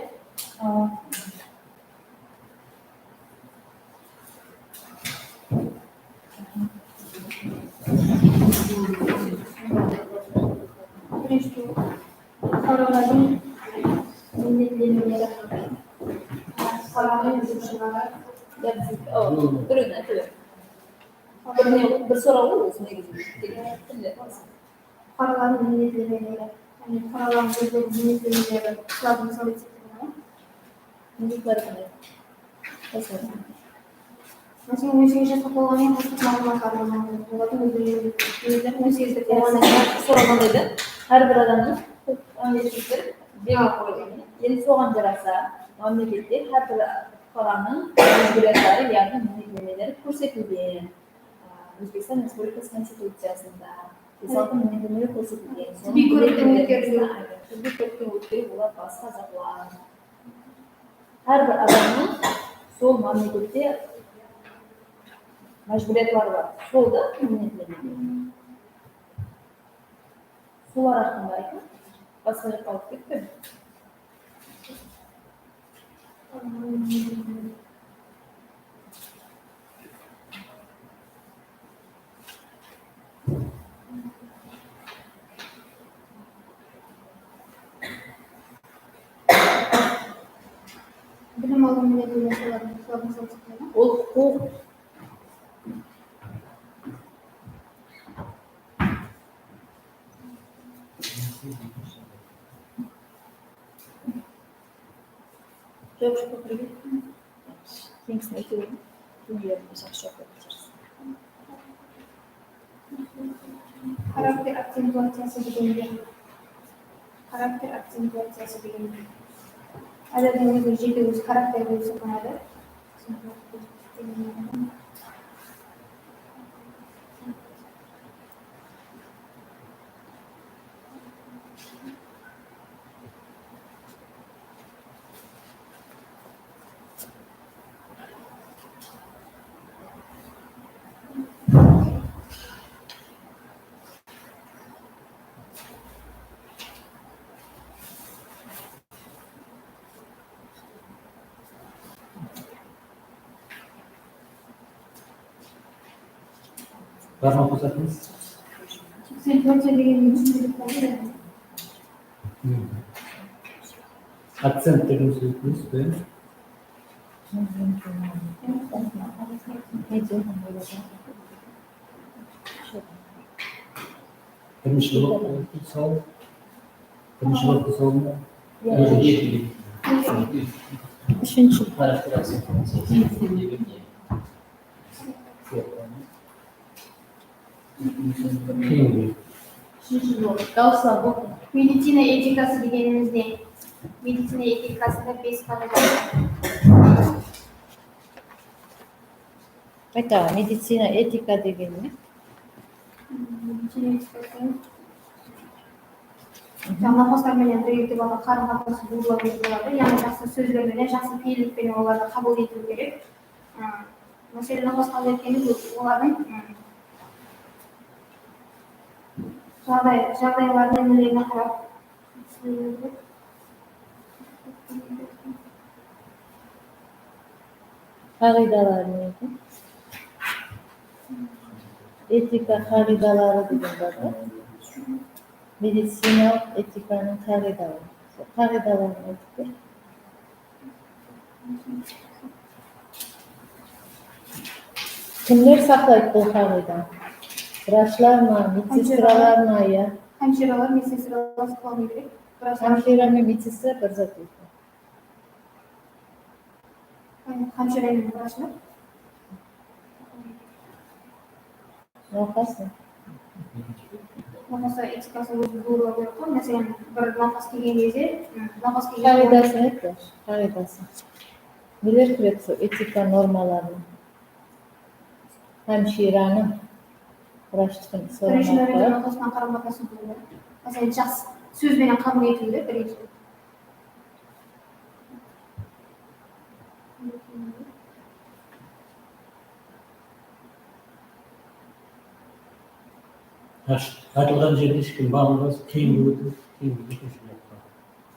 Birinshi, fuqaralardıń minnetlemeleri. Fuqaranıń buyırıshıları. Birewin aytıp ber. Bir ne, bir soraw ǵoy, ózi negizinde. Fuqaralardıń minnetlemeleri. Yaǵnıy fuqaralardıń ózleriniń minnetlemeleri. Ulardı mısal etsek bola ma? Máselen, on segiz jasqa tolǵannan qosımsha maǵlıwmatlar alınıwı. Olardıń ózleriniń on segiz dep bolǵannan keyin soraǵanday da, hár bir adamnıń erkekler belgilep qoyılǵan. Endi soǵan jarasa, mámlekette hár bir fuqaranıń májbúriyatları, yaǵnıy minnetlemeleri kórsetilgen. Ózbekstan Respublikası Konstituciyasında esaplı minnetlemeler kórsetilgen. Tibbiy kórikten ótkeriliw. Tibbiy kórikten ótkeriw, olar basqa zatlar. Hár bir adamnıń sol mámlekette májbúriyatları bar. Sol da minnetlemeler. Solar haqqında aytıń. Basqa jaqqa alıp ketpeń. Bilim alıw menen máselelerdi qıladı, sol sıqtı. Ol huqıq. Joq, joq, joq. Keyin aytıp bereyim. Keyin jaqsı juwap berip otırırsız. Xarakter akcentuaciyası degende, xarakter akcentuaciyası degende, adamdıń óziniń jeke óz xarakteri bolıp esaplanadı. Bar ma qosatuǵınız? Akcentuaciya degendi túsindirip beredi. Akcent degen sóz bilesiz be? Birinshi blok, sol. Birinshi blok, sol. Eki. Úshinshi. Úshinshi bul. Dawıslar, bul medicina etikası degenimiz ne? Medicina etikasında bes qaǵıyda. Qayta, medicina etika degen ne? Medicina etikası. Jańa nawqaslar menen birge etip alǵan qarım-qatnasıw buzıla berip boladı. Yaǵnıy, jaqsı sózler menen, jaqsı peyillik penen olardı qabıl etiw kerek. Aa, máselen, nawqas qabıl etkende bul olardıń, aa, jaǵday-, jaǵdaylarına, nelerine qarap. Qaǵıydaları ne eken? Etika qaǵıydaları degen bar ǵoy. Medicinalıq etikanıń qaǵıydaları. Sol qaǵıydaların aytıp ber. Kimler saqlaydı bul qaǵıydanı? Vrachlar ma, medsestralar ma, ya? Hámshiralar, medsestralar saqlawı kerek. Vrachlar. Hámshira menen medsestra bir zat eken. Hámshira menen vrachlar. Nawqas pa? Nawqaslar etikası ózi buyırıla beredi ǵoy. Máselen, bir nawqas kelgen gezde, ım, nawqas kelgen qaǵıydasın ayt, qaǵıydasın. Neler kiredi sol etika normalarına? Hámshiranıń, vrachtıń soramaqları. Birinshi nomerden nawqas penen qarım-qatnasıw boladı. Máselen, jaqsı sóz benen qabıl etiwde birinshi. Aytılǵan jerde hesh kim baǵınbas, keyingi ótiw, keyingi ótiw.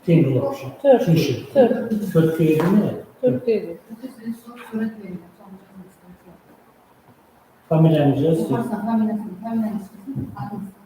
Keyingi ótiw. Tórt. Úshinshi. Tórt. Tórtke keldi me? Tórtke keldi. Familiyańızdı jazıń. Familiyańızdı, familiyańızdı, atıńızdı.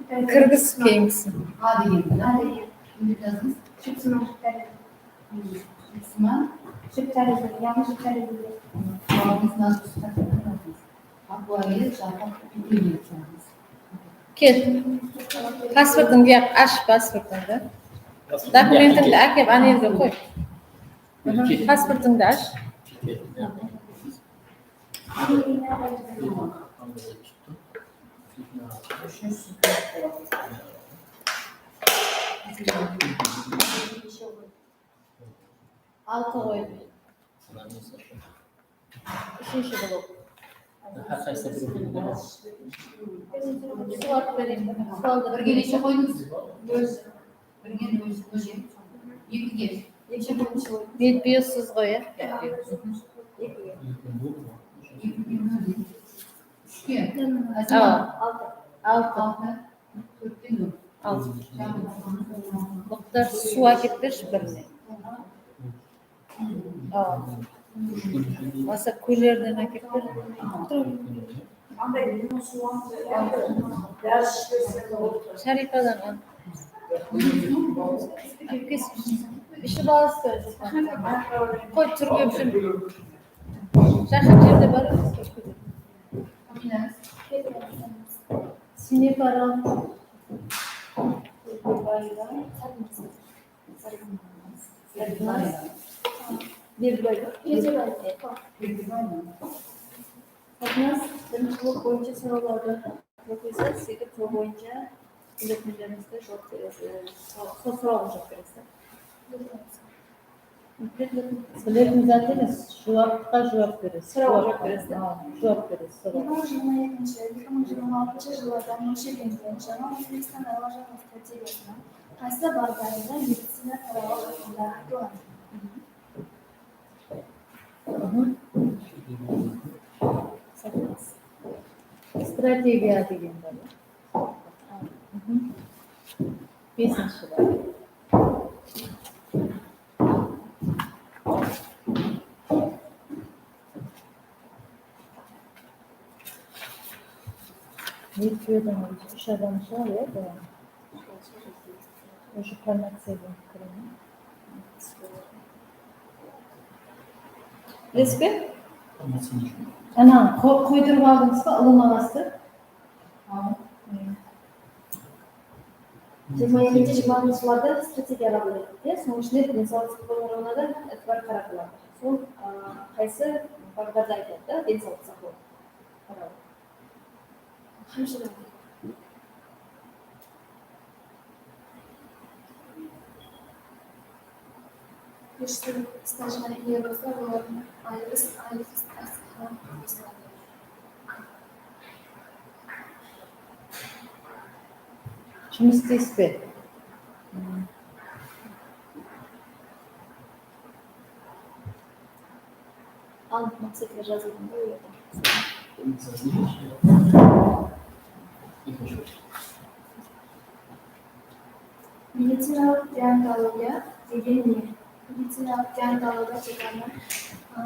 Kirgizip kelsin. A degen. A degen. Jip tárezi. Jip tárezi. Jip tárezi. Yaǵnıy jip tárezi. Jawabıńız nazı. Ápiwayı, jarqaq, úlken etip jazańız. Kel. Pasportıńdı, ash pasportıńdı. Dokumentińdi ákep, ana jerge qoy. Pasportıńdı ash. Altı qoy. Úshinshi blok. Hár qaysı bir suwat bereyin. Suwaldı birge neshe qoydıńız? Birge nol, nol. Ekige. Betpeysiz ǵoy, ya? Ekige. Úshke. Awa. Altı. Altı. Al. Muxtar, suw ákep bershi birine. Al. Bolmasa kúlerden ákep ber. Sharipadan al. Ápkes, iship alıstı. Qoy, túrgep júr. Jaqın jerde bar emes. Sinepar al. Satnaz, birinshi blok boyınsha sorawlardı oqıysız, sóytip sol boyınsha bilgetinlerimizge juwap beresiz, sol sorawǵa juwap beresiz. Biletin zat emes, juwapqa juwap beresiz. Sorawǵa juwap beresiz. Ha, juwap beresiz sorawǵa. Eki mıń jigirma ekinshi, eki mıń jigirma altınshı jıllardan mólsherlengen jańa Ózbekstan áwazı strategiyasınıń qaysı baǵdarında medicina tarawı haqqında aytılǵan? Strategiya degen bar. Besinshi bar. Ekewden úsh adam shıǵar, ya, buǵan. Уже farmaciyadan kiredi. Bilesiz be? Ana, qo-, qoydırıp aldıńız ba, ılıma bastı? Jigirma ekinshi, jigirma altınshı jıllarda strategiyalar bolıp ótedi. Sonıń ishinde densawlıq saqlaw tarawına da itibar qaratıladı. Sol, a, qaysı baǵdarda aytıladı da, densawlıq saqlaw tarawı? Hámshire. Kóshti stajına iye bolsa, olardıń ayırıs, ayırıs, ayırıs. Jumıs isteysizbe? Al, maqsetler jazılǵan da, o jerde. Medicinalıq deontologiya degen ne? Medicinalıq deontologiya degeni, ı,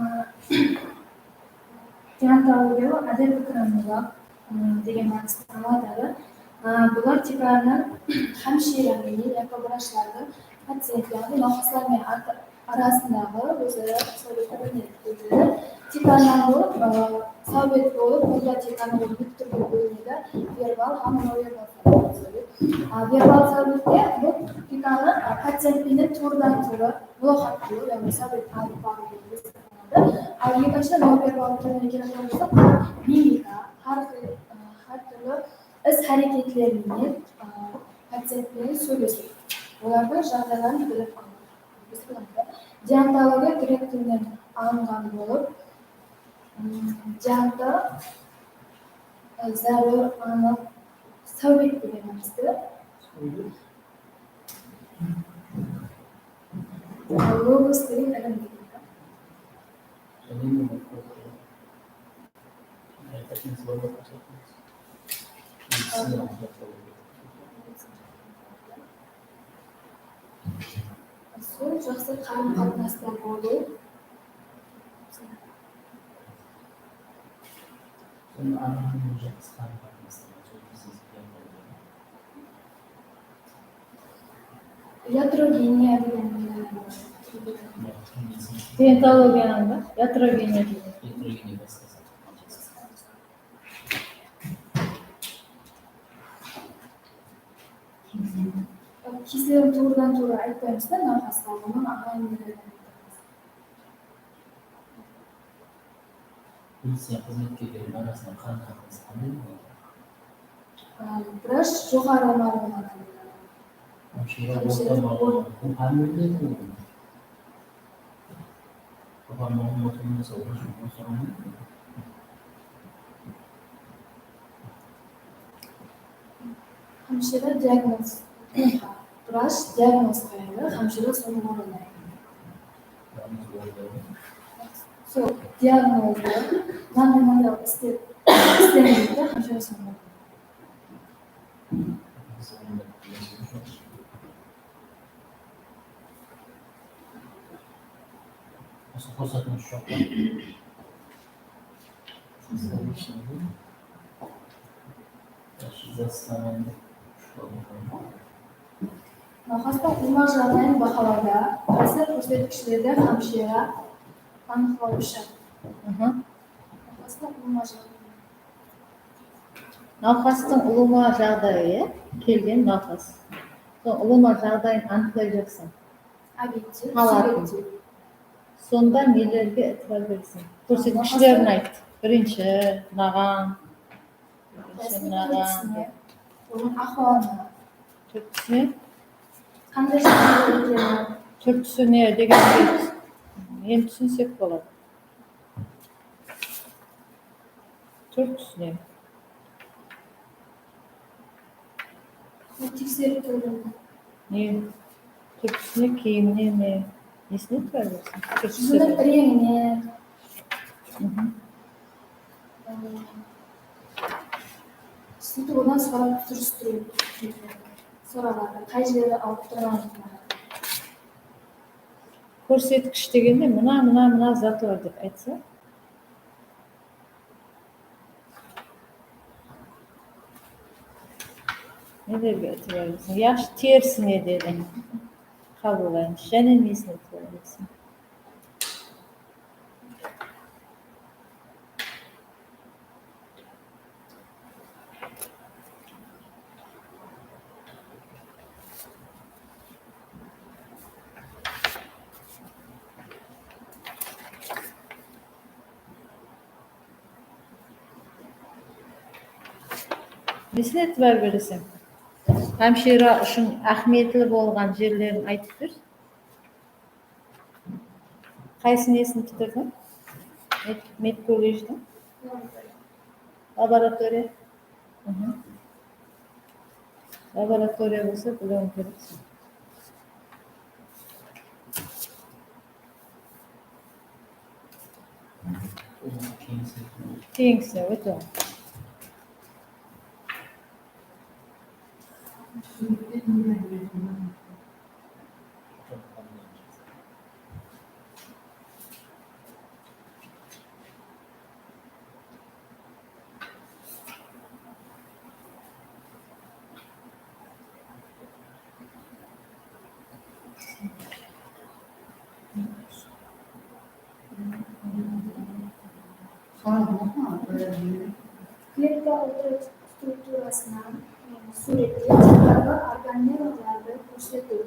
deontologiya, adep-ikramlılıq, ı, degen mániste aladadı. I, bular tiykarınan hámshire menen yaki vrachlardıń pacient, yaǵnıy nawqaslar menen arasındaǵı óz-ara sáwbet bóledi. Tiykarınan bul, ı, sáwbet bolıp, bunda tiykarınan bul eki túrge bólinedi. Verbal hám noverbal sáwbet. A, verbal sáwbette bul tiykarınan, a, pacient penen tuwrıdan-tuwrı muloqot qılıw, yaǵnıy sáwbet alıp barıw degen. Al, ekinshi noverbal túrine kelgen bolsaq, mimika, hár, ı, hár túrli is-háreketler menen, ı, pacient penen sóylesiw, olardıń jaǵdayların bilip alıw. Deontologiya grek tilinen alınǵan bolıp, ım, deonto, ı, zárúr, anıq, sáwbet degen mániste. Al, logos degen ilim degen. Sol jaqsı qarım-qatnasta bolıw. Sonıń anamın jaqsı qarım-qatnasta bolıw. Iatrogeniya degen. Deontologiyanıń ba? Iatrogeniya degen. Iatrogeniya basqası. Al, jaqsı. Kiyislerin tuwrıdan-tuwrı aytpaymız da, nawqasqa, onı aǵayinlerden aytamız. Miliciya xızmetkerleriniń arasında qarım-qatnas qanday boladı? Á, vrach joqarı ma'lumotlı. Hámshire orta ma'lumotlı. Bul hámmelerden boldı. Joqarı ma'lumotlı bolmasa, orta ma'lumotlı. Hámshire diagnoz. Vrach diagnoz qoyadı, hámshire sonı orınlaydı. Sol diagnozdı mınanday-mınanday qılıp islep, isleń deydi de, hámshire sonı orınlaydı. Usı pursatımız joq. Nawqastıń ulıwma jaǵdayın bahalawda qaysı kórsetkishlerde hámshira anıqlawshı? Nawqastıń ulıwma jaǵdayın. Nawqastıń ulıwma jaǵdayı, kelgen nawqas. Soń ulıwma jaǵdayın anıqlayjaqsań. Obektiv, subektiv. Sonda nelerge itibar bereseń? Kórsetkishlerin ayt. Birinshi, mınaǵan. Birinshi, mınaǵan. Onıń ahwalına. Tórtkisine? Qanday jaǵdayda ekeni? Tórtkisine degende endi túsinsek boladı. Tórtkisine. Tekserip kórdim. Ne? Tórtkisine, kiyimine me? Nesine itibar bereseń? Júziniń reńine. Sóytip odan sorap túsiristiriw. Soralardı, qay jerdi alıp turǵanlıqları. Kórsetkish degende mına, mına, mına zatlar dep aytsa. Nelerge itibar bereseń? Yaqshı, terisine dedi. Qabıllaymız. Jáne nesine itibar bereseń? Nesine itibar bereseń? Hámshira ushın áhmiyetli bolǵan jerlerin aytıp ber. Qaysı nesin pitirdiń? Med-, medkollejdiń? Laboratoriya. Laboratoriya bolsa biliwiń kerekseń. Keyingisi, óte. Klietka ultrastrukturasınan, e, súwrette tiykarǵı organellolardı kórsetiw.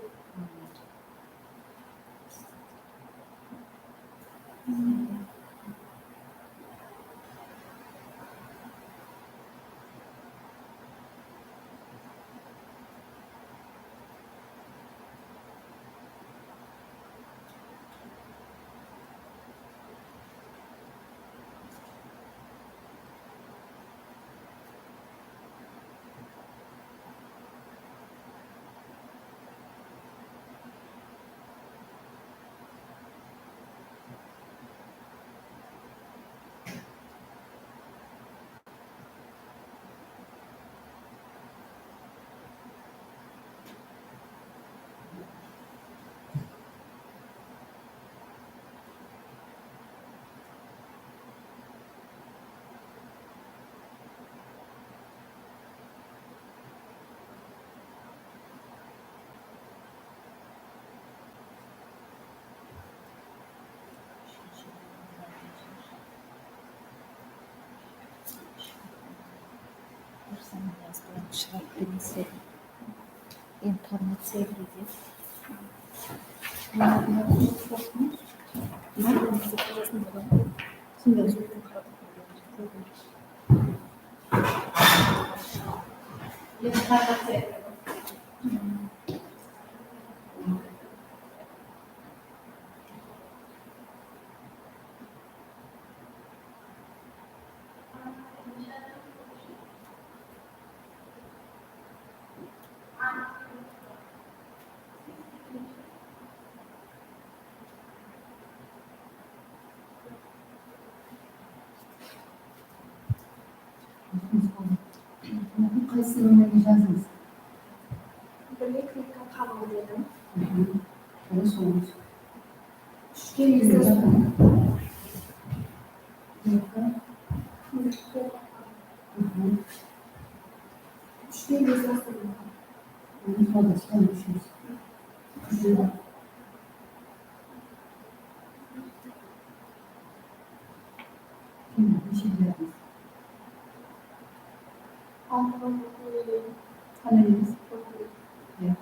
Информация береди. Мына, мына, мына, мына, мына, мына, мына, Qaysı nómerge jazdıńız? Birge klikka qabıl dedim. Durıs, ońız. Úshke eslastırdım. Úshke eslastırdım. Neshe berdińiz? Qanday emes? Iya.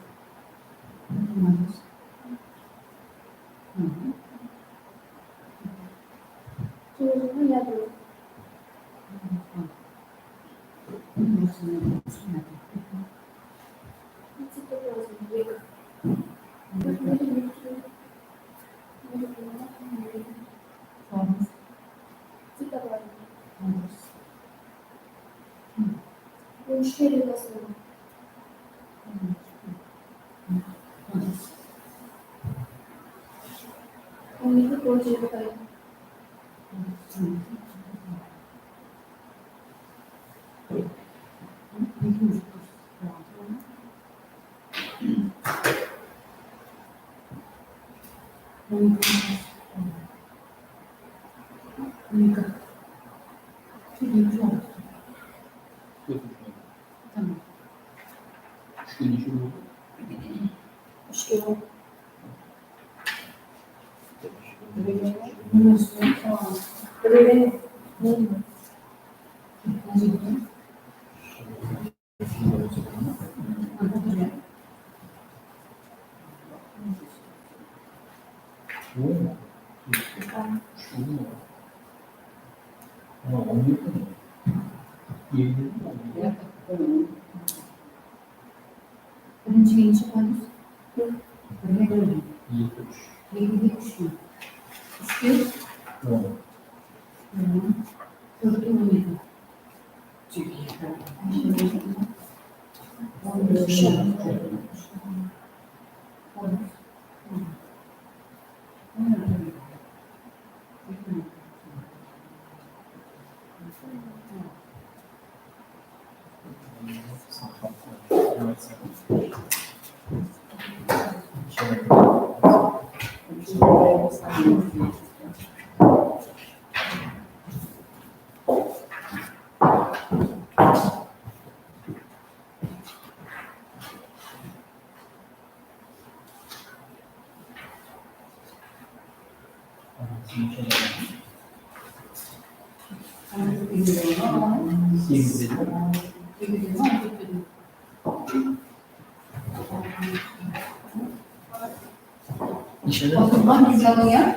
Tamam. Úshke neshe boldı? Úshke on. Birinshigeńshe qoyıńız. Bir. Birge bir. Eki, úsh. Ekige úsh. Úshke? On. Tórtke on eki. On bir. Neshe? Oturman biz alıń, ya?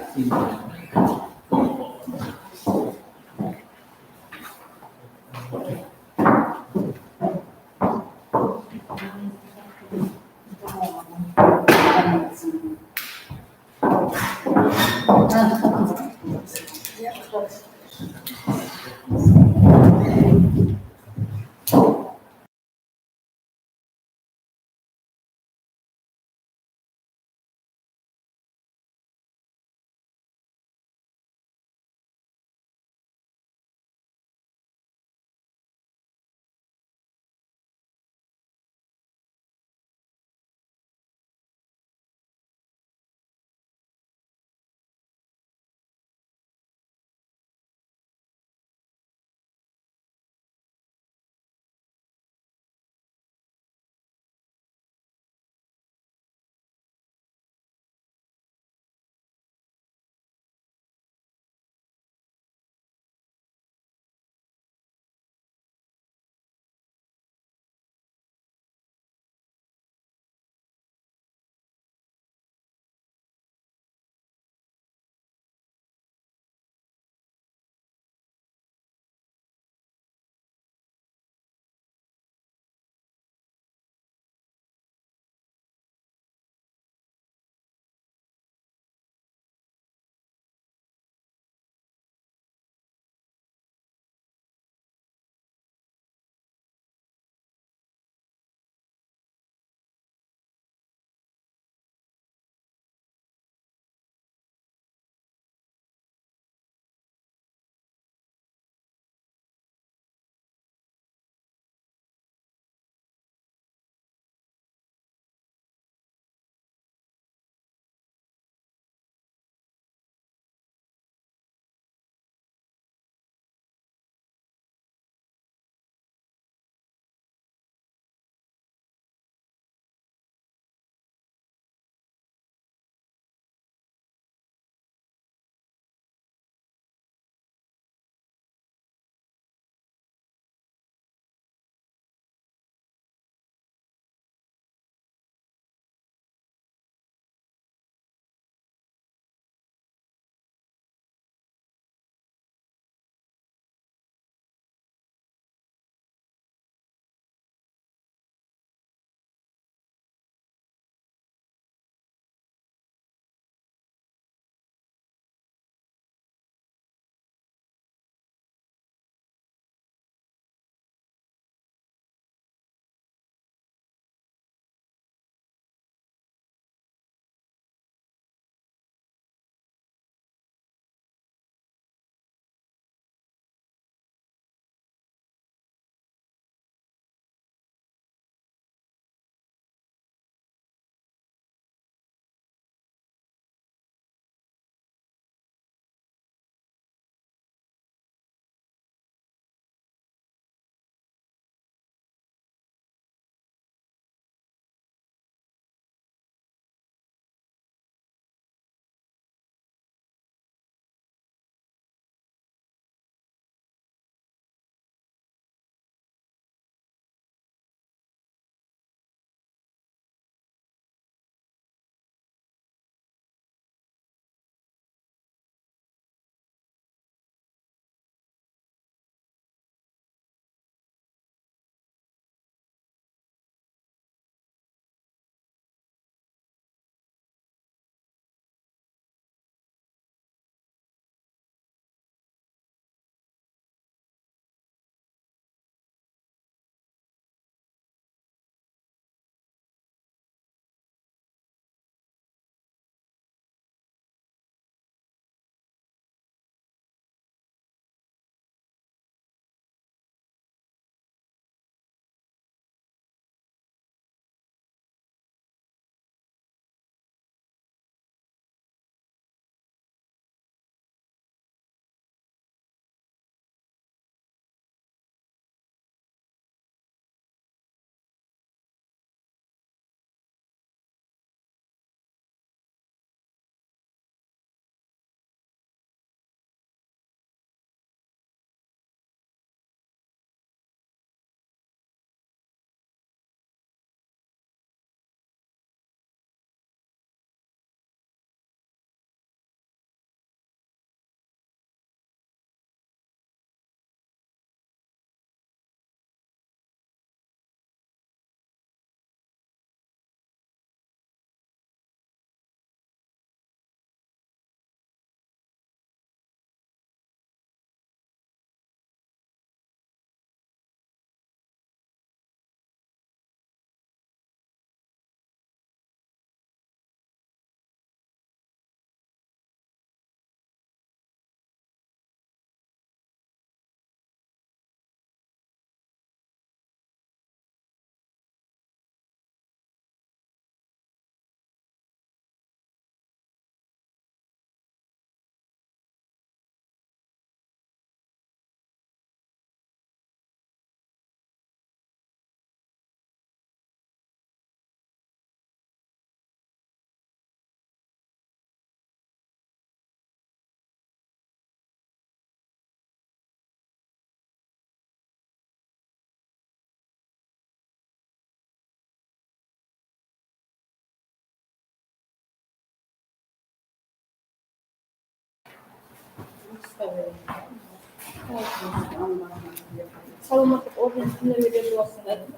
Salamatlıq orden kimlerge berip atırsań, aytıń.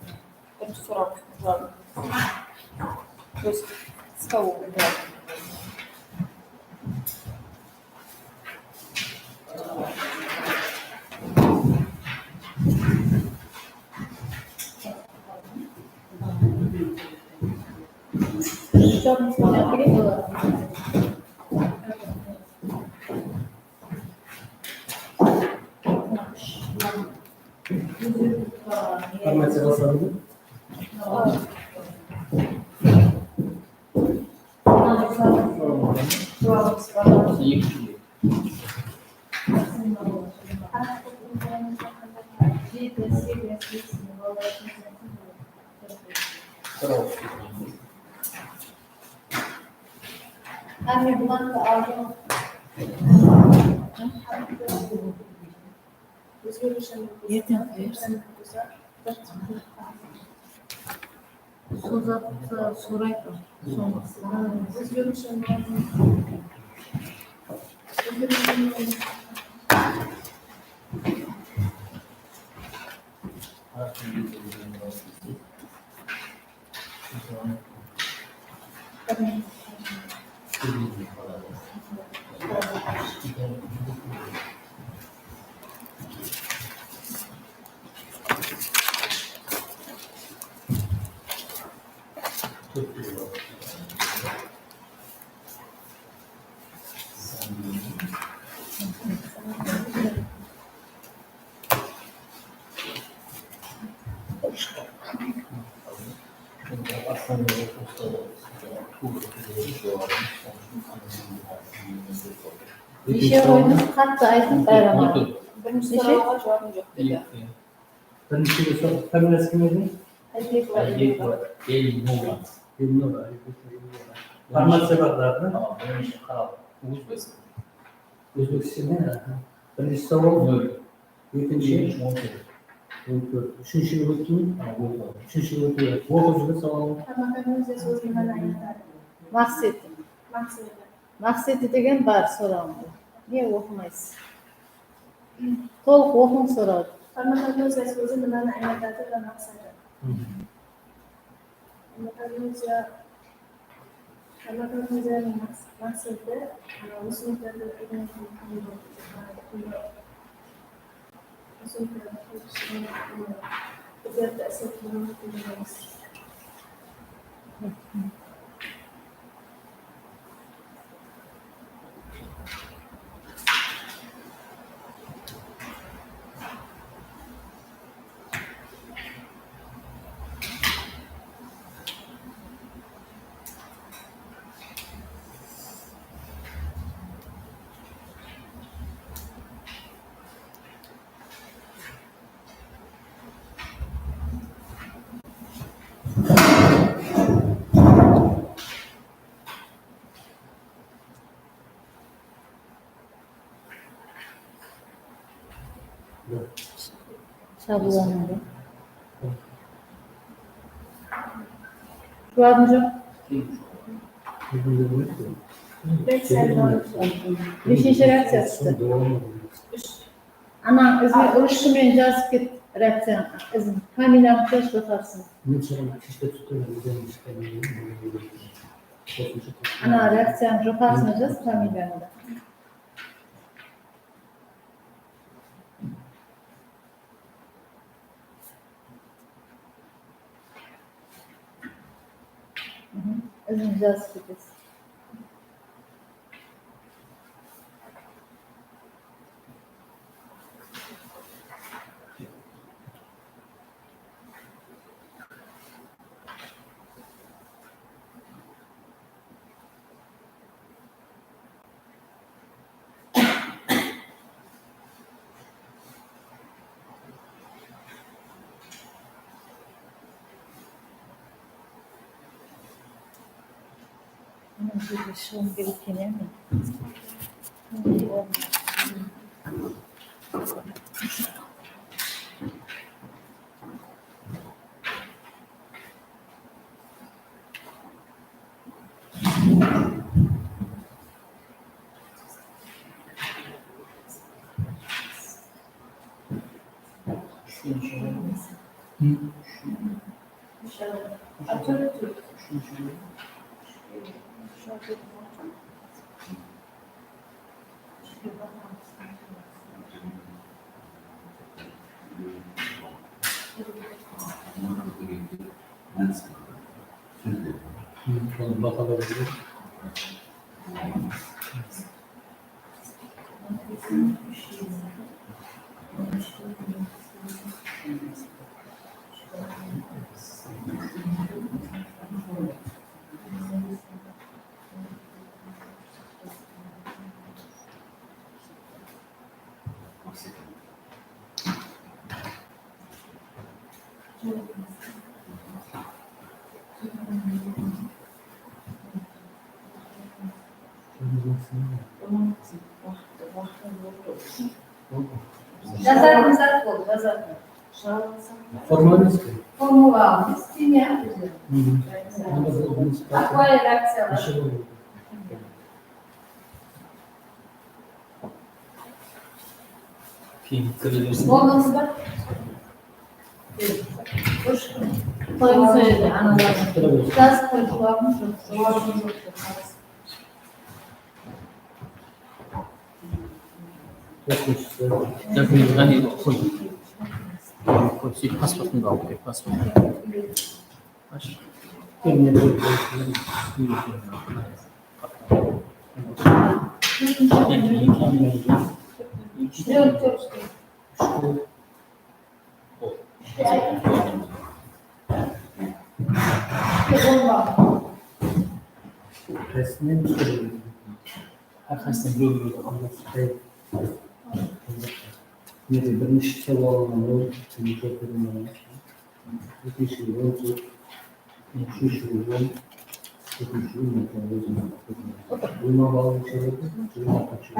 Birinshi soraw. Óz qısqa. Farmaciya basladı. Áne, bulandı aldım. Erteń qoyarsan. Sozatsa soraydı. Neshe qoydıń? Qattı aytıń, bári aman. Birinshi sorawǵa juwabım joq dedi. Birinshi soraw, familiyası kim edi? Áybekova Elnura. Elnura. Farmaciya baǵdarı. Tamam, birinshi qarap, óz basım. Ózbekistan, aha. Birinshi soraw. Nol. Ekinshi? Ekinshi on tórt. On tórt. Úshinshiga óttiń? Ha, óttim. Úshinshiga óttiń. Oqıp júr sawaldı. Farmakognoziya sózi nimeni ańlatadı? Maqseti. Maqseti. Maqseti degen bar sorawımda. Ne oqımaysız? Tolıq oqıń sorawdı. Farmakognoziya sózi nimeni ańlatadı ve maqseti? Farmakognoziya, farmakognoziyanıń maqs-, maqseti, e, ósimliklerdi, ósimliklerdi qópishine, qúdretli islep jiberiw degen emes. Shabılanıdı. Juwabım joq. Neshinshi reakciya tústi? Ana, izin ruchka menen jazıp ket, reakciyanı, izin, familiyanı qoyıp joqarısına. Ana, reakciyanıń joqarısına jaz familiyanı da. Izin jazıp ketesiz. Mına jerge shıǵım kelip kene men. Jazatın zat boldı, jazatın. Formalnost pe? Formula aldıńız, kimya ózi. Onda bu administrator. Akvayı reakciyalar. Keyin kire bersin. Boldıńız ba? Qoyıńız o jerde, analarına. Jazıp qoy, juwabım joq, juwabım joq dep. Dórdinshisi. Jákimov Ǵáni, qoy. Qoy, sóytip pasportıńdı alıp kel, pasport. Ash. Qaysı menen túsiremen? Hár qaysısına birew-birew aldasıp qoyayıq. Nede birinshi sawalına nol, ekininshiga on, úshinshiga on tórt, úshinshiga on, tórtinshiga on, ózim. Jigirma ball bolıp keledi, jigirma tórtinshi.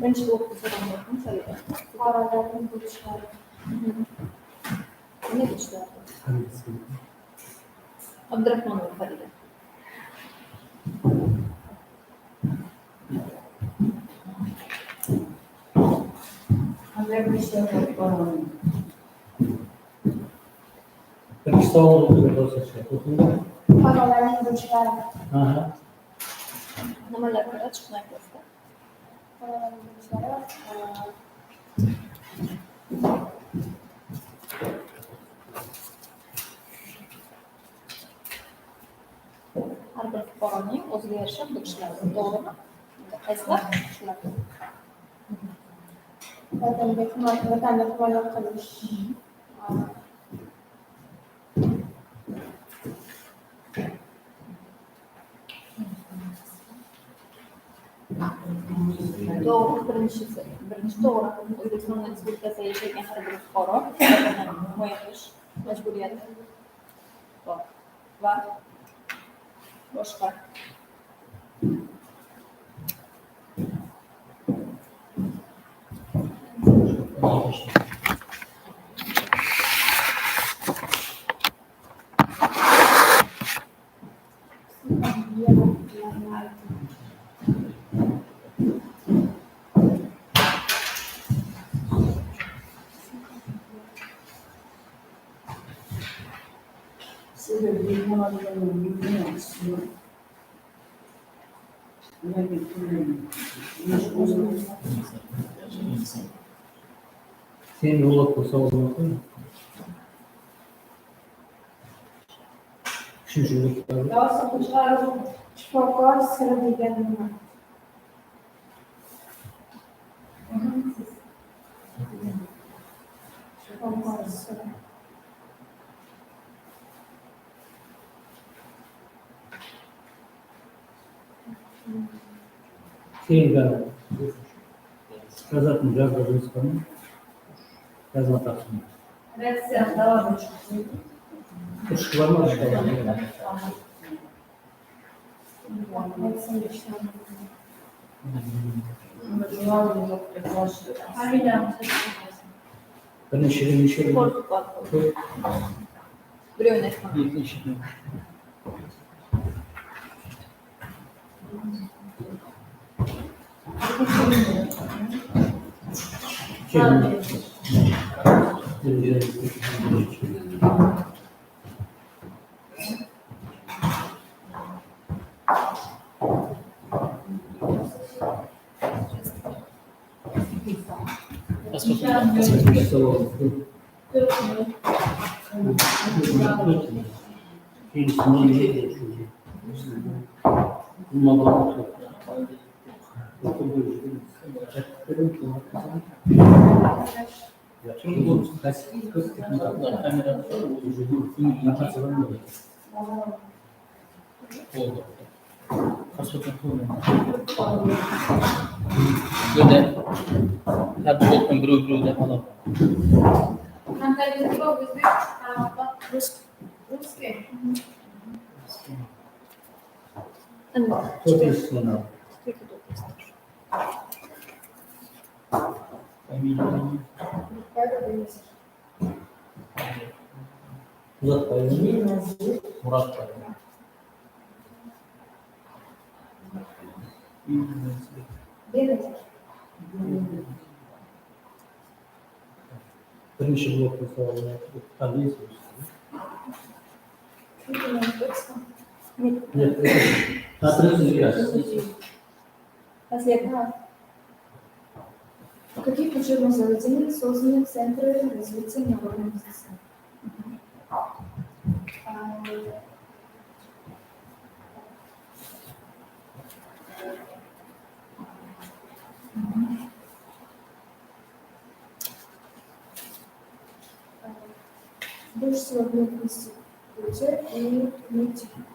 Birinshi bolıp soraǵan bolsam, Sarita. Fuqaralardıń bul shıǵarı. Mine, bul shıǵarı. Abduraxmanova Farida. Birinshi sawal, balalardıń bul shıǵarı. Aha. Nimalar kiradi, shıqmay tursa? Balalardıń bul shıǵarı, a, Hár bir fuqaranıń ózige yarasha burıshları, toǵrımı? Endi qaysılar? Shular. Vatanga himoya, Vatanǵa himoya qilish. Toǵrı, birinshisi, birinshi toǵrı. Ózbekstan Respublikasında yashaydigan hár bir fuqaro himoya qilish májbúriyati bor. Va boshqa. Sen jolap bolsa bolmaqta. Úshinshi júmlik. Dawısın shıǵarıw. Shifokor siri degen nima? Shifokor siri. Keyin jazatın jazba jumıs bar ma? Jazba tapsırma. Reakciya dawamı ushın. Úsh bar ma? Familiyamız. Birinshi, birinshi. Qorqıp qaldı. Birewin aytqan. Ekinshi. Boldı. Qasıp otırıp qoymayın. Jerde hár bir ottan birew-birewden aladı. Kontaktınızda ózbek, qaraqalpaq, rus-, russkiy. Anna. Totosına. Familiya. Muratbay. Muratbay. Birinshi bloktın suwalına qábilleysiz. Нет, это. Смотрите, последний. В каких учебных заведениях созданы центры развития народной медицины? Мгм. А, мгм. Больше всего в мединституте и медтехникумах.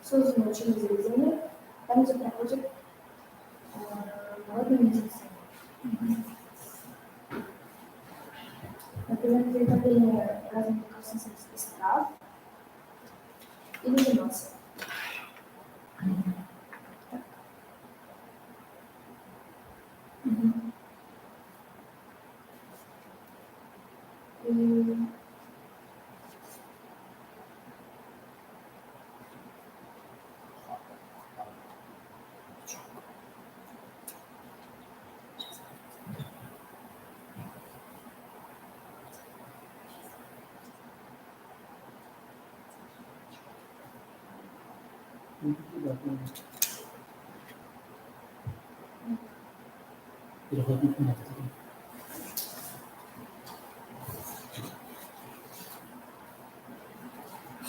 Созданы учебные заведения, там, где проходит, э, народная медицина. Например, приготовление разных лекарственных средств из трав или же масел. Мгм. И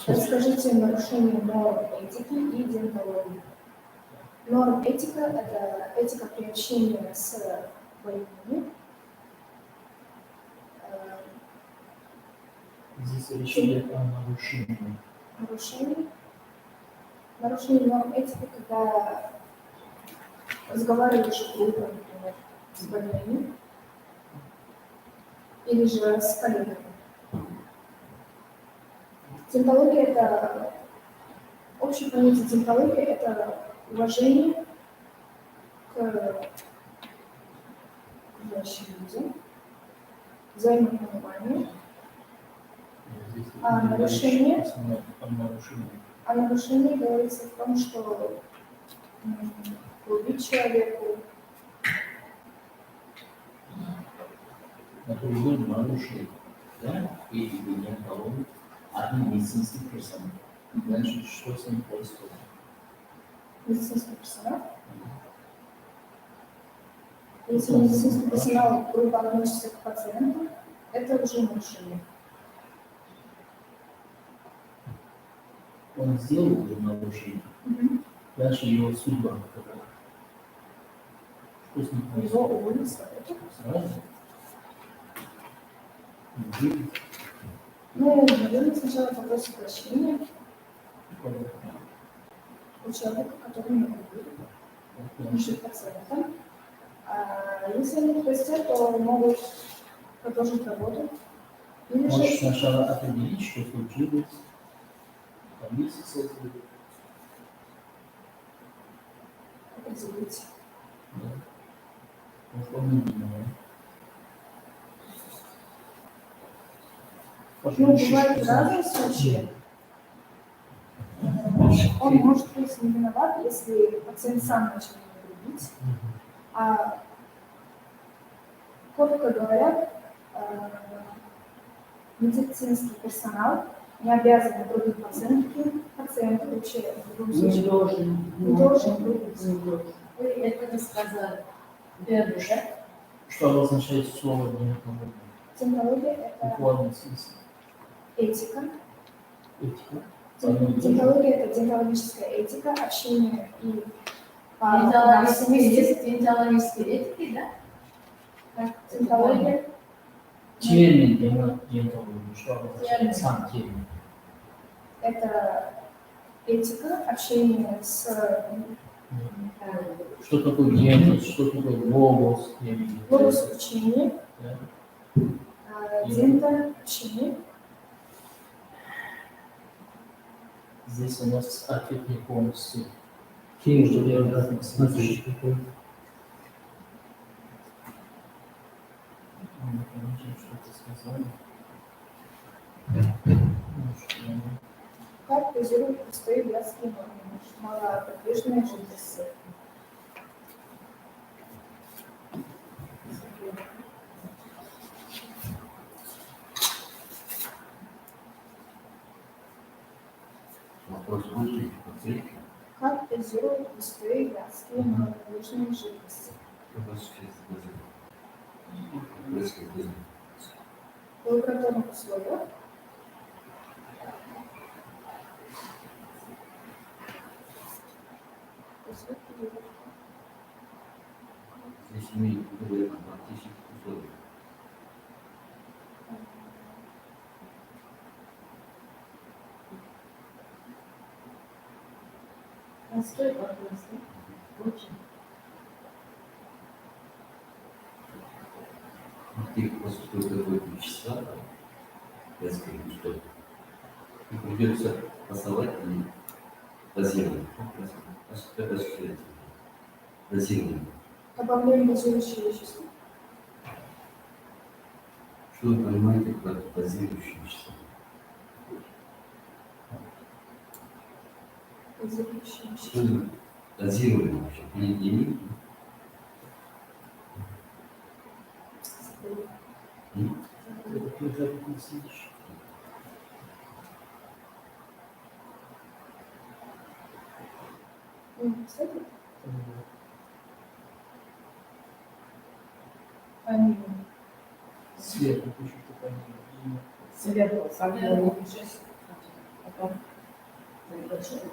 Расскажите нарушение норм этики и деонтологии. Норм этика — это этика при общении с больными. Э, Здесь речь идёт о нарушении. Нарушение. Нарушение норм этики, когда разговариваешь грубо, например, с больными или же с коллегами. Деонтология — это, общее понятие деонтологии — это уважение к окружающим людям, взаимопонимание. Здесь А, не нарушение? говорится о, о нарушении. А нарушение говорится в том, что, м, грубить человеку. Например, нарушили, да, и обвиняют кого-нибудь, а медицинский персонал. Мгм. Значит, что с ним происходит? Медицинский персонал? Мгм. Если медицинский персонал грубо относится к пациенту, это уже нарушение. Он сделал уже нарушение. Мгм. Дальше его судьба какая? Что с ним происходит? Его уволят с работы. Сразу? Уволят. Ну, наверное, сначала попросят прощения. У человека, который меня грубил, между пациентом. А если они не простят, то могут продолжить работу. Или же Можешь сначала определить, что случилось, комиссия создать. Определить. Да. Может, он не виноват. Ну, бывают разные случаи. Он может быть не виноват, если пациент сам начал его грубить. А коротко говоря, э, медицинский персонал не обязан грубить пациентке, пациенту вообще в любом случае. Не должен. Не должен грубить. Не должен. Вы это не сказали. Верно, да? Что обозначает слово диентология? Диентология — это... Буквально смысл. Этика. Этика. Ден-, диентология — это диентологическая этика, общение и по... Диентологические, есть диентологические этики, да? Как диентология. Термин, диен-, диентология, что обозначает сам термин? Это этика, общение с... Что такое диентолог, что такое логос, я имею в виду? Логос — учение. Да. А, диента — общение. Здесь у нас ответ не полностью. Кең, что ты обратно смотришь. Что-то сказали. Как дозируют простые вязкие малоподвижные жидкости? Вопрос будет, подсветка. Как дозируют простые вязкие малоподвижные жидкости? В лабораторных условиях. Здесь имеют в виду, наверное, практических условиях. Простой вопрос, да? Очень. Ты поступил в какое-то вещество, там, я скажу, что и придётся фасовать и дозировать. Как раз осуществляется дозирование. Добавляем дозирующее вещество. Что вы понимаете под дозирующим веществом? Дозирующее вещество. Что за дозирование вообще? Понятия имеете? М? М, кстати. Фамилия. Свет, напишите фамилию. Свет, фамилия. Потом. Продолжение.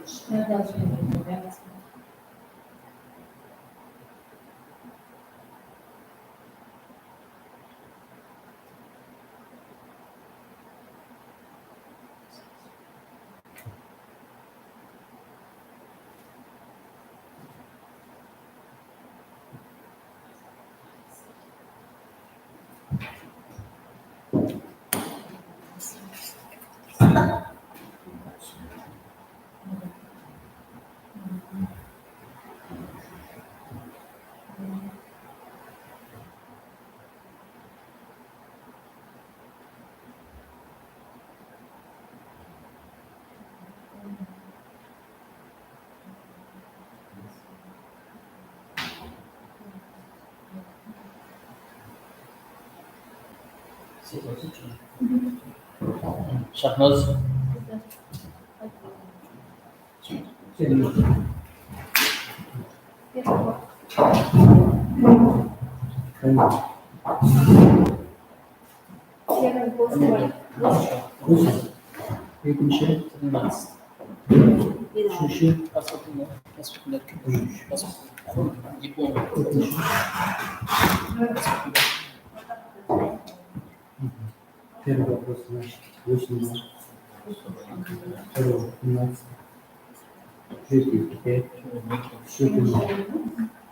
Shaxnoz. Ekinshi. Úshinshi. Diplom. Úshinshi. Первый вопрос, значит, восемь, второй, пятнадцать, третий, пять, четыре.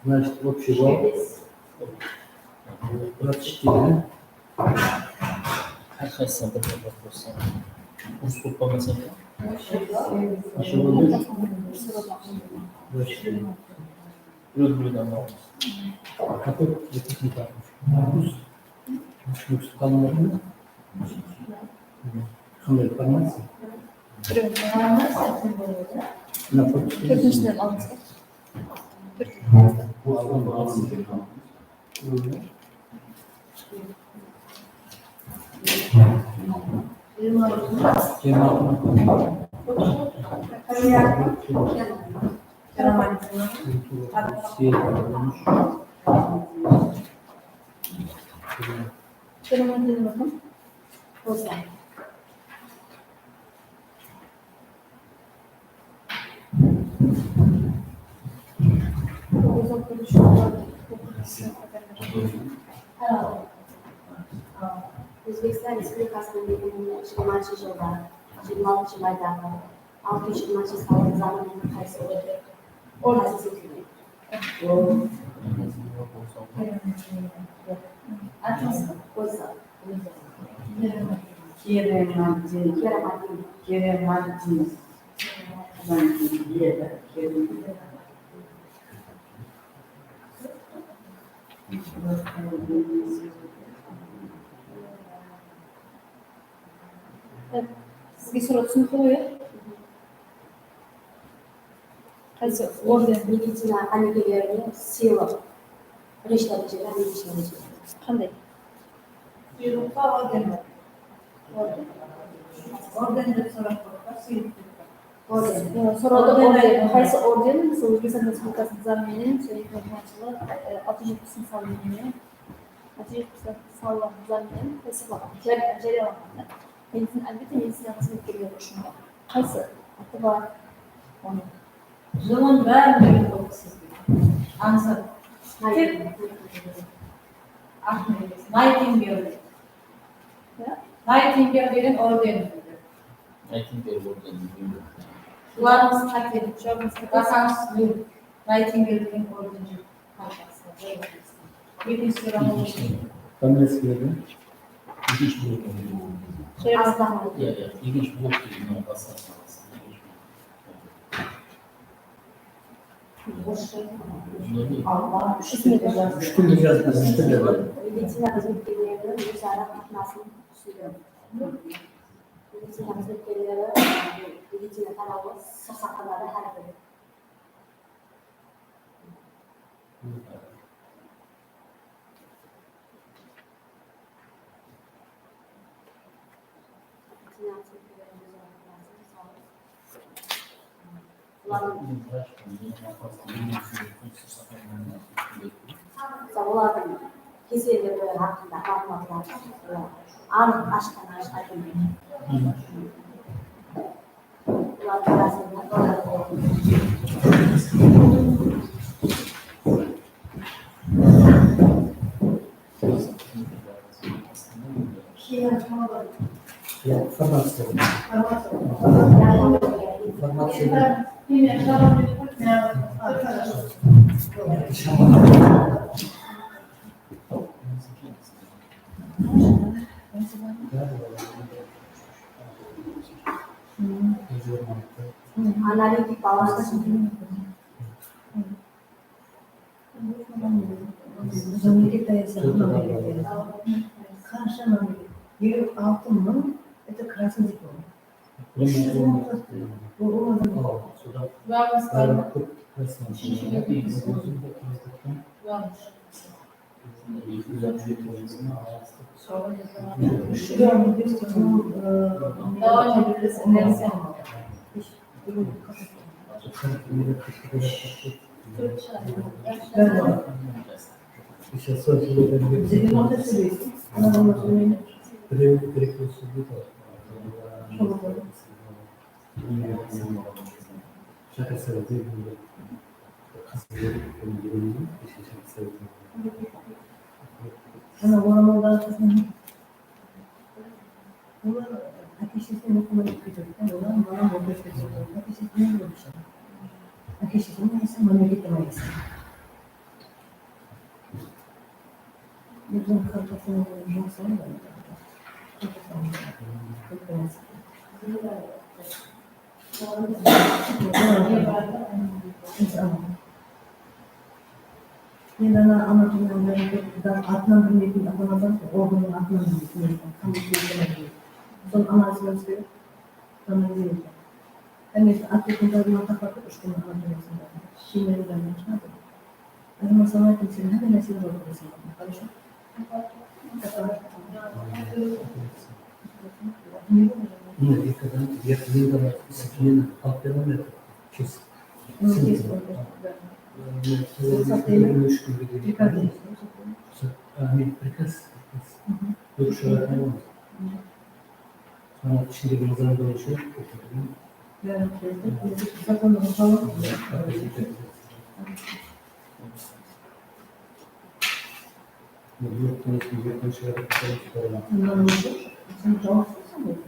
Значит, общий балл двадцать четыре. Hár qaysısına bir bir qossam, urıs bolıp qalmasa. Ещё bir. Двадцать четыре. Birew-birew dam alamız. Какой? Какой? Urıs. Urıs bolıp qalmadı ma? Qanday formaciya? Birewin. Mına tórtinshisinen alıńız ba? Ózbekstan Respublikasınıń eki mıń jigirmanshı jılda jigirma altınshı maydaǵı altı júz jigirma sanlı zannamada qaysı orden tásis etilgen? Atıńız ba? Qoysa. Keramatdin. Keramatdin. Keramatdin. Keramatdin. Sizge soraw túsinikli ǵoy, ya? Qaysı orden? Medicina qánigelerine sıylıq. Birinshi dárejede, birinshi dárejede. Qanday? Sıylıq pa, orden ba? Orden. Orden dep sorap tur ǵoy, sıylıq dep pa? Orden. Sorawda orden, qaysı orden? Mısal, Ózbekstan Respublikasınıń nızamı menen, sol eki mıń jigirma jılı, e, altı júz jetpis sanlı menen, altı júz jetpis sanlı nızam menen qaysı bar? Jar-, járiyalanǵan da. Medicina, álbette, medicina xızmetkerleri ushın bar. Qaysı atı bar onıń? Jılın bárin berip qoydı sizge. Ańsat. Tek atın emes. Nightingale. Ya? Nightingale degen orden. Nightingale orden. Juwabıńız qáte. Juwabıńız qáte. Basańız, Nightingale degen orden joq. Ekinshi soraw. Familiyası kim edi? Ekinshi blok. Iya, iya, ekinshi blok deydi, mına basqa. Úsh tilde jazıp, úsh tilde bar. Medicina xızmetkerleriniń óz-ara qatnasın túsindiriń. Medicina xızmetkerleri, medicina tarawı sır saqlanadı hár bir. Olardıń keselleri haqqında maǵlıwmatlar anıq, ashıq, ashıq aytılmaydı. Analitik balansta. Qansha mámleket? Elli altı mıń, это красный диплом. Úsh júz mıń, bul ulıwma. Ana, oramaldaǵı qızın, olar áke-shesinen oqıwǵa ketedi. Olar, balam, orta mektebi. Áke-shesinen bolıp shıǵadı. Áke-shesinen esa mámlekettiń ayası. Bizden qartası jumıs aldı. Endi ana, ana tilinen, atınan bilmeytin ata-ana bar, organın atınan bilmeytin, qanday. Sonı analizlewimiz kerek. Analizlewimiz kerek. Hámmesi atletnikten taqpaq úsh kúnniń anatomiyasında. Himiyada da shıǵadı. Házir, mısalı, ayttım, sen hámme nárseni bilip otırasıń. Хорошо? Ну, eki adam, eki adam, eki adam alıp bere almaydı. Kes. Ну, kes, да. Sen saqlayın. Úsh kúnge deyin. Приказ deysiz, saqlayın. Á, men приказ, приказ. Yoq, shıǵarmay. Anaq ishindegi nızam boyınsha. Bárin keltirip, ózi zakonda bola. Bunnan ótip, sen jawap bersen boldı.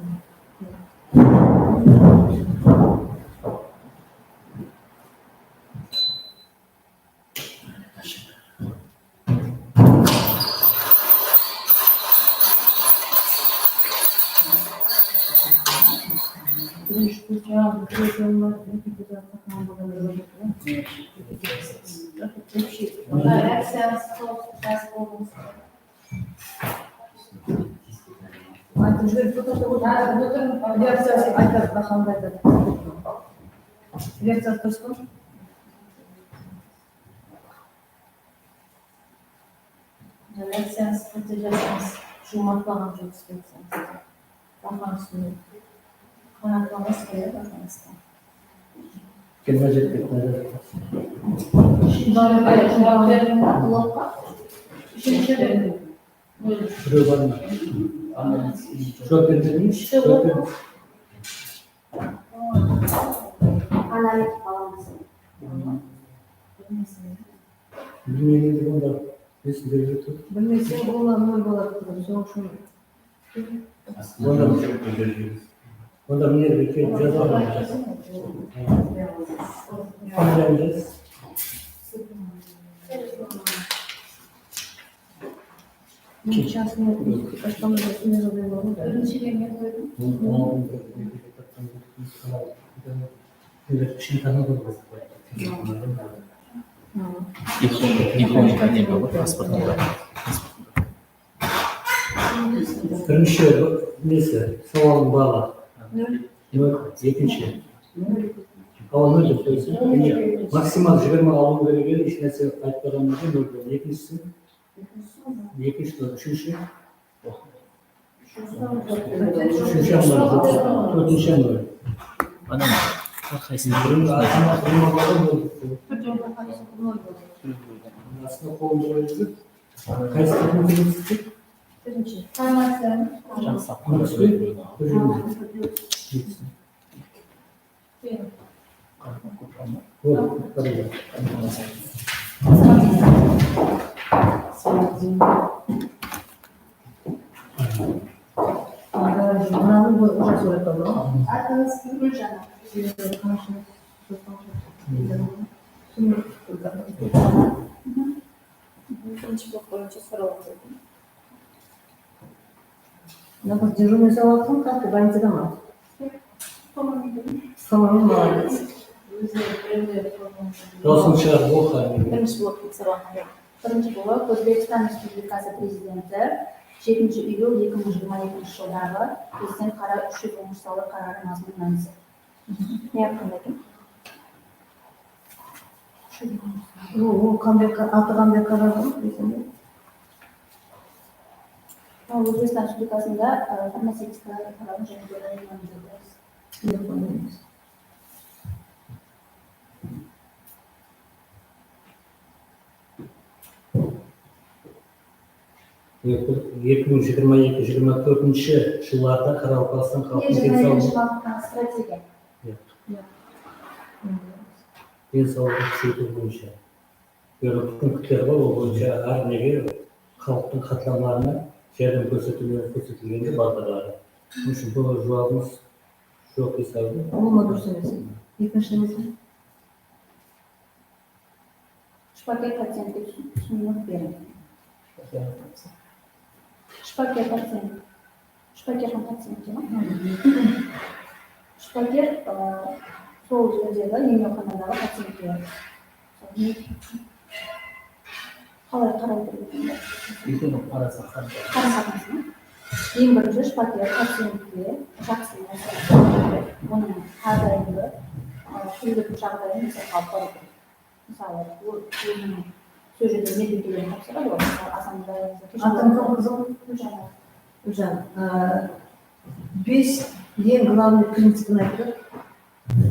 Aytıp jiberip, toqtap, toqtap, reakciyasın aytadı, qanday aytadı. Reakciyası durıs pa? Reakciyańız qáte jazıńız, juwmaqlaǵan joq isletseń. Baǵan ústinde. Qanaatlańız qoya baǵan ústinde. Jigirma jeti, jigirma jeti. Juwap berdiń be? Juwap berdiń be? Blokqa? Úshinshi. Birew bar ma? Juwap bermedińiz? Juwap bermedińiz? Analitik balansı. Bilmeymen dep onda esinde júrip tur. Bilmeseń, onda nol boladı, qızım. Sonıń ushın onda, onda mına jerge kelip jazadı. Familiyańdı jaz. Birinshi kelgen qoydım. Birinshi nesi, sawalıń balı. Nol. Ekinshi. Awa, nol dep qoysa. Maksimal jigirma alıwıń kerek edi, hesh nárse aytpaǵanıma da nol boldı. Ekinshisi. Ekinshi, úshinshi. Úshinshi nol, tórtinshi nol. Ana, hár qaysısına. Astına qolın qoyıp, qaysı takımǵa ketesiz? Birinshi. Farmaciya. Birinshi. Birinshi blok boyınsha soraw. Mına qız dejurный sawatın, qátti, больницада ma? Tamam, молодец. Dawısıń shıǵar, bul hal. Birinshi blok dep soraw. Birinshi blok, Ózbekstan Respublikası Prezidenti, jetinshi iyul eki mıń jigirma ekinshi jıldaǵı Prezident qara-, úsh júz onınshı sanlı qararı mazmun mánisi. Ne aytqan eken? O, o qanday qa-, atı qanday qarar ǵoy, esinde? Ol Ózbekstan Respublikasında, ı, farmacevtika tarafın jáne de Eki mıń jigirma eki, jigirma tórtinshi jıllarda Qaraqalpaqstan xalqınıń densaw-, strategiya. Yoq. Densawlıqtı kúsheytiw boyınsha. Bunıń punktlari bar, ol boyınsha hár nege xalıqtıń qatlamlarına járdem kórsetilgen, kórsetilgende baǵdarları. Onıń ushın bul juwabımız joq esabı. Ulıwma durıs emes. Ekinshi nesi? Shıpaker pacientke túsin-, túsinik beriń. Shıpaker pacient. Shıpaker hám pacientke ma? Shıpaker, ı, sol jerdegi emlewxanadaǵı pacientke qalay qaray turıp? Ekewin qarasa, qarasa. Qarasatınız ma? Eń birinshi shıpaker pacientke jaqsı nárse, onıń hárdayımgı, ı, kúndelik jaǵdayın esapqa alıp barıw kerek. Mısalı, ó-, óziniń sol jerde medbikelerin tapsıradı ǵoy, mısalı, azanda, keshqurun. Atın kim, qızım? Gúljan. Gúljan, ı, bes eń главный principin aytıp,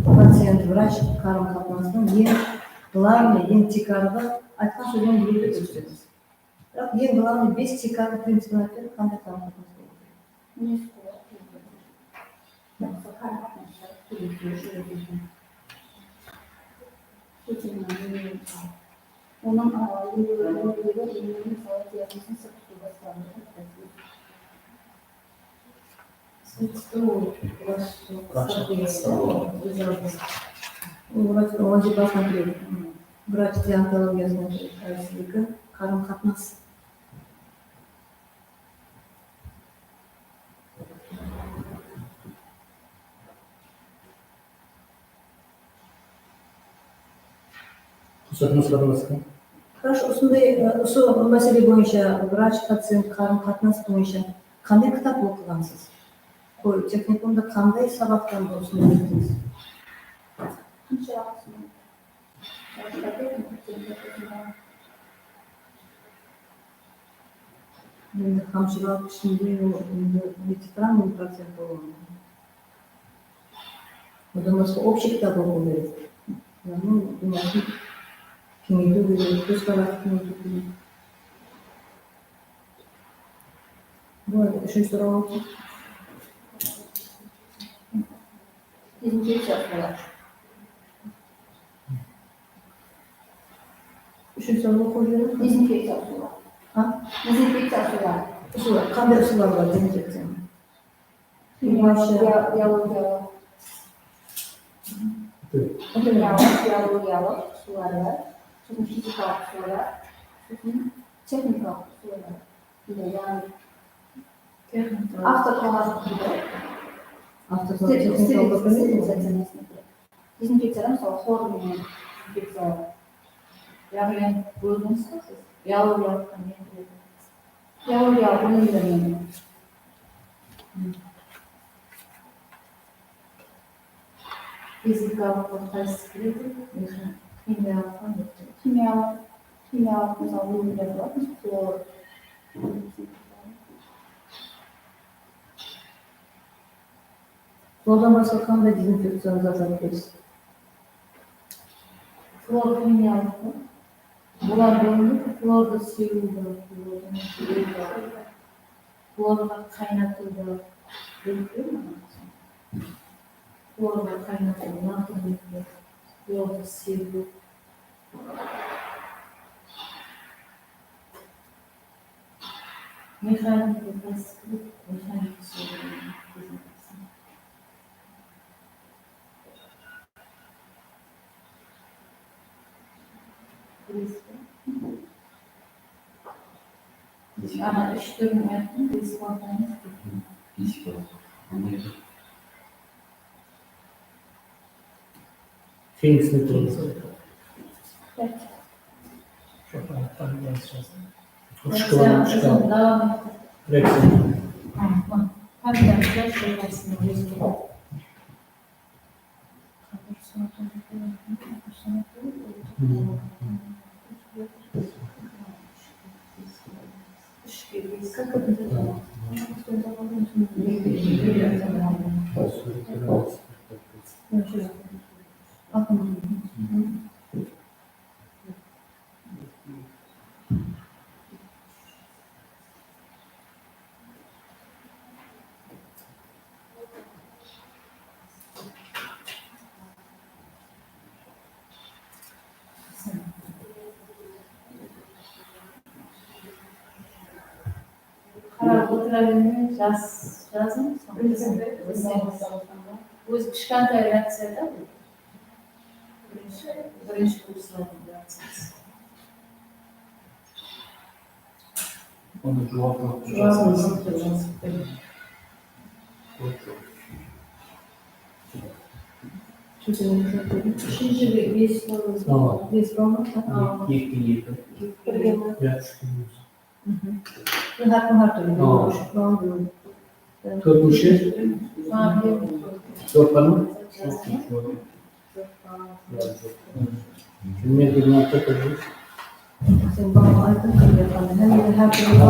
pacient, vrach qarım-qatnasınıń eń главный, eń tiykarǵı, aytqan sózden bilew kerek. Biraq eń главный bes tiykarǵı principin aytıp berip, qanday qarım-qatnas bolıw kerek? Minus-qulıq, jaqsı qarım-qatnaslar, kóbeytiw, júrgizgen. Onıń, a, emlewlerdegi, emlewdi, mısalı, diagnozın sırtqı basqarıwdı. Sırtqı ol vrach, vrach, sırtqı, ol vrachtıń wazıypasına kiredi. Vrach deontologiyasına kiredi. Qaysı eki qarım-qatnas. Ruxsat, ruxsat, ruxsat. Хорошо, usınday, ı, usı másele boyınsha, vrach-pacient qarım-qatnas boyınsha qanday kitap oqıǵansız? Kol-, texnikumda qanday sabaqtan usını úyretińiz? Endi hamshıralıq ishinde ol endi medicina procent bolıwı múmkin. Odan basqa общий kitap oqıw kerek. Yaǵnıy, dunyasın keńeytiw kerek, kózqarastı keńeytiw kerek. Bul úshinshi soraw. Dezinfekciya usılı. Úshinshi soraw qoyıp jiberemen. Dezinfekciya usılı. Ha? Dezinfekciya usılı. Usılı, qanday usıllar bar dezinfekciyanıń? Biologiyalıq, biologiyalıq, biologiyalıq usılları, sóytip fizikalıq usılları, sóytip texnikalıq usılları. Bunday, yaǵnıy, texnikalıq. Avtoklav deydi. Avtoklav, steril-, texnikalıq steril-, sterilizaciya. Dezinfekciya, mısalı, xlor menen dezinfekciya. Yaǵnıy, endi bóldińiz ǵoy siz. Biologiyalıq menen kiredi. Biologiyalıq ónimler menen. Fizikalıqqa qaysı kiredi? Mexan-, ximiyalıq pa, mexan-, ximiyalıq, ximiyalıq, mısalı, ónimler boladı, xlor. Xlordan basqa qanday dezinfekciya zat bilesiz? Xlor ximiyalıq pa? Bular bólindi, xlordı sewiw, xlordı sewiw, xlorǵa qaynatıwdı bilip beremiz. Xlorǵa qaynatıw, natriy, xlordı sewiw. Mexanika, plastik, mexanika. Bilesiz be? Ana, úsh túrin ayttım, bilesiz be? Teńisine turdı. Úsh kilo, úsh kilo. Reaksiya. Qarap otıra bermey, jaz-, jazıń, soń ózi kishkentay reakciya da bul. Birinshi, birinshi kurslardıń reakciyası. Onı juwap, juwap, juwap. Úshinshi bes bal, bes bal ma? Eki, eki. Birge ma? Ya, úshke. Hár kim hár túrli. Tórtinshi. Tórtpanı. Sen bana aytıń, kim jazǵanın. Hámme de hár túrli.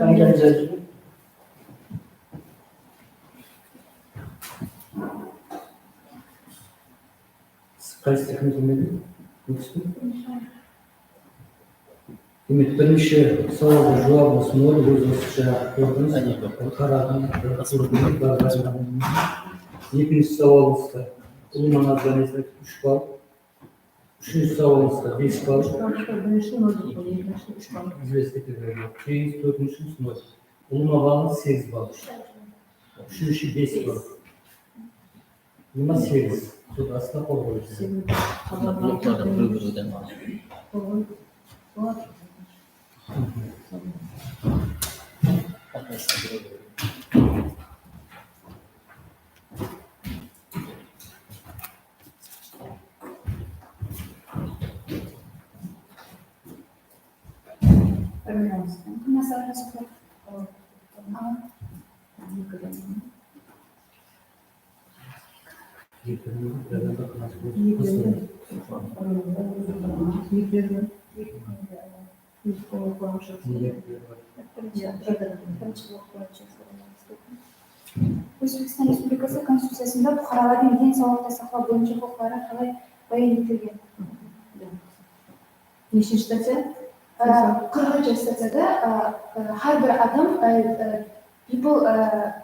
Almaydı, jazıma. Qaysı ekeni bilmedim. Demek, birinshi sawaldıń juwabımız nol, ózińiz jańa kórdińiz, qaradım, kórdim. Ekinshi sawalımızda ulıwma nazı, úsh ball. Úshinshi sawalımızda bes ball. Birinshi nol, ekinshi úsh ball. Izleskete berdi. Keyin tórtinshimiz nol. Ulıwma balı segiz ball. Úshinshi bes ball. Ulıwma segiz. Sud astına qol qoyıpsız. Ózbekstan Respublikası Konstituciyasında puqaralardıń densawlıqtı saqlaw boyınsha huqıqları qalay bayan etilgen? Neshinshi statya? Á, qırqınshı statyada, á, á, hár bir adam, á, á, people, á,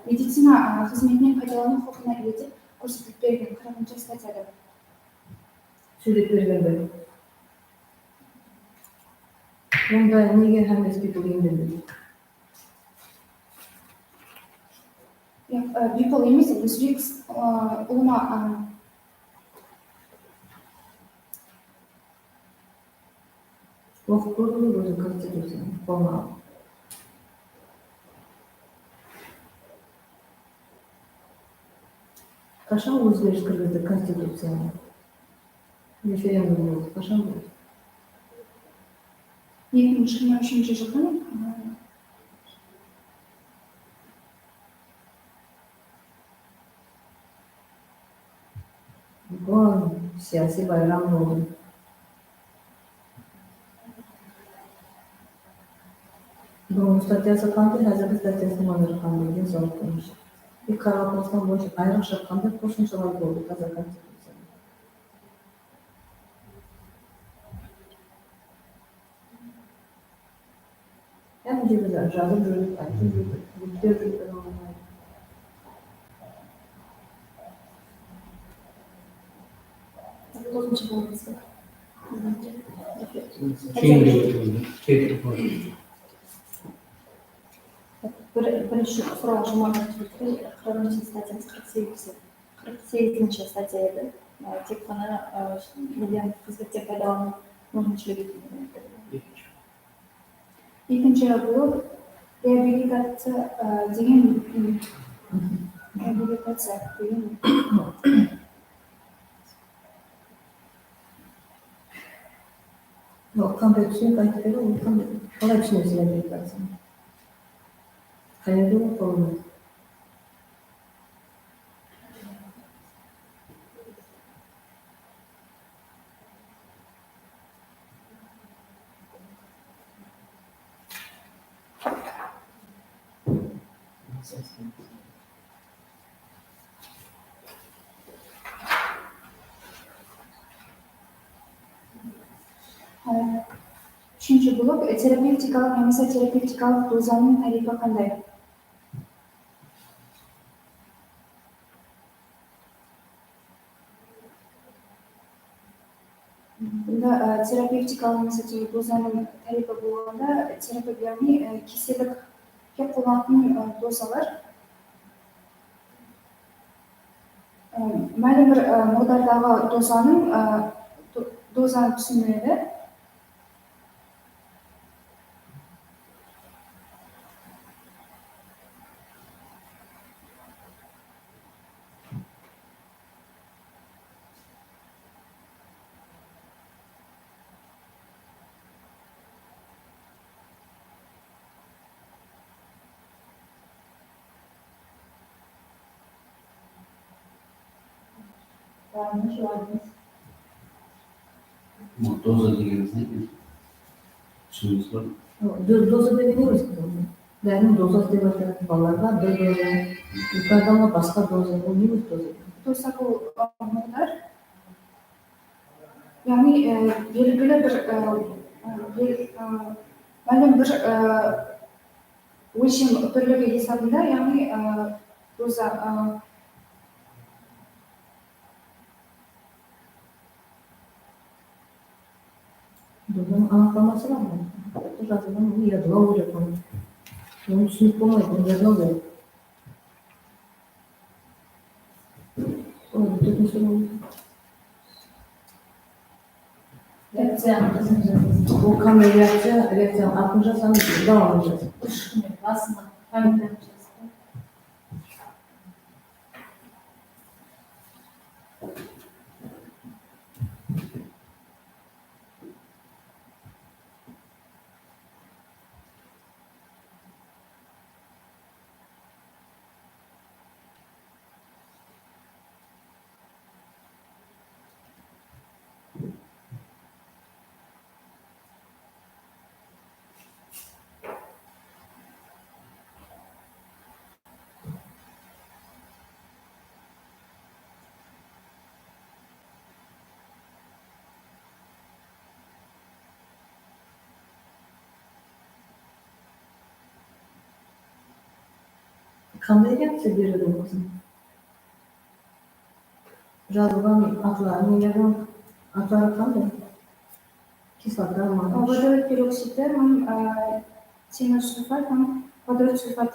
medicina, á, xızmetinen paydalanıw huqıqına iye dep kórsetip bergen, qırqınshı statyada. Sóylep bergende. Onda nege hámmesi people endi? Yoq, e, people emes, Uzbeks, e, ulıwma, e, oqıp kórdi ǵoy ózi konstituciyanı, qolına alıp. Qashan ózgeris kirgizdi konstituciyaǵa? Referendum boldı. Qashan boldı? Eki mıń jigirma úshinshi jıldıń, ı, Úlken siyasiy bayram boldı. Burınǵı statyası qanday, házirgi statyasınıń nomeri qanday, densawlıq boyınsha? Eki Qaraqalpaqstan boyınsha ayrıqsha qanday qosımshalar boldı taza konstituciyada? Hámme jerde jazıp júrip, aytıp júrip, gúpte júrip, qosımsha bolmasın. Keyin de ótemiz. Bir, birinshi soraw Jumaǵa qırqınshı statyamız qırq segizinshi, qırq segizinshi statya edi. Tek ǵana, e, neden xızmetten paydalanıw múmkinshiligi. Ekinshi blok reabilitaciya, e, degen, reabilitaciya degen. Ol qanday túsinik aytıp beriń, ol qanday, qalay túsinesiz reabilitaciyanı? Qayerde oqıp alaman? Úshinshi blok, terapevtikalıq yamasa terapevtikalıq dozanıń táriypi qanday? Bunda, e, terapevtikalıq yamasa dozanıń táriypi bolǵanda, terapevt, yaǵnıy, e, keselikke qollanatın, e, dozalar, e, málim bir, e, muǵdardaǵı dozanıń, e, do-, dozanı túsinedi. Doza degenimiz ne? Túsinigiz bar ma? Do-, doza degen emes. Bárin doza dep aytadı. Balalarǵa bir doza, úlken adamǵa basqa doza. Ol ne ózi doza? Doza bul, ı, muǵdar. Yaǵnıy, e, belgili bir, e, e, bel-, e, málim bir, e, ólshem birligi esabında, yaǵnıy, e, doza, e, Dozanıń anıqlaması bar ǵoy. Jazılǵan, ol yadlaw kerek onı. Onı túsinip bolmaydı, onı yadlaw kerek. Sonıń tórtinshi bólim. Reakciyanıń izin jazasız. Bul qanday reakciya? Reakciyanıń atın jazamız, dawamın jazamız. Úsh kúnde basında familiyanı jazıp qoyıń. Qanday reakciya beredi ózi? Jazılǵan atları, nelerdiń atları qanday? Kislota ma? Vodorod peroksidi hám, e, temir sulfat hám vodorod sulfat.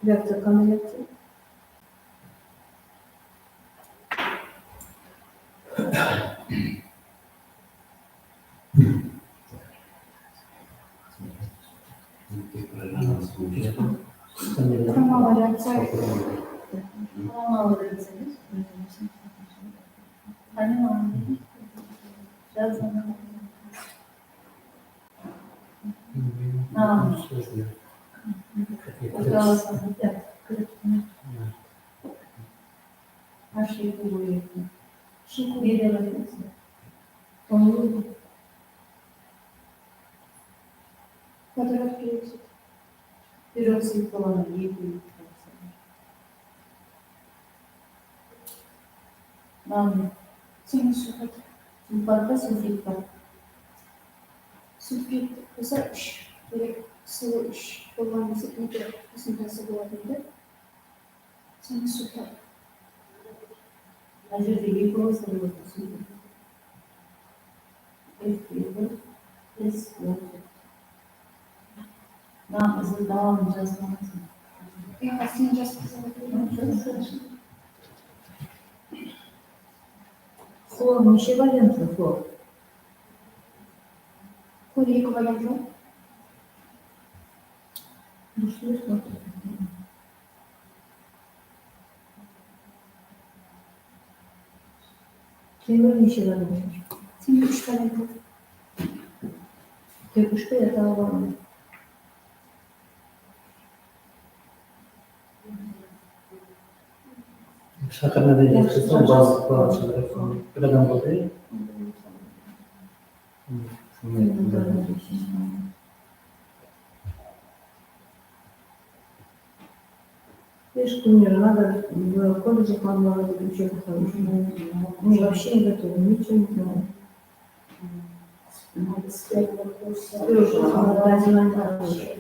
Reakciya qanday reakciya? Quramalı reakciya. Quramalı reakciya. Qáne, maǵan jazıń. Mınaw. Aşıǵı qoyıptı. Neden aytıpsız? Onı Vodorod peroksid. Peroksid bolanı eki. Mınaw ne? Temir sulfat. Sulfat pa, sulfid pa? Sulfid bolsa úsh kerek, suwı úsh bolǵan bolsa, eki koncentraciya boladı endi. Temir sulfat. Mına jerde eki bolsa boladı, sulfid. Eki, bir, S, S. Mına izin dawamın jazbańız. Endi sen jazıp. Xlor neshe valentlı xlor? Xlor eki valentlı. Durıs emes pa? Temir neshe valentlı? Temir úsh valentlı. Tek úsh pe, ya taǵı bar ma? Shaqırına da jetkizseń, bazı bir adam boldı, ya. Видишь, пример, надо в колледже помогать, учебу ходить. Ну, вообще не готова, ничего не знаю. Тоже надо знать хорошее.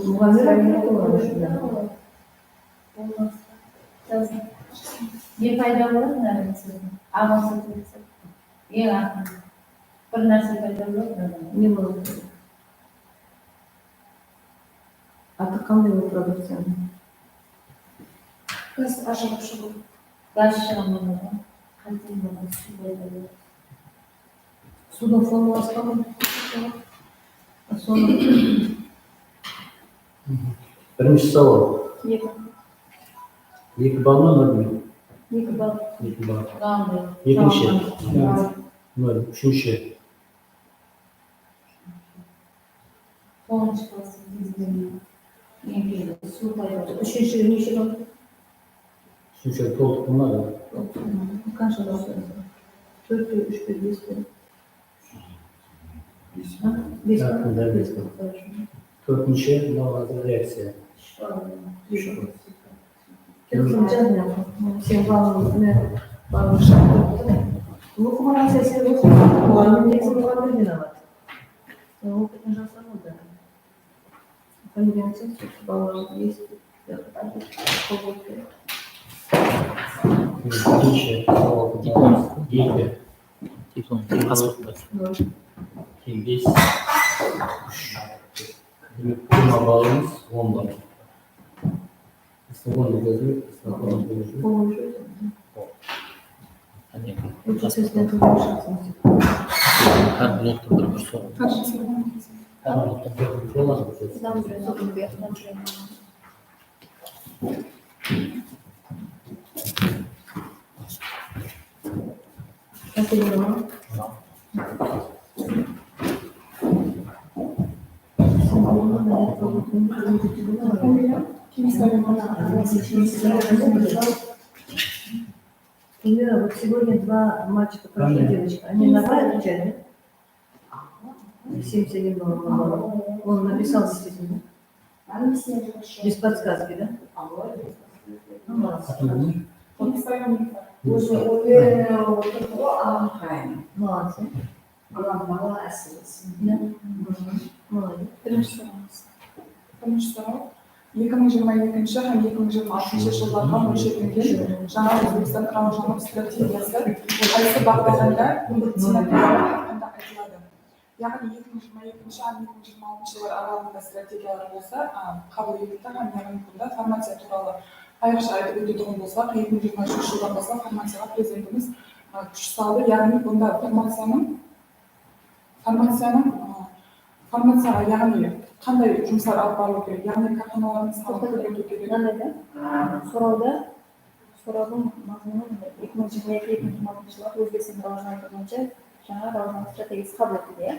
Muǵallimler kóp olar. Ne payda boladı, mına reakciyadan? Aǵa sóytse, eń aqırı bir nárse payda boladı, mına. Ne boladı? Atı qanday ol produkciyanıń? Gaz ajırap shıǵıw. Gaz shıǵadı ma? Qáne, mına suw payda boladı. Suwdıń formulası qanday? Sonı. Birinshi sawal. Eki. Eki ball ma, nol ma? Eki ball. Eki ball. Ekinshi. Nol. Úshinshi. Toǵızınshı klasstıń tezligine. Úshinshi neshe ball? Úshinshi tolıq bolmadı. Qanshada oqıdı? Tórtte, úshte, beste. Bes ball. Bes ball. Tórtinshi, mınaw házir reakciya. Sen balıń, mine, balıń shıǵıp turıptı. Oqımaǵan sesler oqımaǵan. Olar menen muǵallim jıynalatır. Sen oqıytuǵın jaslar boldı. Familiyańdı sen balalardı esitip, birinshi, eki. Diplom, pasport. Keyin bes, úsh. Demek, jigirma balımız on ball. Bizde on dep jazıp, bizde on dep jazıp. Qáne, blokta bir, bir soǵın. Qáne, blokta bir, bir soǵın. Эльвира, вот сегодня два мальчика прошли, девочка. Они нормально отвечали? Семьдесят один балл. Он написал, действительно. Без подсказки, да? Ну, молодцы. Молодцы. Birinshi sorawımız. Birinshi soraw. Eki mıń jigirma ekinshi hám eki mıń jigirma altınshı jıllarǵa mólsherlengen jańa Ózbekstan rawajlanıw strategiyası qaysı baǵdarında medicina tarawı haqqında aytıladı? Yaǵnıy eki mıń jigirma ekinshi hám eki mıń jigirma altınshı jıllar aralıǵında strategiyalar bolsa, a, qabıl etildi hám yaǵnıy bunda farmaciya tuwralı ayrıqsha aytıp ótetuǵın bolsaq, eki mıń jigirma úshinshi jıldan baslap farmaciyaǵa Prezidentimiz, a, kúsh saldı. Yaǵnıy bunda farmaciyanıń, farmaciyanıń, a, farmaciyaǵa yaǵnıy qanday jumıslar alıp barılıwı kerek? Yaǵnıy kárxanalardıń sanın kóbeytiw kerek. Mınanday da, a, sorawda Sorawdıń mazmunı mine, eki mıń jigirma eki, eki mıń jigirma altınshı jıllar Ózbekstan rawajlanıp turǵancha jańa rawajlanıw strategiyası qabıl etildi, ya.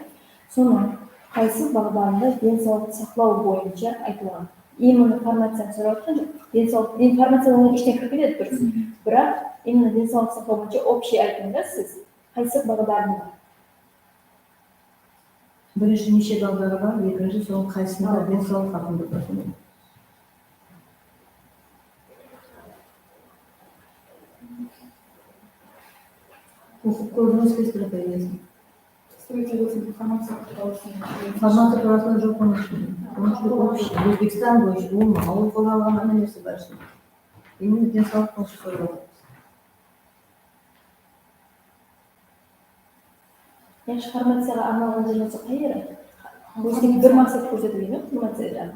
Sonıń qaysı baǵdarında densawlıqtı saqlaw boyınsha aytılǵan? Именно farmaciyanı sorap atqan joq. Densawlıq, den-, farmaciya onıń ishine kirip ketedi, durıs. Biraq именно densawlıq saqlaw boyınsha общий aytıń da siz, qaysı baǵdarında? Birinshi neshe baǵdarı bar, ekinshi soń qaysısında densawlıq haqqında bar? Oqıp kórdińiz be strategiyasın? Strategiyasın farmaciya tuwralı. Farmaciya tuwrasında joq onıń ishinde. Onıń ishinde общий, Ózbekstan boyınsha, umuman, awıl xojalıq hám nerse bar ishinde. Endi densawlıq boyınsha sorap atırmız. Yaqshı, farmaciyaǵa arnalǵan jer bolsa qay jeri? Ózinde bir maqset kórsetilgen, ya, farmaciyada.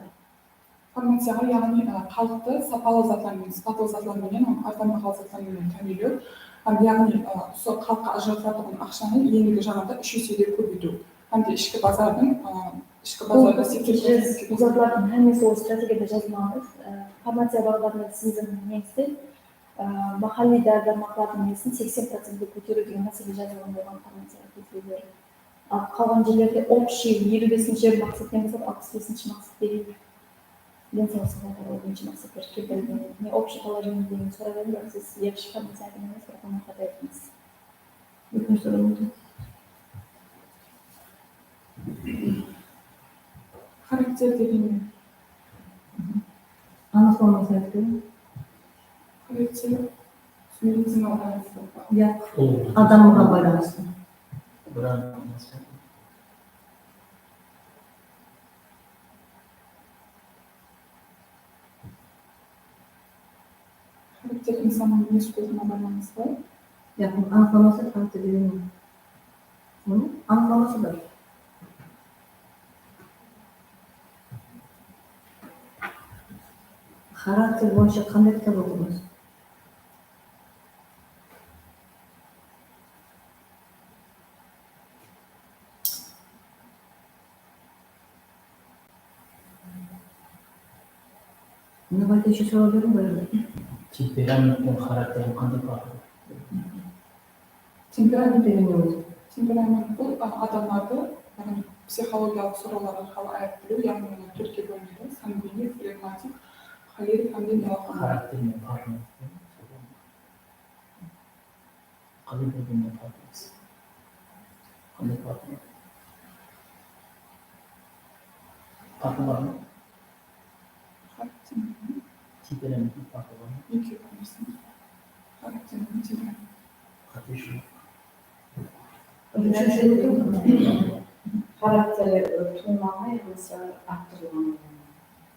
Farmaciyaǵa, yaǵnıy, a, xalıqtı sapalı zatlar menen, sıpatlı zatlar menen, hám arzan bahalı zatlar menen támiyinlew, hám, yaǵnıy, a, usı xalıqqa ajıratılatuǵın aqshanı endigi jaǵında úsh esege kóbeytiw hám de ishki bazardıń, a, ishki bazarda seksen protsentke. Bul zatlardıń hámmesi ol strategiyada jazılmaǵan. A, farmaciya baǵdarında siziń neńizde Á, mahalliy dári-dármaqlardıń nesin seksen procentke kóteriw degen másele jazılǵan bolǵan farmaciya kóteriwleri. Al, qalǵan jerlerde общий eliw besinshi maqsetten baslap alpıs besinshi maqsetke deyin densawlıq saqlaw tarawı boyınsha maqsetler keltirilgen. Men общий положение degen sorap edim, biraq siz yaqshı farmaciya aytqan emes, biraq onıń xata ayttıńız. Ekinshi soraw. Xarakter degen ne? Anıqlamasın aytıp beriń. Xarakter, medicinal analiz. Ya, adamǵa baylanıslı. Bir anıqlamasın. Xarakter insannıń minez-qulqına baylanıslı. Yaqın anıqlaması xarakter degen ne? Bunıń anıqlaması bar. Xarakter boyınsha qanday kitap oqıdıńız? Mına bayda ещё soraw beriń, bayırda. Temperament penen xarakterdiń qanday farqı bar? Temperament degen ne ózi? Temperament bul, a, adamlardı, yaǵnıy, psixologiyalıq sorawlar arqalı ayırıp biliw, yaǵnıy, olar tórtke bólinedi: sanguinik, flegmatik, xolerik hám de melanxolik. Xarakter menen farqı ne? Qanday bir-birinden farqı bar? Qanday farqı bar? Farqı bar ma? Xarakter. Temperamenttiń farqı bar ma? Eki, bilmeysiz. Xarakter menen temperament. Qáte joq. Úshinshi xarakter tuwmaǵa yamasa arttırılǵan.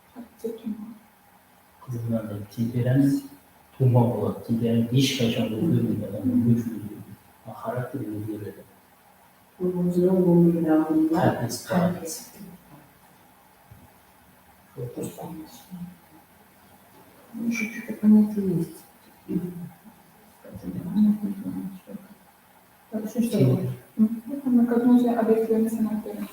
Xarakter tuwmaǵa. Qızıqlandı. Temperament tuwma boladı. Temperament hesh qashan ózgermeydi, adam ózgerip júredi. Al xarakter ózgeredi. Óziniń ómir dawamında qáliplesip qaladı. Qáliplesip. Durıs. Úshinshi ponятие есть. Úshinshi. Farmakognoziya obyektlerin sanap beriń.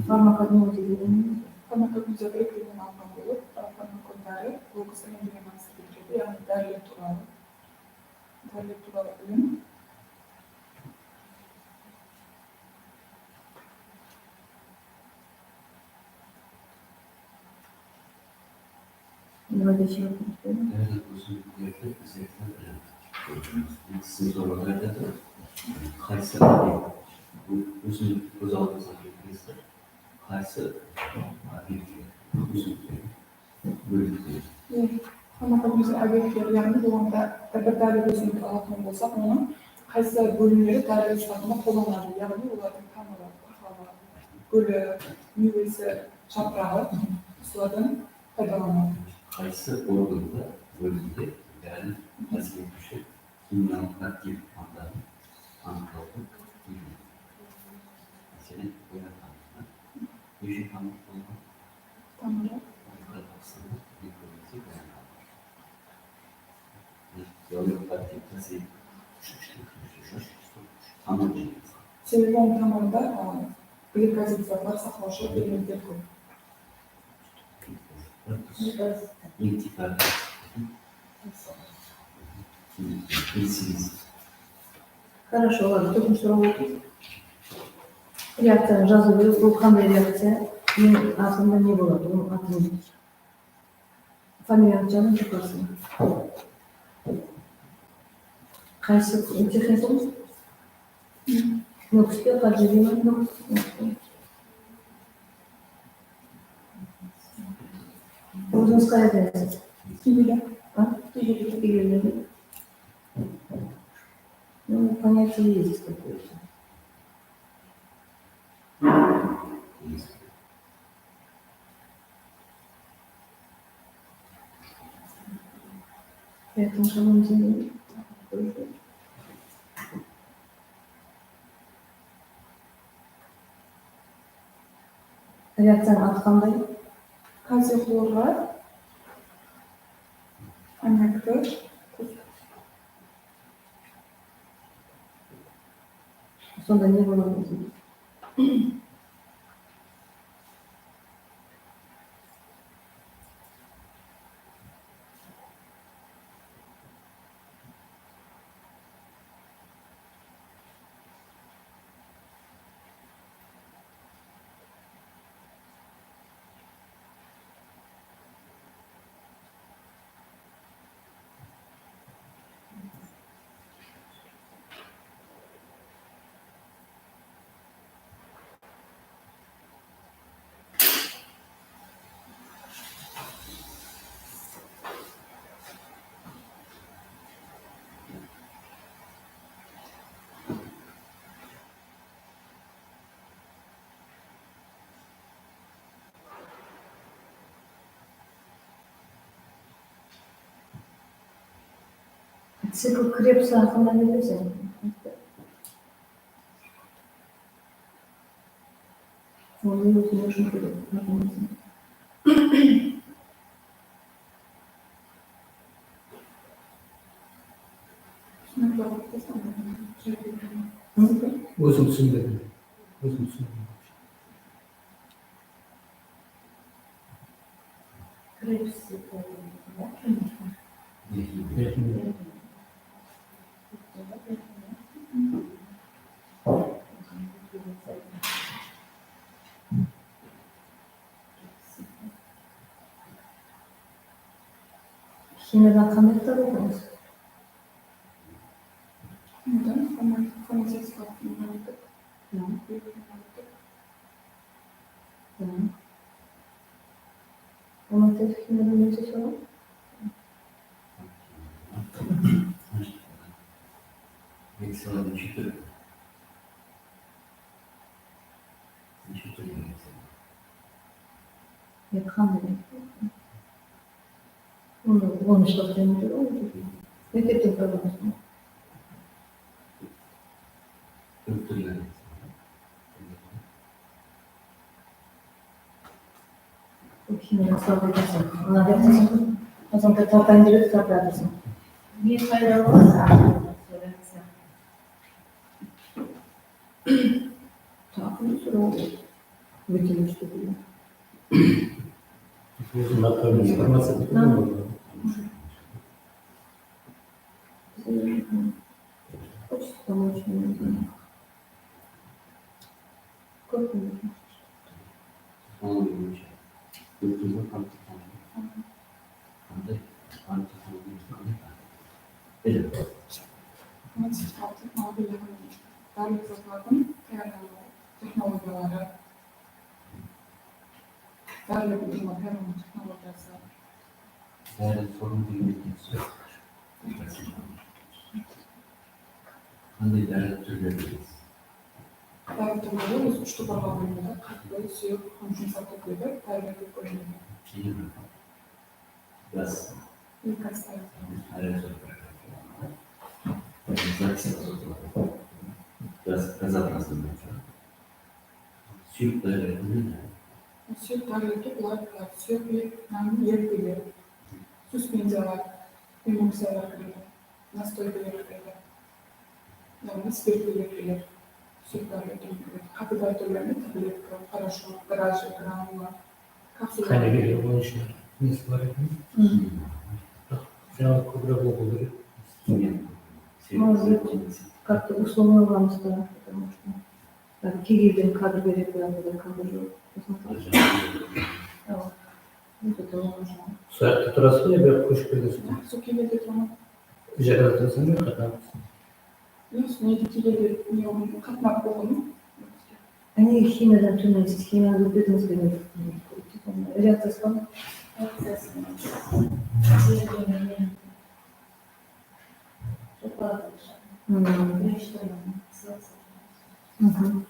Farmakognoziya degen ne? Farmakognoziya bir-birinen alınǵan bolıp, farmakon dári, glukos hám de mánistirge kiredi, yaǵnıy dáriler tuwralı. Dáriler tuwralı ilim. Nima deyshi? Bári ósimliklerdi izertlep biledi. Sizdiń sorawda aytadı, qaysı ob'ekt, ósimlikti kóz aldımızǵa keltiresizler, qaysı ob'ektler, ósimlikler, bólimler. Farmakognoziya ob'ektleri, yaǵnıy, bul onda bir dári ósimlik alatuǵın bolsaq, onıń qaysı bólimleri dáriler sıpatında qollanadı, yaǵnıy, olardıń tamırı, qurǵalı, gúli, miywesi, japıraǵı, usılardan paydalanadı. Qaysı organda, bólimde dári tásir etiwshi ximiyalıq aktiv maddanı anıqlawdı úyrenedi. Máselen, oynan tamırında neshe tamır qurılǵan? Tamırı. Mikroqapsılda, mikroqapsıl, oynan tamır. Sebebi onıń tamırında, a, glikozid zatlar saqlawshı fermentler kóp. Хорошо, ладно, tórtinshi soraw boldı. Reakciyanı jazıw kerek, bul qanday reakciya? Eń aqırında ne boladı? Onıń atın Familiyanı janın juqarısına. Qaysı texnika? Nókis pe, Qádiriyeva? Nókis. Ózińiz qayerdensiz? Kegeyli. A? Kegeyli. Kegeyli. Ну, понятие есть какое-то. Поэтому самым интересным. Reakciyanıń atı qanday? Kalciy xlorǵa ammiaktı qosıp. Sonda ne boladı? Cikl Krepsha haqqında ne bilesiz? Onı ózińe ushın kerek. Ózim túsinbedim. Ózim túsinbedim. Ximiyadan qanday kitob oqıysız? Ximiyadan farma-, farmaceutikalıq, mınaw, mınaw. Onı tez ximiyadan ne soradı? Medicinadan neshik túr? Neshik túr medicina? Onı onınshı klasstan ótedi ǵoy. Mektepten qalaman. Kóp túrleri. Kópshiligi sawǵa aytasań. Mına dep aytasań. Azanda tartayın dep tartadı. Men payda bolsa, sorasań. Taqım soraw. Ótinish etilemen. Ózim maqalemde informaciya berdim. Kóp. Texnologiya boyınsha. Texnologiya boyınsha. Ótkizim qanday texnologiya? Qanday? Qanday texnologiya? Qanday? Bilim. Texnologiya, yaǵnıy dárlik zatlardıń tayarlanıw texnologiyaları, dárlik ulıwma tayarlanıw texnologiyası. Dári sorın degen sóz. Qanday dári túrleri? Dári túrleri ózi úsh toparǵa bólinedi. Qattı, suyıq hám jumsaq túrleri dáriler dep bólinedi. Keyin gaz. Gaz. Gaz, gazobrazlı. Suyıq dáriler ne? Suyıq dárilerge bular kiredi. Suyıq hám ertpeler, suspenziyalar, emulsiyalar kiredi. Nastoykalar kiredi. Yaǵnıy spirtli ertpeler, suyıq dáriler kiredi. Qattı dári túrlerine tabletka, poroshok, draji, granula, kapsula. Qáne beredi, onıń ishinde nesi bar eken? Jańa kóbirek oqıw kerek. Может быть, как-то условно alamız ba, потому что, e, key keyden kadr beredi, kadr joq. Awa. Sol jaqta turasız ba, ya bir kóship kelgensiz ba? Sol keyinlerde turaman. Jakarda turasız ba, qatnap? Yoq, sol jerde keyinlerde ne qatnap bolǵanman. Áne, ximiyadan túrmeysiz, ximiyanı ótpedińiz be? Reakciyası bar ma? Reakciyası bar. Hmm. Mhm.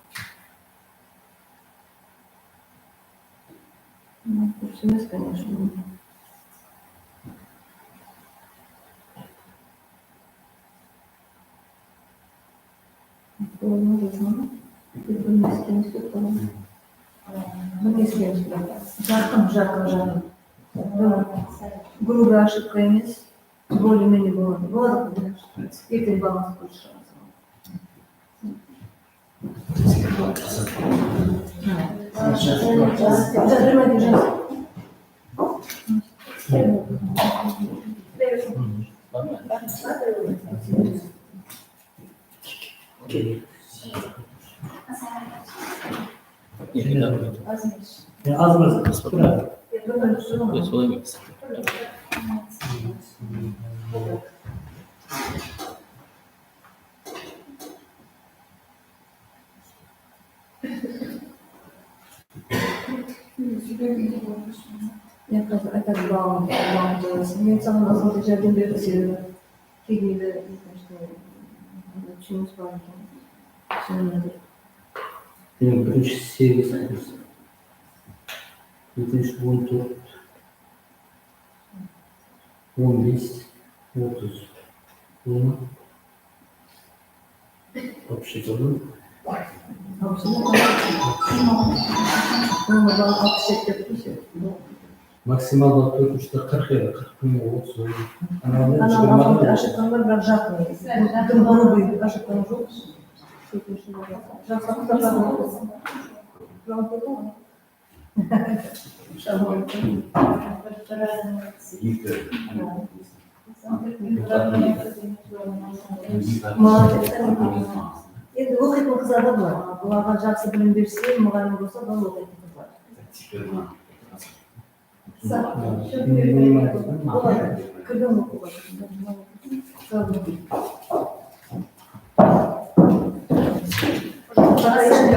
Ну, пусть у нас, конечно. Bolmadı, tamam. Bir-birini isleymiz dep qoyamız. Birini isleymiz dep. Jaqın, jaqın, jaqın. Grubi ошибка emes. Более-менее boladı. Boladı, erteń balanıs qılıp shıǵamız. Ya, az, az. Qısqa. Yoq, solay emes. Men házir aytadı, balam, balam jazasın. Men saǵan azǵantay járdem berdim, sebebi keyingi, işte, túsinińiz bar eken. Sonıń bir. Meniń birinshi segiz, ekinshi on tórt. On bes, otız. Bul ne? Вообще, bul ne? Bul alpıs jeti dep qoysa. Maksimal tórt úshte qırq edi, qırq mıń otız. Anaw anaw jigirma anaw ashıqqan bar, biraq jaqın. Dım ǵurubıy ashıqqan joq. Jaqsı qızartqan. Endi oqıytın qızlar da bular. Bularǵa jaqsı bilim berse, muǵallim bolsa, bular oqıytın qızlar. Kirdim oqıwǵa.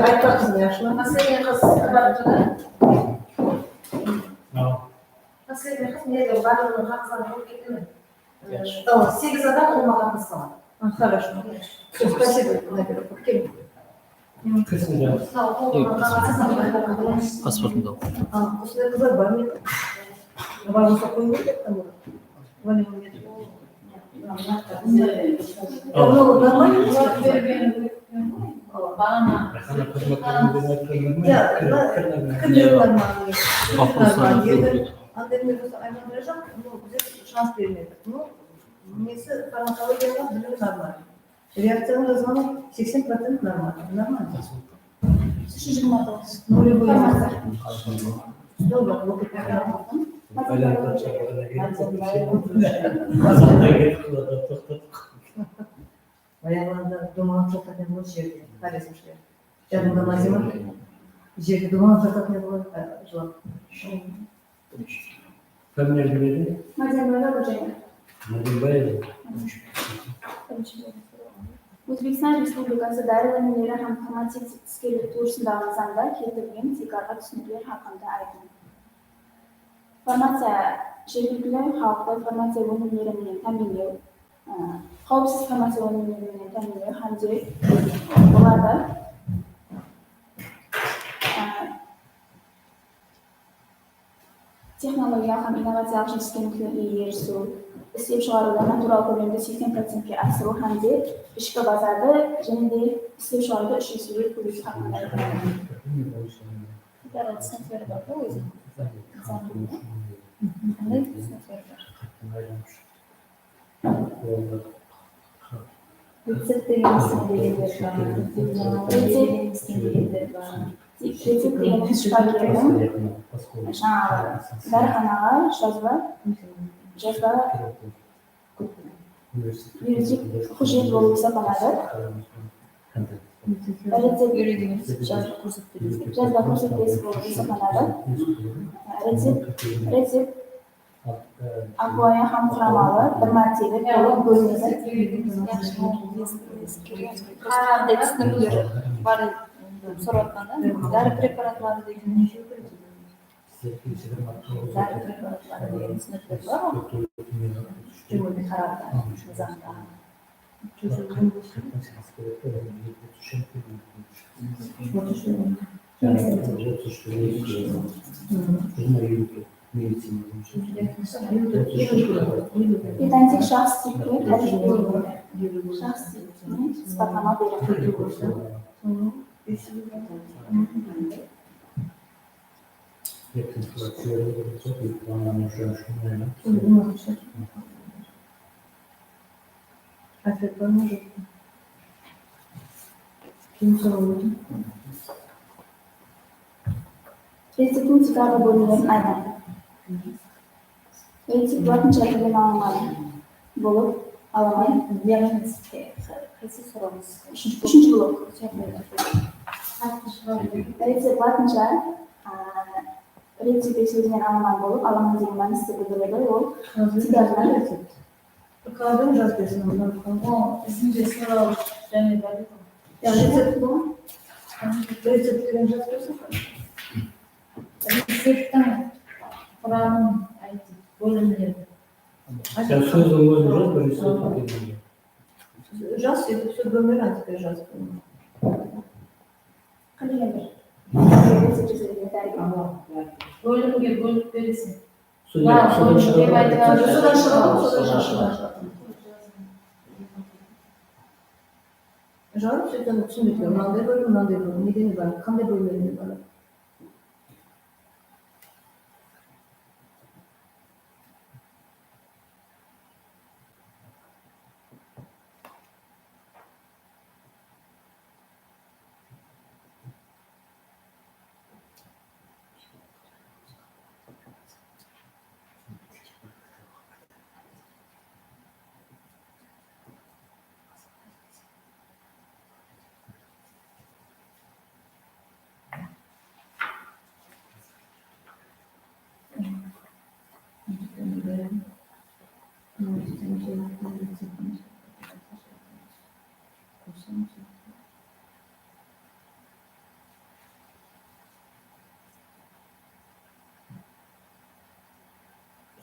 Aytpaqsız, yaqshı ma? Последний qız barıptı da. Последний qız, mende barlıǵın haqıqların alıp kettiń. Tamam, segiz adam qolma qatnasa aladı. Хорошо. Всё, спасибо, Надя. Okey. Pasportımdı al. Usınday qızlar bar ma edi? Bar bolsa qoyıp qoydı. Bunı normalno. Ya, mına, fikirleri normalno. Anday ne bolsa aylandırajaq, no, bizge shans bermedi. No, nesi, farmakologiyaǵa bilimi normalno. Reakciyanı jazǵanı seksen procent normalno. Normalno. Siz jigirma toǵız. Нулевой. Farmaciya. Jol bar, oqıp barıp. Aylanıp barıp. Ayaqlarında duman joq eken, bul jerde, xorezmshiler. Jadında Mazima, jerde duman tartatın edi ǵoy, jılap. Familiya kim edi? Madianbaeva Gúljanat. Madianbaeva? Ózbekstan Respublikası dárı ónimleri hám farmacevtik iskerlik tuwrısındaǵı nızamda keltirilgen tiykarǵı túsinikler haqqında aytıń. Farmaciya, jergilikli xalıqtı farmaciya ónimleri menen támiyinlew, ı, qáwipsiz farmaciya ónimleri menen támiyinlew hám de olardı, ı, texnologiya hám innovaciyalıq jetiskenshiliklerge erisiw, islep shıǵarıwda natural kólemdi seksen procentke asırıw hám de ishki bazardı jáne de islep shıǵarıwda úsh esege kóbeytiw haqqında aytılǵan. Idarada sınıfları bar da ózi. Qanday sınıfları bar? Recept degen ismi degenler bar. Recept degen ismi degenler bar. Recept degenimiz shıpakerdiń jańaǵı dárixanaǵa jazba, jazba yuridik hújjet bolıp esaplanadı. Recept jazba kórsetpesi bolıp esaplanadı. Recept, recept ápiwayı hám quramalı, bir mártelik bolıp bólinedi. Qanday túsinikler bar dep sorap atırman da, dári preparatları degen. Dári preparatları degen túsinikler bar ǵoy. Júmilge qaraǵanda, nızamda. Petantik shaxs tipke tárjima beredi. Shaxs tipine isbatlama beredi. Keyin soraw óttim. Recepttiń tiykarǵı bólimlerin aytıń. Recept latınsha tilden alınǵan bolıp, alaman. Yaǵnıy, qaysı sorawıńız? Úshinshi, úshinshi blok. Recept latınsha, a, recipe sózinen alınǵan bolıp, alaman degen mánisti bildiredi, ol tiykarınan. Qaldırıń, jazıp bersin, onnan. O, izinde soraw jáne bar edi. Ya, recept bu. Recept degen jazıp bersin. Recepttiń quramın aytıp, bólimlerin. Sen sózdiń ózin jaz, bir recept degende. Jaz, sóytip, sóz bólimlerin aytıp ber, jazıp ber. Qáne endi. Bólimge bólip bereseń. Sodan shıǵadı, sodan shıǵadı. Jarıp, sóytip, túsinbeydi. Mınanday bólim, mınanday bólim. Neden ibarat? Qanday bólimlerden ibarat?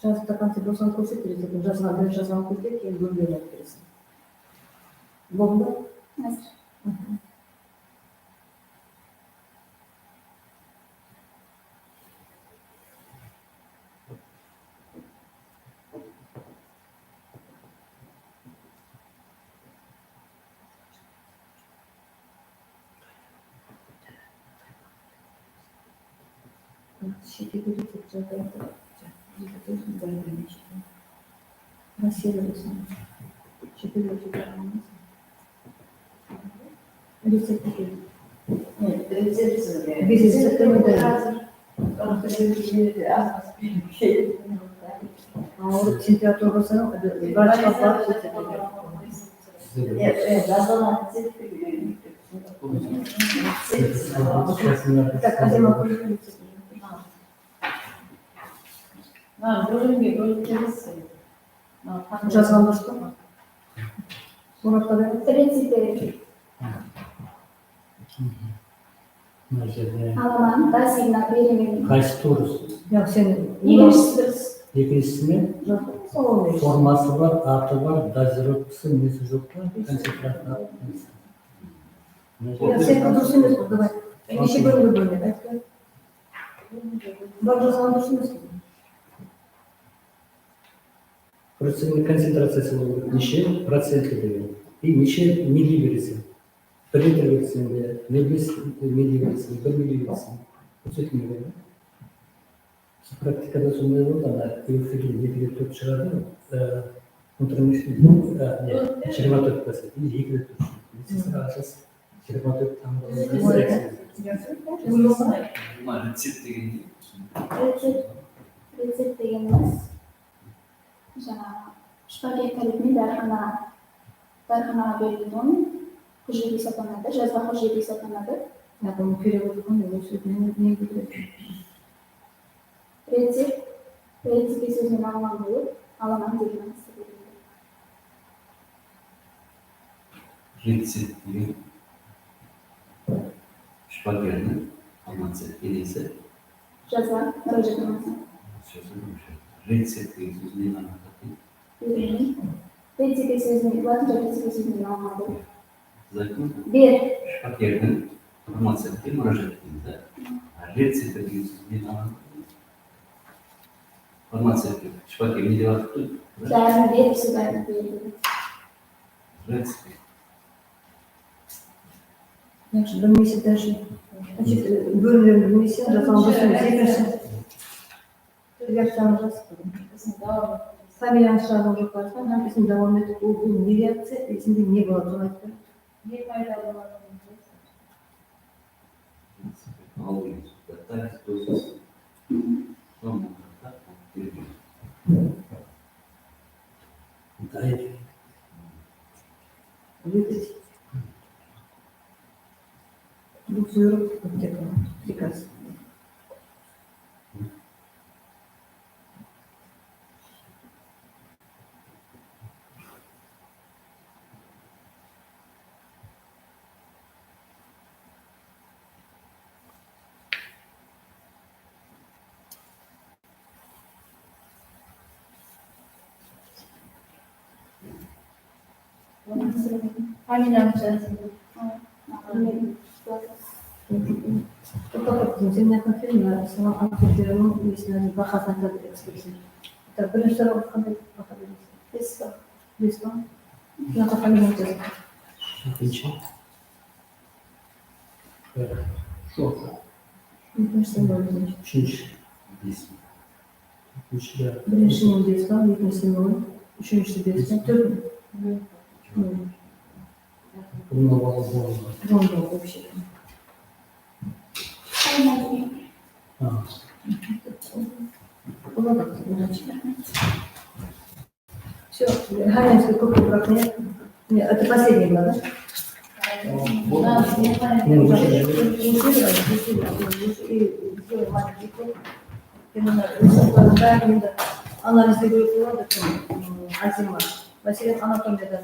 Jazıp tapqan sen bolsań kórset, jazǵan, bir jazǵan kórset, keyin bólgenin aytıp bereseń. Boldı ma? Házir. Shete beredi dep jazdı. Rossiyada bolsa shete beredi dep jazdı. Receptke keldi. Receptke keldi. Awır temperatura bolsa, vrachqa barıp receptke keldi. Tak, aziyam qoyıp receptke. Mına bólimge bólip beresiz. Jazǵan durıs pa? Muratqa beredi. Receptke. Mına jerde. Alaman, dozirına beremen. Qaysı durıs? Yoq, sen ekinshisi durıs. Ekinshisi me? Joq. Forması bar, atı bar, dozировкасы, nesi joq pa? Koncentrati. Yoq, sen durıs emes, bul, давай. Neshe bólimge bólinedi? Ayt. Bar jazǵan durıs emes. Protein koncentraciyası bolıp neshe procentte degen. И neshe milli bereseń. Bir litr berseń be, nol bes milli berseń, bir milli berseń. Kórsetken edi. Praktikada sonday boldı, ana, eufedrin eki de tórt shıǵardı, e, внутренний, e, ne, jigirma tórt procent, eki de tórt shıǵardı. Medicina arası jigirma tórt tamır. Mına recept degen ne? Recept, recept degenimiz, jańaǵı, shıpaker tárepinen dárixana, dárixanaǵa berilgen hújjeti esaplanadı, jazba hújjeti esaplanadı. Ya, bunı kerek bolǵan, ne, ne bildiredi? Recept, receptke sózinen alınǵan bolıp, alaman degen mániste beriledi. Recept degen shıpakerdiń farmacev, nesi? Jazba, múrájatnaması. Recept degen sóz neni ańlatadı? Bilmeymen. Recept sózinen, latınca recept sózinen alınǵan bolıp. Siz aytıń. Ber. Shıpakerdiń farmacevke múrájat etemiz, da. Recept degen sóz neni ańlatadı? Farmacevke, shıpaker ne dep atıptı? Dárini berip, sudaydı berdi. Recept. Yaqshı, bilmeysiz, dáshi. Значит, bólimlerin bilmeysiz, jazǵan durıs emes, ekinshi. Reakciyanı jazıp turıń. Familiyanı shıǵarıw joq, hám isim dawam etip, bul, bul ne reakciya, isimde ne boladı, sonı aytıp beriń. Ne payda boladı? Buyruq, prikaz. Toqta, toqta, sen ne qılıp kelдің? Saǵan antigenniń nesini, bahasın aytadı, ekspertiza. Birinshi sorawǵa qanday baha beresiz? Bes bal. Bes bal. Mına jaqqa familiyanı jazıń. Ekinshi. Úshinshi. Birinshi bes bal, ekinshisi nol, úshinshisi bes bal, tórtinshi. Bunda bal, bunda bal. Bunda bal, вообще. Boladı. Всё, hár nársege kóp-kóp raxmet. Mine, это последний была, да? Analizge kerek boladı, kim, ım, aziyma. Máselen, anatomiyadan